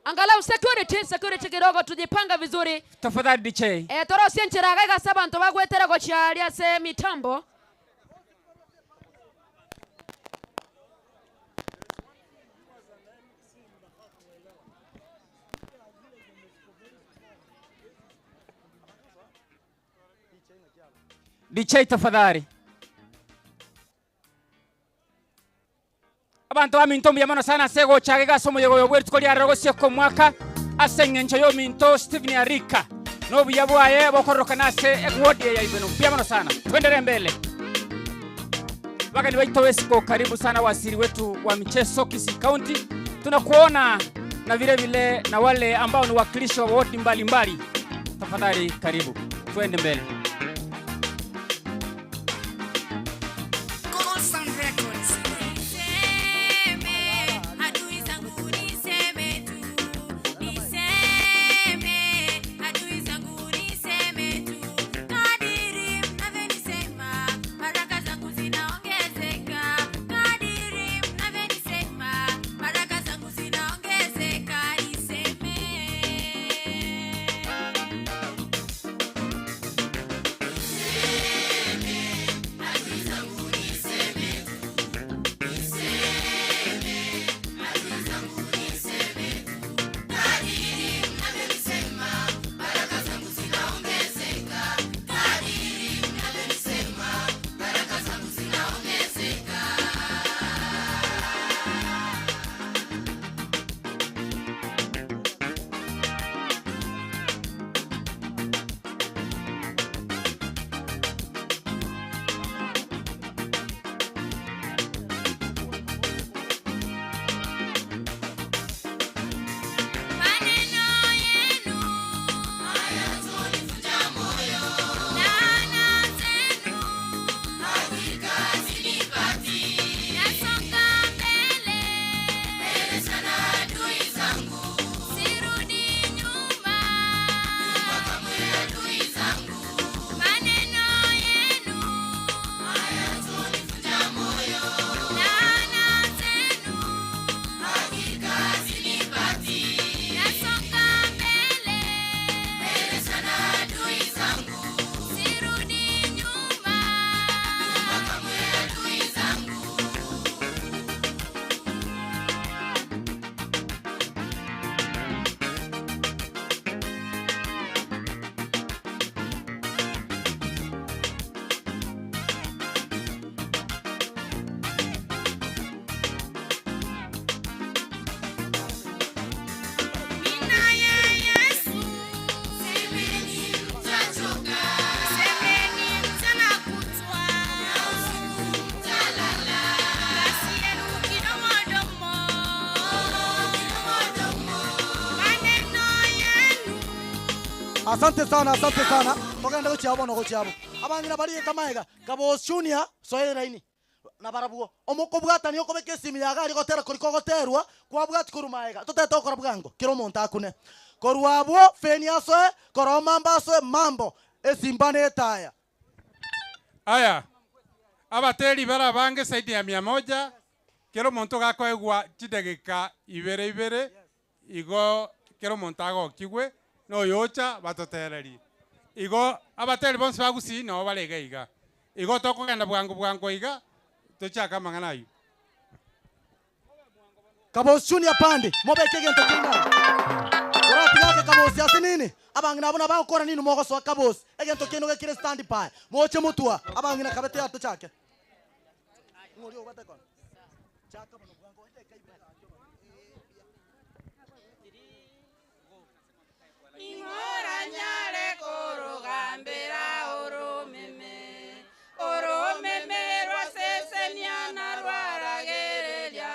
Angalau security security kidogo tujipanga vizuri. Tafadhali DJ. E, torosie nchiraga igasa bantu bagwetere gochiaria se mitambo. DJ tafadhali. Abantu baminto mbuya sana ase gochage gase omoyego bwe rituko riarero gosieka omwaka ase eng'encho ya ominto Stephen Arika nobuya bwaye bokororokana ase ewodi ya ibeno mbuya mono sana tuendelee mbele Wageni wetu wesiko karibu sana wasiri wetu wa michezo Kisii County tunakuona na vile vile na wale ambao ni wakilishi wa wodi mbalimbali tafadhali karibu tuende mbele Gold Sound Records. Niseme, adui zangu niseme tu. Niseme, adui zangu niseme tu. Kadiri mnavyonisema, baraka zangu zinaongezeka. Kadiri mnavyonisema, baraka zangu zinaongezeka. Niseme. Asante sana, asante sana. Togende gochia abwo bono gochia abwo. Abang'ina baria geka maega, Kabosi Junior, soa eraini. Nabarabwo, omokobwatania okobeka esimi yago aria gotera koria kogoterwa, kwabwati korwa maega, totete gokora bwango, kera omonto akune. Korwa abwo, Feni asoe, korwa mambo asoe, mambo, esimba na etaya. Aya, abateri bare abange zaidi ya mia moja, kera omonto iga akoegwa chidageka ibere ibere, igo kera omonto agokigwe, na oyocha batotererie. Igo abateri bonsi ba Gusii nabo bare iga iga. Igo tokogenda bwango bwango iga, tochake amang'ana ayio. Kabosi Junior Pandi, mobeke egento kende agwo. Oratiga ake Kabosi ase nini? Abang'ina abwo nabagokora nini mogosoa Kabosi? Egento kiaino gekire stand by. Moche motwa. Abang'ina kabe tayari tochake. Ng'o oria obwate ekona? Chaka bono bwango edageka ibere gaki obe. Ning'oranyare korogambera oromeme, oromeme rwasesenia na rwaragereria.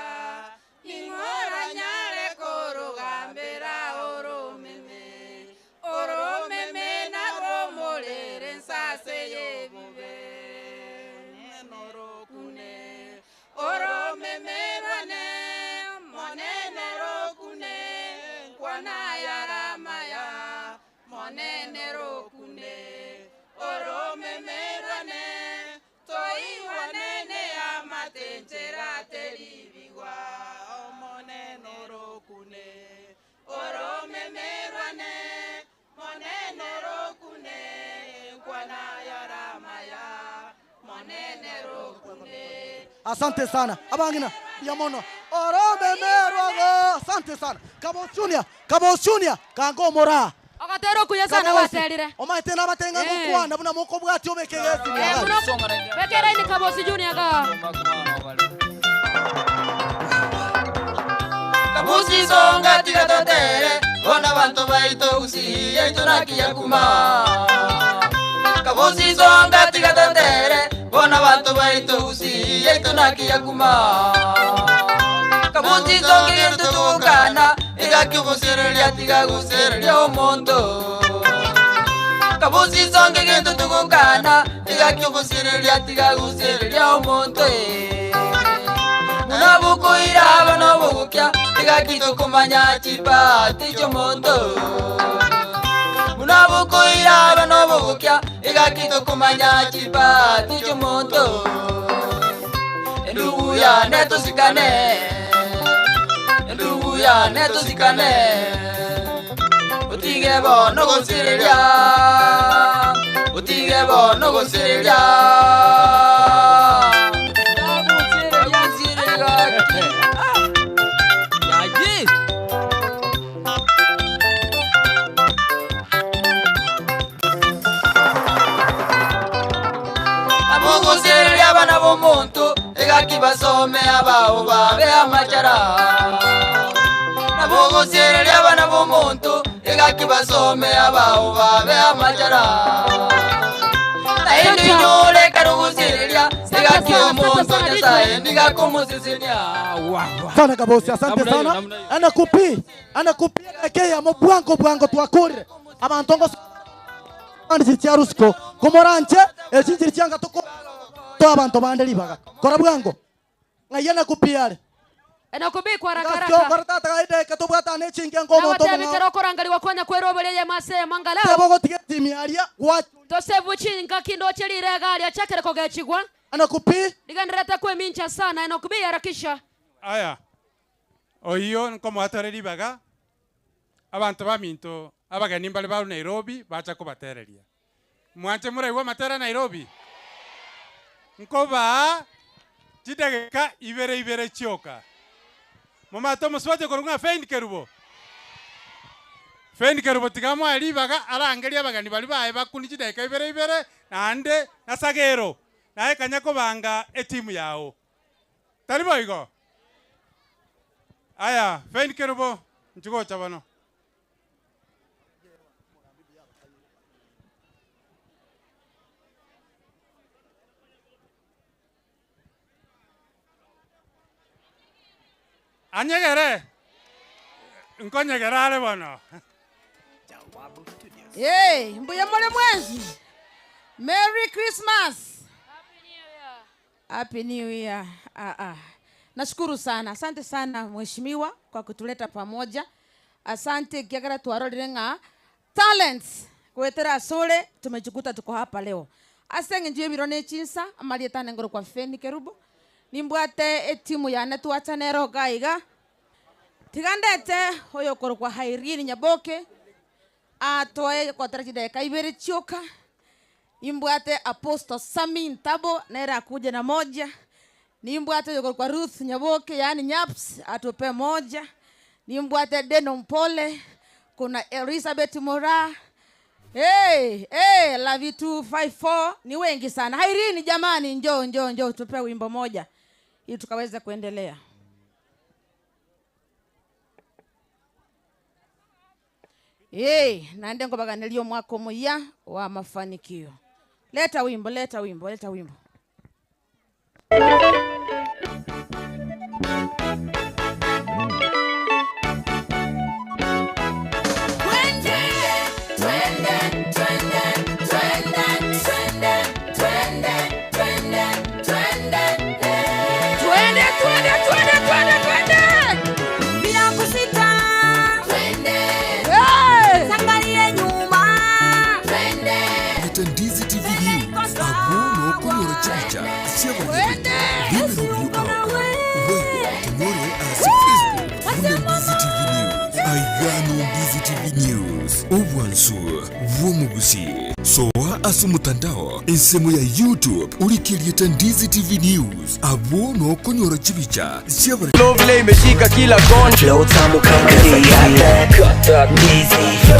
Ning'oranyare korogambera oromeme, oromeme narwomorere ensase y'ebibe. Norokune oromeme rwane, Monene rokune, nkwana yaramaya, Monene rokune, oromeme rwane, toigwane neamate nchera teribigwa, Omonene orokune, oromeme rwane, Monene rokune, nkwana yaramaya, Monene rokune. Asante sana abang'ina mbuya mono oromeme rwago asante sana Kabosi Junior Kabosi Junior kanga omoraa Ogatera okuya sana Kabosi, gwaterire. omaete nabatenga Eh. ngokwana buna mokobwatia obeke egesi Eh, buna bekera ini Kabosi Junior ga. Kabusi songa tiga totere bona bantu baito gusii yaito nakiya kuma Kabusi songa tiga totere bona bantu baito gusii yaito nakiya kuma Kabusi songa gento tugukana igakiugusereria tiga gusereria omonto Kabusi songa gento tugukana igakiugusereria tiga gusereria omonto eh. Munabukuira abana obogokia igakitokumanya chibahati chiomonto Munabukuira abana obogokia igakitokumanya chibahati chiomonto Endugu yane tosikane Endugu yane tosikane Otige bono gosereria Otige bono gosereria Abugusereria abana b'omonto egaki basome abao babe amachara Nabugusereria abana b'omonto egaki basome abao babe amachara Naende inyore karugusereria egaki omonto Nyasaye nigakomusesenia sana Kabosi asante Namna hiyo, sana namna anakupi anakupi ekeya mo bwango bwango twakurire abantu ngo andi chia rusiko komoranche echinchiri chianga toko to abantu bande ribaga kora bwango ng'aiya nakupi are Enokubi kwa haraka Gasio haraka. kora tata gaide katobwatana echinge ngo omonto Nabatebikera omong'ao okorangariwa konya kweroberia yemase mangalao. tebo gotiga etimi aria gwa Tosebuchinga kindoche lirega aria chakere kogechigwa. Enokubi Ligenderete kwemincha sana Enokubi harakisha. Aya, oyio nkomwatore ribaga, abanto baminto, abageni mbare ba Nairobi, bacha kobatereria. Mwanche moraigwe amatera Nairobi? Nkobaa chidageka ibere ibere chioka. Momate omosubati okorwa ng'a Fain Kerubo. Fain Kerubo tiga mwae ribaga, arangerie abageni baria baye bakuni chidageka ibere ibere, naende nasagero, naye kanya kobanga etimu yao. Tari boigo? Aya, Fain Kerubo, nchigocha bono. Anyegere, nkonyegere are bono. Hey, mbuya more mwensi. Merry Christmas. Happy New Year. Ah, ah. Nashukuru sana. Asante sana mheshimiwa kwa kutuleta pamoja. Asante kiagara twarorire ng'a talents gwetera asore tumejikuta tuko hapa leo. Ase eng'encho y'ebiro ne chinsa amarieta ane ngoro kwa Feni Kerubo. Nimbwate etimu yane twachane ero iga iga. Tiga ndete oyo okorokwa Irene Nyaboke atoe gotera chidakika ibere chioka. Nimbwate Apostle Sami Ntabo nere akuje na moja. Nimbwate oyo okorokwa Ruth Nyaboke yaani Nyaps atupe moja. Nimbwate Deno Mpole, kuna Elizabeth Mora. Hey, hey, Love 254 ni wengi sana. Irene jamani, njoo njoo njoo tupe wimbo moja ili tukaweze kuendelea. Hey, naende ngobaganelio mwaka muya wa mafanikio. Leta wimbo, leta wimbo, leta wimbo. Twende, twende, twende, twende, twende, twende, twende, twende, Twende, twende, twende, twende, twende. Bila kusita. Twende. Hey! Usiangalie nyuma. Twende. Mtandizi TV News abuno okonyora chibicha siabanyabete bibiro boigo tonyore ase Facebook buna Ndizi TV News aigano Ndizi TV News obwansu bw'omugusi soa ase omotandao ensemo ya YouTube orikeriete Ndizi TV News abwo nokonyora chibicha siabare Lovely imeshika kila kona. Flow tamu kama ndizi.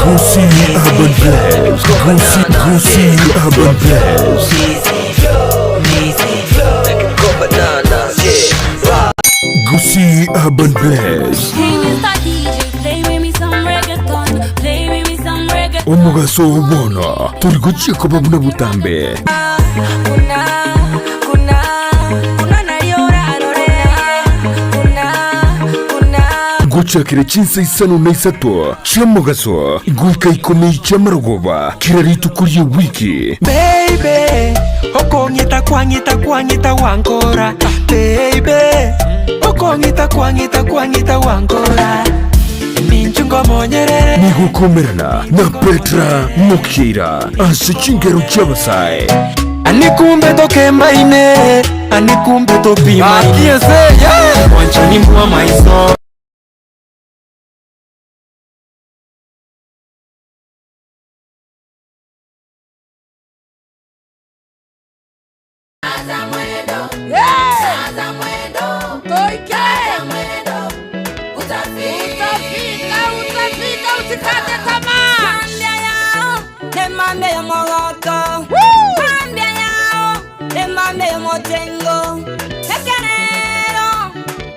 Gusi Urban Blast Gusi Gusi Urban Blast Gusi Urban Blast Hey, Mr. DJ, play with me some reggaeton. Play with me some reggaeton. omugaso obono turi guchiko buna butambe Kuna, kuna, kuna naliora Kuna, kuna. guchakire chinsa isano na isato chiamugaso goika ikumi chiamarogoba kira rituko rie wiki Baby, okong'ita kwang'ita kwang'ita wankora. Baby, okong'ita kwang'ita kwang'ita wankora. Ninchungo monyerere. nigukomerana na Petra Mukira ase chingero chiabasae Anikumbe tokembaine, anikumbe topimaine. Wanchani mwa maiso. Kaza mwendo. Toike. Utafika, utafika, usikate tamaa. Mambia yao, nemambe yo mogoko. Mambia yao, nemambe yo motengo. Ekerero,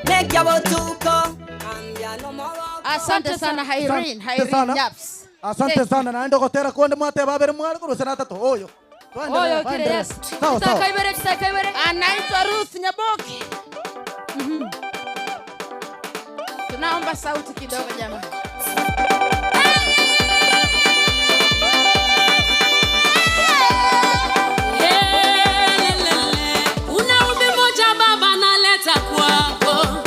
nekia botuko. Mambia no mogoko. Asante sana Irene, Asante Irene sana. Nyaps. Asante Thank sana naende gotera konde mwate babere mware kuruse na tatu oyo. Twaendelee, Oyo kile twaendelee. yes. Sawa sawa. Tutakaibere, tutakaibere. Anaitwa Ruth Nyaboke. Tunaomba sauti kidogo jamani. Una ombi moja Baba naleta kwako,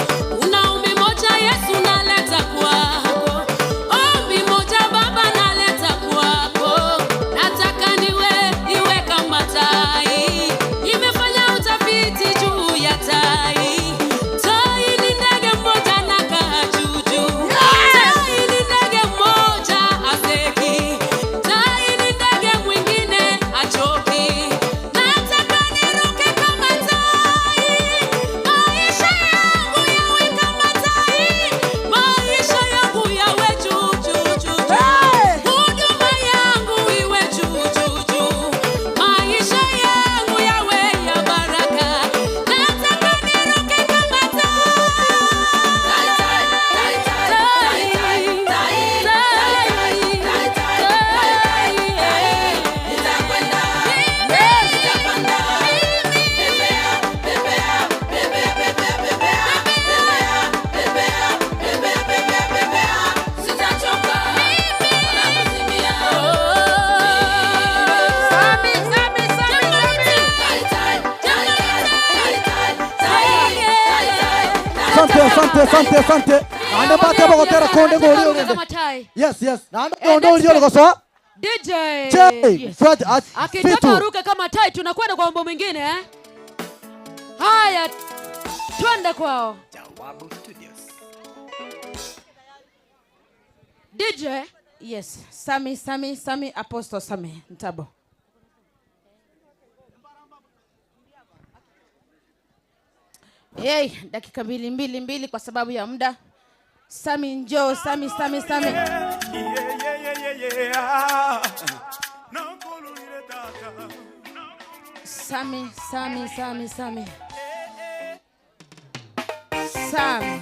una ombi moja Yesu naleta kwako, ombi moja Baba naleta kwako, nataka niwe niwe kama tai. Nimefanya utafiti juu ya tai. Tai ni ndege mmoja anakaa juu juu. Tai ni ndege Asante, asante, asante. Naende mbate bogotera konde ng'ori Aruke orende. kama tai. Yes, yes. Naende Eh, onde next ori ore gosoa. DJ. Che, Yes. Fred, at, Akitaka Fitu. aruke kama tai, tunakwenda kwa mambo mengine eh? Haya, twende kwao. DJ. Yes, Sami, Sami, Sami, Apostle Sami Ntabo. Hey, dakika mbili mbili mbili kwa sababu ya muda. Sami njoo, Sami, Sami, Sami. Sami, Sami, Sami, Sami. Sami.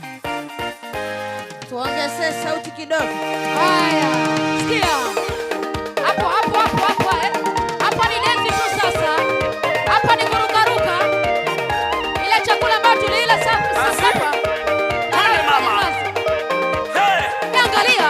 Tuongeze sauti kidogo. Haya, sikia. Hapo hapo hapo hapo eh. Hapa ni densi tu sasa. Hapa ni kurukaruka. Ile chakula ambayo tuliila sasa sasa hapa. Mama. Angalia.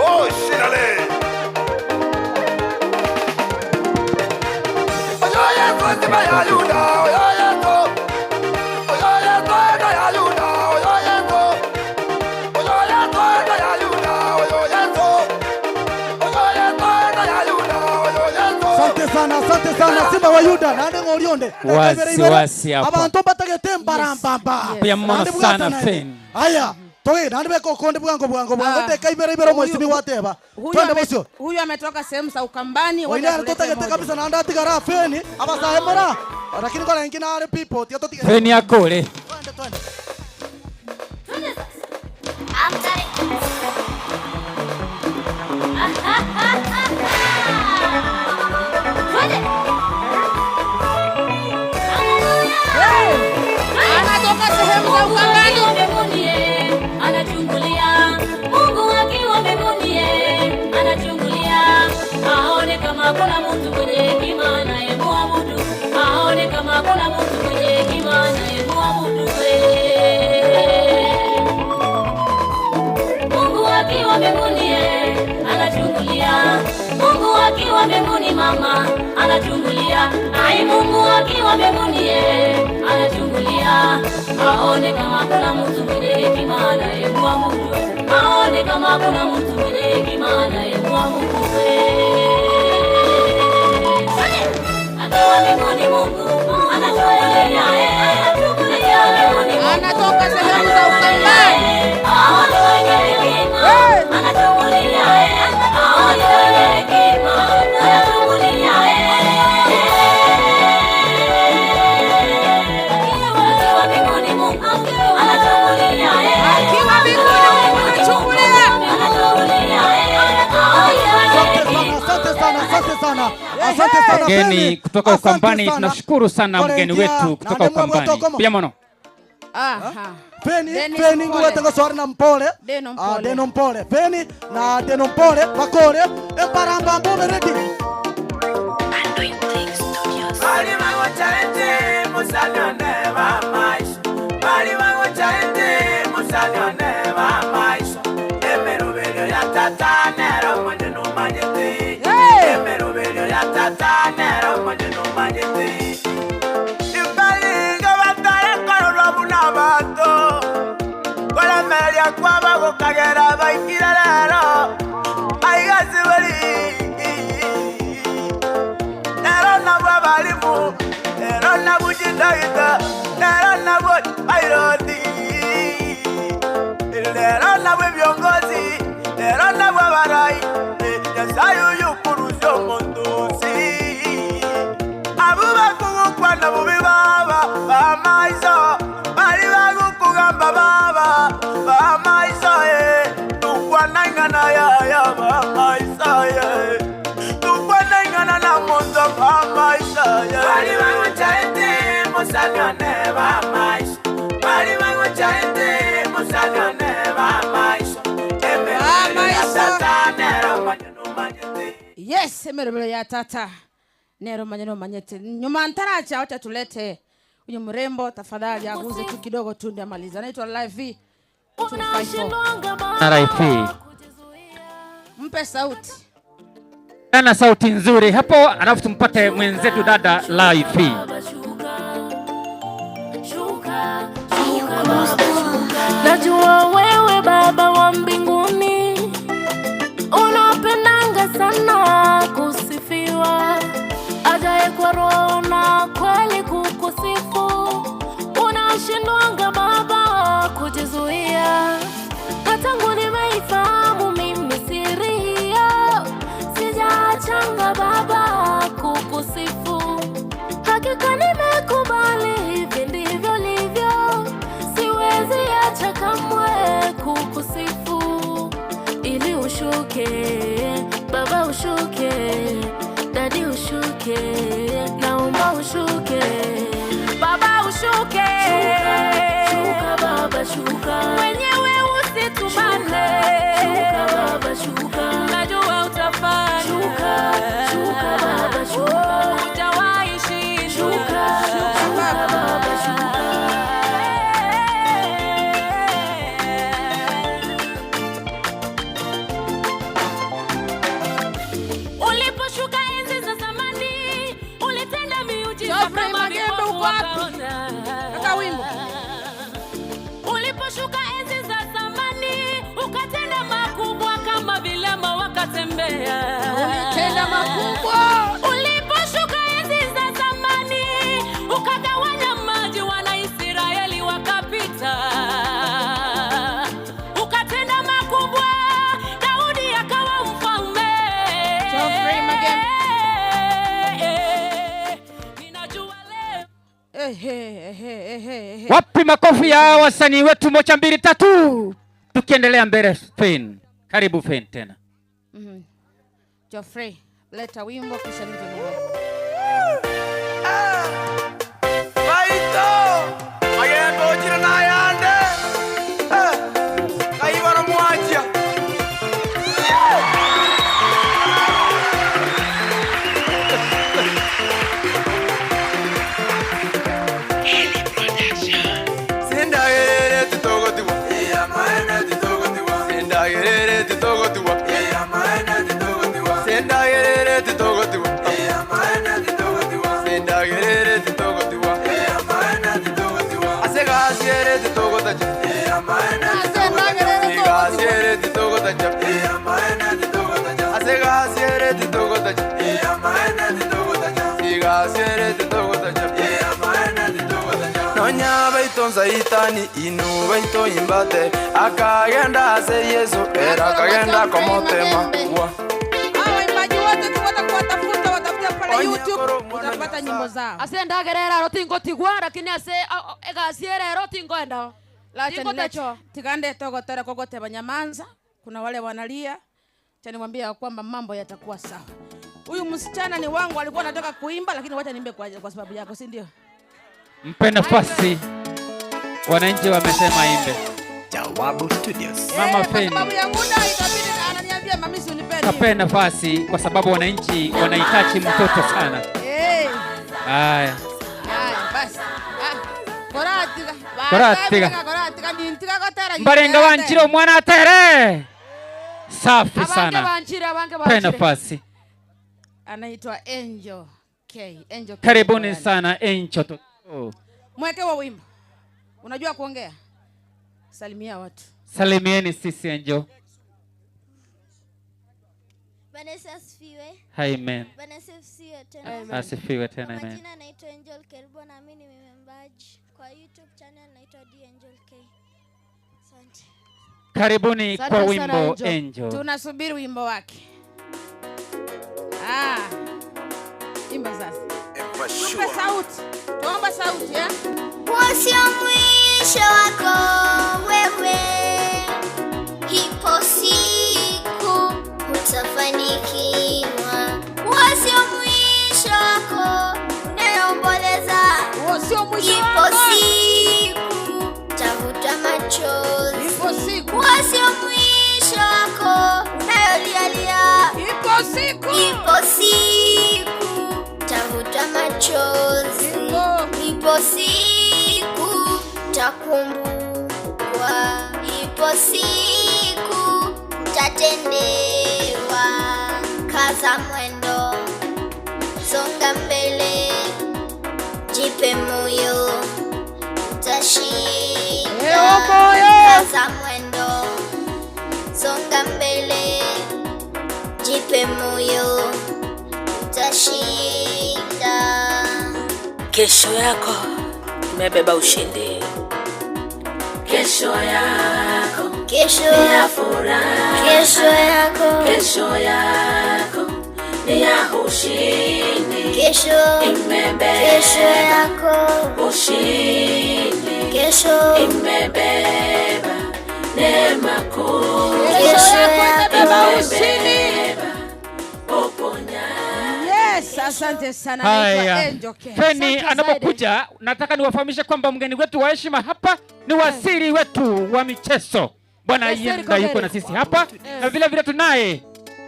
Oh, shirale. Asante sana, asante sana Simba wa Yuda. Naende ng'ori onde. Wasi, wasi hapa. Abantu batagete mbarambamba. Pia mmono Naende sana bwatana. Finn. Aya, toge naende beko konde bwango bwango bwango Ah. teka ibere ibere mwesimi wateba. Huyu Twende ame- bosio. Huyu ametoka sehemu za Ukambani. wacha Oine tulete totagete moja. kabisa naende atigara Feni abasae mora. Lakini kora ingi nare people tiga totige. Feni akore. Anatoka sehemu za Ukambani. Mbinguni, eh, anachungulia. Mungu akiwa mbinguni, eh, anachungulia. Aone kama kuna mtu mwenye hekima anayemwabudu. Aone kama kuna mtu mwenye hekima anayemwabudu, eh. Mungu akiwa mbinguni, eh, anachungulia. Mungu akiwa mbinguni mama anachungulia. Ai, Mungu akiwa mbinguni, eh, anachungulia. Aone kama kuna mtu mwenye hekima anayemwabudu. Aone kama kuna mtu mwenye hekima anayemwabudu. Akiwa mbinguni Mungu anachungulia, eh, anachungulia mbinguni Mungu. Anatoka sehemu za Ukambani. Aone mwenye hekima anachungulia, eh, aone mwenye hekima anachungulia, Akiwa mbinguni Mungu anachungulia, eh, Akiwa mbinguni Mungu anachungulia. anachungulia, eh, aone mwenye hekima. Asante sana, asante sana. Asante sana Mgeni Feni. kutoka Asante Ukambani, sana. tunashukuru sana mgeni Korengia, wetu kutoka naende Ukambani. mwabwatoko Pia mono. Aha. Feni, Dennis Feni Mpole. nguwete ngoswari na mpole. Deno Ah, Mpole. Deno Mpole. Feni na Deno Mpole bakore embaramba mbobe ready. Imbalinga batarekororwa buna bantu kuremeria kwaba gukagera baikire rero aigasi bari rero nabwo abarimu rero nabwo jindagita rero nabwo pairoti rero nabwo viongozi rero nabwo abarai nyasaye uyu kurusha omuntusi abo Yes, emerobero ya tata nero manyene umanyete nyuma ntaracha, wacha tulete huyu mrembo tafadhali, aguze tu kidogo tu ndio amalize. Anaitwa Live 254. RIP. Mpe sauti. Ana sauti nzuri hapo, alafu tumpate mwenzetu dada Live. Najua wewe Baba wa mbinguni unapendanga sana kusifiwa, ajaye kwa roho na kweli kukusifu, unashindwanga Baba kujizuia. Na tangu nimeifahamu mimi siri hiyo, sijaachanga Baba kukusifu. Hakika nimekubali, hivi ndivyo livyo, siwezi acha kamwe kukusifu. Ili ushuke Baba, ushuke Dadi, ushuke, naomba ushuke Baba, ushuke, shuka Baba, shuka wenyewe usitubane, shuka Baba, shuka, najua utafanya, shuka, shuka Baba, shuka, hujawahi shindwa, shuka, shuka Baba, shuka. Uliposhuka enzi za zamani, ulitenda miujiza Geoffrey kama Magembe vipofu uko wapi? wakaona. Kaka wimbo. Uliposhuka enzi za zamani, ukatenda makubwa kama vilema wakatembea. Ulitenda makubwa. Uliposhuka enzi za zamani, ukagawanya maji, wana Israeli wakapita. Ukatenda makubwa, Daudi akawa mfalme. Geoffrey Magembe. Ninajua leo Ehe, ehe, ehe, ehe. Wapi makofi ya wasanii wetu? Moja, mbili, tatu, tukiendelea mbele. Fen, karibu Fen tena. Geoffrey, leta wimbo kisha nije niwe. Baito magendo ojire nayande kaibara mwachia Sindagerere titogotigwa Sindagerere titogotigwa Sindagerere titogotigwa Sindagerere titogotigwa Asegasiere titogotacha Sigasiere titogotacha Asegasiere titogotacha Sigasiere titogotacha Nonya baito nsaitani inu baito imbate akagenda ase Yesu era akagenda komotema wa Hao waimbaji wote tukwenda kuwatafuta, watafute pale YouTube utapata nyimbo zao. Ase ndagerera ro tingotigwa lakini ase egasi ere ro tingoenda. Lacha Tingotecho. nilete tikande togotera kogoteba nyamanza. Kuna wale wanalia, cha niwaambia ya kwamba mambo yatakuwa sawa. Huyu msichana ni wangu, alikuwa anataka kuimba, lakini wacha niimbe kwa sababu yako, si ndio? Mpe nafasi, wananchi wamesema imbe. Jawabu Studios. Mama Kwa Fen, sababu ya muda itabidi na ananiambia mami, si unipende. kape nafasi kwa sababu wananchi wanahitaji mtoto sana. Eh, Haya, haya basi. Ah, Koratika. Koratika. Koratika nintika gotera. mbarenga wanchire omwana atere. Safi Abange sana, banchire, abange pe banchire. nafasi. Anaitwa Angel K. Angel K. Karibuni sana Encho Toto. Mweke wa wimbo. Unajua kuongea? Salimia watu. Salimieni sisi Enjo. Bwana Yesu asifiwe. Amen. Bwana Yesu asifiwe tena. Asifiwe tena, Kwa amen. majina naitwa Angel Kerubo na mimi ni mwimbaji. Kwa YouTube channel naitwa D Angel K. Asante. Karibuni Asante kwa sana, wimbo Angel. Angel. Tunasubiri wimbo wake. Ah. Imba sasa. Tupe sauti. Tuomba sauti eh? Huo sio mwisho wako wewe, ipo siku utafanikiwa. Huo sio mwisho wako unayeomboleza, huo sio mwisho ipo wako. siku utavuta machozi, ipo siku Huo sio mwisho wako unayolialia. Ipo siku, ipo siku tavuta machozi, ipo siku takumbukwa, ipo siku utatendewa. Kaza mwendo, songa mbele, jipe moyo, utashinda. Ewo moyo. Kaza mwendo, songa mbele, jipe moyo, utashinda. Kesho yako imebeba ushindi. Kesho yako Kesho ni ya furaha. Kesho yako. Kesho yako ni ya ushindi. Kesho imebeba Kesho yako ushindi. Kesho imebeba neema kuu. Kesho yako imebeba ushindi. Uponyaji. Yes, asante sana. Naitwa Haya, Angel K. Feni Asante zaidi. anapokuja, nataka niwafahamishe kwamba mgeni wetu wa heshima hapa ni waziri wetu wa michezo Bwana Esther Yenda yuko Kogere. na sisi hapa, na vile vile tunaye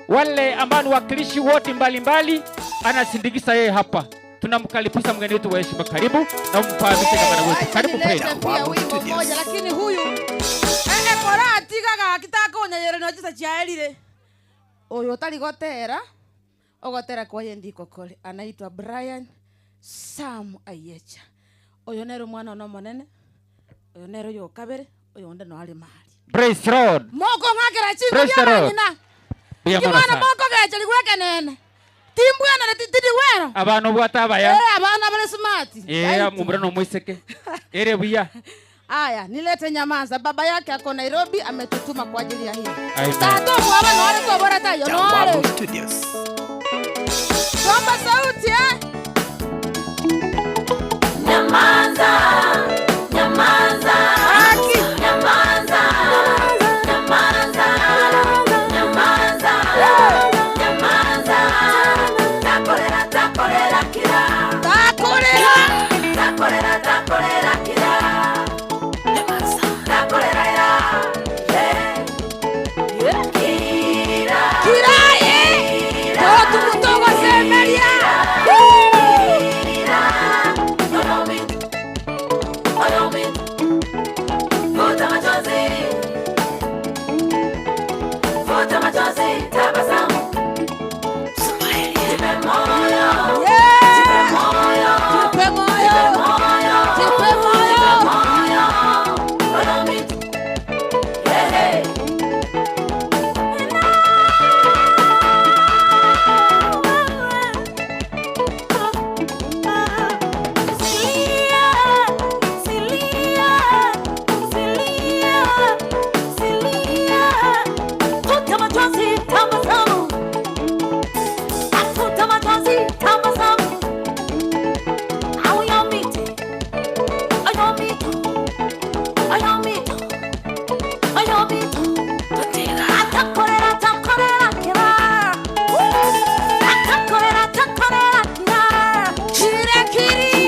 wale ambao ni wakilishi wote mbalimbali, anasindikiza yeye hapa. Tunamkaribisha mgeni wetu wa heshima, karibu na umfahamishe gavana wetu. Karibu Nilete Feni. pia wimbo mmoja lakini huyu ene kora atigaga akitakunyerera no chiaerire uyu utarigotera ogotera kwaye ndiko kore anaitwa Brian Sam Ayecha uyu nero mwana ono monene uyu nero yo kabere uyu onde no ari mali Praise the Lord. moko ng'akera chingo Praise the bya Lord. bang'ina Mbuya mono kimwana sana. moko gecheri gwekenene timbwenere titiriwero Abana obwate abaya. Eh, abana bari smart Eh, mumura no mwiseke. Ere buya. Aya, nilete Nyamanza. Baba yake ako Nairobi, ametutuma kwa ajili ya hii. Amen. Tato mwaba noare kobora tayo noare. Jawabu Studios. Somba sauti eh. Nyamanza, nyamanza, Aki. nyamanza, nyamanza, nyamanza, nyamanza. Takorera, takorera kira. Takorera. Takorera, takorera kira. Nyamanza, takorera ya. Eh. Kira. Kira ye. Toto mutogo semeria. Kira. Oyomi. Oyomi. Futa machozi. Futa machozi, tabasamu. Jipe moyo. Jipe moyo. Jipe moyo. Jipe Jipe moyo. Jipe moyo. Oyomi. Hey, hey. Kira kiri.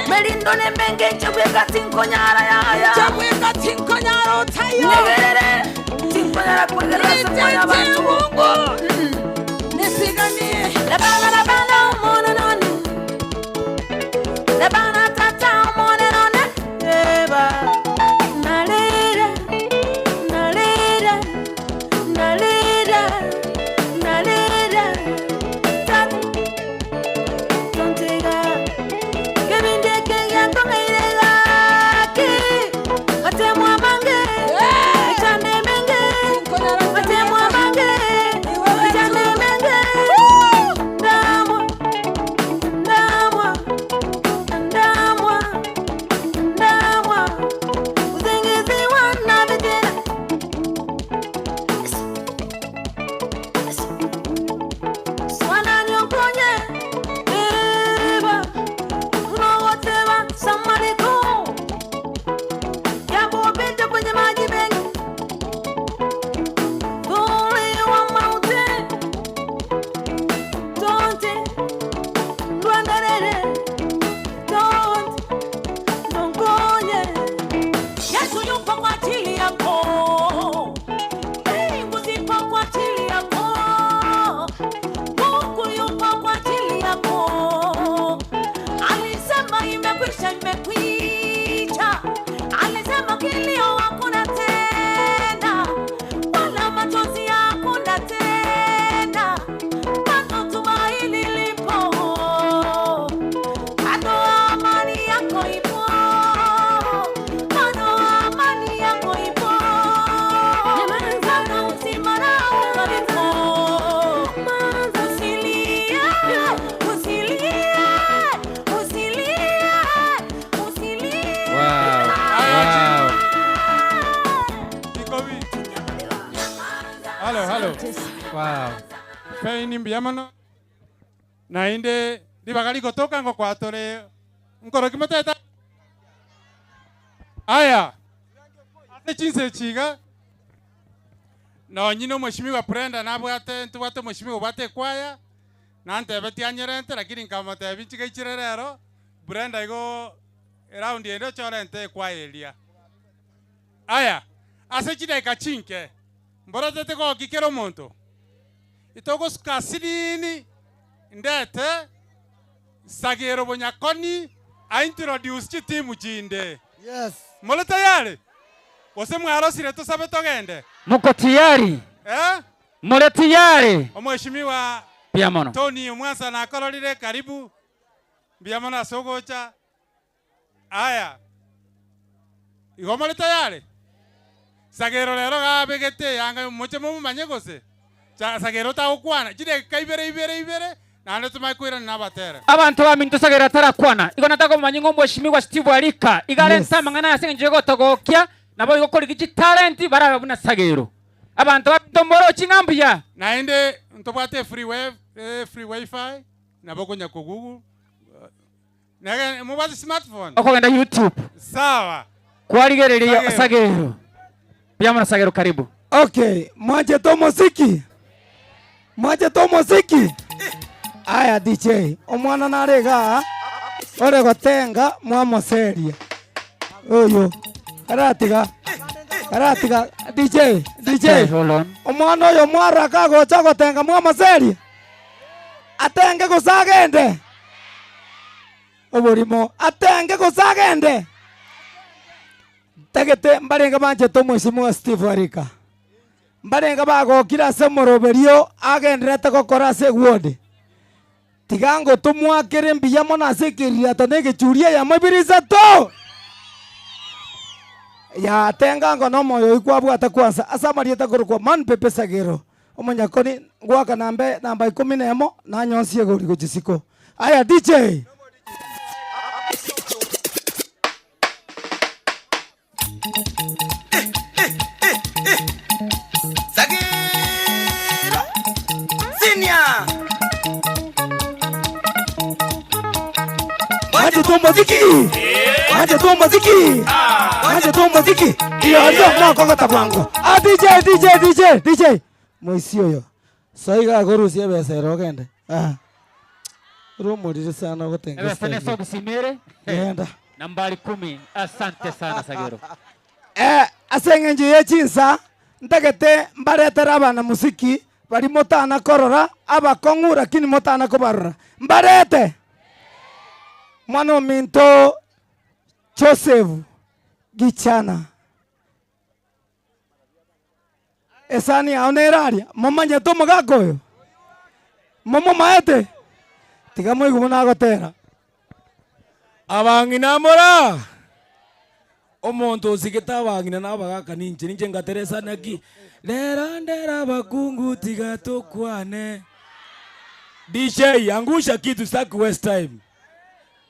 Melindo nemenge chebweka tinkonyara yaya Chebweka tinkonyara otayo. Negerere tinkonyara kwegerera semoya bantu Mungu. Yesu yupo kwa ajili yako. Mbingu zipo kwa ajili yako. Mungu yupo kwa ajili yako. Alisema imekwisha, imekwisha. Alisema kilio hakuna tena, wala machozi hakuna tena. Bado tumaini lipo, bado amani yako ipo, bado amani yako ipo, bado uzima na upo. Usilie, usilie, usilie, usilie. Halo, halo. Wow. Feini mbuya mono nainde ribaga rigotoka ngokwatore nkoro kimoteta aya ase chinse chiga nonye na omweshimiwa Brenda nabwate ntobwate omweshimiwa obwate ekwaya nantebe tianyerente lakini nkamotebia nchigaichire rero Brenda igo eraundi ende ochorente ekwaya eria aya ase chidakika chinke mborotete gokikera omonto itogosuka sirini ndete sagero bonyakoni aintroduce chitimu chinde yes mole tayari gose mwarosire tusabe togende Muko tayari? eh? Mule tayari? Omweshimiwa Mbuya mono. Tony Omwansa nakororire karibu mbuya mono ase ogocha aya igo more tayari sagero rero gabegete yanga moche momomanye gose Cha- sagero tagokwana chidakika ibere ibere ibere naende tumanye koirana na abatera Abantu baminto Sagero tarakwana. Igo nataka kumanya ngo mheshimiwa Steve Arika. Igare nsama ngana ase nje gotogokia nabo igo kori gichi talent barabe buna Sagero. Abantu baminto mboro ching'ambuya. naende ntobwate free wave eh, free wifi nabo konya ko google nage mubwate smartphone Okogenda YouTube. sawa Kwarigereria Sagero. Sagero. Mbuya mono Sagero karibu. Okay, mwache to muziki. Mwache to muziki. Aya DJ, omwana narega ore gotenga mwamoseria. Oyo. Karatiga. Karatiga DJ, DJ. Okay, hold on. Omwana oyo mwaraka agocha gotenga mwamoseria. Atenge gose agende. Oborimo atenge gose agende. Ntagete mbarenge banchete omweshimiwa Steve Arika. Mbarenge bagokire ase omoroberio agenderete gokora ase eward. Tiga ngotomwakere mbuya mono ase ekeririato na egechuria eyemo ibere isato. Yatenga ngo na omoyo oyio kwabwate kwansa ase amarieta korokwa Man Pepe Sagero omonyakoni ngoaka nambe namba ikomi na emo nanyonsie egori gochia isiko. Aya DJ. Sagero Senior Mwache tu muziki. Mwache tu muziki. Mwache tu muziki. Iyo ndio mwakogota bwango. Ah DJ DJ DJ DJ. Moisi oyo. Soiga akorusia ebesa ere ogende. Ah. Rumorire sana ogotenga Ebesa ne style. sogusimere. Genda. Nambari kumi. Asante sana Sagero. Eh, ase eng'encho ye chinsa ntagete mbaretere abana muziki. Baria motana korora abakong'u lakini motana kobarora. Mbarete! Mwana ominto Joseph Gichana. Esani yao nere aria, momanyete omogaka oyo? Momomaete? Tiga moigwe buna agotera. Abang'ina mora! Omonto osigete abang'ina na abagaka ninche, ninche ngatera esani naki, Rero ndere abakungu tiga tokwane. DJ, angusha kitu sitaki waste time.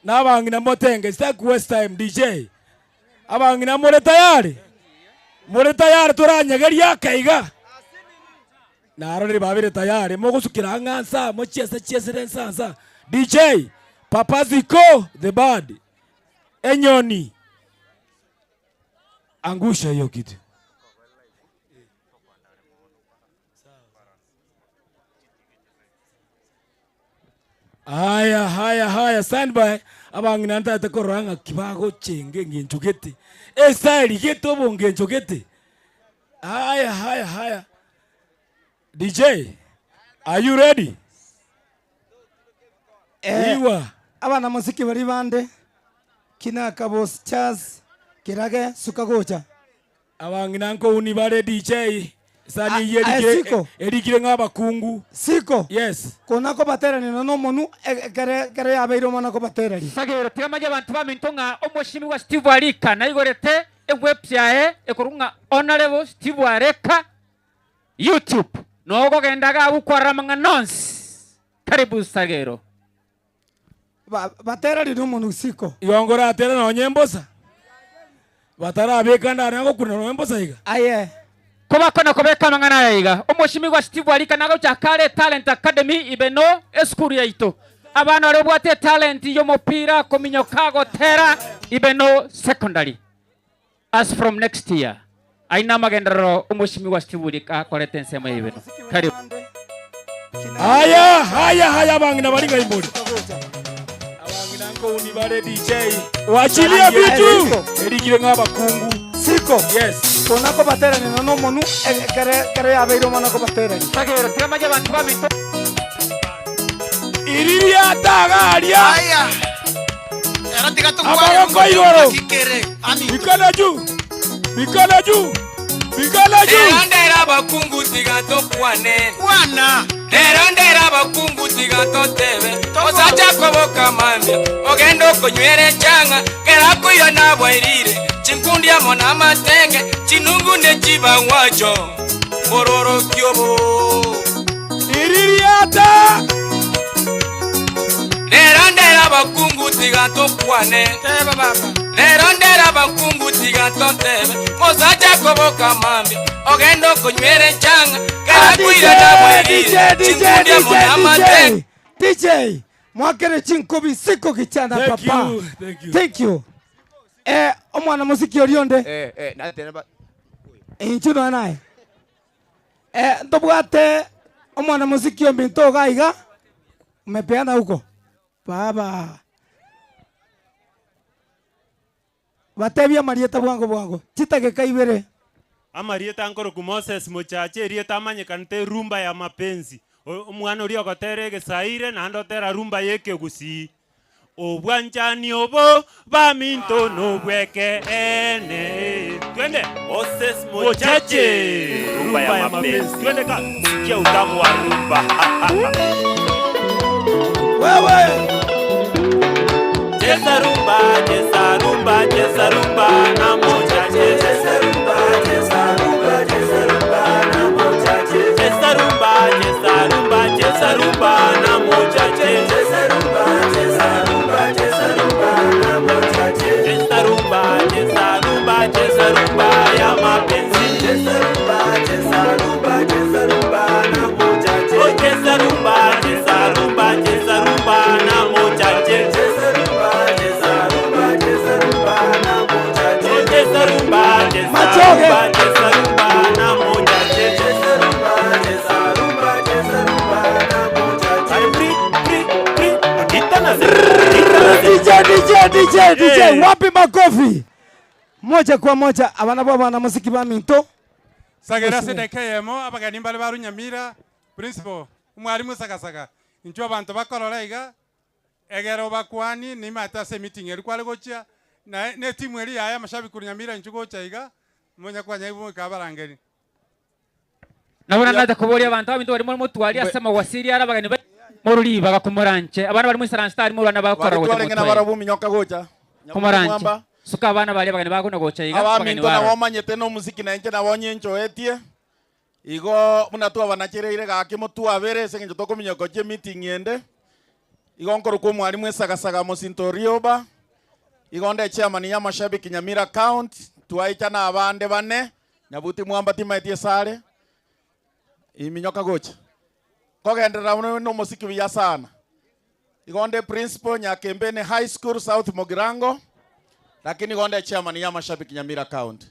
Na abang'ina motenge sitaki waste time DJ. Abang'ina more tayari? More tayari toranyegerie ake iga? Narorire babere tayari, mogosukera ang'e ansa, mochiese chiesere ensa ansa. DJ, Papa Ziko the bird, enyoni, angusha hiyo kitu. Haya haya haya stand by abang'ina ntagete korora ng'aki bagochenga engencho gete estyle gete obongencho gete haya haya haya DJ are you ready? Eh, Igwa. abana mosiki baria bande kina Kabos Charles Kirage suka gocha. Abang'ina nkouni bare DJ sani eyio Aye, erike siko. erikire ng'a abakungu. Siko. Yes. Kona kobaterania nonya nomonu ekere ekere yabeire omwana kobatereria. Sagero tiga manye abanto baminto ng'a omoshimiwa Steve Arika naigorete ewebs yaye ekorokwa ng'a Honourable Steve Areka YouTube. Noo okogenda iga abwo kwarora amang'ana onsi. Karibu Sagero. Batereri nomonu siko. Igo nkoratere nonya embosa, batarabeka ndane agokuna nonya embosa iga. Aye. Kobakona kobeka amang'ana aya iga, omoshimigwa Steve Arika nagochaka are Talent Academy Ibeno esukuru yaito. Abana baria obwate etalent y'omopira, kominyoka, gotera Ibeno Secondary. As from next year. Ayio namagenderero omoshimigwa Steve Arika akorete ensemo ya Ibeno. Karibu. Haya haya haya abang'ina bari ng'ai mbori? Abang'ina nkouni bare DJ. Wachilia vitu. Erikire ng'a abakungu. Siko. Yes. Kona kobaterania nonya nomonu ekere ekere yabeire omwana kobaterania. Sagero tiga manye abanto baminto. Iriria tagaria. Amaboko igoro. Mikono juu. Mikono juu. Mikono juu. Rero ndera abakungu tiga tokwane Rero ndera abakungu tiga totebe Osacha koboka mambia Ogende okonywera echang'a Kera koiyo nabwairire Chinkundi amo na amatenge Chinungu ne chibang'wacho Mororokia obo Iririata Rero ndera abakungu tiga tokwane Rero ndera abakungu tiga totebe Mosacha koboka mambia Ogende okonywera echang'a Kera DJ, koiyo nabwairire DJ, DJ, Chinkundi amo na amatenge DJ, DJ, mwakere chinkobi siko gichana Thank papa. you, thank you. Thank you. Eh, omwana mosiki oria onde. Eh, eh, natena ba- Inchu nonya naye. Eh, ntobwate omwana mosiki ominto iga iga, umepeana huko. Baba. Batebie amarieta bwango bwango, chitageka ibere. Amarieta nkorokwa Moses Mochache, erieta amanyekanete erumba ya mapenzi. Omwana oria ogotera egesaire naende otera rumba ya ekegusii. Obwanchani obo baminto nobw'ekeene. Twende. Moses Mochache, Rumba ya mapenzi. Twende ka. Sikia utamu wa rumba. Wewe. Cheza rumba, cheza rumba, cheza rumba na Mochache. Cheza rumba, cheza rumba, cheza rumba na Mochache. Cheza rumba, cheza rumba, cheza rumba na Mochache. Cheza rumba, cheza rumba, cheza rumba na Mochache. Cheza rumba, cheza rumba, cheza rumba ya mapenzi. Cheza rumba, cheza rumba, cheza rumba na Mochache. Oh, cheza rumba, cheza rumba, cheza rumba na Mochache. Cheza rumba, cheza rumba, cheza rumba na Mochache. Oh, cheza rumba, cheza Machoge. rumba, cheza rumba na Mochache. Cheza rumba, cheza rumba, cheza rumba na Mochache. Ay, pri, pri, pri, kita na DJ, DJ, DJ, DJ, wapi makofi? Moja kwa moja abana bo abana mosiki baminto. Sagera ase edageka eyemo, abageni mbare ba Runyamira, Principal, omwalimu esagasaga, intwe abanto bakorora iga, egere obakwanie, nimaete ase emeeting eria kware gochia, naye na etimu eria yaye amashabiki korwa Nyamira inchuo gocha iga, monya kwanya goika abarangeri. Nabo nacha koboria abanto abinto baria more motwari ase amagwasiri are abageni baino, morue ribaga komoranche. Abana baria moisaranse tari morwane abagokora Baria gocha twarenge motwe. nabarabwo minyoka gocha. Nyabuto Komoranche. mwamba. Suka abana baria abageni bagona gocha iga, abageni Abaminto barore. nabo omanyete nomosiki na inche nabo nyinchoetie. Igo buna twabanachereire gaki motwabere ase eng'encho tokominyoka gochia emeeting ende. Igo nkorokwa omwalimu esagasaga Mosinto Orioba. Igo nde chairman ya amashabiki Nyamira County. Twaicha na abande bane. Nyabuti mwamba timaeti esare. Iminyoka gocha. Kogenderera buna nomosiki buya sana. Igo nde principal Nyakembene High School South Mugirango. Lakini igo nde chairman ya amashabiki Nyamira County.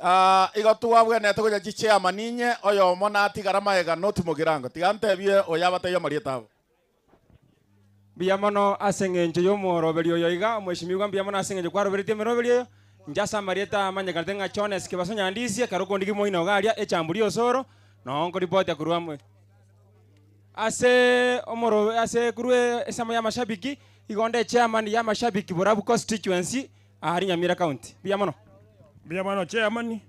Ah, igo twabwenerete gocha chichairman inye, oyomo natigara magega North Mugirango. Tiga ntebie oyo abatebie amarieta abo. Mbuya mono ase eng'encho y'omoroberio oyo iga, omweshimiwa, mbuya mono ase eng'encho kwaroberetie emeroberio eyo. Inche ase amarieta amanyekanete ng'a Jones Kebaso Nyandisie, ekero okondigia moino iga aria echambu ri'osoro, noo nkoripotia korwa amo. Ase omoro ase korwa esemo y'amashabiki, igo nde echairman y'amashabiki Borabu constituency, Aaria Nyamira County. Mbuya mono. Mbuya mono chairman,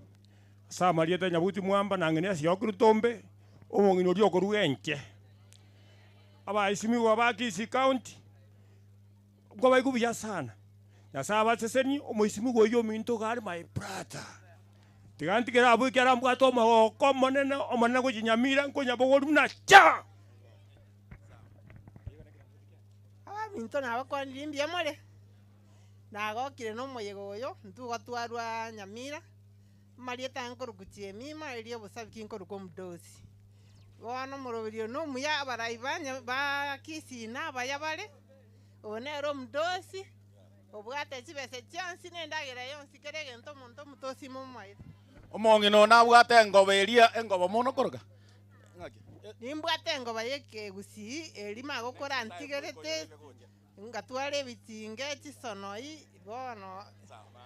ase amarieta Nyabuti Mwamba na ng'ina Esioki Rutombe, omong'ina oria okoruga enche. Abaesimigwa ba Kisii County, nkobaigwa buya sana. Nyasae abasesenie, omoisimigwa oyio ominto iga are my brother. Tiga ntigere abwo ekiagera mbwate omogoko omonene, omonene gochia Nyamira nkonyabogoria buna cha! Abaminto nabakwanirie mbuya more? Nagokire nomoyega oyo, intwe igo twarwa Nyamira, amarieta aye nkorokwa Jemima, erio obosabiki nkorokwa Omudosi. Bono omoroberi oyo nomuya abarai ba nya ba Kisii nabaya bare, oyo nere omudosi, obwate chibesa chionsi na endagera yonsi kera egento omonto omutosi momoete. Omong'ina oo nabwate engobo eria engobo mono koroka ng'aki? Nimbwate engoba ya ekegusii eria magokora antigerete. Ngatwara ebitinge chisonoi bono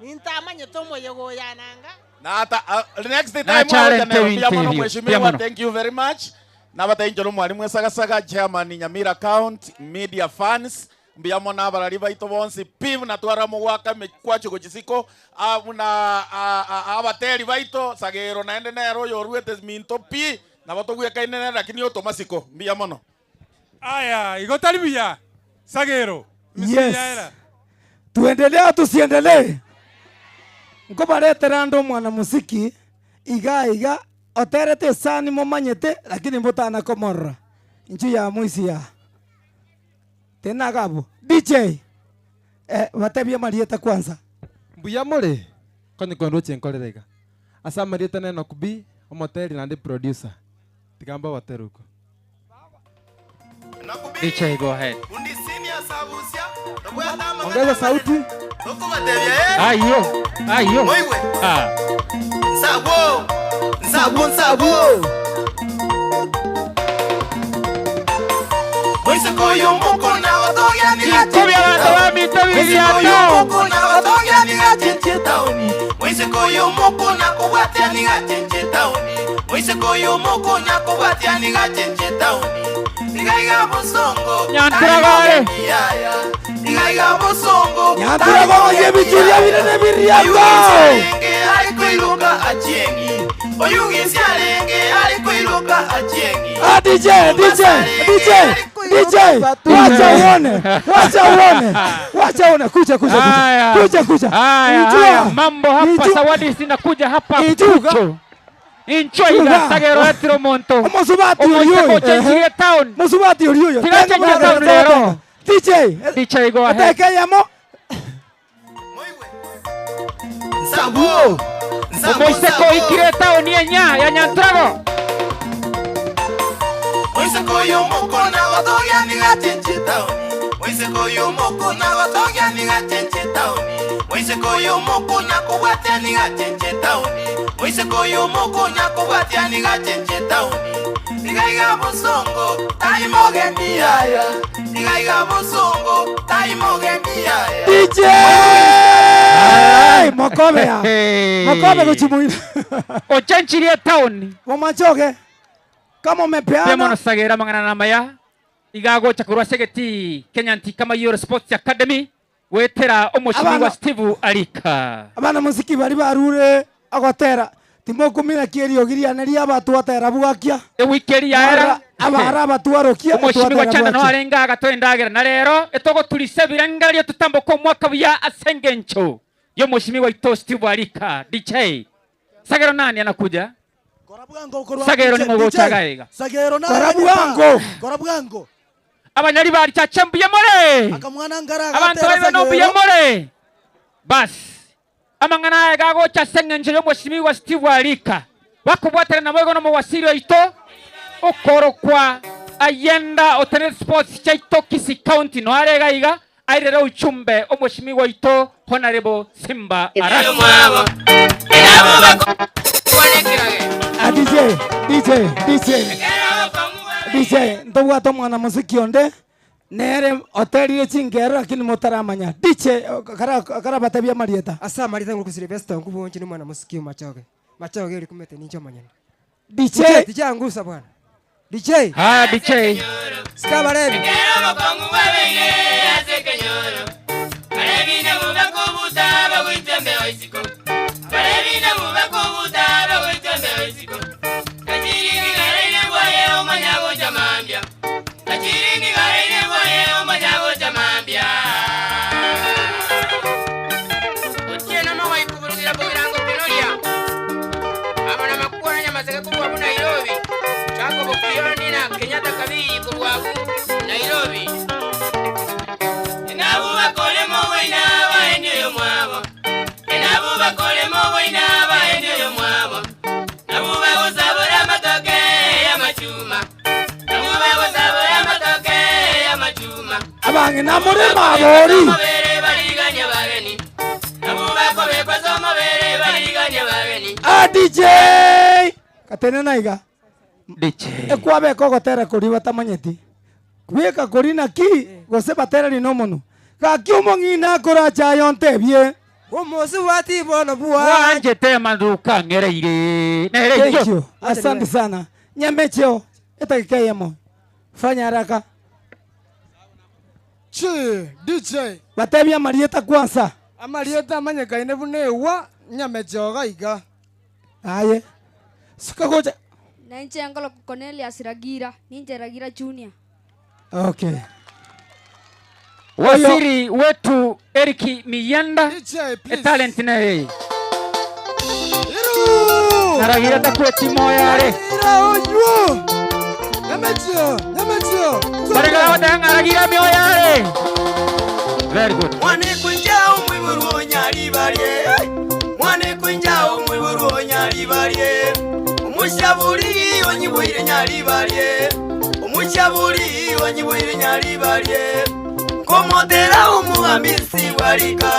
nintamanyete omoyega oyo ananga. Nata uh, next time Nachare agocha nero ntebi mbuya mono ntebio. Mbuya mheshimiwa mono. thank you very much nabatebia inche nomwalimu esagasaga chairman Nyamira county media fans mbuya mono abarari baito bonsi pi buna twara mogwaka emekwacho gochia isiko ah, buna ah, ah, abateri baito Sagero naende nere oyoruete minto pi nabo togwekaine nere lakini otoma siko mbuya mono. Aya, igo tari buya? Sagero, Emisiri Yes. yaera. Tuendelee au tusiendelee? Nkobaretera ande omwanamuziki iga iga oterete esani momanyete lakini mbotana komorora. Inchuo ya moisi yaa. Tena iga abwo. DJ, eh, batebie amarieta kwanza. Mbuya more? Konye kondoche nkorere iga. Ase amarieta na Enock B, omoteri naende producer. Tiga mbabatere okwo. DJ go ahead. Ongeza sauti. Ayo, ayo. Ah. Nsabwo, nsabwo, nsabwo. Moiseke oyo mokona gotogia Ikobia abanto baminto biriato. mokona gotogia niga chinche taoni. Moiseke oyo mokona kobwatia niga chinche taoni. Moiseke oyo mokonya kobwatia niga chinche taoni. Iga iga bosongo. Nyanturagare. Yaya. Iga iga bosongo. Nyanturagare yebichuria binene biriato. Ari koiruka achiengi. Oyugisi arenge ari koiruka achiengi. Ah, DJ, DJ, DJ, DJ, wacha uone, wacha uone, wacha uone, kuja, kuja, kuja, Haya. kuja, kuja. Haya, Injua. haya, mambo hapa Injua. zawadi zinakuja hapa Injuga. Kucho. Incho iga sagero etiro monto. Omusubati uri Omoiseke oyo. ochenchire town. Musubati uri oyo. Tiga Tenga chenchire mwana, town tenga, rero. tenga. DJ, DJ go ahead. eteke yamo. Nsabwo. Omoiseke oikire town enya ya Nyantrago. Moiseke oyo mokona gotogia niga chinche taoni. Moiseke oyo mokona gotogia niga chinche taoni. Moiseke oyo mokona kobwatia niga chinche taoni. Moiseke oyo mokonya kobwatia niga chinche taoni. Iga iga bosongo taimogeni yaya. Iga iga bosongo taimogeni yaya. DJ! Mokobe ya. Mokobe gochimuina. Ochenchirie town. Momachoge. Kama umepeana Bemono Sagero amang'ana namaya iga agocha korwa ase egetii Kenyanti Kamayoro Sports Academy goetera omoshimiwa Abana- Steve Alika. Abana mosiki baria barure agotera timokumina ki eriogi riane riabatwatera bwakia. Ewiki eri yaera Abara abatwarokia omoshimiwa etwatera Chanda no bwakia. arenge agatoa endagera na rero etogoturisa ebirengererio totamboke omwaka buya ase engencho yomoshimiwa oito Steve Alika DJ Sagero nani anakuja? Sagero DJ, ning'o ogocha DJ, iga iga? Sagero Kora nare bwango. Kora bwango. Abanyari bari chache mbuya more. Akamwana ngara Abanto agatera baibe no mbuya Sagero. more. Bas. Amang'ana aya gagocha ase eng'encho y'omoshimiwa Steve Alika. Bakobwatana nabo igo nomowasiri oito okorokwa Ayenda Otenet Sports chiaito Kisii County no are iga iga airere uchumbe omoshimiwa oito Honorable Simba Arati. Ah, DJ, DJ, DJ. DJ, ntobwate omwana mosiki onde nere oterire chingero lakini motaramanya. DJ karabatebia amarieta. Ase amarieta nguru Sylvester ngubonchi ni mwana musiki machoge. Machoge eri kumete nincho manyana. DJ. DJ angusa bwana. DJ. Ha DJ. Sikabarebi. Otieno mawaikuvurukira bugirango pinoria amana makuona nyamaseke kurwabu Nairobi Jacob Kioni na Kenyatta Kabii kurwabu Nairobi Enabu bakole mogoina baendi oyo mwabo Enabu bakole mogoina baendi oyo mwabo Nabu bagosabora amatoke y'amachuma Nabu bagosabora amatoke y'amachuma Abang'ina more mabori. Mabere bariganya bageni Nabu bakobekwa somobere bariganya bageni Ah, DJ. Katene naiga. DJ. Ekwabeka ogotera kori batamanyeti. Beka kori naki gose batereri nomono. Gaki omong'ina akoracha ayo ntebie. Omosi wati bono bwa. Wanjete maduka ng'ereire. Nere Thank you. Asante sana. Nyamecheo etagika yemo. Fanya haraka. Chi, DJ. Batebia amarieta kwanza. Amarieta amanyekaine buna ewa nyamechoga iga. Aye. Suka gocha. Nainche ngolo Cornelius Ragira, ninche Ragira Junior. Okay. Waziri wetu Eric Miyanda e talent na yeye. Naragira takweti moyare. Ira onyu. Nyamecheo, nyamecheo. Barega wadanga aragira mioyare. Very good. Mwane kwinja omwiburu onyalibalye mwane kwinja omwiburu onyalibalye omushabuli onyibwire nyalibalye omushabuli onyibwire nyalibalye nkomotera omuhambisi bwalika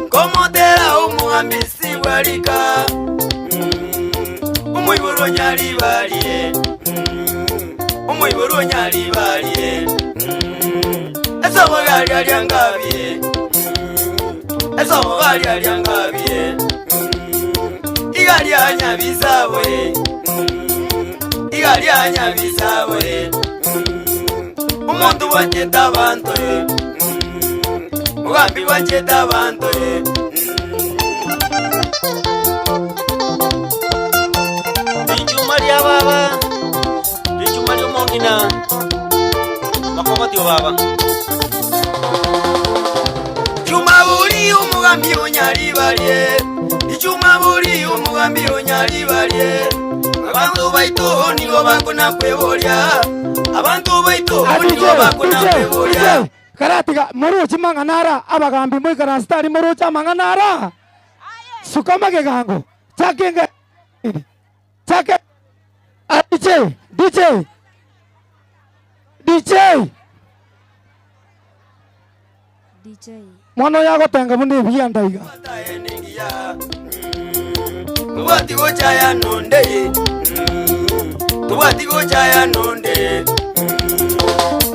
nkomotera omuhambisi bwalika omwiburu onyalibalye omwiburu onyalibalye esobo galyalyangabye esobo galyalyangabye igalyanyabisabwe igalyanyabisabwe omuntu bwaketa abantu mugambi bwaketa abantu Lichuma lya baba lichuma lyomong'ina makogotio baba Chuma buli omugambi onyalibalye ichuma buli omugambi onyalibalye abantu baitu nibo bakona kwebolya abantu baitu Ah, DJ, nibo bakona DJ, kwebolya DJ. Karatiga moruchi mang'anara abagambi moikaranse tari moruchi amang'anara. Suka magegango. Chakenge. Chake. Ah, DJ, DJ. DJ. DJ. Mwana oyo agotenga buna ebianda iga. tubwati gochaya nonde tubwati gochaya nonde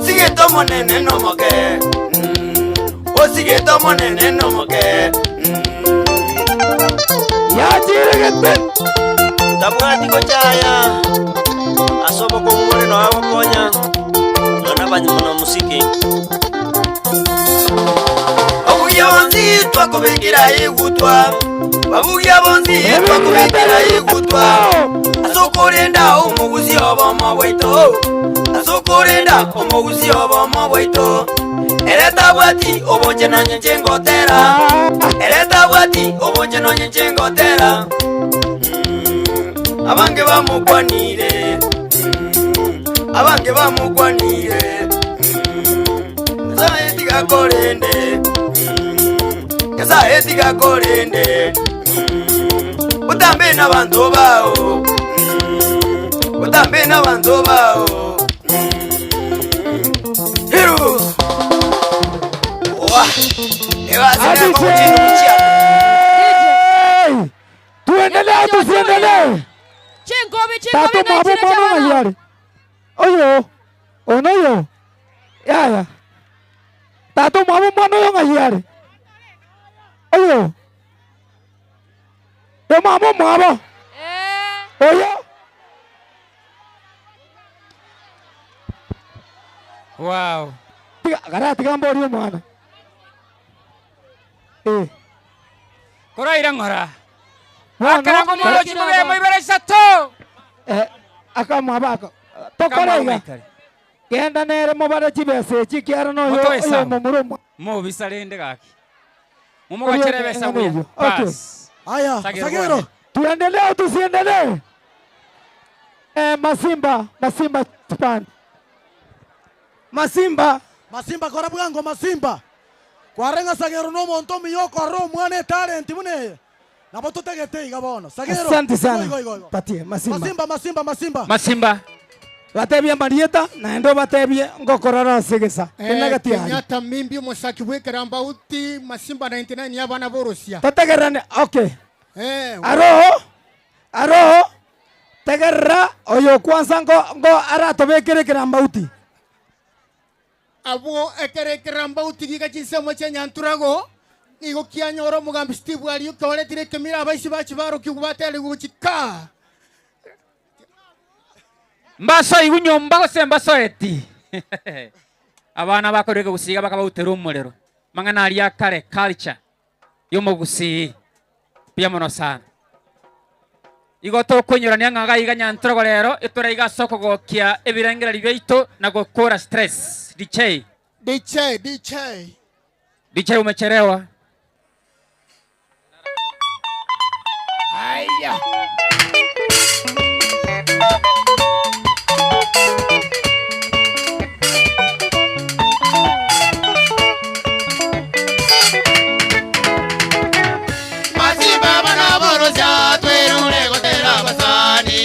sigete omonene nomoke osigete omonene nomoke Yachiregete tabwati gochaya Ase obokong'u bore noe agokonya, nonya nabanyamuna-mosiki. Babugia bonsi twakobekera egutwa, Babugia bonsi twakobekera egutwa, Ase okorenda omogusi obomo bwaito, Ase okorenda omogusi obomo bwaito. Ere tabwati obonche nonye inche ngotera, Ere tabwati obonche nonye inche ngotera. Mm, abange bamokwanire, mm, abange bamokwanire, mm, Nyasaye tiga akorende, mm, Nyasaye tiga akorende, mm, otambe n'abanto bao, mm, otambe n'abanto bao. Hiru! Wa! Hey! Tuendelee tusiendelee? Chinkobi chinkobi Tatu na mwabo chire mwana chabana. ng'ayare. Oyo ono oyo yaya. Tatu mwabo mwana oyo ng'ayare. Oyo. Yo mwabo mwabo. Oyo. Wow. Tiga gara tiga mbori omwana. Eh. Koraira ng'ora. Bono- Akarango moro chimobemo ibere isato. Eh, akamwabo ako. Tokore iga. Genda nere mobare chibesa echi ekiagera noyo Motoe oyo sawa. omomura omwa. Mobisa rende gaki. Mumogochere ebesa buya. Okay. Pass. Aya, Sagero Sagero. bwana. Tuendelee au tusiendelee? Eh, Masimba, Masimba Japan. Masimba. Masimba kora bwango Masimba. Kwarenga Sagero no omonto omuya okorora omwana etalent buna eye. Nabo totegete iga bono. Sagero. Asante sana. Igo, igo, igo. Patie Masimba. Masimba, Masimba, Masimba. Masimba. Batebie amarieta naende obatebie ngokorora ase egesa. Kende gati yaye. Kenyatta Mimbi omosaki bw'ekerambauti Masimba 99 y'abana b'orosia. Totegererane. Okay. Eh, Aro aro tegerera oyo kwanza ngo ngo aratobekere ekerambauti. Abwo ekero ekerambauti giika chinsemo chia Nyanturago, nigo kianyora omogambi Steve Ariuki oretire ekemira abaisi bache barokigwe baterigwe gochia kaa. Mbasoigwe nyomba gose mbasoeti. Abana bakorire ekegusii bakabautera omorero. Mang'ana aria akare culture y'omogusii. Mbuya mono sana. Igo tokoinyorania ng'a iga iga Nyantrogo rero etore iga ase okogokia ebirengererio biaito na gokora stress. DJ. DJ, DJ. DJ umechelewa. Aya. Masimba bana borosia twerure gotera abasani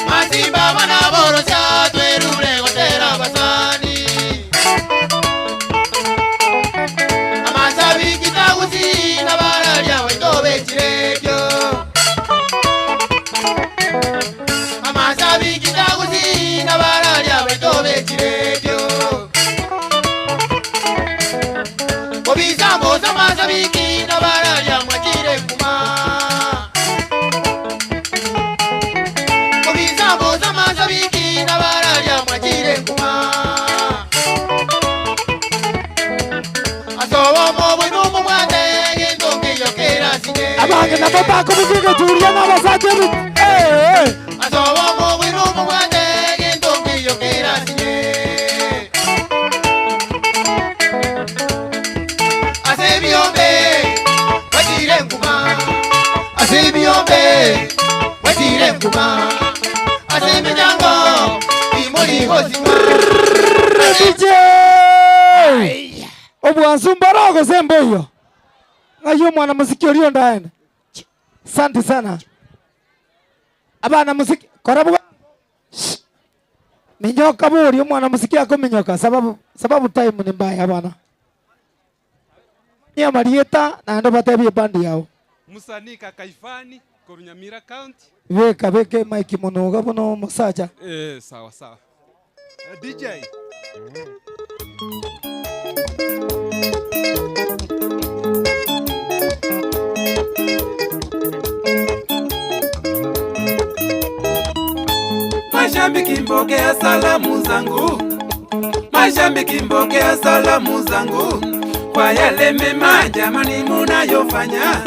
Masimba bana borosia twerure gotera abasani Amasabiki tagusi na bararia baitobe chirekyo Amasabiki tagusi na bararia baitobe chirekyo Obisambo samasabiki na bararia mwachire kuma Obisambo samasabiki na bararia mwachire kuma Asobo mo bwinu mumwate gintu kiyo kirasinye Abange nabo bakobuga egechuria na abasacha ebi. Eh, eh. Asobo mo bwinu mumwate gintu kiyo kirasinye Asebiombe wachire nkuma Asebiombe wachire nkuma Aseminyango imuri gosima DJ. Obwansu mboro gose mboyo. Ng'ai omwana mosiki oria ondaene. Asante sana. Abana mosiki kora bwa Shh. Minyoka bori omwana mosiki akominyoka sababu sababu time ni mbaya abana. Nya marieta naende batebie bandi yao. Musanii Kakaifani korwa Nyamira County. Beka beke mic mono iga bono omosacha. Eh, sawa sawa. Eh, DJ. Mashabiki mpokea salamu zangu, mashabiki mpokea salamu zangu kwa yale mema jamani munayofanya,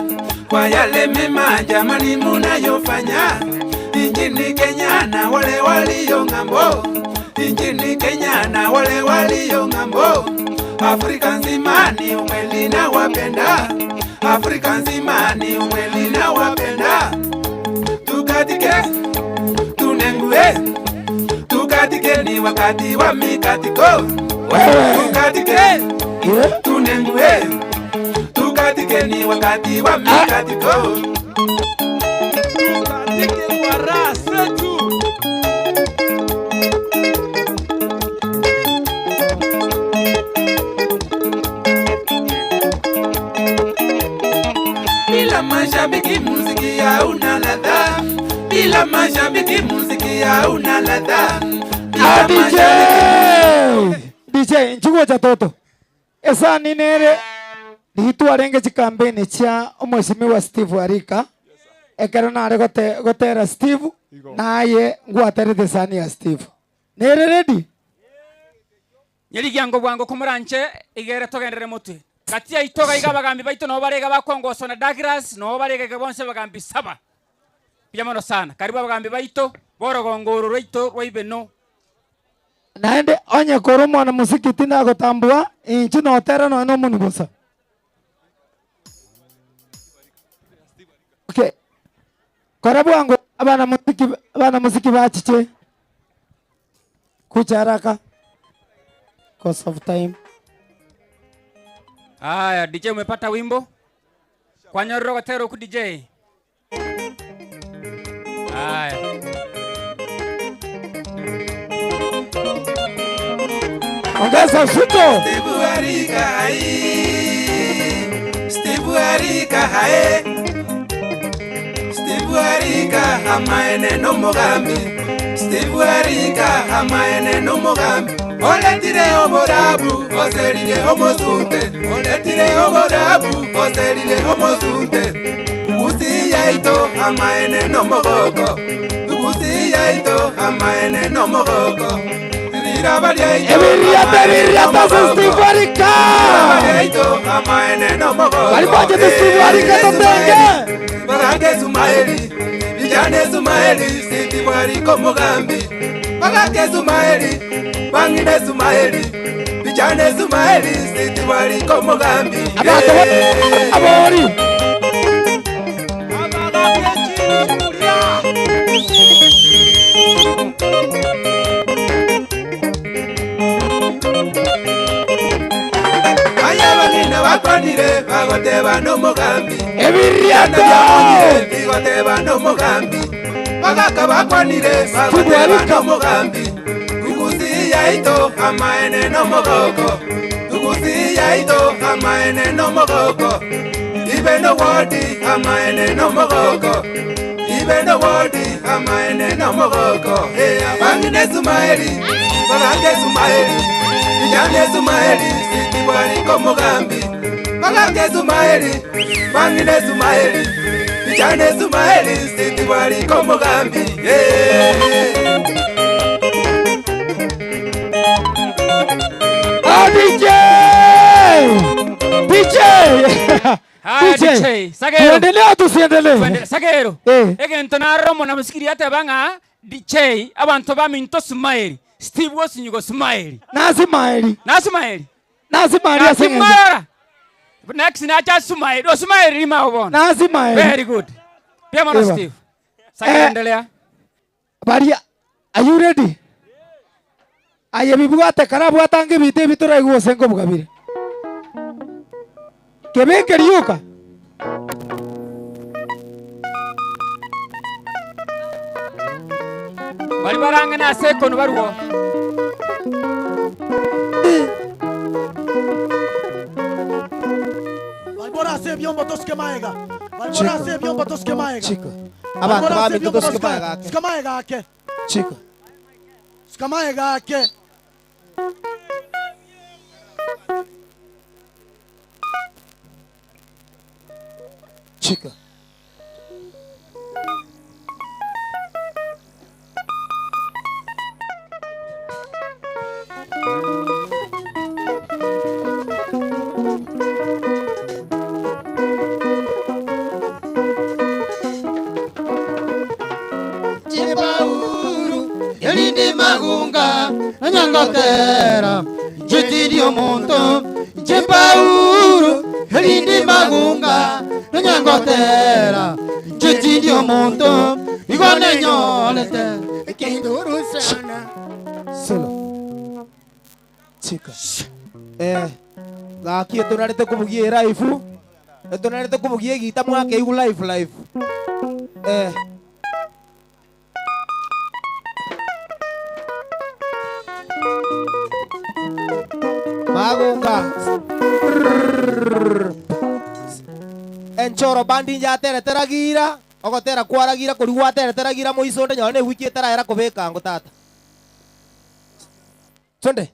kwa yale mema jamani munayofanya nchini Kenya na wale walio ng'ambo, nchini Kenya na wale walio ng'ambo, Afrika nzima ni umweli na wapenda, Afrika nzima ni umweli na wapenda, tukatike tunengue, tukatike ni wakati wa mikatiko, tukatike tunengue, tukatike ni wakati wa mikatiko. Tukatike kwa raha zetu. Bila mashabiki muziki hauna ladha, bila mashabiki muziki hauna ladha. Ah, DJ! DJ, nchigwa toto. Esani nere ritwarenge chikampeni chia omweshimiwa Steve Arika. Ekero nare gote gotera Steve naye ngwaterete esani ya Steve. Nere ready? Nyerigiango bwango komoranche igere togendere motwe kati yaito gaiga abagambi baito nabo barega bakwongoswa na Douglas nabo barega bonse abagambi saba buya mono sana karibu abagambi baito borogongo oro rwaito rwa Ibeno. Naende onye kore omwana muziki tindagotambua inche notera nonya na omonu bosa. Okay. Kora bwango abana muziki abana muziki bachiche kucha haraka cause of time. Aya, DJ umepata wimbo? Kwa nyororo gotera oku DJ. Aya. Ongeza uzito. Steve Arika hai, Steve Arika hae, Steve Arika hamaene no mugambi, Steve Arika hamaene no mugambi. Oletire oborabu, oserire omosunte, oletire oborabu, oserire omosunte. Tugusi yaito hamaene no mogoko, tugusi yaito hamaene no mogoko. Ebiriata, ebiriata za Steve Arika. Bali Steve Arika totenge. Bagake Sumaeli, vijane Sumaeli, Steve Arika mugambi. Bagake Sumaeli, bangine Sumaeli, vijane Sumaeli, Steve Arika mugambi. Abantu abori. Aya bangina bakwanire bagoteba n'omugambi. Ebiriata. Bigoteba n'omugambi. Bagaka bakwanire bagoteba n'omugambi. Tugusi yaito amaene n'omogoko. Tugusi yaito amaene n'omogoko. Ibe no wodi amaene n'omogoko. Ibe no wodi amaene n'omogoko. Hey, bangine Sumaeli, bagange Sumaeli. Vijane Sumaeli, sitibwari komugambi. Bagange Sumaeli, bangine Sumaeli. Vijane Sumaeli, sitibwari komugambi. Yeah. Ah, DJ! DJ! Haya, DJ. Sagero. Tuendelee au tusiendelee? Tuendelee. Sagero. Eh. Egento naroro mona musikiri ateba ng'a DJ abantu baminto Sumaili. Steve Osinyigo Sumaili. Nasimaeli. Nasimaeli. Nasimaeli asing'enje. Nasimaeli. Next nacha Sumaili. O Sumaili lima obona. Nasimaeli. Very good. Pia mono Ewa. Steve. Sagero Eh. endelea. Baria, are you ready? Aye bibwate karabwata ngebite ebitoraigwa ase nkobugabire. Kebeke rioka. Bari barange na sekono baruo. Balibora ase byombo tosike maega. Balibora Chiko. ase byombo tosike maega. Chiko. Abantu Balibora ase baminto byombo tosike tosike maega ake. Sika maega ake. Chiko. Sika maega ake. Chiko. Nanyangotera Inche omonto Inche Paulo Erinde magunga Nanyangotera Inche tindi omonto Igo nenyorete Ekinduru sana Solo. Chika. Eh, gaki etonarete kobugia elife, etonarete kobugia egita mwakeigwa life life. Eh. Magunga. Enchoro bandi njaterete ragira, ogotera kwaragira kori gwaterete ragira moisonde nonye na ewiki etaraera kobeka ango tata. Twende.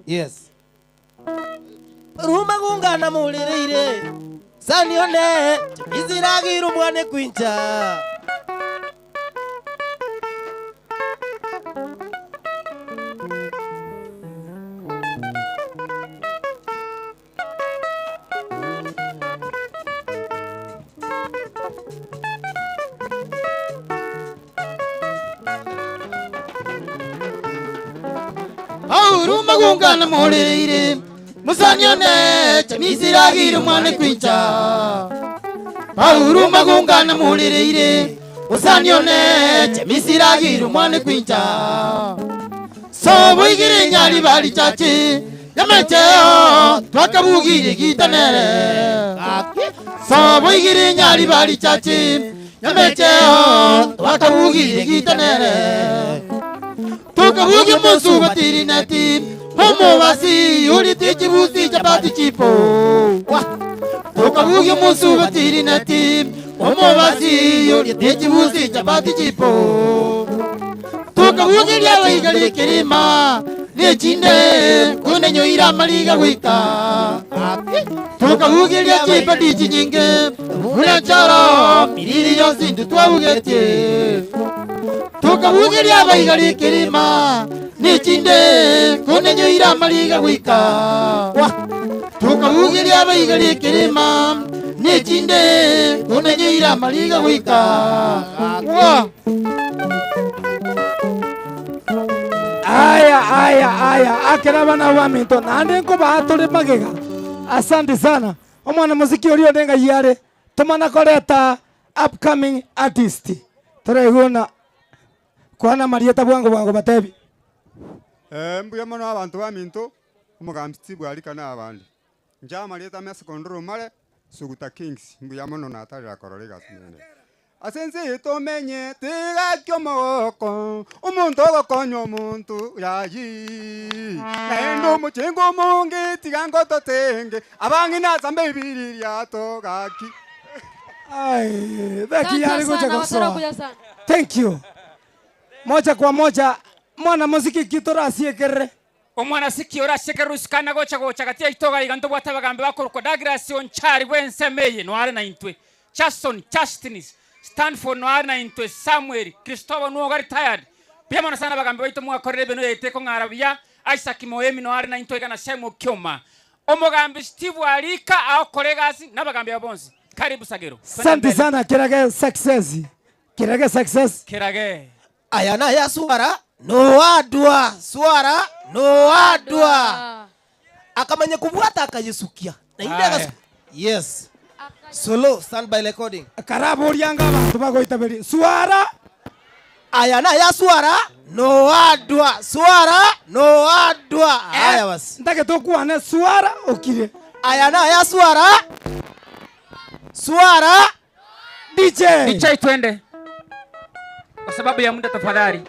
Yes. Ruma gungana mulireire sanione iziragiru mwane kwincha. Auruma gungana mulireire Musanione chemisiragiru mwane kwincha Auruma gungana mulireire Musanione chemisiragiru mwane kwincha Soboigire nyali bali chachi Yamecheo twakabugire gitanere Soboigire nyali bali chachi Yamecheo twakabugire gitanere Tukabugi musu batiri neti Homo basi uri tichi busi chapati chipo Tukabugi musu batiri neti Homo basi uri tichi busi chapati chipo Tukabugi lya waigali kirima Nechinde kune nyoira maliga gwika Tukabugi lya chipati chinyinge Muna charo miriri yonsi ndutwabugetie Tukabugeria baigali kirima Nechinde kune nyoira maliga gwika Tukabugeria baigali kirima Nechinde kune nyoira maliga gwika Wa Aya aya aya akera bana ba minto nande nko turi magega. Asante sana. Omwana muziki orio ndenga yare tumana koreta upcoming artist. Turaiguna kwana marieta bwango bwango batebi. Mbuya mono abantu ba minto omogambi Steve alika na abandi njama marieta mesa kondoro mare suguta kings mbuya mono natarira korora egasi nene ase ense tomenye tigaki omogoko omonto ogokonya omonto yayi naende omochengo omonge tiga ngototenge abang'ina asambe ebiri riato gaki Ai, Beki yari gocha gosoa. Thank you. Moja kwa moja mwana muziki kitora asiekere. Omwana siki orasiekerere usikana gocha gocha gati yaito iga ntobwate abagambi bakorokwa Douglas Onchari bwensemeye noare na intwe Chason Chastins Stanford noare na intwe Samuel Christopher nuoga retired buya mono sana abagambi baito mwakorere ebintu yaite kong'ara buya Isaac Moemi noare na intwe iga na Simon Kioma omogambi Steve Alika aokore egasi na abagambi abo bonsi karibu Sagero Asante sana Kirage success. Kirage success. Kirage. Aya na ya swara no adwa swara no adwa akamanya kubwata akayisukia na inde Aya. Yes. Solo stand by recording. Karaburianga abantu bagoitaberi. Swara aya na ya swara no adwa swara no adwa aya basi. Ndake tokuane swara okire. Aya na ya swara swara DJ. DJ twende kwa sababu ya muda tafadhali.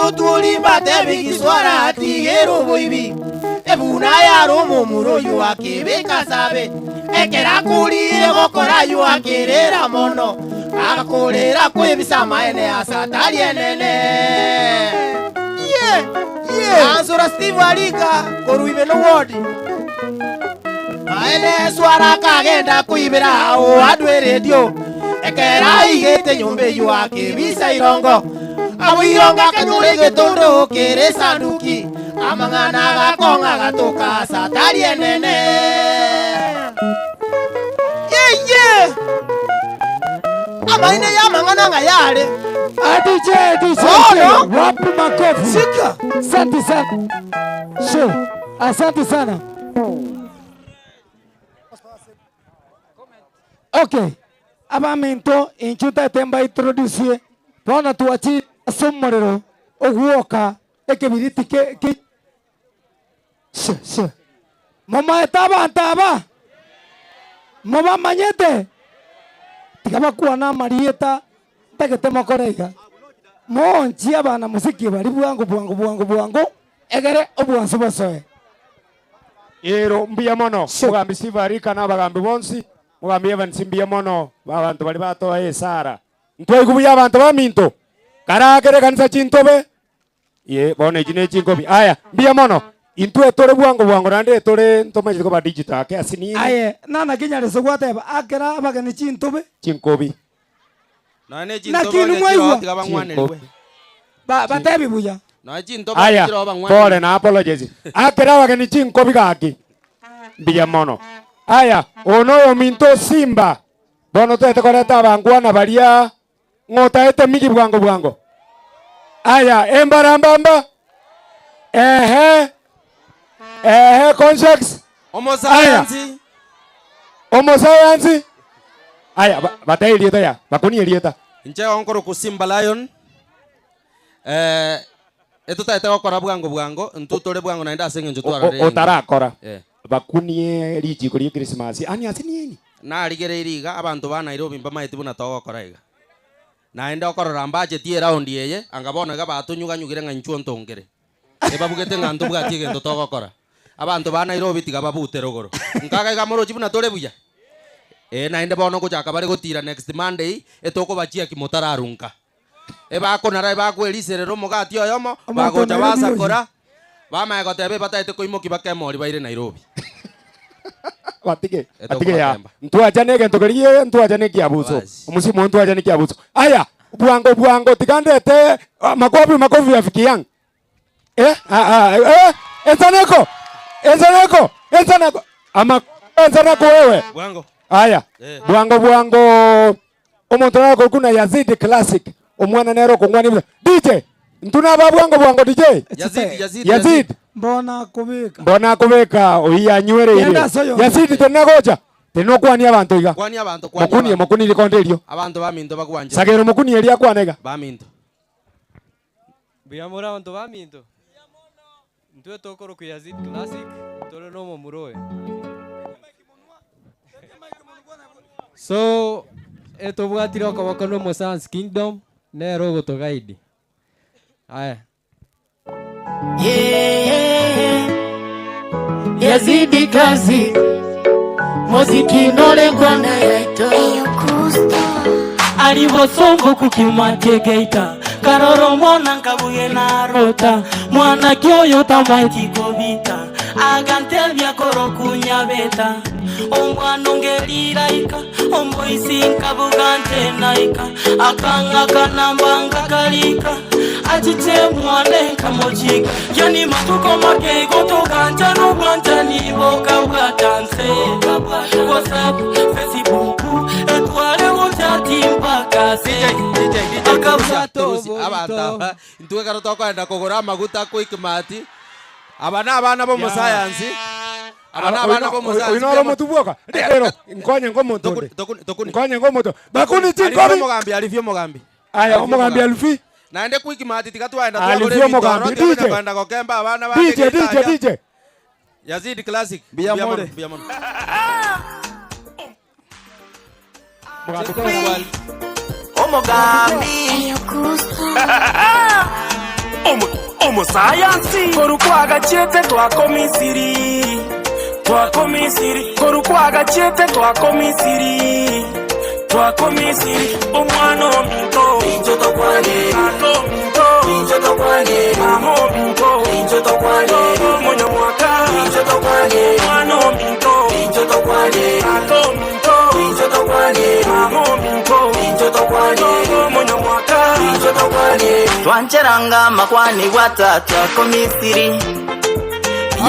Utuli batebi kiswara atigero boibi ebuna ya romo muro yu akibika sabe ekera kurire gokora yu akirera mono agakorera kwibisa maene asatari enene ye ye ansura Steve Alika koruibe no wodi maene swara kagenda kuibira o adwe radio ekera igete nyumba yu akibisa irongo. Aboirongo akanyora egetondo kere esanduki, amang'ana agakong'a agatoka ase atari enene. Yeye! Amaene y'amang'ana ng'a yare. DJ, DJ, Bono, wapi makofi? Shika. Asante sana. She, asante sana. Okay. Abaminto inchu ntagete mbaintroducie bono twachire ase omorero ogwoka ekebiriti ke ke she she momaete abanto aba mobamanyete tiga bakwane amarieta ntagete mokore iga moonchie abana mosiki baria bwango bwango bwango bwango egere obwansu bosoe. Ero mbuya mono Omogambi Steve Arika na abagambi bonsi, Omogambi Evans mbuya mono abanto baria batoa esara. Ntwaigwa buya abanto baminto, karakere ekanisa chintobe, ye bono echi ne chinkobi. Aya mbuya mono, intwe tore bwango bwango naende tore ntomanyete koba digital ake ase nini. Aye nana ki Nyareso gwateba, Akera abageni chintobe. Chinkobi. Nonya ne Naki chintobe inwe onye mwaigwa? chiroho tiga bang'wanerigwe. Ba- batebi buya. Nonya chintobe onye Aya, chiroho bang'wanerigwe. pole na apologies. Akera abageni chinkobi gaki. Mbuya mono. Aya, oyo noyominto Simba. Bono toete koreta abangwana baria ng'a otaete migi bwango bwango. Aya, embarambamba. Ehe. Ehe, Conscious. Omosayansi. Omosayansi. Aya, ba- batebie erieta ya, bakunie erieta. Inche onkoroku Simba Lion, eh, etotagete gokora bwango bwango, intwe tore bwango naende ase eng'encho twarorire eng'encho. Otarakora, Eh. bakunie richiko rie Christmas, ani ase nieni? Narigereirie iga, abanto ba Nairobi mbamaeti buna togokora iga. Naende okorora mbacheti eraundi eye, anga bono iga batonyuganyugire ng'a inchuo ntongere. Ebabugete ng'a ntobwati egento togokora. Abanto ba Nairobi tiga babute rogoro. Nkaga iga morochi buna tore buya? Ee naende bono ngochaka bare gotira next Monday etokobachia ki motararunka. Ebakonara ebakweriserera omogati oyomo, Omonto bagocha Nairobi oyio. basakora, bamanye goteba ebatagete koimokia bakemori baire Nairobi. Batige, batige ya. Etokobatemba. Ntwachane egento keria ntwachane ekiabuso. Omusimu oyo ntwachane ekiabuso. Aya, bwango bwango tiga ndete makofi makofi ya Fiki Young. Eh, ah, ah, eh, ensaneko, ensaneko, ensaneko. Ama ensaneko wewe. Bwango. Aya, Eh. bwango bwango. Omonto nagokuna Yazid Classic. Omwana nere okong'wana ebisa. DJ, ntuna aba bwango bwango DJ. Yazid, Yazid, Yazid. Mbona akobeka. Mbona akobeka oyi anywereire. Genda ase oyondo. Yazid tena gocha. Tena okwania abanto iga. Kwania abanto, kwania Mokunie, abanto. mokunie rikonde erio. Abanto baminto bagwanche. Sagero mokunie erio akwane iga. Baminto. Mbuya more abanto baminto? Intwe tokorokwa Yazid Classic, tore na omomura oyo. So, etobwatire okoboko na Omosayansi Kingdom, nere ogotoguide. Aya. Yazidi kazi muziki nolengwa na yaito alivosongo kukimategeita karoro mwana nkabuye narota mwana kyoyo tamaikikobita agantebya korokunyabeta omwana ongeriraika omoisi nkabuga ntenaika akanga kanambanga kalika achiche mwane nkamojika yani matuko makego toganja nobwanja niboka bwatanse whatsapp facebook etware gochati mpaka se Turusi, abanto aba intwe ekero tokoenda kogora amaguta Quickmart aba na abana b'omosayansi aba na abana b'omosayansi Oyo noro omotu bwoka. Rero nkonye ngomonto onde. Nkonye ngomonto. Bakuni Alifia chinkobi. omogambi alifia omogambi Aya omogambi Alfi. naende Quickmart tiga twaenda Alifia twagora ebitoro omogambi. tionya DJ. koenda gokemba abana bande DJ DJ getaria. DJ. Yazid Classic Mbuya mbuya mono more. mbuya mono Omogambi Omosayansi Korukwagachete twako Misiri Twako Misiri Korukwagachete twako Misiri Twako Misiri Omwana ominto Incho tokwane Tato ominto Incho tokwane Mama ominto Incho tokwane Omonyo mwaka Incho tokwane Omwana ominto Incho tokwane Tato ominto Incho tokwane Mama ominto Incho tokwane Omonyo mwaka Incho tokwane Twancheranga makwani gwatatu akomisiri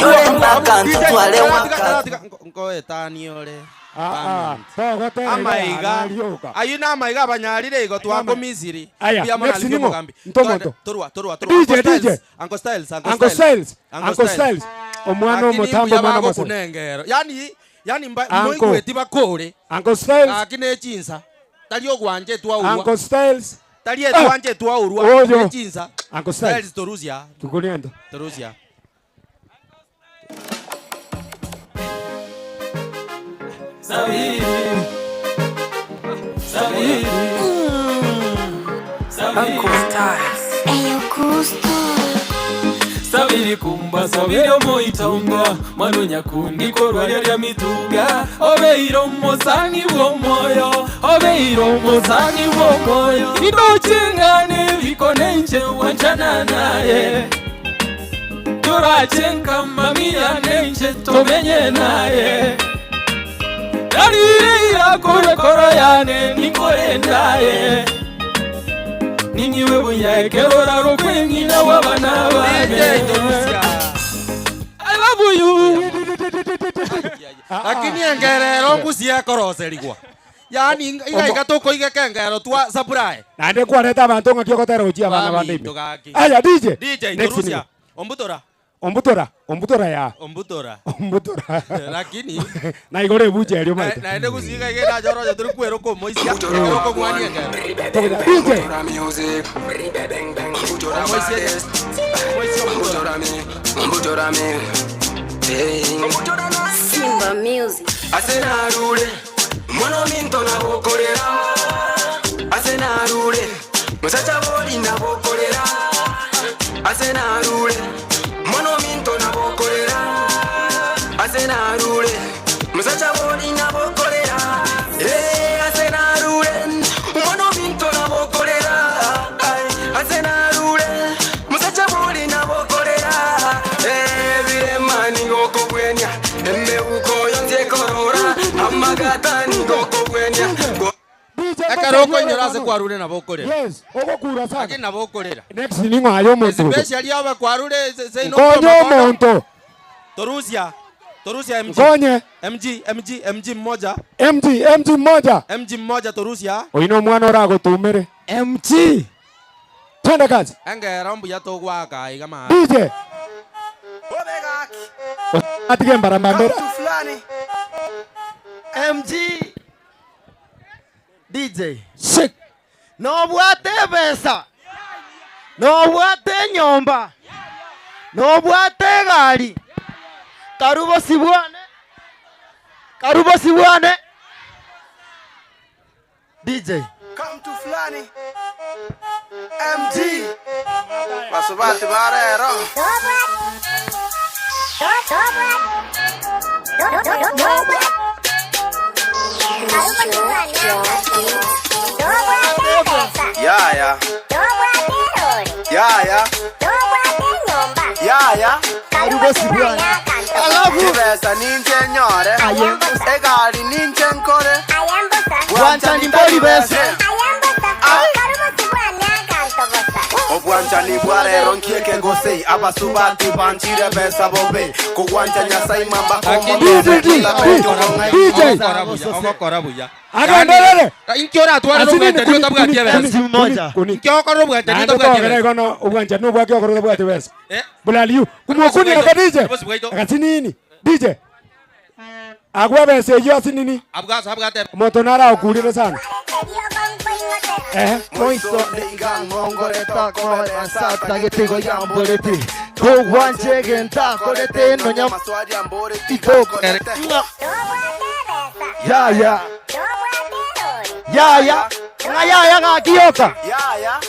Yore mpaka ntutwale waka Nkoetani ore. Ah, ah, Amaiga. Ayio na amaiga abanyarire igo twako Misiri. Aya, Mbuya mono next Alifio ning'o? Mugambi. Ntomonto. Torwa, torwa, torwa. DJ, Uncle DJ. Styles, Uncle Styles, Uncle Uncle Styles, Uncle Styles. Styles. Omwana Lakini omotambo mbuya omwana omosani. bagokuna engero. Yani, yani mba Uncle. moigweti bakore. Uncle Styles. Lakini echinsa. Tari ogwanje twaurwa. Uncle Styles. Tari etwanje twaurwa. Oyo. Echinsa. Uncle Styles. Styles torusia. Tukuniendo. Torusia. Uncle Styles. Eyo gusto. Sabiri kumba sabiri omuitongo mwana nyakundi korwaria rya mituga obeire omosani bw'omwoyo obeire omosani bw'omwoyo indochengane bikonenche wanchana naye torachenka mamiya nenche tomenye naye narire korekoro yane nikorendaye ninyiwe bunyaekerora rukweng'ina w'abana bane I love you. Lakini engerero ngusia ekoroserigwa. Yani iga iga tukoigeka engero twa supply. Naende kwareta abanto ng'aki ogotera gochia abana bande ime. Tugaki. Aya DJ. DJ Next torusia. ning'o? Ombutora. Ombutora, ombutora ya. Ombutora. Ombutora. Lakini Na igoro ebucha erio maete. naende gusiga iga nachoro turi kwera okomoisia ekero okong'wania engero. DJ. Music. Mbutora me. Hey. Simba Music. Asenarure mwana minto nabokorera asenarure musacha boli nabokorera asenarure mwana minto nabokorera asenarure musacha boli nabokorera Eh, asenarure mwana minto nabokorera Ai, asenarure musacha boli nabokorera Eh, birema nigokobwenia emeuko yonsie korora amagata nigokobwenia Ekero okoinyora ase kwarure nabo okorera. Yes, ogokura sana. Lakini nabo okorera. Next ning'o aye omonto. Especially aba kwarure se ino Nkonye omonto. Torusia. Torusia MG. Nkonye. MG MG MG mmoja. MG, MG mmoja. MG mmoja torusia. Oino omwana oragotumere. MG. Twende kazi. Engero mbuya togwaka iga ma. DJ. Atige mbarambambera. fulani MG DJ Shit. nobwate ebesa nobwate enyomba nobwate egari karubosi bwane karubosi bwane DJ Come to fulani MG basubati barero Yaya. Yaya. Yaya. Karubosi bwane Alafu Chibesa ninche nyore. Egari ninche nkore. Bwanchani mbori besa. Obwanchani bwa rero nkieke gose abasubati banchire besa bobe kugwancha nyasai mamba DJ. Ogokora buya. Agenderere. Inki oratware Asinini, obwanchani kuni, otabwati kuni, ebesa. kuni, kuni. Inki okora obwanchani Naende otabwati togera ebesa. igono obwanchani obwake okora otabwati besa. Eh. Bulaliu. Kumwokuni na DJ. Bosi bwaito. Agasinini. DJ. Agwa besa eyo asinini. Abwaso abwate. Omonto naraokurire sana. Eh. Moiso getigo yamboreti kogwanche genta korete nonya yaya yaya ng'a yaya gakioka Yaya.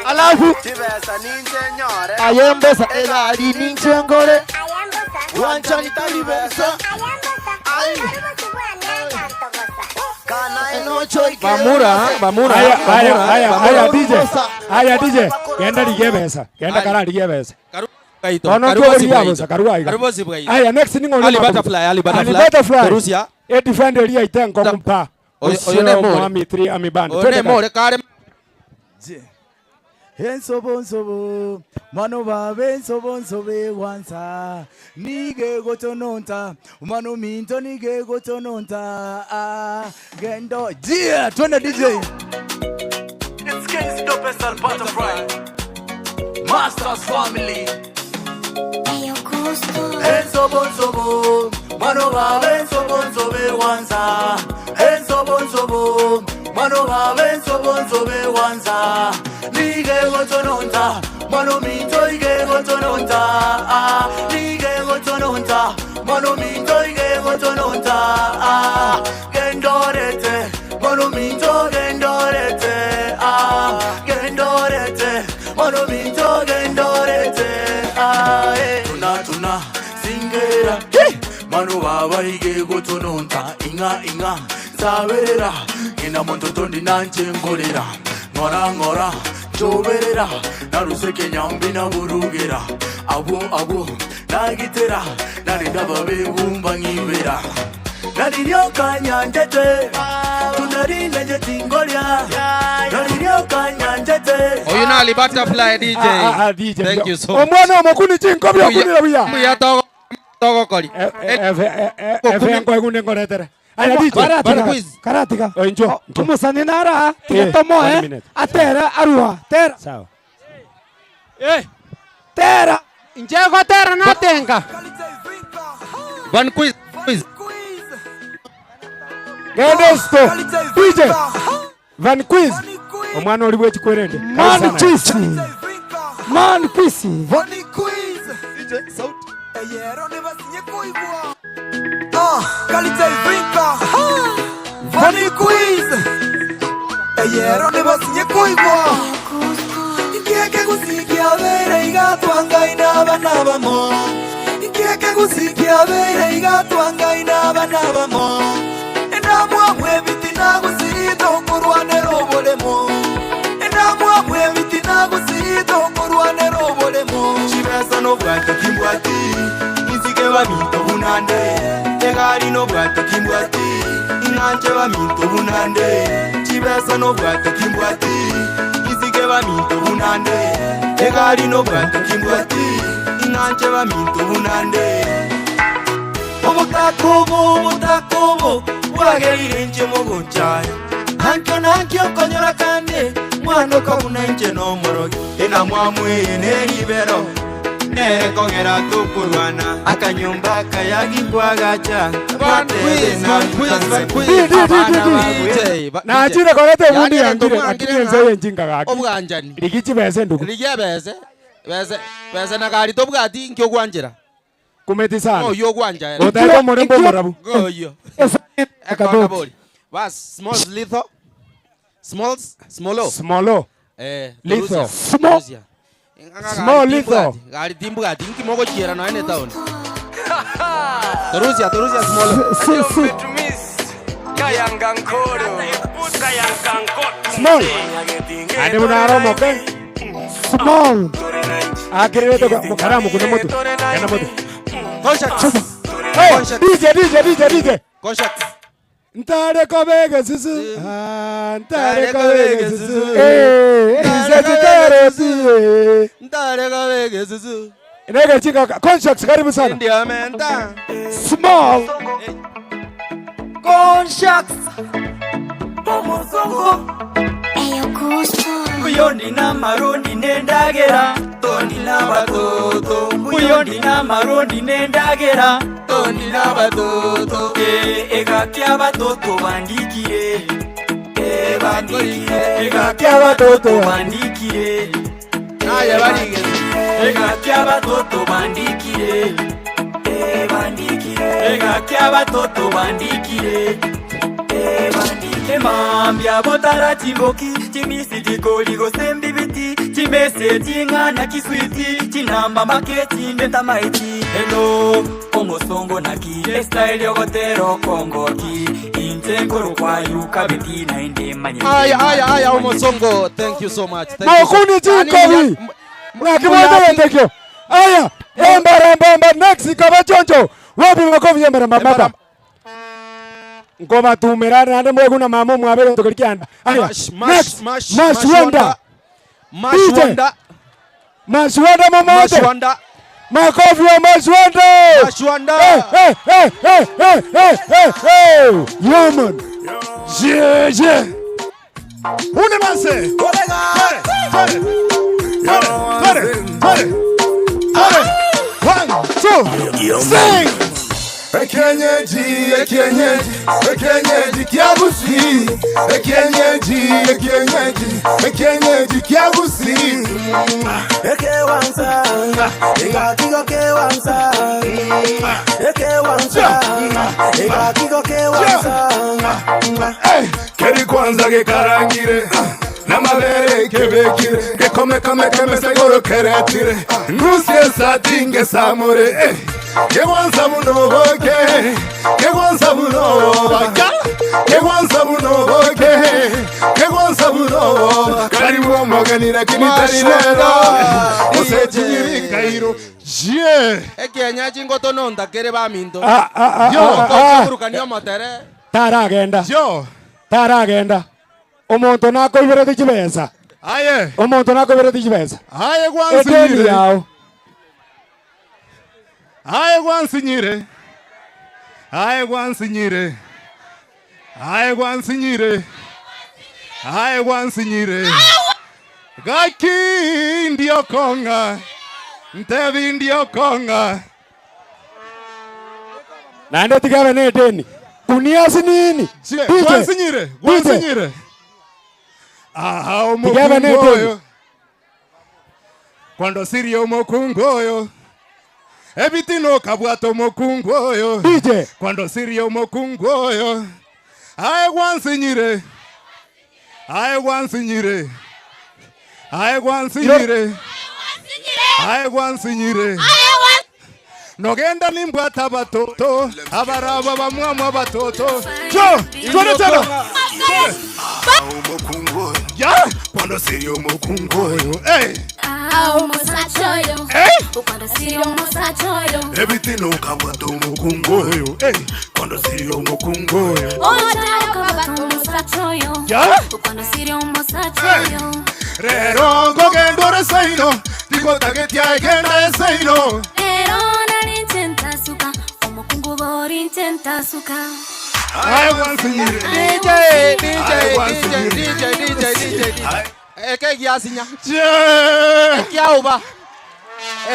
alafu Chibesa ninche nyore. ayembesa egari ninche ngore wanchani tari besa Bamura, bamura, Aya, aya, bamura, aya, bamura. aya, DJ. Aya, DJ. Genda rigie besa. Genda kara rigie besa. Kaito. Bono Karubosi tuoria bwaito. bosa karua iga. Karubosi bwaito. Aya, next ni ng'ori Ali mabuto. Butterfly, Ali Butterfly. Ali Butterfly. Torusia. E defend ria itengo mpa. Oyo- oyo ne more. Mwami 3 ami band. Oyo Twende ne more kazi. kare. Je. Ensobo nsobo, mano babe ensobo nsobo egwansa, nigo egotononta, omwana ominto nigo egotononta, ah, gendo, yeah, twende DJ. It's King's Dopest Butterfly. Masters Family. Ensobo nsobo, mano babe ensobo nsobo egwansa, ensobo nsobo, mano babe ensobo nsobo egwansa, nigo egotononta, mano minto igo egotononta, ah, nigo egotononta, mano minto igo egotononta, ah, gendorete, mano minto gendorete, ah, gendorete, mano minto gendorete, ah, eh. Tuna tuna singera, hey! mano baba ige gotononta, inga inga, saberera, ina monto tondi nanche ngorera, ngora ngora, choberera, naruseke nyambi na burugera, abo abo, nagitera, narinda babe bumba ngibera. Naririoka nyanjete, tunarinda tingoria, naririoka nyanjete. Oyu nali butterfly DJ. Ah, ah, ah, DJ. Thank you so much. Omwana omokuni chinkobi okunire buya. Mbuya togo togokori. Efe nkoegunde nkoretere. Aya DJ. Karatiga, karatiga. Enjo. Omusani nara, tiga Eh, tomoe, one minute. atere arua, tera. Sawa. Eh. Tera. Inche gotera natenga. Van quiz quiz. Gende sto. DJ. Van quiz. Omwana ori bwechikwerende. Man quiz. Man quiz. Funny quiz. Eyero nibasinye kuigwa Nkieke gusikia bere igatwanga inaba nabamo Nkieke gusikia bere igatwanga inaba nabamo Endamwa mwe bitina gusito kurwanera oboremo Endamwa mwe bitina gusito kurwanera oboremo Chibesa no bwato kimbwati Insike baminto bunande Egari no bwato kimbwati Inanche baminto bunande Chibesa no bwato kimbwati Insike baminto bunande Egari no bwato kimbwati Inanche baminto bunande Obutakubu obutakubu bwagerire inche mogonchaya Ankyo nankyo konyora kande mwana okabuna inche nomorogi Ena mwamwene ribero nere kogera tukurwana akanyumba kayagingwagacha Nachire korete ebundi yangire lakini ense yenchinga gaki. Obwanchani. Rigichi bese ndugu. Rigia bese. Bese bese na gari tobwati inki ogwanchera. Kumeti sana. Oyo ogwancha. Otaka omorembe omorabu. Goyo. Ekabori. Bas smalls litho. Smalls smolo. Smolo. Eh, Litho. Torusia. Small. Torusia. Small litho. Gari timbwati inki mogochiera noe ne town. Torusia, Torusia smolo. Small. Ande bunaromoke. Small. Akirete mukaramu kuna moto. Kana moto. Contract. Hey, DJ DJ DJ DJ. Contract. Ntare kobege susu. Ah, ntare kobege susu. Eh, Ise chitere siye. Ntare kabege susu. Nege chika contracts karibu sana. Ndio menta. Small. Conscious Omuzungu Mbuyo ndina marundi nendagera Tondina batoto Mbuyo ndina marundi nendagera Tondina batoto Eh, Egaki abatoto bandikire Eh, bandikire Egaki abatoto bandikire Naye barige. Egaki abatoto bandikire Eh, bandikire Egaki abatoto bandikire Eh, bandikire Emambya botara chimboki chimisi chikoli sembibiti chimese ching'ana kiswiti chinamba make chinde tamaiti eno omosongo naki estyle yogotero kongoki inche nkorokwayu kabiti naende manye Aya aya aya omosongo. Thank you so much. Thank you so- Makuni chinkobi. Mwakibote ntekyo. Aya, emba emba emba next kaba choncho. Wapi makofi emba mama. Ngoba tumerana nande mweguna mama mwabere tokerikianda. Aya, Mash, mash, next. mash, Mash mash wonder. Mashwanda. Mashwanda momote. Mashwanda. Makofi ya Mashwanda. Mashwanda. Hey, hey, hey, hey, hey, hey, hey, hey. Yeah, man. Yeah, yeah. Une manse. Tere, tere, tere, tere, tere. One, two, sing. Ekienyeji, ekienyeji, ekienyeji kiagusi. Ekienyeji, ekienyeji, ekienyeji kiagusi. Ekewansa, ekakigo kewansa, ekewansa, ekakigo kewansa. Keri kwanza gekarangire n'amabere kebekire gekomekome kemesegoro keretire ndusie sati ngesamure eh. Kegwansa bunoboke kegwansa bunoboka kegwansa bunoboke kegwansa bunoboka karibu omogeni lakini tari rero osechinyirikairo je Ekienyeji ngotononta kere baminto. Ah, ah, ah, ah, ah. Okurukania omotere. Taragenda. Taragenda. Omonto nakoiberete chibesa. Aye. Omonto nakoiberete chibesa. Aye Edeni gwansinyire. yao. Aye gwansinyire. Aye gwansinyire. Aye gwansinyire. Aye gwansinyire. Gaki ndio konga. Ntebi ndio konga. Naende tigabe ne edeni. Kuniasi nini? DJ. Gwansinyire. DJ. Gwansinyire. Aha Tigabe ne omukungu edeni. oyo. Kwando siri omukungu oyo. Ebitino kabwata omukungu oyo. DJ. Kwando siri omukungu oyo. Aye gwansinyire. Aye gwansinyire. Aye gwansinyire. Aye gwansinyire. Nogenda nimbwata abatoto abaraba bamwamwe abatoto. Jo, twende tena. Ya, kwando siri omukungu oyo. Hey. Ebitino kabwata omukungu oyo. Hey. Kwando siri omukungu oyo. Ya. Rero ngogenda ore seino tigotagetia egenda eseino. Aye gwansinyire. DJ, DJ, DJ, DJ, DJ, DJ, DJ. Eke giasinya. Ekiauba.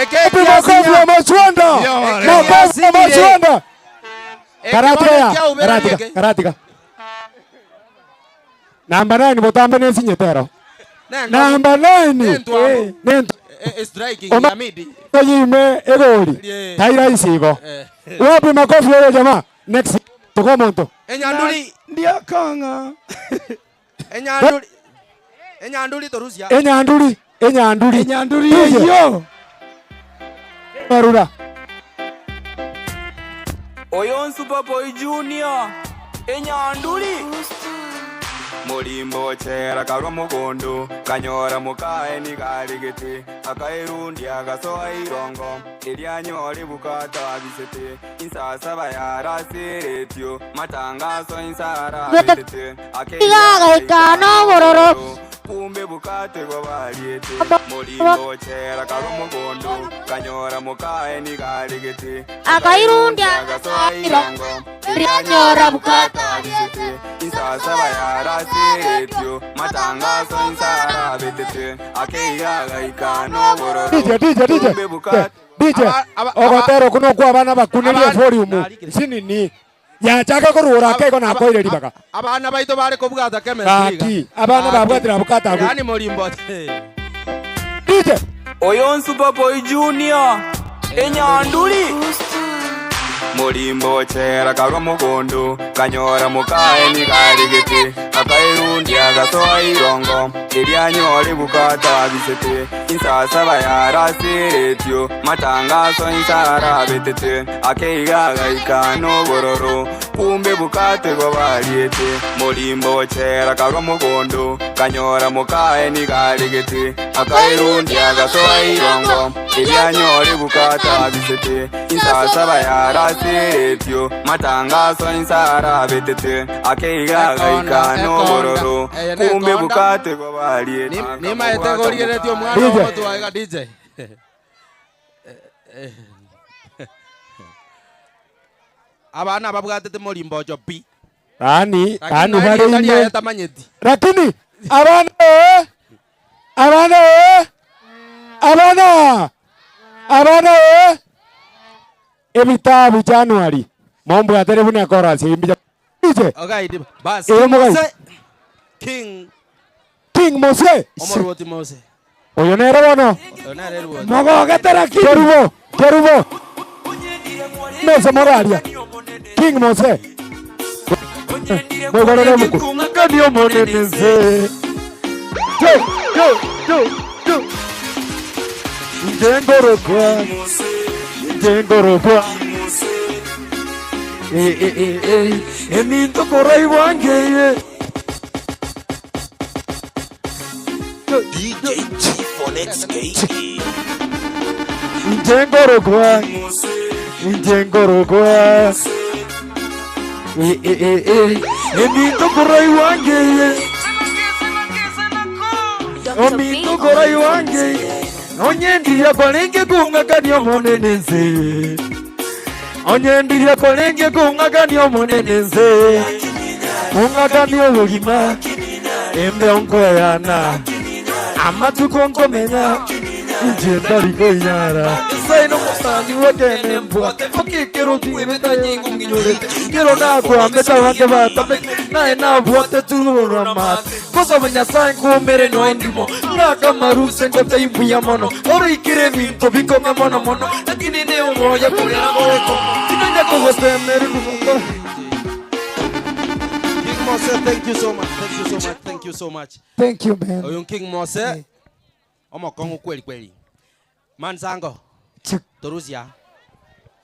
Eke Wapi makofi ya Mashwanda? Makofi ya Mashwanda. Karatika ya. Karatika. Karatika. Namba 9 botambe nensinyetero. Namba 9. Nento. Striking Oma- ya midi. Yime egoli. Yeah. Taira isigo. Eh. Wapi makofi ya jamaa? Next tukomonto. Enyanduli. Ndio konga. Enyanduli. Enyanduli torusia. Enyanduli, enyanduli. Enyanduli eyo. Barura. Oyo Superboy Junior, enyanduli. Mulimbo chera karwa mugondo kanyora mukae nigaligete akairundia gasoa irongo ilianyori bukata bisete insasaba yarasiretio matangazo insara betete Igagaika n'obororo. kumbe bukate bwabaliete mulimbo chera karwa mugondo kanyora mukae nigaligete Akairundia gasoa irongo Ilianyora bukata bisete insasaba yarasiretio matangazo insara betete akeiragaika n'obororo DJ, DJ, DJ. Kumbe bukate DJ. Ogotero kuno kwa abana bakunerie volume. Sinini. Yachaka kurura kego na koire ribaga. Abana baito bare kobwata chemistry. Kaki, abana babwatira bukata. Yani molimbo. DJ. Oyo Superboy Junior, enyanduli. Mulimbo chera karwa mugondo kanyora mukae nigaligete akairundia gasoa irongo ilianyori bukata bisete insasaba yarasiretio matangazo insara betete akeigagaika n'obororo kumbe bukate bwabaliete mulimbo chera karwa mugondo kanyora mukae nigaligete akairundia gasoa irongo Erianyore bukatabisete insasaba yaraseretio matangaso insarabetete akeiga gaika nobororo kumbe bukategwa barie Nimaete gorigeretie omwana DJ. omotu aiga DJ. Abana babwatete morimbocho pi. Yaani, Lakini yaani naye bare rieta ime. riaye tamanyeti. Lakini abana eh, abana eh, abana abana eh, ebitabu January mombwatere buna chorus imbi DJ. Ogaidi bas. Eh, omogai. Mose, King King Mose. Omorwoti Mose. Oyo nere bono. Oyo nere ruoti. Mogogetera Kerubo, Kerubo. Mose moraria. King Mose. Mogorere muku. Kani omonene nse. Do, do, do, do. Njengorokwa. Njengorokwa. Eh, eh, eh, eh. Eminto koraibwangeye. DJ G-Phonics KE. Njengorokwa. Njengorokwa. Eh, eh, eh, eh. Eminto koraibwangeye. Ominto koraibwangeye. Onyendiria kwarenge kung'akania omonene nse. Onyendiria kwarenge kung'akania omonene nse. Kung'akania obogima. Embe onkoyana. Amatuko nkomenya. Inche ntari koinyara. Nyasaye nomosani wakene mbwa. Okekero tiwebeta nyingo ng'inyorete. Kero nakwambete abange batame. Naye nabwate tururora mate. Kosaba Nyasaye nkumere noendimo. Ng'akamaruse ngote imbuya mono. Oroikire ebinto bikong'e mono mono. Lakini ne omoya kogera goeko. Tinanya kogosemeri kufunga. King Mose, thank you so much. Thank you so much. Thank you so much. Thank you, man. Oyo King Mose. Omokong'u kweli kweli. Mansango. Torusia.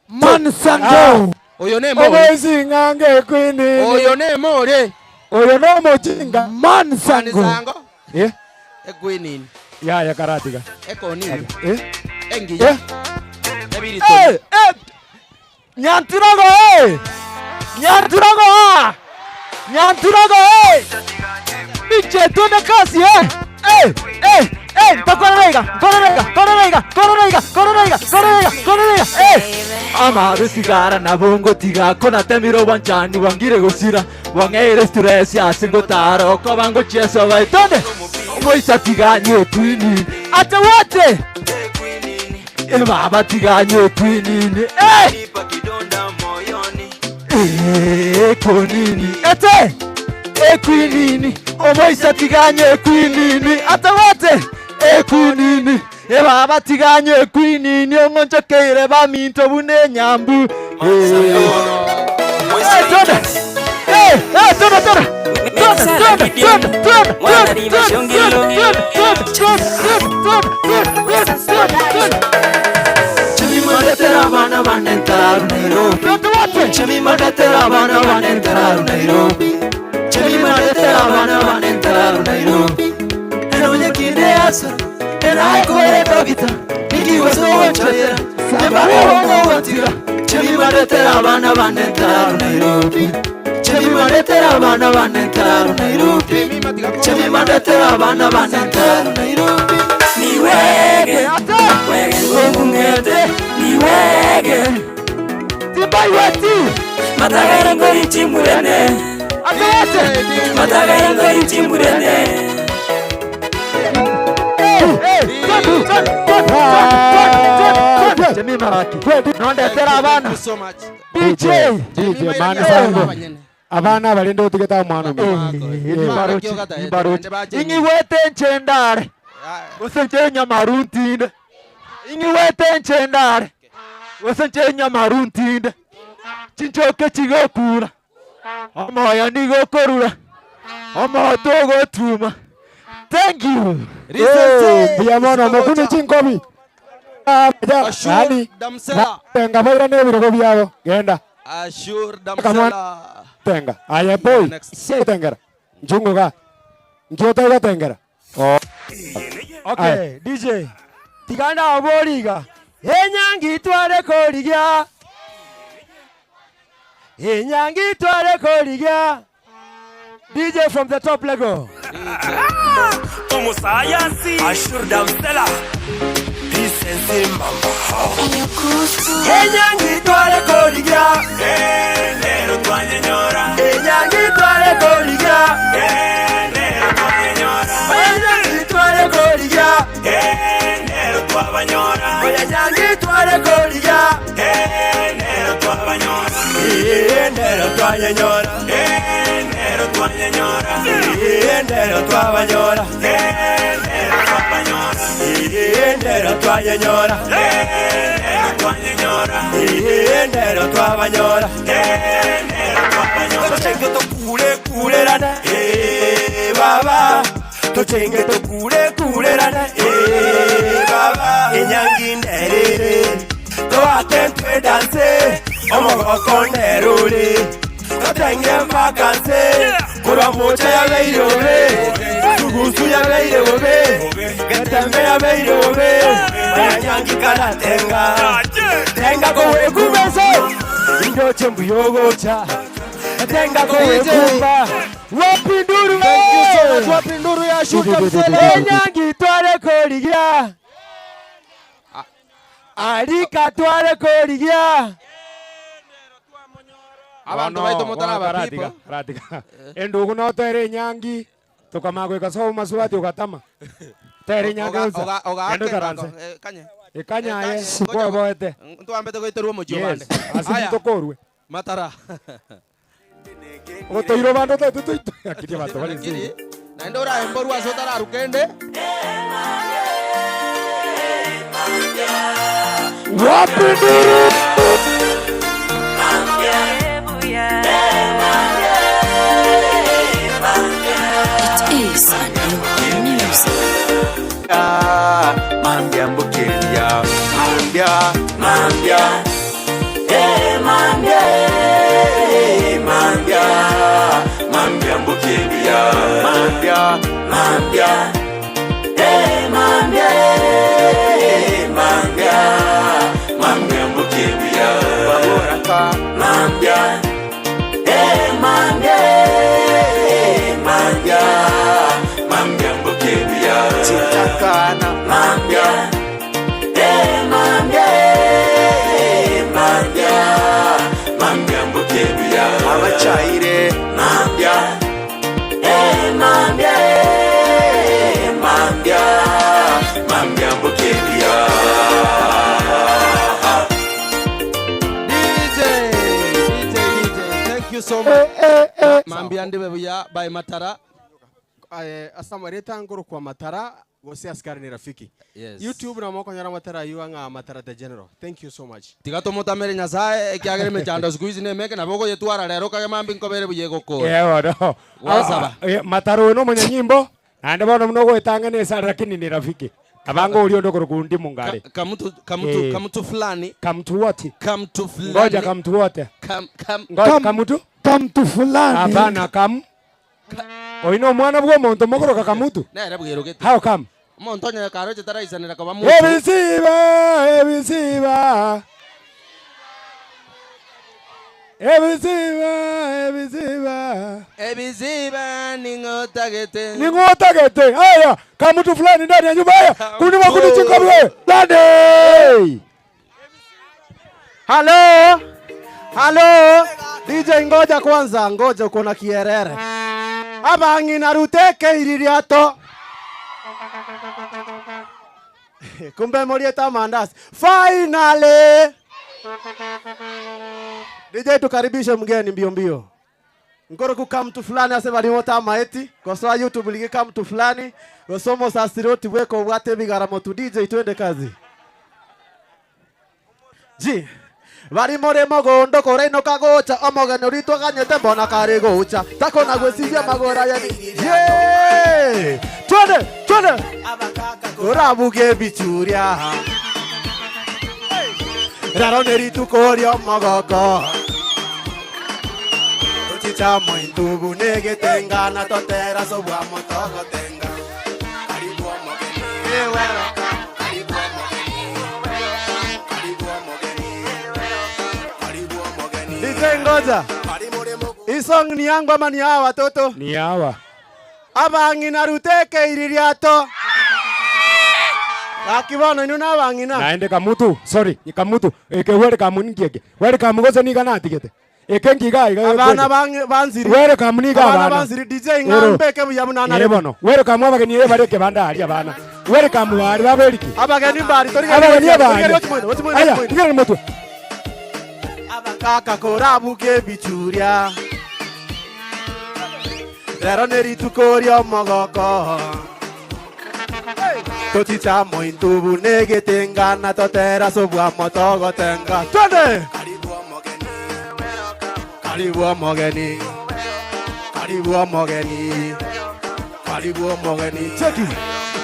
Mansango. Oyo ne more. Oboising'ange kwinini. Oyo ne more. Oyo no mojinga. Mansango. Mansango. Eh? Ekwinini. Ya ya karatiga. Ekonini. Eh? Engiya. Eh? Ebirito. Eh, eh. Nyanturago eh. Nyanturago ah. Nyanturago eh. Biche tuende kasi eh. Eh, eh, eh, tokorerega, korerega, korerega, korerega, korerega, korerega, korerega. Eh. Amaru sigara na bongo tiga kona temiro wanchani wangire gosira wang'eire stress ase ngotara okoba ngochieso baitone omoisa tiganye twinini ate wote Eh, baba tiganye twinini eh Eh, konini ete ekwinini omoisa tiganye ekwinini ate wote ekwinini ebaba tiganye ekwinini ong'onchokeire baminto buna enyambu Eh. Eh, twende. Eh, eh, twende, twende. Twende, twende, twende, twende, twende, twende, twende, twende, twende, twende, twende, twende, twende, twende. Chemimaretera abana banentararu Nairobi. Chemimaretera abana banentararu Nairobi. Chemimaretera abana banentararu Nairobi. Enonye kinde asa, enaikore kabita, nikiweso wachayera, nembakongo watira. Chemimaretera abana banentararu Nairobi. Chemimaretera abana banentararu Nairobi. Chemimaretera abana banentararu Nairobi. Niwege, wege ngokungete, niwege. Timbaiweti. Matagara ngori chimurene. Matagara ngori chimurene. Nondetera abana. Thank you so much. DJ. DJ Mansango. Abana barinde otigeta omwana Ing'iwete nchendare. Gose nche nyamaru ntinde. Ing'iwete nchendare. Gose nche nyamaru ntinde. Chinchoke chigokura. Omoyo nigokorura. Omoto ogotuma. Thank you. Mbuya mono mokuni chinkobi. Yani Damsela. tenga baira nebirogo byabo. Genda. Ashur Kamwana. Damsela. Tenga. Aye boy. Tengera. Njungu ga. Njota ga tengera. Oh. Okay, DJ. Tiga ndabori iga, Enyangi tware korigia, Enyangi tware korigia. DJ from the top lego. Omusayansi Ashur Damsela Lisensi Mamba Enyangi tware korigia, Nero twanyenyora Enyangi tware korigia, Nero twanyenyora Enyangi tware korigia, Nero twabanyora Enyangi tware korigia, Nero twabanyora Nero twanyenyora, Nero twanyenyora Nero twabanyora, Nero twabanyora Nero twanyenyora, Nero twanyenyora Nero twabanyora, Nero twabanyora Tochenge tokure kurerana, eh baba. Tochenge tokure kurerana, eh baba. Enyangi nderere, toate ntwe dance, omogoko nderure. Totenge mpaka nse, kurwa mocha yabeire bobe, sugusu yabeire bobe, getembe yabeire bobe, banyangi karatenga, tenga kowekubeso, indoche mbuyogocha, tenga kowekumba. Wapinduru Thank you so much, Wapinduru ya Shuta Msele. Enyangi tware korigia Arika tware korigia Abanto baito motaraba Karatiga, people. karatiga. Endugu notere enyangi tukamagweka sobo masubati ugatama tere enyangi Oga- onsa oga- oga- Endo ake ikaranse. ngako, eh, kanye. Ekanya aye Ngoja- kweboete Ntwambete goiterwa omochie Yes, obande. ase Aya. tokorwe Matara. otoirwe bandu tete toito akiria bantu bari Lakini, nse naende oraemborwa ase otararukende Wapinduru It is a new music. Mambia mbukeria Mambia Mambia Eh mambia eh mambia Mambia mbukeria Mambia Mambia Eh mambia eh mambia Mambia mbukeria Baboraka Mambia Eh mambia eh mambia Mambia mbukeria Chitakana Mambia Eh mambia eh mambia Mambia mbukeria Abachaire Mambia Eh mambia eh mambia Mambia mbukeria DJ, DJ, DJ, thank you so much. Mambia ndibe buya by Matara. Asamareta ngoro kwa Matara gose askari ni rafiki. Yes. YouTube na moko nyara Matara yuanga Matara the general. Thank you so much. Tiga tumutamere nyasaye ekiagere emechando siku ici nemeke nabo ogoyetwara rero kage mambi nkobere buya egokora. Ewo no. Gwasaba. Ah, eh, Mataro no munyanyimbo naende bono muno gwetanga nesa lakini ni rafiki abanga uri ondo kurukundi mungare Kamutu kamutu Eh. kamutu fulani kamtu wote kamtu fulani ngoja kamtu wote kam kam ngoja kamutu kamtu fulani hapana kam oino mwana bwo omonto mogoroka kamutu nere bwirugete how come omonto onye karoche taraisanera koba mutu ebisiba ebisiba ebisiba ebisiba ebiziba ning'otagete ning'otagete haya kamutu fulani ndani ya nyumba haya kundi makundi chikobwe ndani Halo, halo, DJ, ngoja kwanza, ngoja uko na kierere abang'ina ruteke iririato kumbe morieta mandazi finally. DJ, tukaribishe mgeni mbio mbio nkoro kuka mtu fulani ase barimota maeti kosoa youtube ligika mtu fulani gosomo sasiroti bweko bwate bigaramo tu DJ, twende kazi ji bari muri mugundo kurainoka gucha omogeni uritwo ganyete mbona kari gucha takona gwiciria magura yani ye twende twende urabuge bichuria raro nĩ rituko rĩa mogoko tuchicha mointubu nĩ gĩtenga na totera sobwa motogotenga karibu omogeni weroka karibu omogeni DJ ngoja. Hii song ni yangu ama ni hawa watoto? Ni hawa. Abang'ina ruteke iririato. Gaki bono inwe na abang'ina. Naende kamutu, sorry, kamutu. Eke welcome ninki eke? Welcome gose niga natigete. Eke nki iga iga Abana bang- bansiri. Welcome niga Abana abana. bansiri DJ ng'a mbeke buya buna Ere nare. bono. Welcome abageni ere bare ekebanda aria abana. Welcome bari baberiki. Abageni mbari tori Abageni abari. Aya, Aya. tigera motwe. Kaka korabuke ebichuria. Rero nerituko ri'omogoko. Tochicha mointubu negetenga na totera sobwa motogotenga. Twende! Karibu omogeni. Karibu omogeni. Karibu omogeni. Cheki.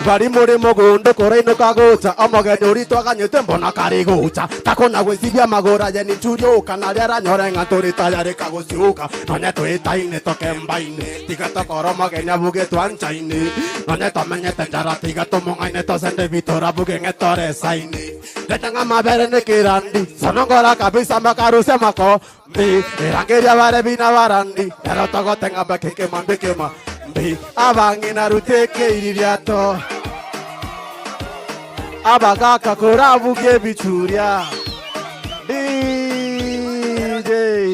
Bari muri mugundo kurainũka gũcha omogeni ũritũ aganyĩte mbona karĩ gũcha takona gwĩciria magũra ye nĩ churiũka na rĩara nyorenga tũrĩ tayarĩ kagũciũka nonye twĩtainĩ tũkembainĩ tiga tũkorwo mogeni abuge twanchainĩ nonye tũmenyete njara tiga tũmũng'aine tũcende bitũra buge ng'etorecainĩ ndeteng'a mabere nĩ kĩrandi sonongora kabisa makaruse mako mbi ĩrangĩria bare bina barandi ero tũgũteng'a mbakĩkĩma mbĩkĩma mbi abang'ina rutĩke iririato abagaka kũrabuge ebichuria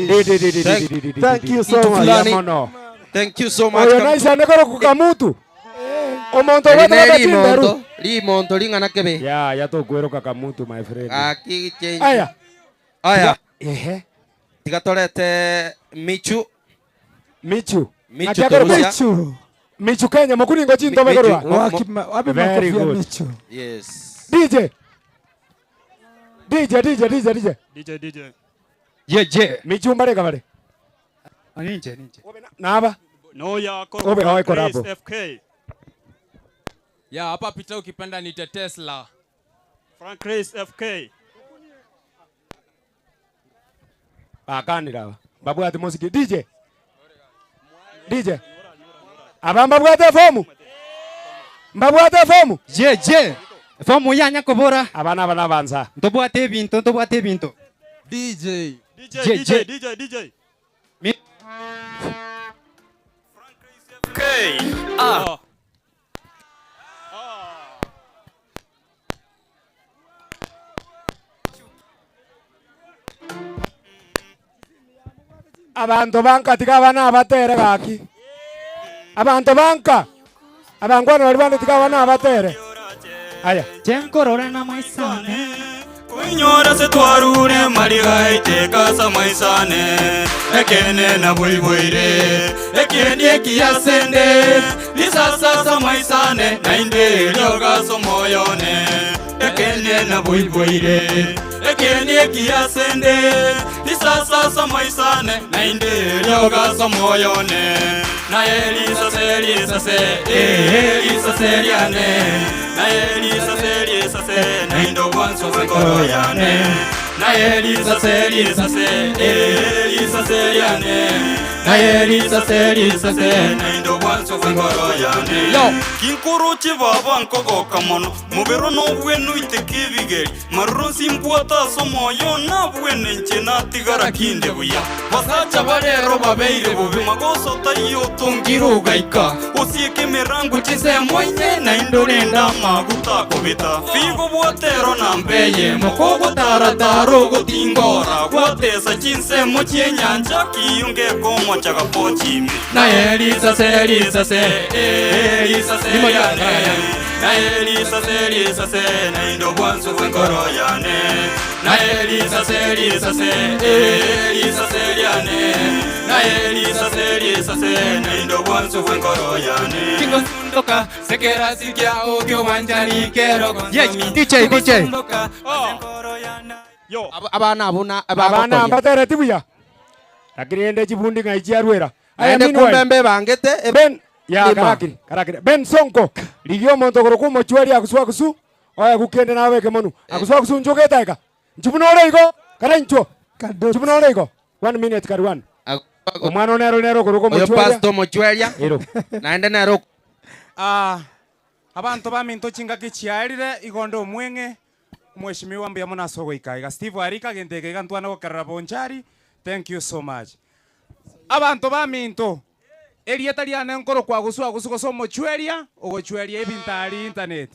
DJ Thank you so much. Thank you so much. Oyo naisa nekoro kamutu. Omonto Eri gwete ne bata chinderu. rimonto, rimonto ring'ana kebe. Ya, ya tokweroka kamutu my friend. Aki change. Aya. Aya. Ehe. Tiga torete Michu. Michu. Michu Atiakoro Torusia. Michu. Michu Kenya mokuningo chinto Michu. bekorwa. Wapi Very makofi ya good. Michu? Yes. DJ. DJ DJ DJ DJ. DJ DJ. Ye ye. Michu mbare kabare. Ninje ninje. Naba. No ya Obe hawai korapo. FK. Ya hapa pita ukipenda niite Tesla. Frank Chris FK. Bakanira aba. Babwate muziki DJ. DJ. Aba mbabwate fomu. Mbabwate fomu. Je je. Fomu yanya kobora. Abana abana banza. Ntobwate ebinto ntobwate ebinto. DJ. DJ Je, DJ je. DJ DJ. Mi- FK. Ah. Abanto banka tiga abana abatere gaki. Abanto banka. Abangwana bari bande tiga abana abatere. Aya. Chenkorora na maisane. Kuinyora se twarure marigaite samaisane ekene na buibwire ekendi ekiyasende lisasa samaisane nainde lyogaso moyone ekene na buibwire ekendi ekiyasende lisasa samaisane nainde lyogaso moyone naye lisase lisase eh lisase lyane naye lisase lisase naindo bwanso bw'enkoro yane naye lisase lisase eh lisase lyane naye lisase lisase naindo bwanso bw'enkoro yane Yo. kinkuru chibaba nkogoka mono mubero n'obwenu iteka ebigeri maruro nsimbwata ase omoyo nabwene nche natigara kinde buya basacha barero babeire bubi magoso taiyo otongire ogaika osieke emirango chisemo ine nainde orenda amaguta akobeta figo bwatero nambeye mokogotaratara ogotingora gwatesa chinsemo chienyanja kiyunge komochaga pochime naye lisase lisase eh, lisase lyane naye lisase lisase naindo bwanso bw'enkoro yane naye lisase lisase eh, lisase lyane naye lisase lisase naindo bwanso bw'enkoro yane Kingosundoka sekera sikia okyo wanjani kero Yes, DJ DJ. Yo. Abana abuna Abana mbatere tibuya. Lakini ende chibundi ng'ai chiarwera. Aya Naende meanwhile. kumbe mbebangete Ben ya Lima. karakiri karakiri Ben Sonko ligio omonto goro kumochweri aguswa agusu oya gukende nabeke monu aguswa agusu nchogeta eka nchubuna ore igo kara nchwo nchubuna ore igo 1 minute kari 1 omwana onero nero goro Oyo kumochweria pastor mochweria. Ero. Naende nero Ah, abantu baminto chingaki chiarire igondo omweng'e omweshimiwa mbuya mono ase ogoika iga Steve Arika gento eke iga ntwana gokerera bonchari. Thank you so much. Abanto baminto, erieta riane nkorokwa Agusu Agusu gose omochweria ogochweria ebinto aria internet.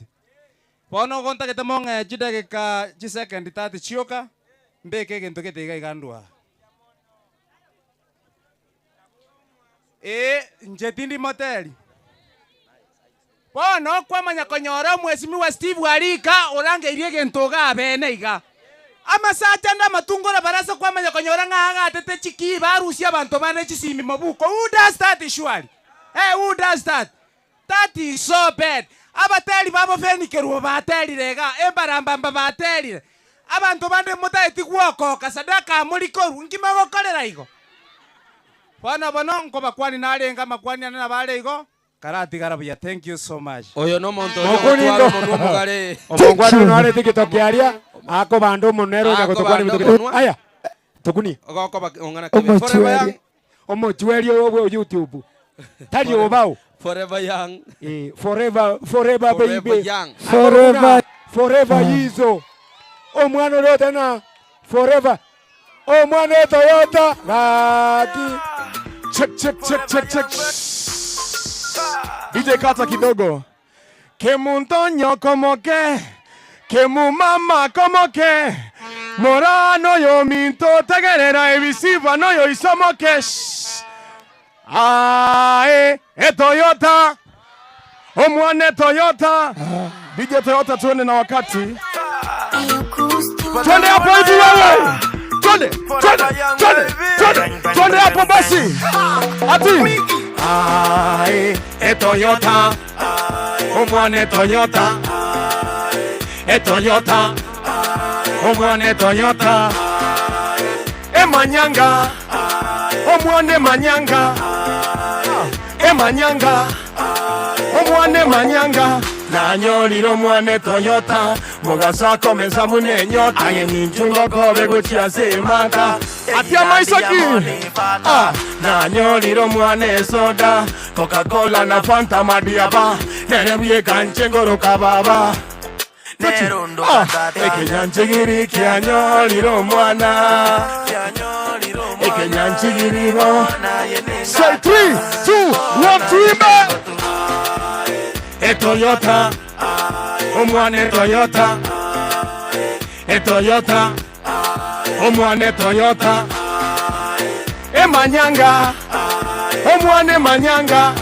Bono igo ntagete mong'ee chidageka chisekendi 30 chioka, mbeke egento gete iga iga ndwaa. Ee, inche tindi moteri. Bono kwamanya konyora omwesimigwa Steve Arika orangeirie egento iga abene iga. Amasacha ande amatungora barasa kwamanya konyora ng'a agatete chikii barusie abanto bane chisimi mobuko. Who does that surely? Eh, who does that? That is so bad. Abateri babo Fenny Kerubo baterire iga, Embarambamba baterire. Abanto bande motaeti gwokoka sadaka amori korwa, nki mogokorera igo? Bono bono nkobakwani narenge amakwani ane nabo are igo, karatigara buya. Thank you so much. Oyo nomonto oria ogotwara omonwa omogare. Omongwana oyo narete egetoki aria, akobanda omonwa ere onya gotokwana Akobanda ebitoki. omonwa. Aya, tokunie. Ogokoba ong'ana kebe. Forever young. Omochweri oyo bwe YouTube. Tari obao. Forever young. Eh, forever, forever Forever baby. young. Forever. Forever yizo. Omwana oria otena forever. Omwana o Toyota gaki. Check, check, check, check, check. DJ kata kidogo. Kemunto komoke, kemumama komoke, morano yominto tegerera ebisiba noyo isomoke. Shh. Ae, etoyota omwana Toyota DJ Toyota, twende na wakati, twende hapo hivi wewe, twende twende twende twende twende hapo basi, ati ae, etoyota omwana Toyota, etoyota omwana Toyota, emanyanga omwana emanyanga emanyanga omwana emanyanga nanyorire omwana etoyota mugaso akomeza buna enyota aye ninchu ngokobe gochia ase emaka ati amaisoki Ah, nanyorire omwana esoda coca-cola na fanta madiaba nere bwekanche ngoroka baba Ah, ekenyanchigiri kianyorire omwana ekenyanchigirigo Say 3, 2, 1, tuimbe Etoyota omwana Etoyota Etoyota omwana Etoyota Emanyanga omwana Emanyanga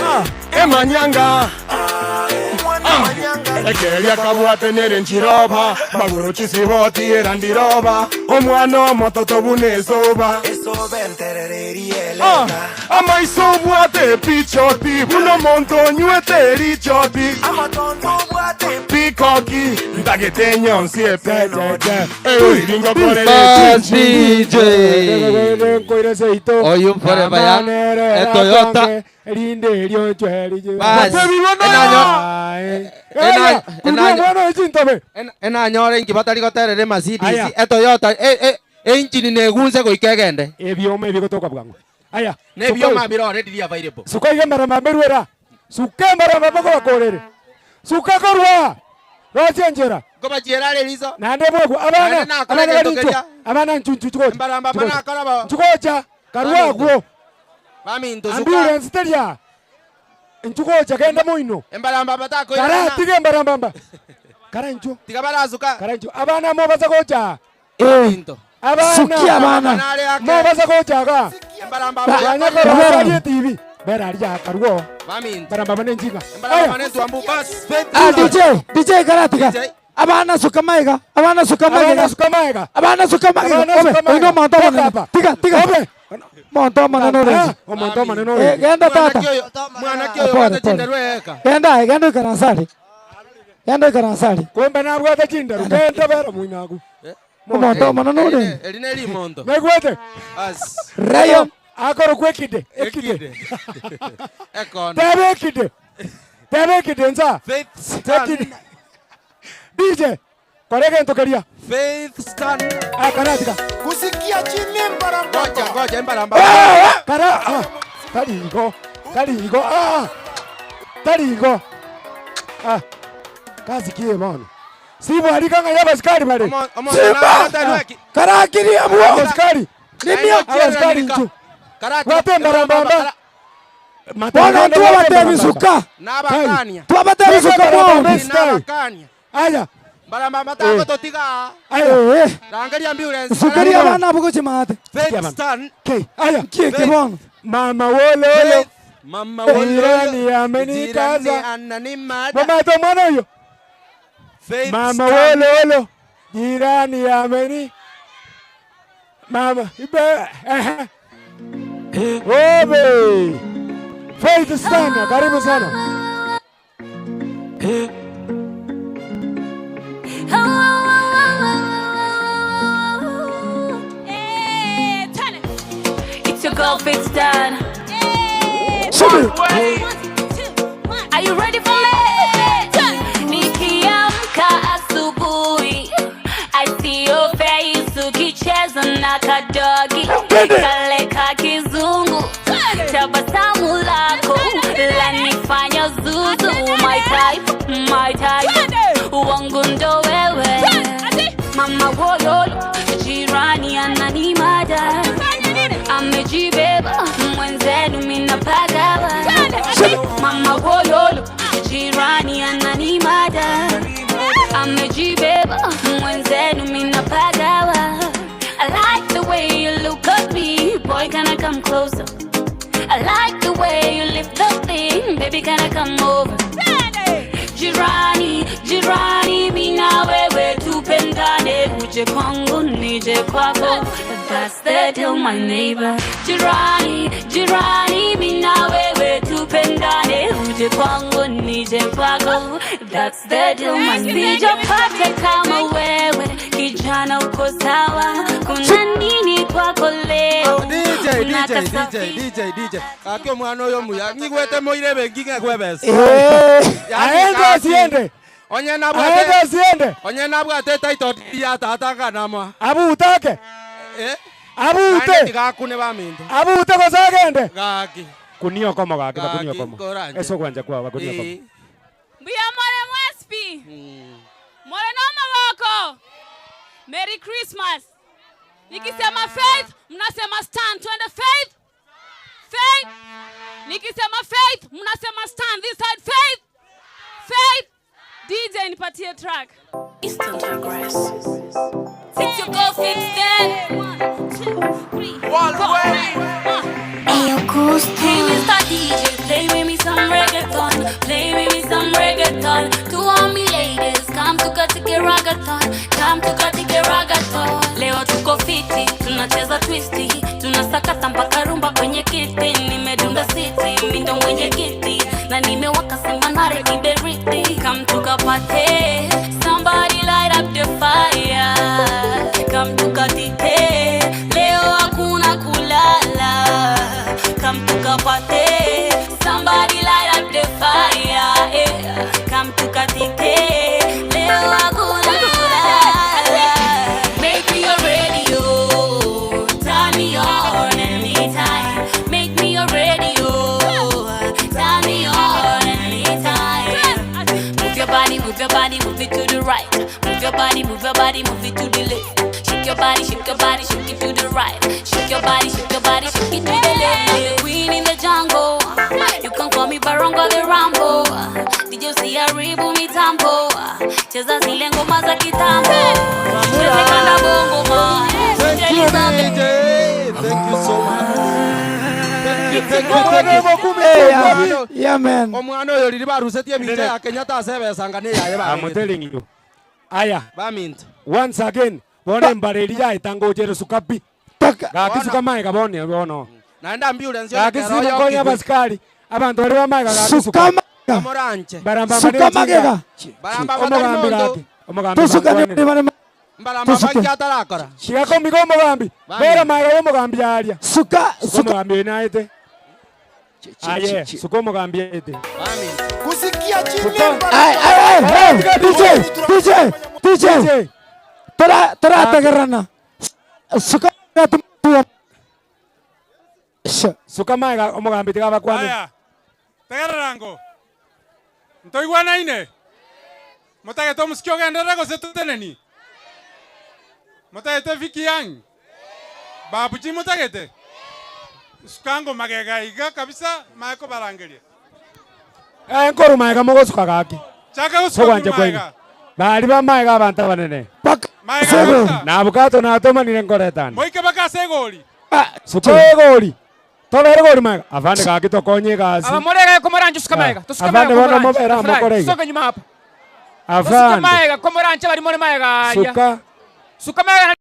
Ah, Emanyanga Ah, ekeria kabwate nere nchiroba maguru chisiboti era ndiroba omwana omototo buna esoba Ah, amaiso obwate epichoti buna omonto onywete erichoti pikoki ntagete enyonsi epejeje Bas DJ. Oyo forever young. Etoyota. Erinde erio nchwerije. Bas. Enanyo- enanyo- chintobe. Enanyore inki batari goterera Mercedes Aya. Etoyota e- e- engine negunse goika egende. Ebioma ebigotoka bwango. Aya. Nebioma bire already available. Suka iga marama merwera. Suka marama bagokorere. Suka korwa. Roche njera. Nkobachiera are riso. Naende bwegwa abana Naende nakora abana egento bari keria. abana nchunchu chigocha. Mbaramba manakora bo. Nchugocha karwa agwo. Baminto suka. Ambulance teria. Nchugocha genda moino. Embaramba batakoirana. Kara tiga embarambamba. Kara inchu. Tiga barasuka. Kara inchu. Abana mobasa gocha. Baminto. Abana. Sukia abana. Mobasa gocha ga. Embaramba Banya kora TV. Bera aria karwo. Baminto. Baramba bane njinga. Embaramba manentu ambu bas. Ah, DJ, DJ karatiga. Abana suka maega, abana suka Abana maega. suka maega. Abana suka maega. Abana suka Obe, maega. oino monto Toka monene. hapa. Tiga, tiga. Obe. Monto monene Ah, orengi. omonto monene Eh, orengi. genda tata. Mwana ki oyo Pole, bwate pole. chinderu eka. Genda, genda ikaransa Genda ikaransa Kumbe nabwate chinderu genda bera mwinagu. Omonto omonene orengi. Eri ne rimonto. Naigwete. As. Rayon. Akoro kwa ekide. Ekide. Ekono. Tebe ekide. Tebe ekide nza. Faith stand. Ekide. DJ. Kore gento keria. Faith stand. Ah, karatika. Kusikia chini mbaramba. Ngoja ngoja embaramba. Kara. Ah. Tari igo. Tari igo. Ah. Tari igo. Ah. Kazi kie mono. Sibu alika ng'a y'abasikari bare. Simba! Karakiria bwo. Abasikari. Nimio. Abasikari inchu. Bwate mbarambamba. Bono twabatebi suka. Nabakania. Twabatebi suka mwonsi. Nabakania. Aya. Mbarambamba tango totiga. Aya. Rangeria ambulance. Sukaria abana abo gochimate. Faith Stan. Aya. Kieke bono. Mama wololo. Mama wololo. Jirani amenikaza. Jirani ananimada. Mama to mwana huyo. Faith Mama Stan. wololo. Jirani ameni. Mama ibe. Ehe. Obe. Faith sana, karibu sana. It's your girl Fitz Dan. Are you ready for me? Nikiamka asubuhi, I see your face ukicheza na kadogi kale ka kizungu, tabasamu lako lanifanya zuzu. My type, my type, wangu ndo wewe mama wololo, jirani ananimada amejibeba mwenzenu minapagawa mama wololo jirani ananimada amejibeba mwenzenu minapagawa I like the way you look at me boy can I come closer I like the way you lift the thing baby can I come over Jirani, jirani, mimi na wewe tupendane, uje kwangu nije kwako. That's the deal my neighbor. Jirani, jirani, mimi na wewe tupendane, uje kwangu nije kwako. That's the deal my sijapata kama wewe, kijana uko sawa, kuna nini kwako leo? DJ, Kuna DJ, kasafi DJ, DJ, DJ. Gaki omwana oyo muya nyigwete moire bengi ng'egwebesa. Aende asiende. Onye Aende nabwate asiende. onye nabwate title deed ya tata nganamwa. Abutake. Eh? Abute. Naende tigakune baminto. Abute gosagende. Gaki. Kunio komo gaki Gaki, kunio komo. koranje. Eso kwanja kwa kunio komo. Eh. Mbuya more mwespi. More no maboko. Merry Christmas. Nikisema faith, mnasema stand. Twende faith. Faith. Nikisema faith, mnasema stand. This side faith. Faith. DJ nipatie track. It's your girl Fitz then. 1, 2, 3, 4. Hey, Mr. DJ, play with me some reggaeton. Play with me some reggaeton. To all me ladies, come tukatike ragaton. Come tukatike ragaton. Leo tuko fiti, tunacheza twisti. Tunasakata mpaka rumba kwenye kiti. Nimedunda city, mi ndo mwenye kiti. Na nimewaka semanare kiberiti. Come tukapate, somebody light up the fire. Come tukatike, leo hakuna kulala. Come tukapate, somebody light up the fire. Eh. Come tukatike, leo hakuna kulala. Make me your radio, turn me on anytime. Make me your radio, turn me on anytime. Move your body, move your body, move it to the right. Move your body, move your body, move it to the left. Shake your body, shake your body, shake it to the right. Shake your body, shake your body, shake it to the left. I'm the queen in the jungle. You can call me Barongo the Rambo. Did you see a ribu mitambo? Cheza zile ngoma za kitambo. Cheze kanda bongo ma. Thank you DJ. Thank you so much. Thank you, thank you, thank you. Hey, yeah. Yeah, man. Omwana oyo riri barusetie ebicha ya Kenyatta ase ebesanga neyaye I'm baminto. telling you. Aya. Baminto. Once again, bone mbareri yaitanga ochere sukapi. Gaki suka maega bone bono. Naende ambulance Gaki sima konya abasikari. Abantu bari bamaega gaki Suka maega. Omoranche. Baramba Suka magega. Baramba Omogambi batari gaki. Omogambi. Tusuka bangwane. ni bane. Mbaramba Tusuke. banki atarakora. Shigako migo omogambi. Bera maega y'omogambi aria. Suka suka omogambi naete. Aye, suka omogambi ete. Kusikia chini Ay, ay, ay, hey, DJ, DJ, DJ. Tora, tora tegerana. Suka tu. Suka maega omogambi tiga bakwane. Aya. Tegererango. Ntoigwanaine. Motagete omusiki ogenderere gose toteneni. Motagete Vicky Young. Babu Gee motagete? Suka ngo magega iga kabisa mae kobarangeria. Eh, nkorwa maega mogosuka gaki. Chaka gosuka Sogwancha korwa kwaino. maega. Bari ba maega abanto abanene. Maega kabisa. Na abukato natomanire nkoretane. Moike baka ase egori. Suka egori. Tobere gori maega. Afande gaki tokonye egasi. Aba more komoranche suka maega. Tosuke Afande maega bono komoranche. mobere Tafadhali, amokore iga. Tusoke nyuma hapa. Tosuke Afande. maega komoranche bari more maega aya. Suka. Suka maega.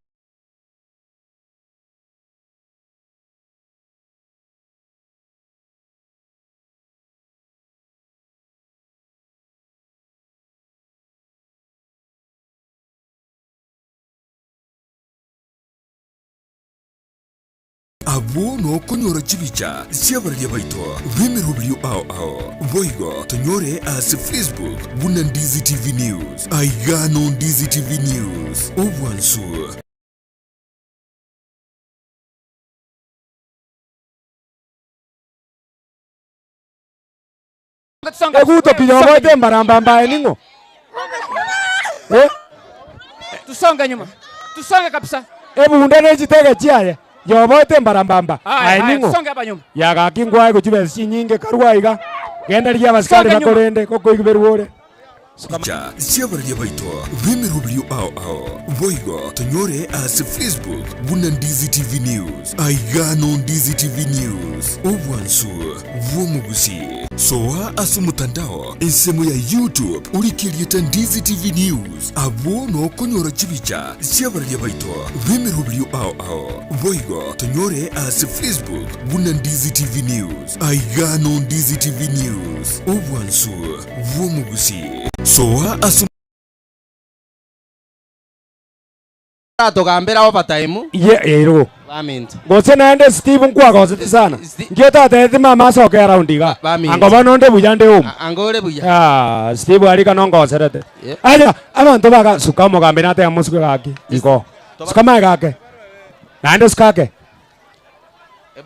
Abwo nokonyora chibicha chi'abareria baito b'emeroberio ao ao. Boigo tonyore ase Facebook buna Ndizi TV News. Aiga no Ndizi TV News, obwansu. Eguto pi yoboete embaramba mbaye ning'o? Eh? Tusonge nyuma. Tusonge kabisa. Ebunda ne chitege chiaye yoboete embarambamba Aya, aye aya, ning'o? tusonge hapa nyuma. Yagaki ngwae gochibesa chinyinge karwa iga genda rigia abasikari Songa nyuma. bakorende gokoigberwa ore. Chibicha chi'abareria baito b'emeroberio ao ao. Boigo tonyore ase Facebook buna Ndizi TV News. Aiga no Ndizi TV News, obwansu bw'omogusi. Soa ase omotandao ensemo ya YouTube orike erieta Ndizi TV News. Abwo nokonyora chibicha chi'abareria baito b'emeroberio ao ao. Boigo tonyore ase Facebook buna Ndizi TV News. Aiga no Ndizi TV News, obwansu bw'omogusi. Soa ase. Oratogambera overtime. Ye ero. Baminto. Gose naende Steve nkwagosete sana. Nkio tatebeti mama asoke around iga. Baminto. Ango bono onde buya nde home. Ango ore buya. Ah, Steve arika nongoserete. Yeah. Aya, abanto baga suka omogambi nateba mosuke gaki. Igo. Suka mae gake. Naende suka ake.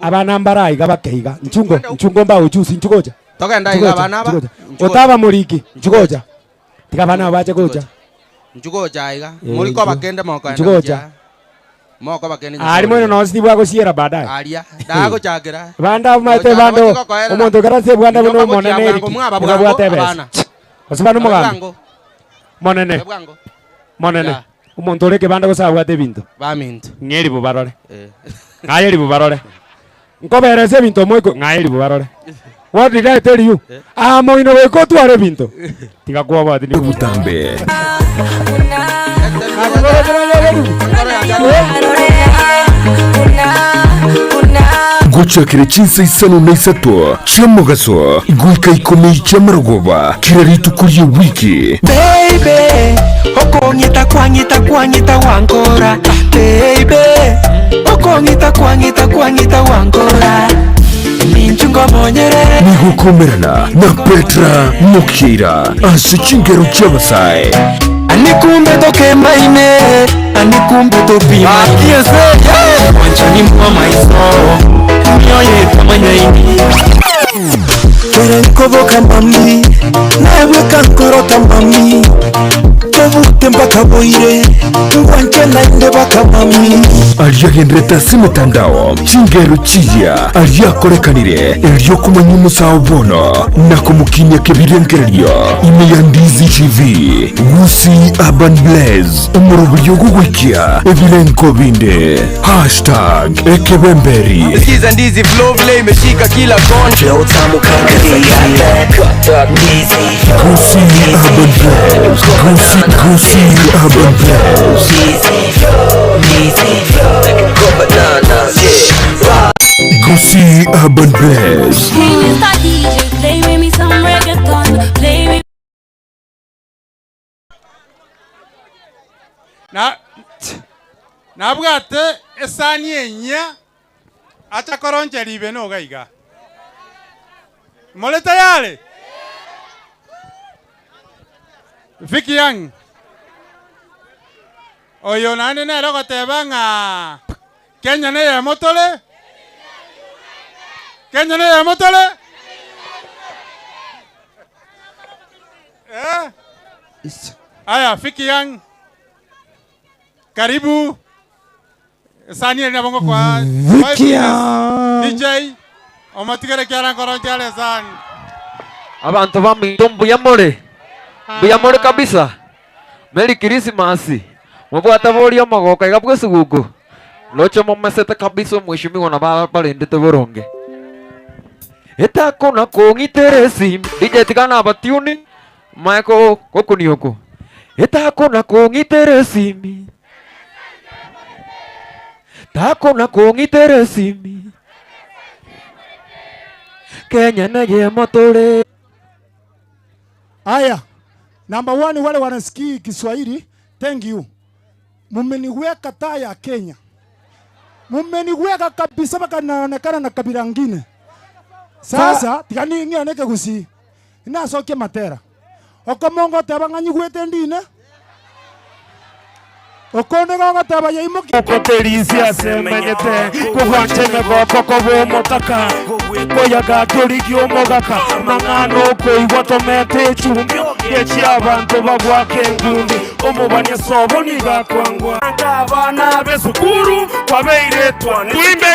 Abana mbara iga bake iga. Nchungo, nchungo mba uchusi nchugocha. Togenda iga abana aba. Otaba moriki, nchugocha. Tiga abana aba bache gocha. Nchugocha iga. Eh, Mori nchu- koba kende mokoenda nchugocha. gochia. Mokoba kende Ari mwene no Steve agosiera baadaye. Aria. Dagochakera. Bande abamaete Gochaka bande gochia gokoerera. omonto ekero ase ebwanda buna Nyoka omonene gochia eriki bwango, mwaba bwango, ebabwate ebesa. abana. Gose bande omogambi Bwango. monene Bwango. monene Yeah. omonto ore ekebanda gose abwate ebinto Baminto. ng'a eribo barore Eh. ng'a eribo barore nkobera ase ebinto omoiko ng'a eribo barore what did I tell you ah moino goika otware ebinto tiga kwobwati ni Botambe. Gochakera chinsa isano na isato chi'omogaso goika ikomi chi'amarogoba kera rituko ri'ewiki. Baby, okong'ita kwang'ita kwang'ita wankora Baby, okong'ita kwang'ita kwang'ita wankora Ninchu ngomonyere Nigokomerana na Petra Mokeira ase chingero chi'abasae. Anikumbe tokemaine Anikumbe topimaine Wanchani mwa maiso Mioyo etamanyaini Kere nkoboka mami Nabweka nkorota mami Tobute mpaka boire Ngwanche naende baka mami Aria agenderete ase emetandao, chingero chiya aria akorekanire erio komanya omosao bono na komokinia kebirengererio ime ya Ndizi TV, Gusii Urban Blaze, omoroberio ogogoikia ebirenko binde. Hashtag Ekebemberi. Sikiza ndizi flow vile imeshika kila kona Flow tamu kama ndizi Gusii Urban Blaze, Gusii, Gusii Urban Blaze. Gusii Urban Blaze. Hey, Mr. DJ, play with me some reggaeton. Play with Na nabwate esani enyia acha koronchera ibe noga iga. More tayari? Vicky Young. Oyo naende nere ogoteba ng'a Kenya neyemo tore? Kenya neyemo tore? Eh? Aya, Vicky Young. Karibu. Esani eri nabo ngokoa Vikia. DJ omotigere kiara nkoro nkiare esani. Abanto baminto mbuya more? Mbuya more kabisa? Merry Christmas. Mobwate boria omogoko iga bw'esuguku? Roche momesete kabisa omweshimiwa nabo abarendete boronge. Etakona kong'itera esimi. DJ tiga nabatune mae gokunia oko. Etakona kong'itera esimi. Takona kong'itera esimi. Kenya neyemo tore. Aya, number one, wale wanasikii Kiswahili, thank you. Mumeniweka taa ya Kenya, mumeniweka kabisa mpaka naonekana na kabila ngine. Sasa tigani ng'ioneke gusii inasokia matera okomongo oteba ng'a nyigwete ndine okonde gogoteba yaimoki Okoterisia semenyete kogwancha emegoko koba omotaka koyaga torigia omogaka mang'ana okoigwa tomete echumbi echi abanto bagwaka engundi omobani esobo nigo akwangwa abana b'esukuru kwabeiretwa twimbe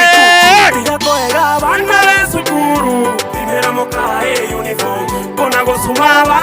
tiga koega abana b'esukuru tibera mokae uniform kona gosuma abana.